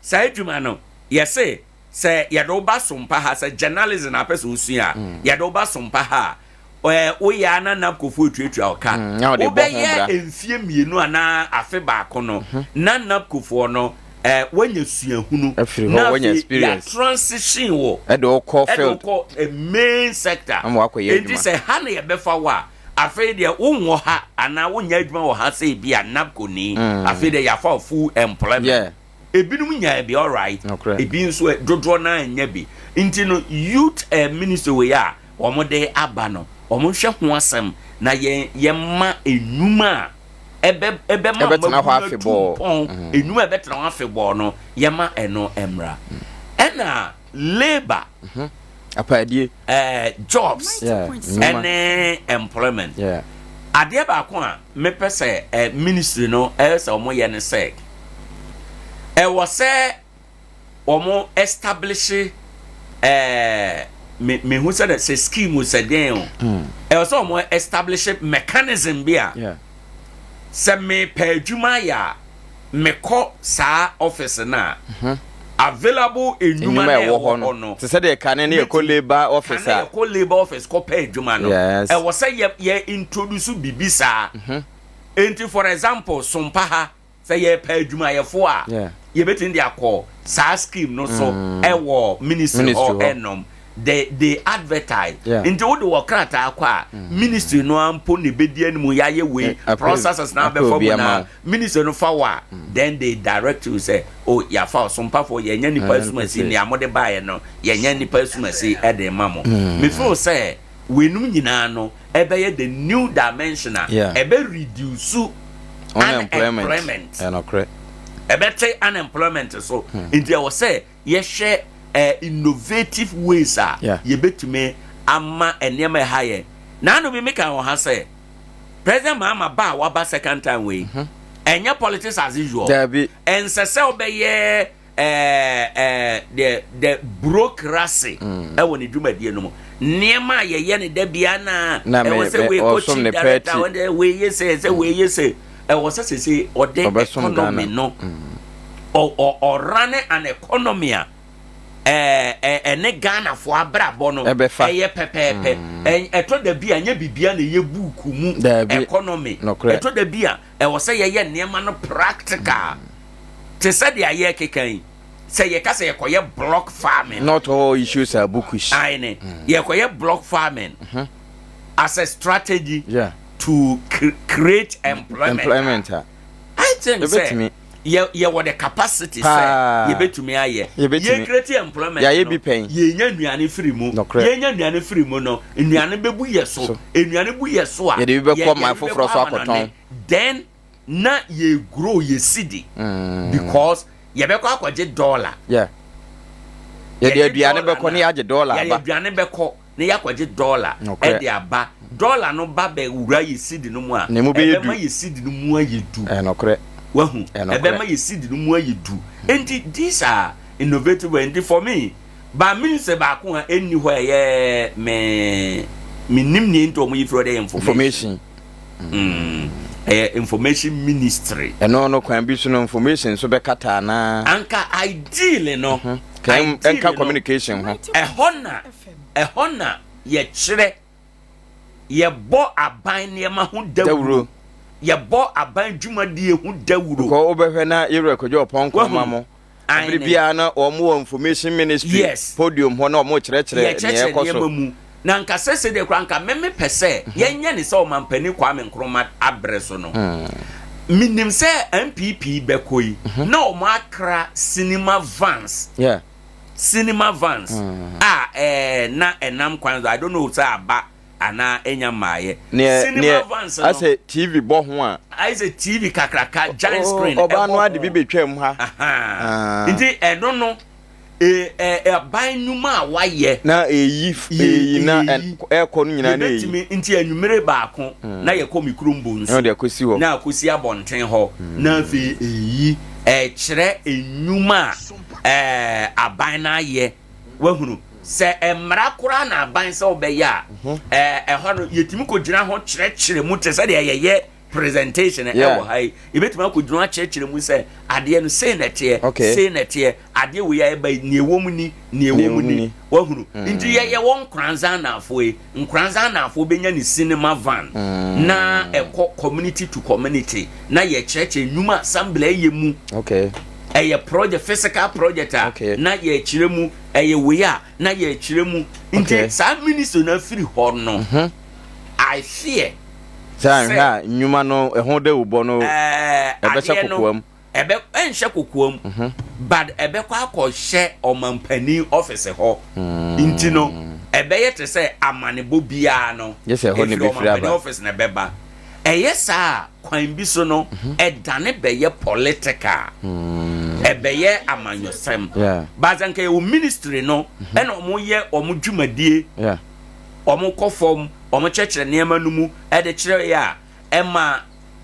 Saa adwuma no, yɛse sɛ yɛde wo ba Sompa ha, sɛ journalism na apɛ sɛ wosua a, mm. yɛde wo ba Sompa ha a, ɛɛ woyɛ a na NABCOfoɔ etuatua wo ka. Mm, Wobɛyɛ mfie mmienu anaa afe baako no, mhm. na NABCOfoɔ no ɛɛ woanya suahunu. Na afei yɛ transition wɔ. Ɛde wokɔ field. Ɛde wokɔ main sector. Enti sɛ ha na yɛbɛfa wo a. Afei deɛ wonwɔ ha anaa wonyɛ adwuma wɔ ha sɛ ebi a NABCO ni, mm. afei deɛ yɛafa wo full employment. Yeah. Ebinom nyaa bi alright, ebi nso eh, dodoɔ no ara nya bi. Nti no youth eh, ministry wei a wɔde aba no, wɔnhwɛ ho asɛm na yɛn yɛma nnwuma a ɛbɛ ɛbɛma ɛbɛtena hɔ mmabunu atu afebɔɔ. mpɔn, nnwuma a ɛbɛtena hɔ afebɔɔ no yɛma ɛno mmra. Ɛna labour. Apaadie. Eh, jobs ɛne employment. Adeɛ baako a mepɛ sɛ eh, ministry no ɛyɛ sɛ wɔn yɛ ne sɛ ɛwɔ sɛ wɔn establish eh, me mehu sɛ sɛ scheme sɛ den o hmm. ɛwɔ sɛ wɔn establish mechanism bi a sɛ mepɛ adwuma yɛ a mekɔ saa office no a, mhm. available nnwuma na ɛwɔ hɔ no. Te sɛ deɛ kane ne yɛkɔ labour office a. Kane yɛkɔ labour office kɔpɛ adwuma no. Ɛwɔ sɛ yɛ yɛ introduce biribi saa. Mhm. Enti for example, Sompa ha sɛ yɛpɛ adwumayɛfo a, yɛbɛtumi de akɔ saa scheme no so mm. ɛwɔ ministry hɔ ɛnom. They they advertise. Yeah. Nti wode wɔ krataa kɔ a mm. ministry no ara mpo na ebedi anim yɛayɛ wei eh, processes na abɛfa mu na ministry no fa wo a mm. then they direct you sɛ oh yɛafa wo sompafoɔ yɛnyɛ nipa mm, asumasi nea mode baeɛ no yɛnyɛ nipa asumasi ɛde ma mo. Mm. Me feel sɛ weinom nyinaa no ɛbɛyɛ the new dimension a ɛbɛ reduce unemployment. Ɛbɛte unemployment so hmm. nti ɛwɔ sɛ yɛhwɛ eh, innovative ways a Yeah. yɛbɛtumi ama nneɛma ɛha yɛn. Naano bi meka wɔ ha sɛ President Mahama ba a waba second time wei ɛnyɛ politics as usual. Daabi. Ɛnsɛ sɛ ɔbɛyɛ eh, eh, the, the bureaucracy ɛwɔ ne dwumadie no mu. Nneɛma a yɛyɛ no da bia na Na me- ɛwɔ sɛ me- wei kɔ ɔsom chief ne director, party. wɔn wei yɛ sɛ, sɛ wei yɛ sɛ. Ɛwɔ sɛ sese ɔde Ɔbɛsom economy Ghana. no ɔrane an economy a ɛne Ghanafoɔ abrabɔ no ɛyɛ pɛpɛɛpɛ. Mm. Ɛtɔ da bi a nyɛ biribiara na ɛyɛ buuku mu economy. Ɛtɔ da bi a ɛwɔ sɛ yɛyɛ nneɛma no practical. Mm. Te sɛ deɛ yɛrekeka yi, sɛ yɛka sɛ yɛkɔyɛ block farming. Not all issues are bookish. Ayi yɛkɔyɛ block farming mm -hmm. as a strategy yeah. to create employment. Employment. I think sɛ yɛ yɛwɔ the capacity sɛ yɛbɛtumi ayɛ. Yɛbɛtumi. Yɛ create employment Yɛayɛ no, bi pɛn. yɛnya nnuane firi mu. Nokorɛ. Yɛnya nnuane firi mu no, nnuane bɛbu yɛ so. So. Nnuane bu yɛ so a, Yɛde bi bɛkɔ yɛ- man yɛde bi foforɔ bɛkɔ so amanɔne. akɔtɔn. Then na yɛ grow yɛ cedi because yɛbɛkɔ akɔgye dollar. Yeah. Yɛde Yɛgye aduane dollar bɛkɔ no ne a, yɛagye dollar yɛde aba. aduane bɛkɔ na yɛakɔgye dɔla Nokorɛ. de aba. Dɔla no ba bɛwura yɛ sidi no mu a, Na emu bɛyɛ ɛbɛma du. yɛ sidi no mu ayɛ du. Ɛyɛ nokorɛ. Wahu? Ɛyɛ nokorɛ. Ɛbɛma yɛ sidi no mu ayɛ du. Enti these are innovative ways. Nti for me, ba ministry baako a ɛnni hɔ a ɛyɛ me mennim nea nti wɔn yi firi hɔ de yɛ information. Information. Mm, ɛyɛ information ministry. Ɛno no kwan bi so no information nso bɛkata anaa? Anka ideally no, Ka ɛn- ideally ɛnka no, communication ho. ɛhɔ na ɛhɔ na yɛkyerɛ yɛbɔ aban nneɛma ho dawuro. Yɛbɔ aban dwumadie ho dawuro. Because wobɛhwɛ na Yɛwura Kwadwo Ɔpɔn Nkrumah mo. Bere biara na wɔn wɔ information ministry yes. podium hɔ na wɔn kyerɛkyerɛ nea ɛkɔ so. Mu. Na nka sese de koraa nka meme pɛ sɛ mhm. yɛnyɛ ne sɛ ɔmampanin Kwame Nkrumah abrɛ so no. Mm. Menim sɛ NPP bɛkɔ yi mhm. na wɔn akra cinema vans. Yeah. Cinema vans mm. a ɛɛ eh, na ɛnam kwan so I don't know sɛ aba. anaa enya mmaeɛ. Neɛ Cinema neɛ vans no. asɛ TV bɔ ho a. Ayɛ sɛ TV kakraka giant Oh, screen ɔbaa ɛbɔ no ade ho. bi betwam ha. Ahaa. Ah. Nti ɛno no e, ɛ, aban nnwuma a wayɛ. Na eyi f- Yɛ- eyi na ɛ- eyi. ɛkɔ no nyinaa na eyi. Yɛbɛtumi nti anwummere baako na yɛkɔ me kurom bonsu. Na ɔde akɔsi hɔ. Na akɔsi abɔnten hɔ. Na afei eyi ɛkyerɛ nnwuma a ɛɛ, aban no ayɛ. Wahunu? Sɛ mmara koraa na aban sɛ wobɛyɛ a, mhm. ɛhɔ no yɛtumi kɔgyina ho kyerɛkyerɛ mu te sɛ deɛ yɛyɛ presentation ɛwɔ ha yi. Yɛbɛtumi akɔgyina ho akyerɛkyerɛ mu sɛ adeɛ no sei na ɛteɛ, sei na ɛteɛ, adeɛ wei a ɛba yi, nea ɛwɔ mu ni, nea ɛwɔ mu ni. Wahunu? Mm. Nti yɛyɛ wɔ Nkoranza Anaafoɔ yi, Nkoranza Anaafoɔ bɛnya ne cinema van mm. na ɛkɔ community to community na yɛkyerɛkyerɛ nnwuma assembly ɛyɛ mu. Okay. Ɛyɛ project, physical project a na yɛkyerɛ mu, ɛyɛ wei a na yɛkyerɛ mu. Nti saa ministry no afiri hɔ no, mhm. I fear. Sɛ anhwɛ a nnwuma no ɛho dawubɔ no ɛbɛhyɛ kokoam. Ɛbɛ ɛnhyɛ kokoam mhm. but ɛbɛkɔ akɔhyɛ ɔmampanin ɔfisi hɔ. Mm. Nti no ɛbɛyɛ te sɛ amanebɔ biara no ɛfiri ɔmampanin ɔfisi na ɛbɛba. Ɛyɛ saa a, kwan bi so no, ɛdane bɛyɛ political. Ɛbɛyɛ amanyɔsɛm. But sɛ nka yɛwɔ ministry no, ɛna wɔyɛ wɔn dwumadie, wɔkɔ fam, wɔkyerɛkyerɛ nneɛma no mu de kyerɛ yɛ a, ɛma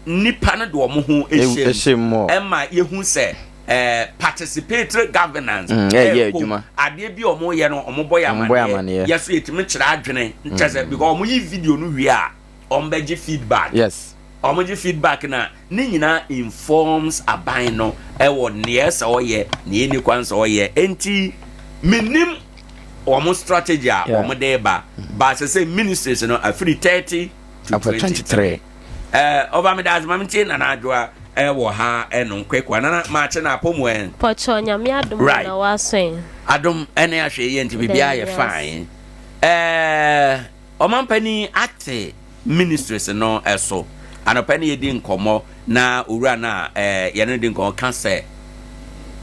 nnipa no de wɔn ho hyɛ mu. Ɛma yɛhu sɛ eh, participatory governance ɛyɛ ɛkɔ mu. adwuma. Adeɛ bi a wɔyɛ no, wɔbɔ yɛ Wɔbɔ yɛ amaneɛ. amaneɛ. Yɛ so yɛtumi kyerɛ adwene. Kyerɛ sɛ, because wɔyi video no wie a, wɔn bɛgye feedback. Yes. Wɔn gye feedback na ne nyinaa informs aban no ɛwɔ nea ɛsɛ ɔyɛ nea ɛni kwan sɛ ɔyɛ. Enti menim wɔn strategy a wɔn de ba ba sɛ sɛ ministries no afiri 30 to 23. Ɛɛ ɔba mi da ase maame tie nana adwoa ɛwɔ ha ɛno nkwekwa nana maakye na apɔ mu ɛn. Pɔtɔ nyame adom right. na wasɔn. Adom ɛne ahwɛ yie nti biribiara yɛ fine. Ɛɛ. Ɔmampanin ate ministries no so. Anɔpa ne yɛdi nkɔmmɔ na owura no a yɛne no di nkɔmmɔ ka sɛ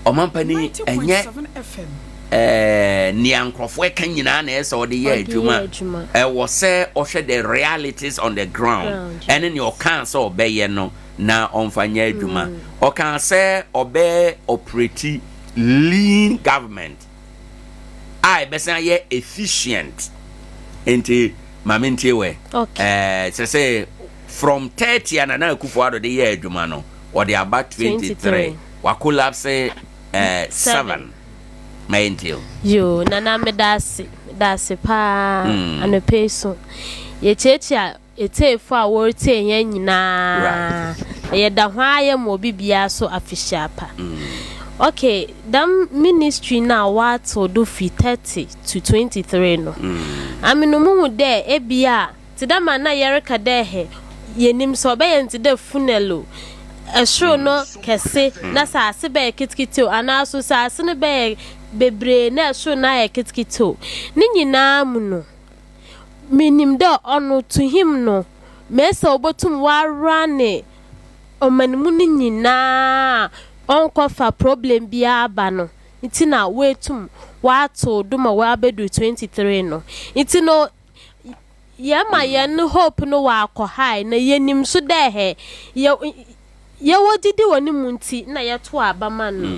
ɔmampanin ɛnyɛ nea nkurɔfoɔ ɛka nyinaa na ɛyɛ sɛ ɔde yɛ adwuma. Ɛwɔ sɛ ɔhwɛ the realities on the ground ɛne nea ɔkaa sɛ ɔbɛyɛ no na ɔmfa nyɛ adwuma. Ɔkaa sɛ ɔbɛ operate lean government. a ɛbɛsan ayɛ efficient nti maame ntie wɛ ɛɛ sɛ sɛ from 30 a Nana Akufo-Addo de yɛ adwuma no ɔde aba 23 wa collapse ɛɛ 7 ma yɛ ntie o. Yoo Nana meda ase meda ase paa mm. anɔpa yi so yɛkyiakyia Etsiefo a woritsie hɛn nyina, na yɛda hɔn ayɛ ma obi biara so afehyia pa. Ok, dɛm ministry no a wɔatsew do fi 30 to 23 no, ame no muhu dɛ ebi a, tse dɛ ma nna yɛreka dɛ hɛ, yenyim sɛ ɔbɛyɛ no tse dɛ funnel o, sor no kɛse na sɛ ase bɛyɛ ketseketse o, anaa so sɛ ase no bɛyɛ beberee na sor no ayɛ ketseketse o, ne nyina mu no, Minyim dɛ ɔno, to him no, mesi a obotum ɔawura ne ɔman mu no nyina a ɔnnkɔfa problem biara aba no ntsi na oetum ɔatow do ma oeabedur 23 no. Ntsi no, yɛma hɛn hope no ɔakɔ high na yenyim so dɛ hɛ yɛ yɛwɔ gyidi wɔ no mu ntsi na yɛtow aba ma no.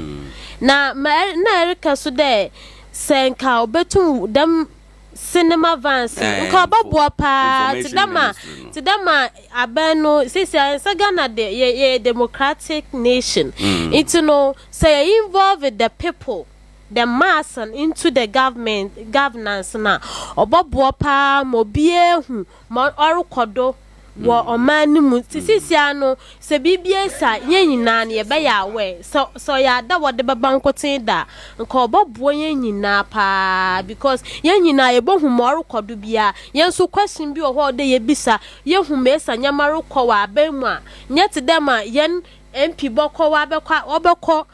Na ma nna ereka so dɛ sɛ nka obotum dɛm cinema vans no nka ɔbɛboa paa te dɛ ma te dɛ ma abɛn no sisi a sɛ Ghana de yɛ yɛ democratic nation mm. nti no sɛ yɛ involve the people the mass into the government governance na ɔbɛboa paa ma obiara hu ma ɔrokɔ do wɔ ɔman no mu. Ntsi seseiara no, sɛ biribi esi a, hɛn nyina no yɛbɛyɛ aware. Sɛ sɛ ɔyɛ ada a wɔdze bɛba nkotsee da a, nka ɔbɔboa hɛn nyina paa because hɛn nyina yebohu ma ɔrokɔ do biara. Hɛn so question bi wɔ hɔ a ɔwɔ dɛ yebisa, yehu ma esi a ndzɛmba rokɔ wɔ aban mu a, nnyɛ tse dɛ ma hɛn MP bɔkɔ ɔabɛkɔ a ɔbɔkɔ.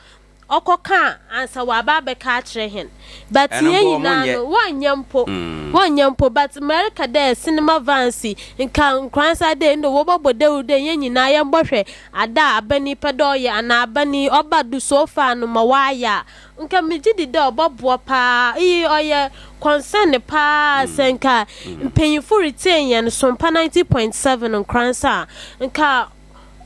ɔkɔkã ansa ɔaba abɛka akyerɛ hɛn. But hɛn nyina no, wɔnnyɛ mpo, wɔnnyɛ mpo. But mereka dɛ cinema vans yi, nka nkoransa dɛ ndɛ wɔbɔbɔ dawur dɛ hɛn nyina yɛmbɔhwɛ ada a aban yi pɛ dɛ ɔyɛ anaa aban yi ɔba do so far no ma ɔayɛ a, nka megye di dɛ ɔbɔboa paa. Iyi ɔyɛ concern paa sɛ nka mpanyimfo retsie hɛn Sompa 90.7 nkoransa a, nka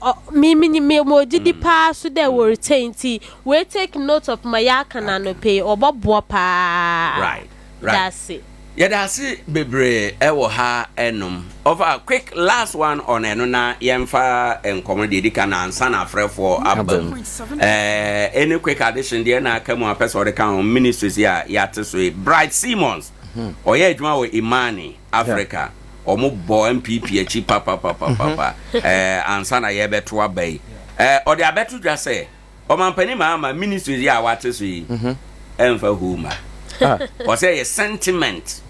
Ɔ me me me mewɔ gyidi paa so dɛ wɔretsie ntsi wei take note of ma yɛaka no anɔpa yi ɔbɔboa paa. Right, right. Dase. Yɛda ase bebree ɛwɔ ha ɛnom. Ɔfa quick last one on ɛno na yɛmfa nkɔmɔ deɛ edi kan ansa na afrɛfoɔ aba mu. Ɛɛ any quick addition deɛ na aka mu a pɛ sɛ ɔde ka ho ministries yi a yɛate so yi. Bright Simmons ɔyɛ adwuma wɔ Imani. Africa ɔmo bɔ NPP akyi papapapapa ɛɛ ansa na yɛbɛto aba yi ɛɛ ɔde abɛto dwa sɛ ɔmampanin Mahama ministries yi a wate so yi ɛnfa huu ma ɔsɛ ɛyɛ sentiment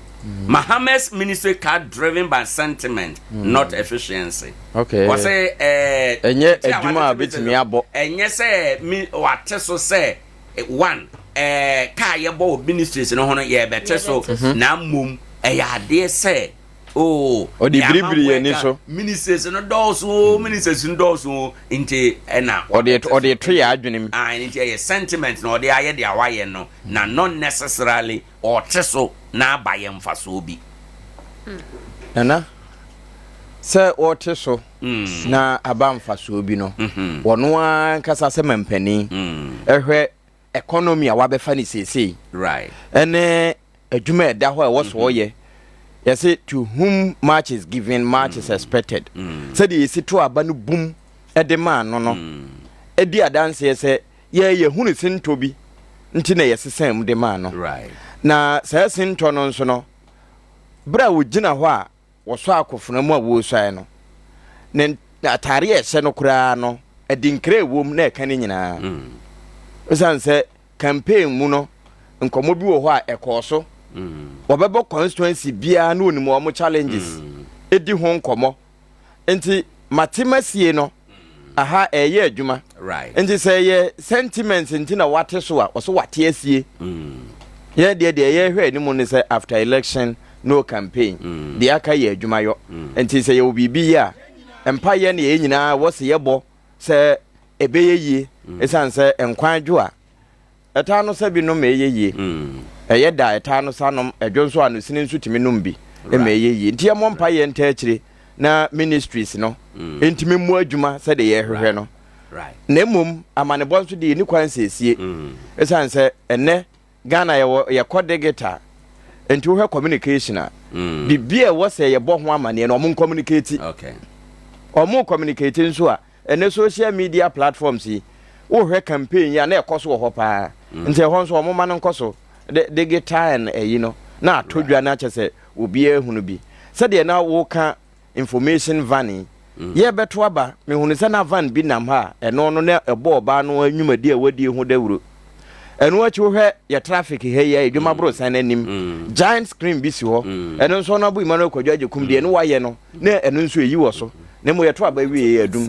Mahama's ministry car driven by sentiment not efficiency. Okay. Ɔsɛ ɛɛ ɛnyɛ adwuma a betumi abɔ. Ɛnyɛ sɛ mi wate so sɛ. One, ɛɛ kaa yɛbɔ wɔ ministries no ho no yɛbɛte so mhm. na mmom ɛyɛ adeɛ sɛ oo oh, ɔde biribiri yɛn ani so ministries no dɔɔso o ministries no dɔɔso o nti ɛna ɔde ɔde to yɛ adwene mu ah nti ɛyɛ sentiment na ɔde ayɛ deɛ wayɛ no na not necessarily ɔte so na aba yɛ mfasoɔ bi. Nana sɛ ɔte so. na aba mfasoɔ bi no, wɔno ara ankasa sɛ mampanin hwɛ economy a wabɛfa no seesei ɛne adwuma a ɛda hɔ a ɛwɔ so ɔyɛ. Yɛse to whom much is given, much is expected. Sɛdeɛ yɛsi to aba no bum de maa no no, ɛdi adanseɛ sɛ yɛ yɛhunu sintɔ bi nti na yɛsesaa mu de maa no. Na saa sintɔ no nso no, berɛ a ɔgyina hɔ a wɔsɔ akofena mu a wɔresuae no, ne atare a ɛhyɛ no koraa no, adinkra a ɛwom na ɛka ne nyinaa. Mm. Esiane sɛ campaign mu no, nkɔmmɔ bi wɔ hɔ a ɛkɔɔ so. Mm. Wɔbɛbɔ constituency biara na onim wɔn challenges. Mm. Edi ho nkɔmmɔ. Nti mate masie no, aha ɛyɛ adwuma. Right. Nti sɛ ɛyɛ sentiments nti na wate so a, ɔso wate asie. Mm. Yɛn deɛ deɛ yɛhwɛ anim ne sɛ after election no campaign. Mm. Deɛ aka yɛ adwuma yɔ. Mm. Nti sɛ yɛwɔ biribi yɛ a, mpa yɛ ne yɛn nyinaa wɔ se yɛbɔ sɛ ɛbɛyɛ yie. Mm. Ɛsiane sɛ nkwan dwo a, Ɛtaa no sɛ bi nom ma ɛyɛ yie. Ɛyɛ da a ɛtaa no sa nom, ɛdwo nso a no sini nso tumi nom bi ma ɛyɛ yie. Nti yɛmmɔ mpaeɛ ntaa akyire na ministries no ntumi mmɔ adwuma sɛdeɛ yɛhwehwɛ no. Na mmom amanebɔ nso deɛ yɛnni kwan sɛ ɛsie. Ɛsiane sɛ ɛnnɛ Ghana yɛwɔ yɛkɔ digital nti wohwɛ communication a biribi a ɛwɔ sɛ yɛbɔ ho amaneɛ no ɔmo ncommunicate. Ɔmo communicate nso a Ɛnɛ social media platforms yi, wohwɛ campaign yi a na ɛkɔ so wɔ hɔ paa. Mm. Nti ɛhɔ nso wɔn ma no nkɔ so. De digital and ɛyi no na ato dwa na kyɛ sɛ obiara ehunu bi. Sɛdeɛ na woka information van yi, mm. yɛbɛto aba mehunu sɛ na van bi nam ha a ɛno no na ɛbɔ ɔbaa no anwumadi a wadie ho dawuro. Ɛno akyi wohwɛ yɛ traffic ha yi a edwuma mm. boro san n'anim. Mm. Giant screen bi si hɔ. Ɛno nso ɔno abo Emmanuel Kwadwo Agyekum deɛ no wayɛ no na ɛno nso eyi wɔ so. Na mmom yɛto aba wie yɛ adum.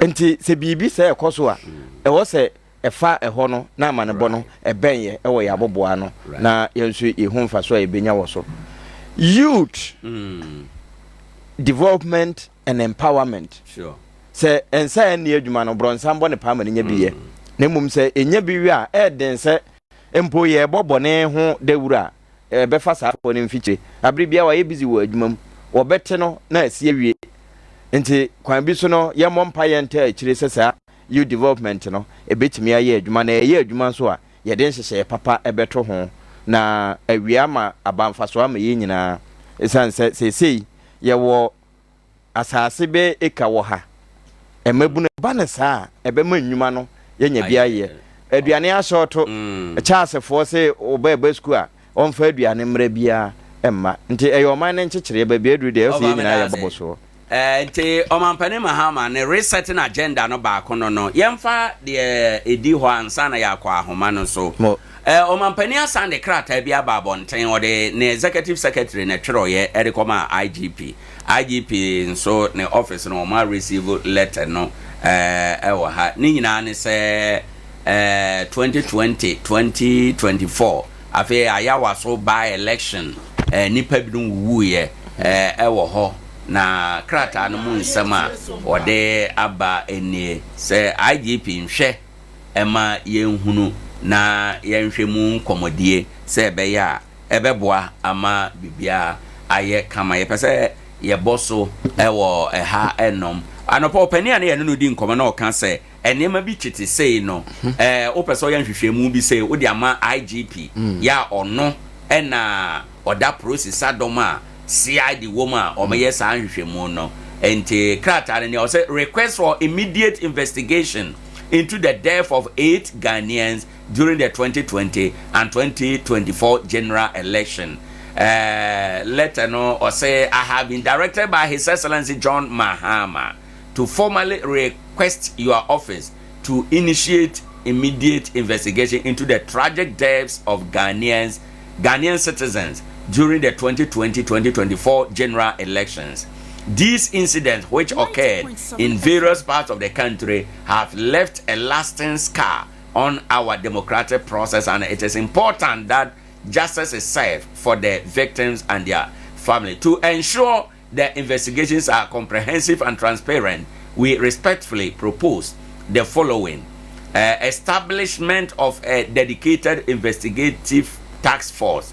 Nti sɛ biribi sɛ ɛkɔ so a, ɛwɔ sɛ ɛfa ɛhɔ no na amanebɔ no ɛbɛn yɛ ɛwɔ yɛ aboboa ano na yɛn nso yɛhu mfaso a yɛbɛnya wɔ so. Youth development and empowerment. Sɛ nsa ɛnni adwuma no, borɔnsa bɔ ne paa ma no nya bi yɛ. Na mmom sɛ ɛnya bi wie a, ɛyɛ sɛ mpo yɛrebɔ bɔne ho dawuro a, ɛbɛfa saa foɔ no mfikyire. Abere biara wayɛ busy wɔ adwuma mu. Wɔbɛte no na asi awie. Nti kwan bi so no yɛmmɔ mpaeɛ ntaa akyire sɛ saa youth development no ɛbɛtumi ayɛ adwuma na ɛyɛ adwuma nso a yɛde nhyehyɛeɛ papa bɛto ho na awie ama aba mfasoɔ ama yɛn nyinaa. Ɛsiane sɛ seesei yɛwɔ Asase bɛyɛ eka wɔ ha. Mmabunu ɛba no saa a, ɛbɛma nnwuma no yɛanya bi ayɛ. Aduane asɔɔto, Charlesfoɔ se wo ba ɛba sukuu a, ɔmfa aduane mmra biara mma. Nti ɛyɛ ɔman no nkyekyereɛ, baabi aduru deɛ ɛwɔ sɛ yɛn nyinaa yɛbɔ soɔ. Nti Ɔmampanin Mahama ne resetting agenda no baako no no, yɛmfa deɛ ɛdi hɔ ansa na yɛakɔ ahoma no so. Ɔmampanin asan de krataa bi aba abɔnten, ɔde ne executive secretary na ɛtwerɛeɛ de kɔmaa IGP. IGP nso ne office no wɔn a receive letter no wɔ ha. Ne nyinaa ne sɛ eh, 2020, 2024, afei Ayawaso by-election, eh, nnipa binom wuwuiɛ eh, ɛwɔ hɔ. Na krataa no mu nsɛm a wɔde aba nie, sɛ IGP nhwɛ mma yɛnhunu na yɛnhwɛ mu nkɔmmɔdie sɛ ɛbɛyɛ a ɛbɛboa ama biribiara ayɛ kama. Yɛpɛ sɛ yɛbɔ so wɔ ɛha ɛnom. Anɔpa ɔpanin a na yɛne no di nkɔmmɔ na ɔka sɛ nneɛma bi tete sei no, ɛɛ wopɛ sɛ ɔyɛ nhwehwɛmu bi sei, wode ama IGP yɛ a ɔno ɛna ɔda polisi sadɔm a CID wɔ mu a wɔyɛ saa nhwehwɛmu no. Nti krataa no nea ɔsɛ request for immediate investigation into the death of eight Ghanaians during the 2020 and 2024 general election. Letter no ɔsɛ I have been directed by His Excellency John Mahama to formally request your office to initiate immediate investigation into the tragic deaths of Ghanaians, Ghanaian citizens during the 2020-2024 general elections. These incidents, which occurred in various parts of the country, have left a lasting scar on our democratic process, and it is important that justice is served for the victims and their family. To ensure the investigations are comprehensive and transparent, we respectfully propose the following. Establishment of a dedicated investigative task force.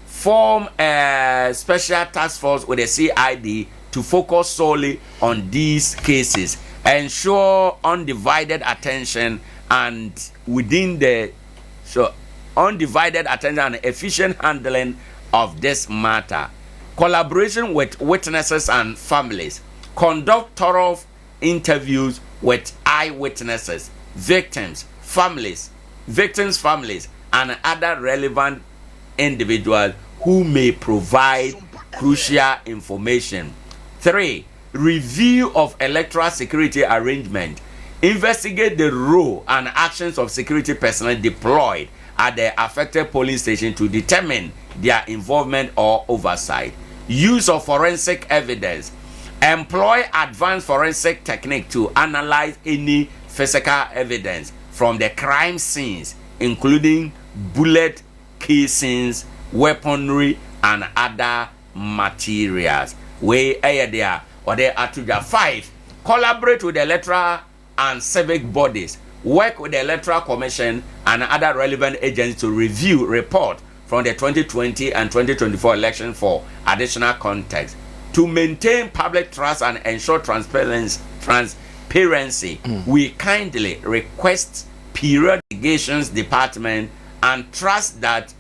Form a special task force with a CID to focus solely on these cases. Ensure undivided attention and within the so undivided attention and efficient handling of this matter. Collaboration with witnesses and families. Conduct thorough interviews with eyewitnesses, victims, families, victims' families, and other relevant individuals who may provide crucial information. 3. Review of electoral security arrangement. Investigate the role and actions of security personnel deployed at the affected polling station to determine their involvement or oversight. Use of forensic evidence. Employ advanced forensic technique to analyze any physical evidence from the crime scenes, including bullet casings, weaponry, and other materials. Wei ɛyɛ deɛ ɔde ato dwa. 5. Collaborate with the electoral and civic bodies. Work with the Electoral Commission and other relevant agencies to review report from the 2020 and 2024 election for additional context. To maintain public trust and ensure transparency, transparency we kindly request periodic investigations department and trust that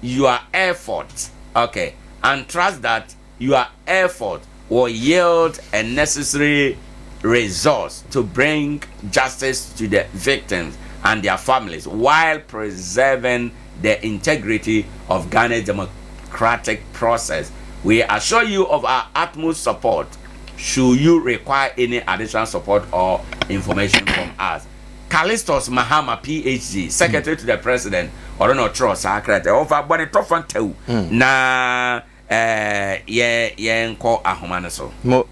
your effort, okay, and trust that your effort will yield a necessary resource to bring justice to the victims and their families while preserving the integrity of Ghana's democratic process. We assure you of our utmost support should you require any additional support or information from us. Callistus Mahama, PhD, Secretary to the President, ɔno na ɔtwerɛ saa krataa. Ɔfa bɔ ne tɔfa ntaw na yɛ yɛnkɔ ahoma no so. Mo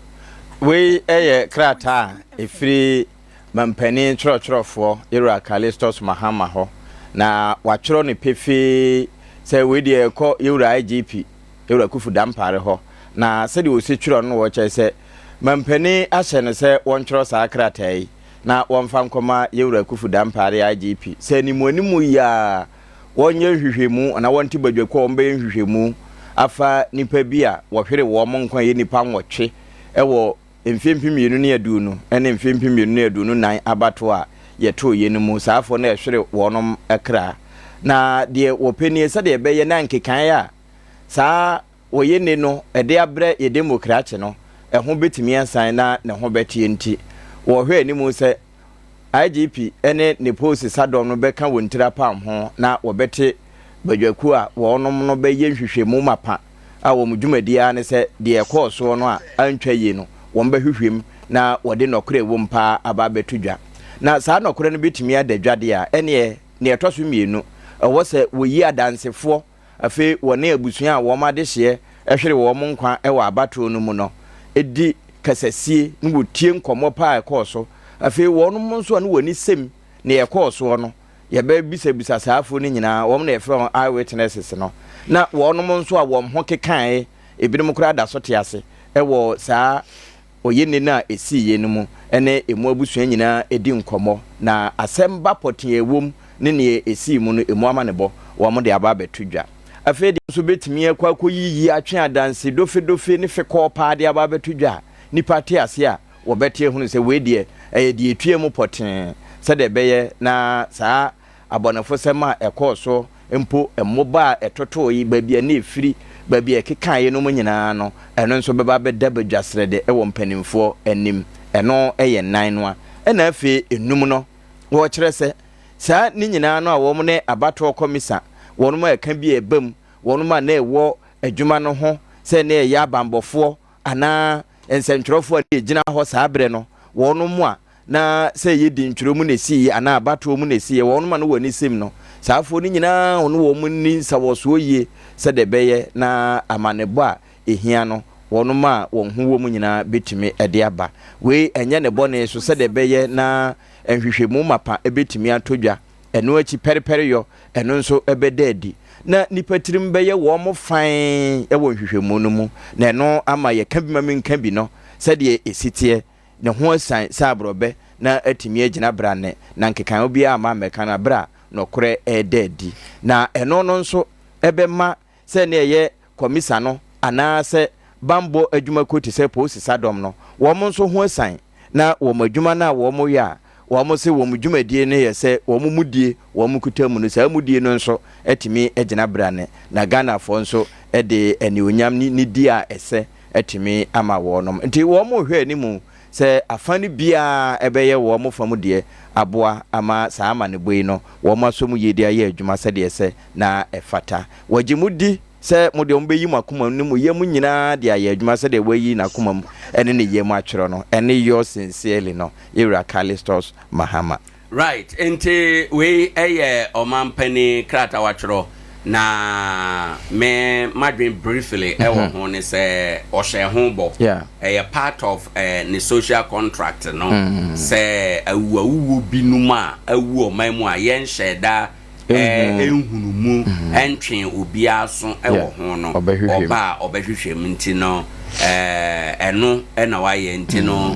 wei yɛ krataa a ɛfiri mampanin twerɛtwerɛfoɔ Yɛwura Callistus Mahama hɔ na watwerɛ no pefee sɛ wei deɛ ɛkɔ Yɛwura IGP Yɛwura Kufu Dampare hɔ na sɛdeɛ ɔsi twerɛ no wɔkyerɛ sɛ mampanin ahyɛ no sɛ wɔntwerɛ saa krataa yi na wɔmfa nkɔma Yɛwura Kufu Dampare IGP sɛ animuanimu yi a wɔnyɛ nhwehwɛmu anaa wɔnte badwakuo a wɔbɛyɛ nhwehwɛmu afa nipa bi a wɔhwere wɔn nkwa yɛ nipa 8 ɛwɔ mfe 2020 ne mfe 2024 abatoɔ a yɛtoo yɛ no mu saafoɔ no ɛhwere wɔnom kra na deɛ wɔpɛ nie sɛdeɛ ɛbɛyɛ na nkekaeɛ a saa wɔyɛ ne no ɛde abrɛ yɛ demokrakye no ɛho bɛtumi asan na ne ho bɛteɛ nti wɔhwɛ anim sɛ IGP ne ne polisi sadɔm no bɛka wɔn tiri apam ho na wɔbɛte badwakuo a wɔnom no bɛyɛ nhwehwɛmu mapa a wɔn dwumadie ara ne sɛ deɛ ɛkɔɔ soɔ no a antwa yie no wɔn bɛhwehwɛ mu na wɔde nɔkorɛ ɛwɔ mu paa aba abɛto dwa. Na saa nɔkorɛ no bɛtumi ada dwa deɛ a, ɛneɛ deɛ ɛtɔ so mmienu, ɛwɔ sɛ wɔyi adansefoɔ afei wɔne abusua a wɔn adehyeɛ hwere wɔn nkwa wɔ abatoɔ no mu no di kasasie na wɔtie nkɔmmɔ paa a ɛkɔɔ so. Afei wɔnom nso a ne wɔn ani sɛm nea ɛkɔɔ soɔ no, yɛbɛbisabisa saa afoɔ no nyinaa, wɔn na yɛfrɛ wɔn eye witnesses no, na wɔnom nso a wɔn ho kekaeɛ, ebinom koraa da so te ase wɔ saa oyene no a ɛsiiɛ no mu ne ɛmu abusua nyinaa di nkɔmmɔ, na asɛm ba pɔtee a ɛwom ne nea ɛsii mu no ɛmu amanebɔ wɔn de aba abɛto dwa. Afei deɛ nso bɛtumi akɔ akɔyiyi atwe adanse dofedofe ne fekɔɔ paa de aba abɛto dwa a nnipa te ase a wɔbɛte ahunu sɛ wei deɛ ɛyɛ deɛ ɛtua mu pɔtee sɛdeɛ ɛbɛyɛ na saa abɔnefosɛm a ɛkɔɔ so mpo mmoba a ɛtotooe, baabi a na ɛfiri, baabi a ɛkekaeɛ nom nyinaa no, ɛno nso bɛba abɛda badwa srɛdɛ wɔ mpanimfoɔ anim. Ɛno yɛ nnan no a. Ɛna afei enum no, wɔkyerɛ sɛ saa ne nyinaa no a wɔn ne abatoɔ kɔmisa, wɔnom a ɛka bi a ɛba mu, wɔnom a na ɛwɔ adwuma no ho sɛ na ɛyɛ abanbɔfoɔ anaa nsɛntwerɛfoɔ a na ɛgyina hɔ saa berɛ no, wɔnom a na sɛ ɛyɛ dintwerɛ mu na ɛsiiɛ anaa abatoɔ mu na ɛsiiɛ, wɔnom a na wɔn ani sim no, saa afoɔ no nyinaa wɔne wɔn nni nsawɔsoɔ yie sɛdeɛ ɛbɛyɛ na amanebɔ a ɛhia no wɔnom a wɔn ho wɔ mu nyinaa bɛtumi de aba. Wei ɛnyɛ ne bɔne so sɛdeɛ ɛbɛyɛ na nhwehwɛmu mapa bɛtumi atɔ dwa. Ɛno akyi pɛrepɛreyɔ, ɛno nso bɛda adi. Na nnipa tirim bɛyɛ wɔn fann wɔ nhwehwɛmu no mu, na ɛno ama yɛka bi ma menka bi no sɛdeɛ ɛsi teɛ, ne ho asiane sɛ aborɔbɛ na atumi agyina brane, na nkekaeɛ biara amma ammɛka no berɛ a nɔkorɛ reda adi. Na ɛno no nso bɛma sɛ na ɛyɛ kɔmisa no anaasɛ bammɔ adwumakuo te sɛ polisi sadɔm no, wɔn nso ho asiane, na wɔn adwuma no a wɔyɛ a wɔse wɔn dwumadie no yɛ sɛ wɔn mudie wɔn kuta mu no, saa mudie no nso atumi agyina brane, na Ghanafoɔ nso de anuonyam ne nidie a ɛsɛ atumi ama wɔnom. Nti wɔn rehwɛ anim sɛ afa no biara bɛyɛ wɔn fa mu deɛ aboa ama saa amanebɔ yi no wɔn asɔ mu yie de ayɛ adwuma sɛdeɛ ɛsɛ na ɛfata. Wɔgye mo di sɛ mo deɛ mobɛyi mo akoma mu ne mo yam nyinaa de ayɛ adwuma sɛdeɛ wɔayi n'akoma mu ne ne yam atwerɛ no. Ɛne yours sincerely no, Yɛwura Callistus Mahama. Right, nti wei yɛ ɔmanpanin krataa watwerɛ na me madwen briefly ɛwɔ ho ne sɛ ɔhyɛ ho bɔ. Ɛyɛ part of ne social contract no sɛ awuawuo binom a awu ɔman mu a yɛnhyɛ da nhunu mu ntwee obiara aso wɔ ho no, ɔba a ɔbɛhwehwɛ mu nti no, ɛno na wayɛ nti no,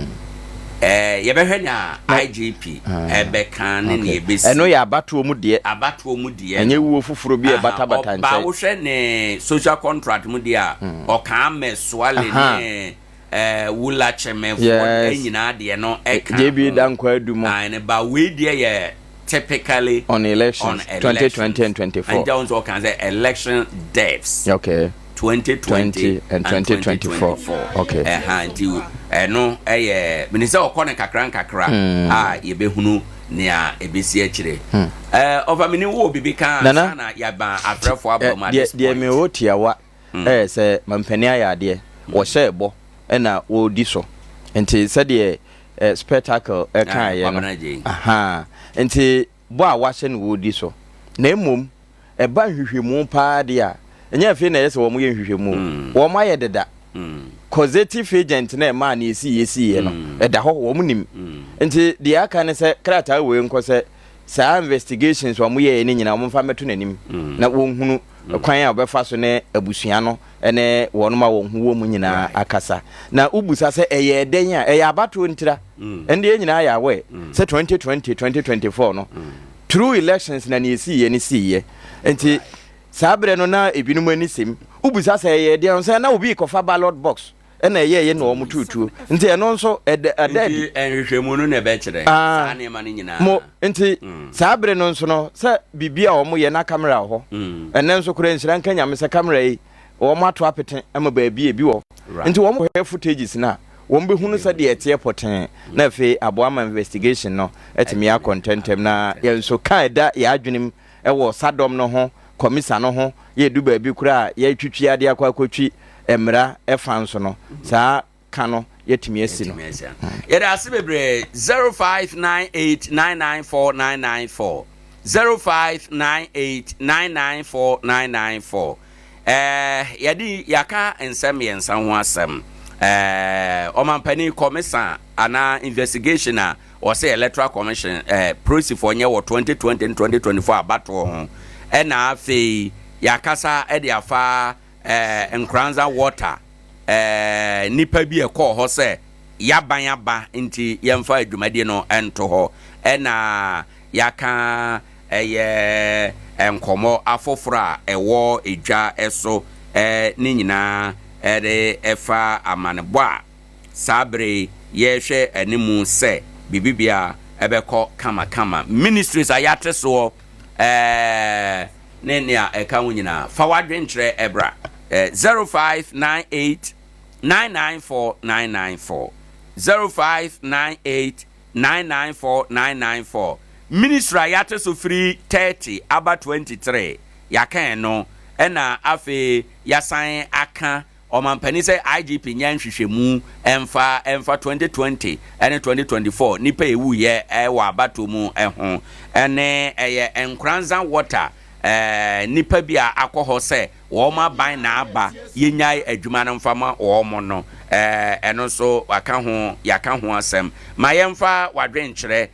yɛbɛhwɛ nea IGP ɛbɛka ne nea ɛbɛsi. Ɛno yɛ abatoɔ mu deɛ. Abatoɔ mu deɛ. Ɛnyɛ wuo foforɔ bi a ɛbatabata nkyɛn. Ɔba wohwɛ ne social contract mu deɛ a, ɔka Ahmed Suale ne Wula Kyɛmɛfoɔ nyinaa deɛ no ɛka ho. JB Danquah Adu mu. Aane, ba wei deɛ yɛ typically on elections, on 2020 and 24. And Jones all can say election deaths. Okay. 2020 and 2024. Okay. Eh, nti ɛno ɛyɛ mene sɛ ɔkɔ ne kakra nkakra hmm. a yɛbɛhunu nea ɛbɛsi akyire hmm. eh, ɔfa mene wowɔ biribi ka sana na yɛaba afrɛfoɔ aba mu eh, deɛ mewɔ tiawa hmm. ɛyɛ sɛ mampani ayɛ adeɛ wɔhyɛ ɛbɔ ɛna wɔredi so nti sɛdeɛ eh, spectacle ɛkaeɛ eh, no ahaa nti bɔ a wahyɛ no wɔredi so na mmom ɛba nhwehwɛmu paa deɛ a ɛnyɛ afei na ɛyɛ sɛ wɔn yɛ nhwehwɛmu mm. wɔn ayɛ deda mm. causative agent na ɛmaa ne esi esi yɛ no mm. ɛda hɔ wɔn nim nti deɛ aka ne sɛ krataa wei nkɔ sɛ saa investigations wɔn yɛɛ ne nyinaa wɔn mfa mmɛto n'anim na wɔn hunu kwan a wɔbɛfa so ne abusua no ne wɔnom a wɔn ho wɔ mu nyinaa akasa. Na wobusa sɛ ɛyɛɛ dɛn a, ɛyɛ abatoɔ ntira. Mm. Ɛnde yɛn nyinaa yɛ aware mm. sɛ 2020, 2024 no, mm. through elections na nea ɛsiiɛ no siiɛ. Nti saa berɛ no na ebinom ani sɛm. Wobusa sɛ ɛyɛɛ dɛn sɛ na obi rekɔfa ballot box ɛna ɛyɛɛyɛ na wɔn tutuo. Nti ɛno nso ɛda adi. Nti nhwehwɛmu no na ɛbɛkyerɛ ah. saa nneɛma no nyinaa. Mo nti mm. saa bere no nso no sɛ biribi a wɔn yɛ na kamera wɔ hɔ. Mm. Ɛnɛ nso koraa nhyira nka Nyame sɛ kamera yi wɔn ato apete ama baabi ebi wɔ. Nti wɔn kɔhwɛ footages no a wɔn bɛhunu sɛ deɛ ɛteɛ pɔtee na afei aboa ma investigation no atumi akɔ ntɛntɛm na yɛn nso ka ɛda yɛn adwenem wɔ sadɔm no ho kɔmisa no ho yɛdu baabi koraa a yɛtwitwi adeɛ akɔ akɔtwi mmara ɛfa nso no saa ka no yɛatumi asi no. Yɛda ase bebree 0598994994 0598994994 ɛɛ yɛde yɛaka nsɛm mmiɛnsa ho asɛm ɛɛ ɔmampanin kɔmisa anaa investigation a. ɔsɛ Electoral Commission eh, polisifoɔ nyɛ wɔ 2020 ne 2024 abatoɔ ho. Ɛna afei yɛakasa de afa eh, Nkoranza Water eh, nnipa bi ɛkɔɔ hɔ sɛ yaban aba nti yɛmfa dwumadie no nto hɔ. Ɛna yɛaka ɛyɛ nkɔmmɔ afoforɔ a ɛwɔ dwa so ne nyinaa de ɛfa amanebɔ a saa bere yi yɛrehwɛ anim sɛ biribiara ɛbɛkɔ kamakama. Ministries a yɛate soɔ ne nea ɛka ho nyinaa, fa w'adwenkyerɛ bra. 0598 994 994 0598 994 994 Ministry a yɛate so firi 30 aba 23, yɛaka ɛno, ɛna afei yɛasan aka Ɔmampanin sɛ IGP nyɛ nhwehwɛmu mfa mfa 2020 ne 2024 nnipa a ɛwuiɛ wɔ abatoɔ mu ho, ɛne ɛyɛ Nkoranza Water nnipa bi a akɔ hɔ sɛ wɔn aban na aba yɛnyae adwuma no mfa ma wɔn no, ɛno nso waka ho, yɛaka ho asɛm. Ma yɛmfa w'adwenkyerɛ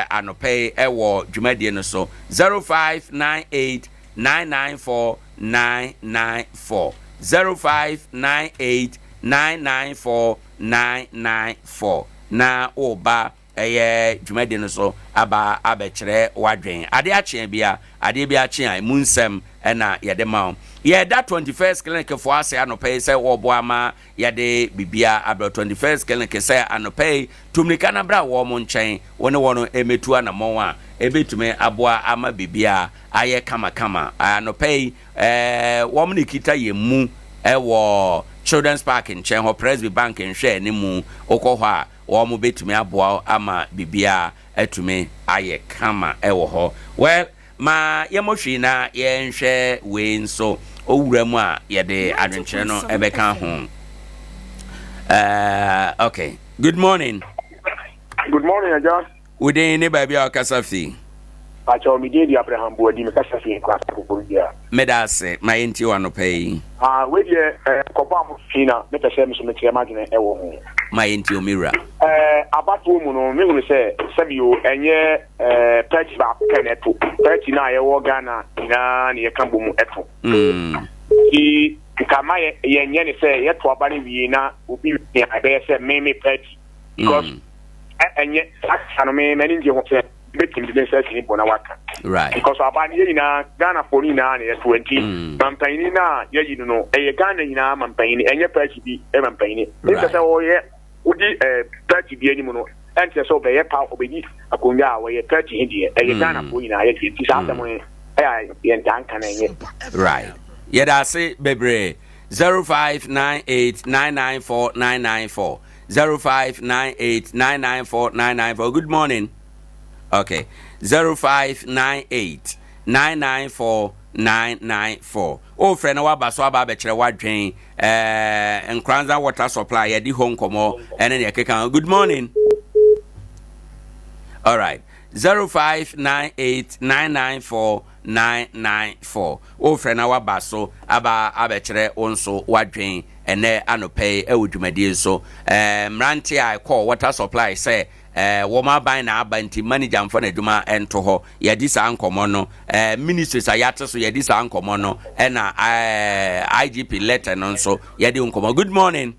anɔpa yi wɔ dwumadie no so, 0598 994 994, 0598 994 994, na woba ɛyɛ dwumadi no so aba abɛkyerɛ w'adwen. Adeɛ akye bi a, adeɛ bi akye a, emu nsɛm na yɛde ma wo. Yɛda 21st Clinic foɔ ase anɔpa yi sɛ wɔboa ma yɛde biribiara abrɛ. 21st Clinic sɛ anɔpa yi, tu mmirika na bra wɔn nkyɛn, wo ne wɔn mmɛtu anamɔn a ɛbɛtumi aboa ama biribiara ayɛ kamakama. Anɔpa yi, wɔn na ɛkita yɛn mu wɔ Children's Park nkyɛn hɔ, Presby Bank nhwɛanimu. Wokɔ hɔ a, wɔbɛtumi aboa wo ama biribiara atumi ayɛ kama wɔ hɔ. Well, ma yɛmmɔ hwii na yɛnhwɛ wei nso owura mu a yɛde adwenkyerɛ no ɛbɛka ho. Okay, good morning. Good morning, Agya. Wo din ne baabi a wokasa fi? Pakyɛw, me din de Abraham Boadi, mekasa fi Nkrasɛ Koforidua. Meda ase, ma yɛntie wo anɔpa yi. Ah, wei deɛ eh, nkɔmmɔ a motwe na mepɛ sɛ me so mekyerɛ m'adwene wɔ ho. Ma yɛntie wo, me wura. Eh, abatoɔ mu no, mehunu sɛ, sɛbio, ɛnyɛ eh, party baako pɛ na ɛto. Party no a yɛwɔ Ghana nyinaa na yɛka bɔ mu ɛto. Nti, nka ma yɛ, yɛnyɛ ne sɛ yɛto aba no wie na obi wie a ɛbɛyɛ sɛ me me party. Because ɛnyɛ saa no me m'ani ngye ho sɛ bɛtumi de ne nsa asi ne bo na waka. Right. Because aba no yɛ nyinaa Ghanafoɔ no nyinaa na yɛto nti mm. mampanyini no a yɛyi no no ɛyɛ Ghana nyinaa mampanyini ɛnyɛ party bi mampanyini. Ɛnsɛ sɛ wɔyɛ wodi eh, party bi anim no ɛnkyerɛ sɛ ɔbɛyɛ pa ɔbɛdi akonnwa a wɔyɛ party he deɛ ɛyɛ mm. Ghanafoɔ nyinaa yɛ deɛ nti saa asɛm no ɛyɛ yɛntaa nka no ɛnyɛ. Right. Yɛda ase bebree. 0598 994 994 0598 994 994 good morning okay 0598 994 994 wofrɛ na waba so aba abɛkyerɛ w'adwen ɛɛ Nkoranza water supply yɛde hɔ nkɔmmɔ ɛne nea ɛkeka good morning all right 0598 994 994 wofrɛ na waba so aba abɛkyerɛ wo nso w'adwen ɛnnɛ anɔpa yi wɔ dwumadie yi so. Ɛɛ mmeranteɛ a ɛkɔɔ water supply sɛ ɛɛ wɔn aban na aba nti manager mfa n'adwuma nto hɔ. Yɛadi saa nkɔmmɔ no. Ɛɛ ministries a yɛate so yɛadi saa nkɔmmɔ no. Ɛna ɛɛ IGP letter no nso yɛadi nkɔmmɔ. Good morning.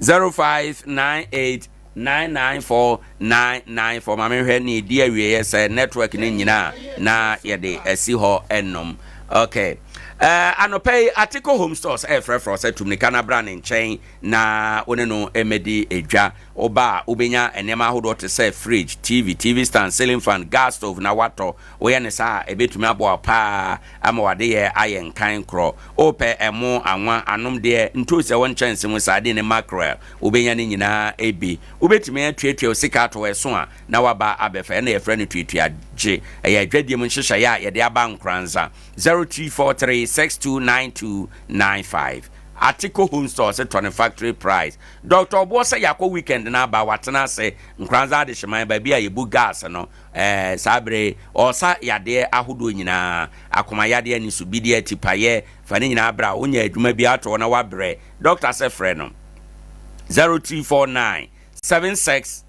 0598 994 994 ma menhwɛ ne ɛdi awieɛ sɛ network no nyina na yɛde asi hɔ ɛnom okay uh, anɔpa yi Atiko Home Stores ɛrefrɛfrɛ sɛ tumnika no abra ne nkyɛn na wo ne no mmɛdi edwa. Woba a wobɛnya nneɛma ahodoɔ te sɛ fridge, TV, TV stand, ceiling fan, gas stove na woatɔ. Woyɛ no saa a, ɛbɛtumi aboa wo paa ama w'adeyɛ ayɛ nkan korɔ. Wopɛ ɛmo, anwa, anomdeɛ, ntoosi a ɛwɔ nkyɛnse mu, sardine ne mackerel, wobɛnya ne nyinaa bi. Wobɛtumi atuatua wo sika ato hɔ, ɛso a na woaba abɛfa. Ɛno na yɛfrɛ no tuatua gye. Ɛyɛ adwadie mu nhyehyɛeɛ a yɛde aba Nkoranza. 0343 629295. Atiko Home Stores tɔ no factory price. Doctor Ɔboɔ sɛ yɛakɔ weekend no aba, watena ase, Nkoranza Adehyeman, baabi a yɛbu gas no. Ɛɛ, saa bere yi, ɔresa yadeɛ ahodoɔ nyinaa, akoma yadeɛ, anisobideɛ, atipayɛ, fa ne nyinaa bra. Wonya adwuma bi ato hɔ na woabrɛ. Dɔkta sɛ frɛ no 0349. 76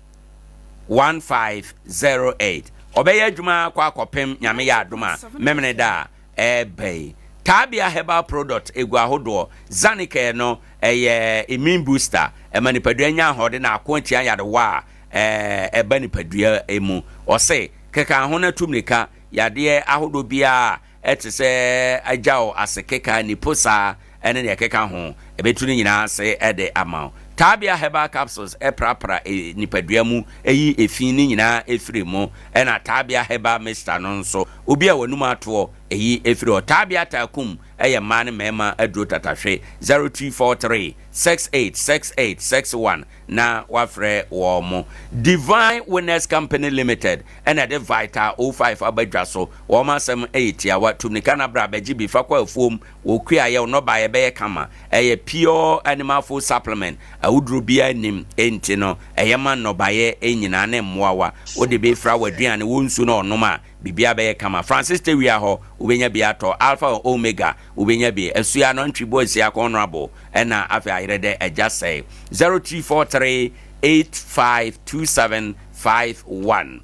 1508. Ɔbɛyɛ adwuma akɔ akɔpem Nyame yɛ adom a Memeneda a ɛreba yi. Taabea herbal product egu ahodoɔ. Zanicare no ɛyɛ immune booster, ɛma nipadua nya ahoɔden na ako atia nyarewa a ɛba nipadua mu. Ɔse keka ho na tu mmirika yadeɛ ahodoɔ biara te sɛ agyaw asekeka, niposa ne nea ɛkeka ho. Ɛbɛtu ne nyinaa ase de ama wo. Taabea herbal capsules prapra nipadua mu, yi efi ne nyinaa firi mu. Ɛna Taabea herbal mixture no nso, obi a w'anum atoɔ, ɛyi firi hɔ. Taabea taakum yɛ mmaa ne mmarima aduro tatahwe. 0243 68 68 61 na wafrɛ wɔn. Divine Winners Company Limited na ɛde Vital 05 aba dwa so. Wɔn asɛm yɛ tiawa, tu mmirika na bra bɛgye bi fa kɔ afuom. Wɔ kuayɛ, wo nnɔbaeɛ bɛyɛ kama. Ɛyɛ pure animal food supplement, awuduro biara nnim, enti no ɛyɛ ma nnɔbaeɛ nyinaa ne mmoawa. Wode bi fra w'aduane, wo nsu na ɔnom a, biribiara bɛyɛ kama. Francis Tawia hɔ, wobɛnya bi atɔ. Alpha and Omega, wobɛnya bi. Asua no, Antwi Boasia, Honourable, ɛna afei ayerɛ dɛ agya sɛe. 0243 852751.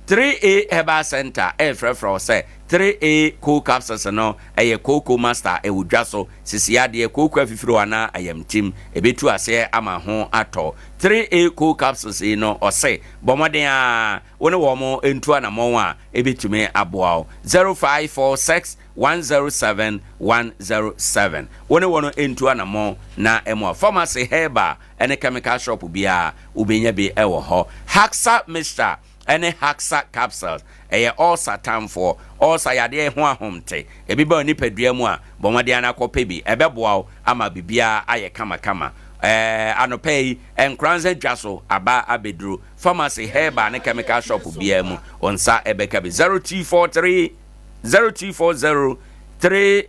3A Herbal Center ɛrefrɛfrɛ wo sɛ 3A Cold Capsules no ɛyɛ kooko master ɛwɔ dwa so sisi adeɛ kooko afifiri anaa ayamtim ɛbɛtu aseɛ ama ho atɔ. 3A Cold Capsules yi no ɔse bɔ mmɔden a wo ne wɔn ntu anamɔn a ɛbɛtumi aboa wo. 0546 107 107 wo ne wɔn ntu anamɔn na ɛmoa. Pharmacy, herbal ɛne chemical shop biara wobɛnya bi ɛwɔ hɔ. Haxa mixture ɛne Haxa capsules ɛyɛ ulcer tamfoɔ. Ulcer yadeɛ ho ahomte ebi ba nipadua mu a, bɔ mmɔden ana kɔpɛ bi, ɛbɛboa wo ama biribiara ayɛ kamakama. Anɔpɛ yi Nkoranza dwa so aba abɛduru pharmacy, herbal ne chemical shop biara mu, wɔn nsa ɛbɛka bi. 0243 0240 3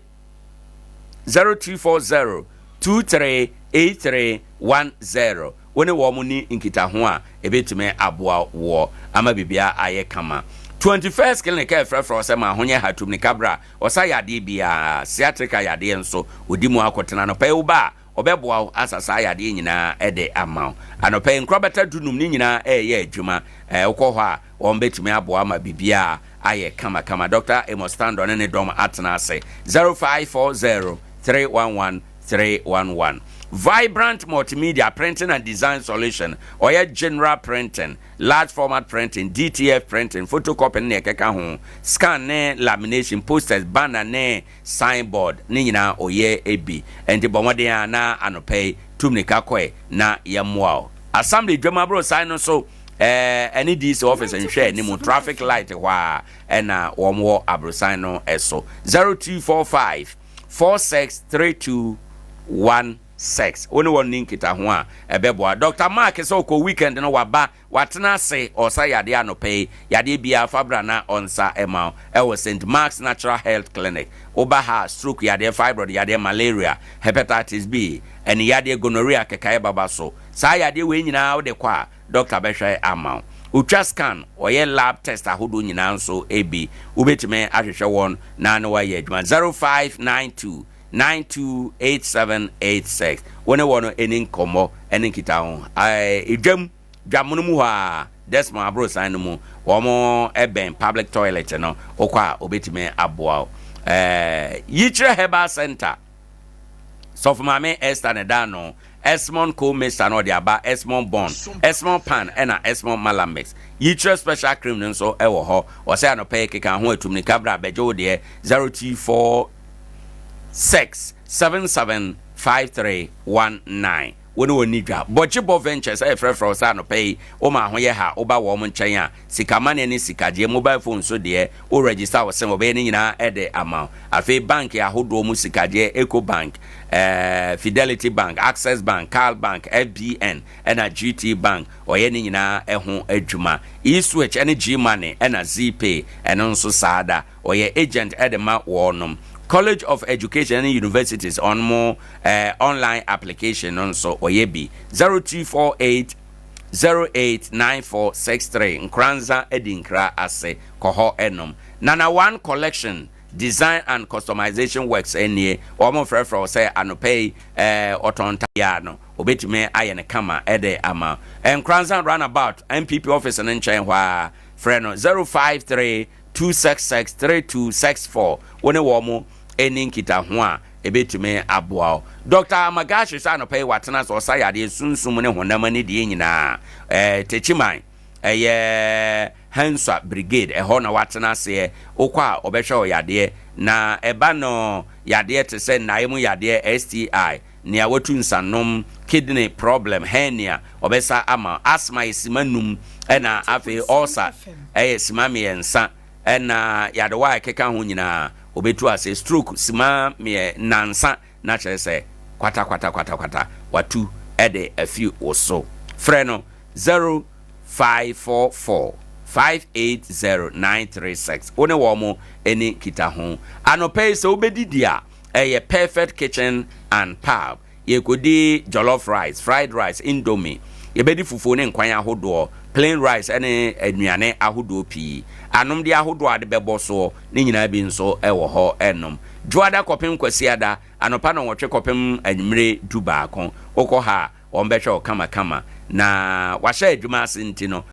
0240 238310. Wo ne wɔn ni nkitaho a ebetumi aboa wɔ ama biribiara ayɛ kama. 21st Clinic a ɛfrɛfrɛ sɛ ma ahonyɛ hatum ne kabra ɔsa yadeɛ biara, sciatica yadeɛ nso odi mu akɔtena. Anɔpɛ yi wo ba a, ɔbɛboa wo asa saa yadeɛ nyinaa ɛde ama wo. Anɔpɛ yi nkorabata 15 ne nyinaa ɛyɛ adwuma. Wokɔ hɔ a, wɔn bɛtumi aboa ama biribiara ayɛ kamakama. Dr Amos Tando ne ne dɔm atena ase. 0540 311 311. Vibrant Multimedia Printing and Design Solution, ɔyɛ general printing, large format printing, DTF printing, photocopy ne ɛkeka ho, scan ne lamination, posters, banner ne signboard ne nyinaa ɔyɛ ebi. Nti bɔ mmɔden a na anɔpɛ yi tum nika kɔɛ na yɛmmoa o. Assembly dwam aborosan no so ɛne DC office nhwɛ anim traffic light hɔ a ɛna wɔn wɔ aborosan no ɛso. 0245 463216, wo ne wɔn ni nkita ho a ɛbɛboa. Dr Mark sɛ ɔkɔ weekend no waba, watena ase ɔsa yadeɛ. Anɔpɛ yi yadeɛ biara fabra na ɔnsa ɛma ɛwɔ St Mark's Natural Health Clinic. Woba ha, stroke yadeɛ, fibroid yadeɛ, malaria, hepatitis B ɛne yadeɛ gonorrhea kɛkae baba so, saa yadeɛ wei nyinaa wode kɔ a, doctor bɛhwɛ ama wo. Otwa scan, ɔyɛ lab test ahodoɔ nyinaa nso ebi. Wobɛtumi ahwehwɛ wɔn na ne wayɛ adwuma. 0592 928786, wo ne wɔn ani nkɔmmɔ ne nkita ho. Edwam dwamono mu hɔ a, Desmond aborosan no mu, wɔn bɛn public toilet no. Wokɔ a, obɛtumi aboa wo. Yikyerɛ Herbal Center, Sɔfo Maame Esther ne da no Esmond co-mixture no ɔde aba, Esmond Bond, Esmond Pan ɛna Esmond Malamix. Yikyerɛ special cream no nso ɛwɔ hɔ. Ɔsɛ anɔpɛ yi keka ho atum ne kabra abɛgye wo deɛ. 0246 775319, wo ne wɔn ni dwa. Bɔgyebɔ Ventures ɛyɛ frɛfrɛ wo sɛ anɔpɛ yi woma ho yɛ ha. Woba wɔn nkyɛn a, sikamanneɛ ne sikagyeɛ, mobile phone so deɛ, wo register wo sɛm, wɔbɛyɛ ne nyinaa ɛde ama wo. Afei bank ahodoɔ mu sikagyeɛ, Eco Bank, Fidelity Bank, Access Bank, Cal Bank, FBN ɛna GT Bank, ɔyɛ ne nyinaa ɛho adwuma. E-switch ɛne G-Money ɛna Zpay ɛno nso saa da ɔyɛ agent ɛde ma wɔnom. College of Education ne universities ɔno online application no nso ɔyɛ bi. 0248 089463, Nkoranza adi nkra ase kɔ hɔ ɛnom. Nana One Collection Design and Customization Works ɛnie. Wɔn frɛfrɛ wo sɛ anɔpɛ yi ɔtɔn ntadeɛ no. Obetumi ayɛ no kama de ama. Nkoranza Runabout, NPP office no nkyɛn hɔ ara. Frɛ no 053 266 3264. Wo ne wɔn nni nkitaho a, ebetumi aboa wo. Dɔkta Magashi sɛ anɔpa yi watena ase, ɔsa yadeɛ sunsum ne honam ani deɛ nyinaa. Ɛɛ Techiman, ɛyɛ Hansua Brigade, ɛhɔ na watena aseɛ. Wokɔ a, ɔbɛhwɛ wo yadeɛ. Na ɛba no yadeɛ te sɛ nnaeɛ mu yadeɛ, STI, nea watu nsanom, kidney problem, hernia, ɔbɛsa ama wo. Asthma yɛ sima num, ɛna afei ulcer ɛyɛ sima mmiɛnsa, ɛna yadewa a ɛkeka ho nyinaa ɔbɛtu ase. Stroke sima mmiɛ nansa na kyerɛ sɛ kwata kwata kwata kwata watu ɛde afi wo so. Frɛ no 0544 580 936. Wo ne wɔn ɛni nkitaho. Anɔpa yi sɛ wobɛdidi a, ɛyɛ Perfect Kitchen and Pub. Yɛkɔdi jollof rice, fried rice, indomie. Yɛbɛdi fufuo ne nkwan ahodoɔ, plain rice ne nnuane ahodoɔ pii. Anomdeɛ ahodoɔ a ade bɛbɔ soɔ ne nyinaa bi nso wɔ hɔ nom. Dwoada kɔpem Kwasiada, anɔpa nnɔnwɔtwe kɔpem anwummere dubaako. Wokɔ ha a, wɔbɛhwɛ wo kamakama. Na wɔahyɛ adwuma ase nti no.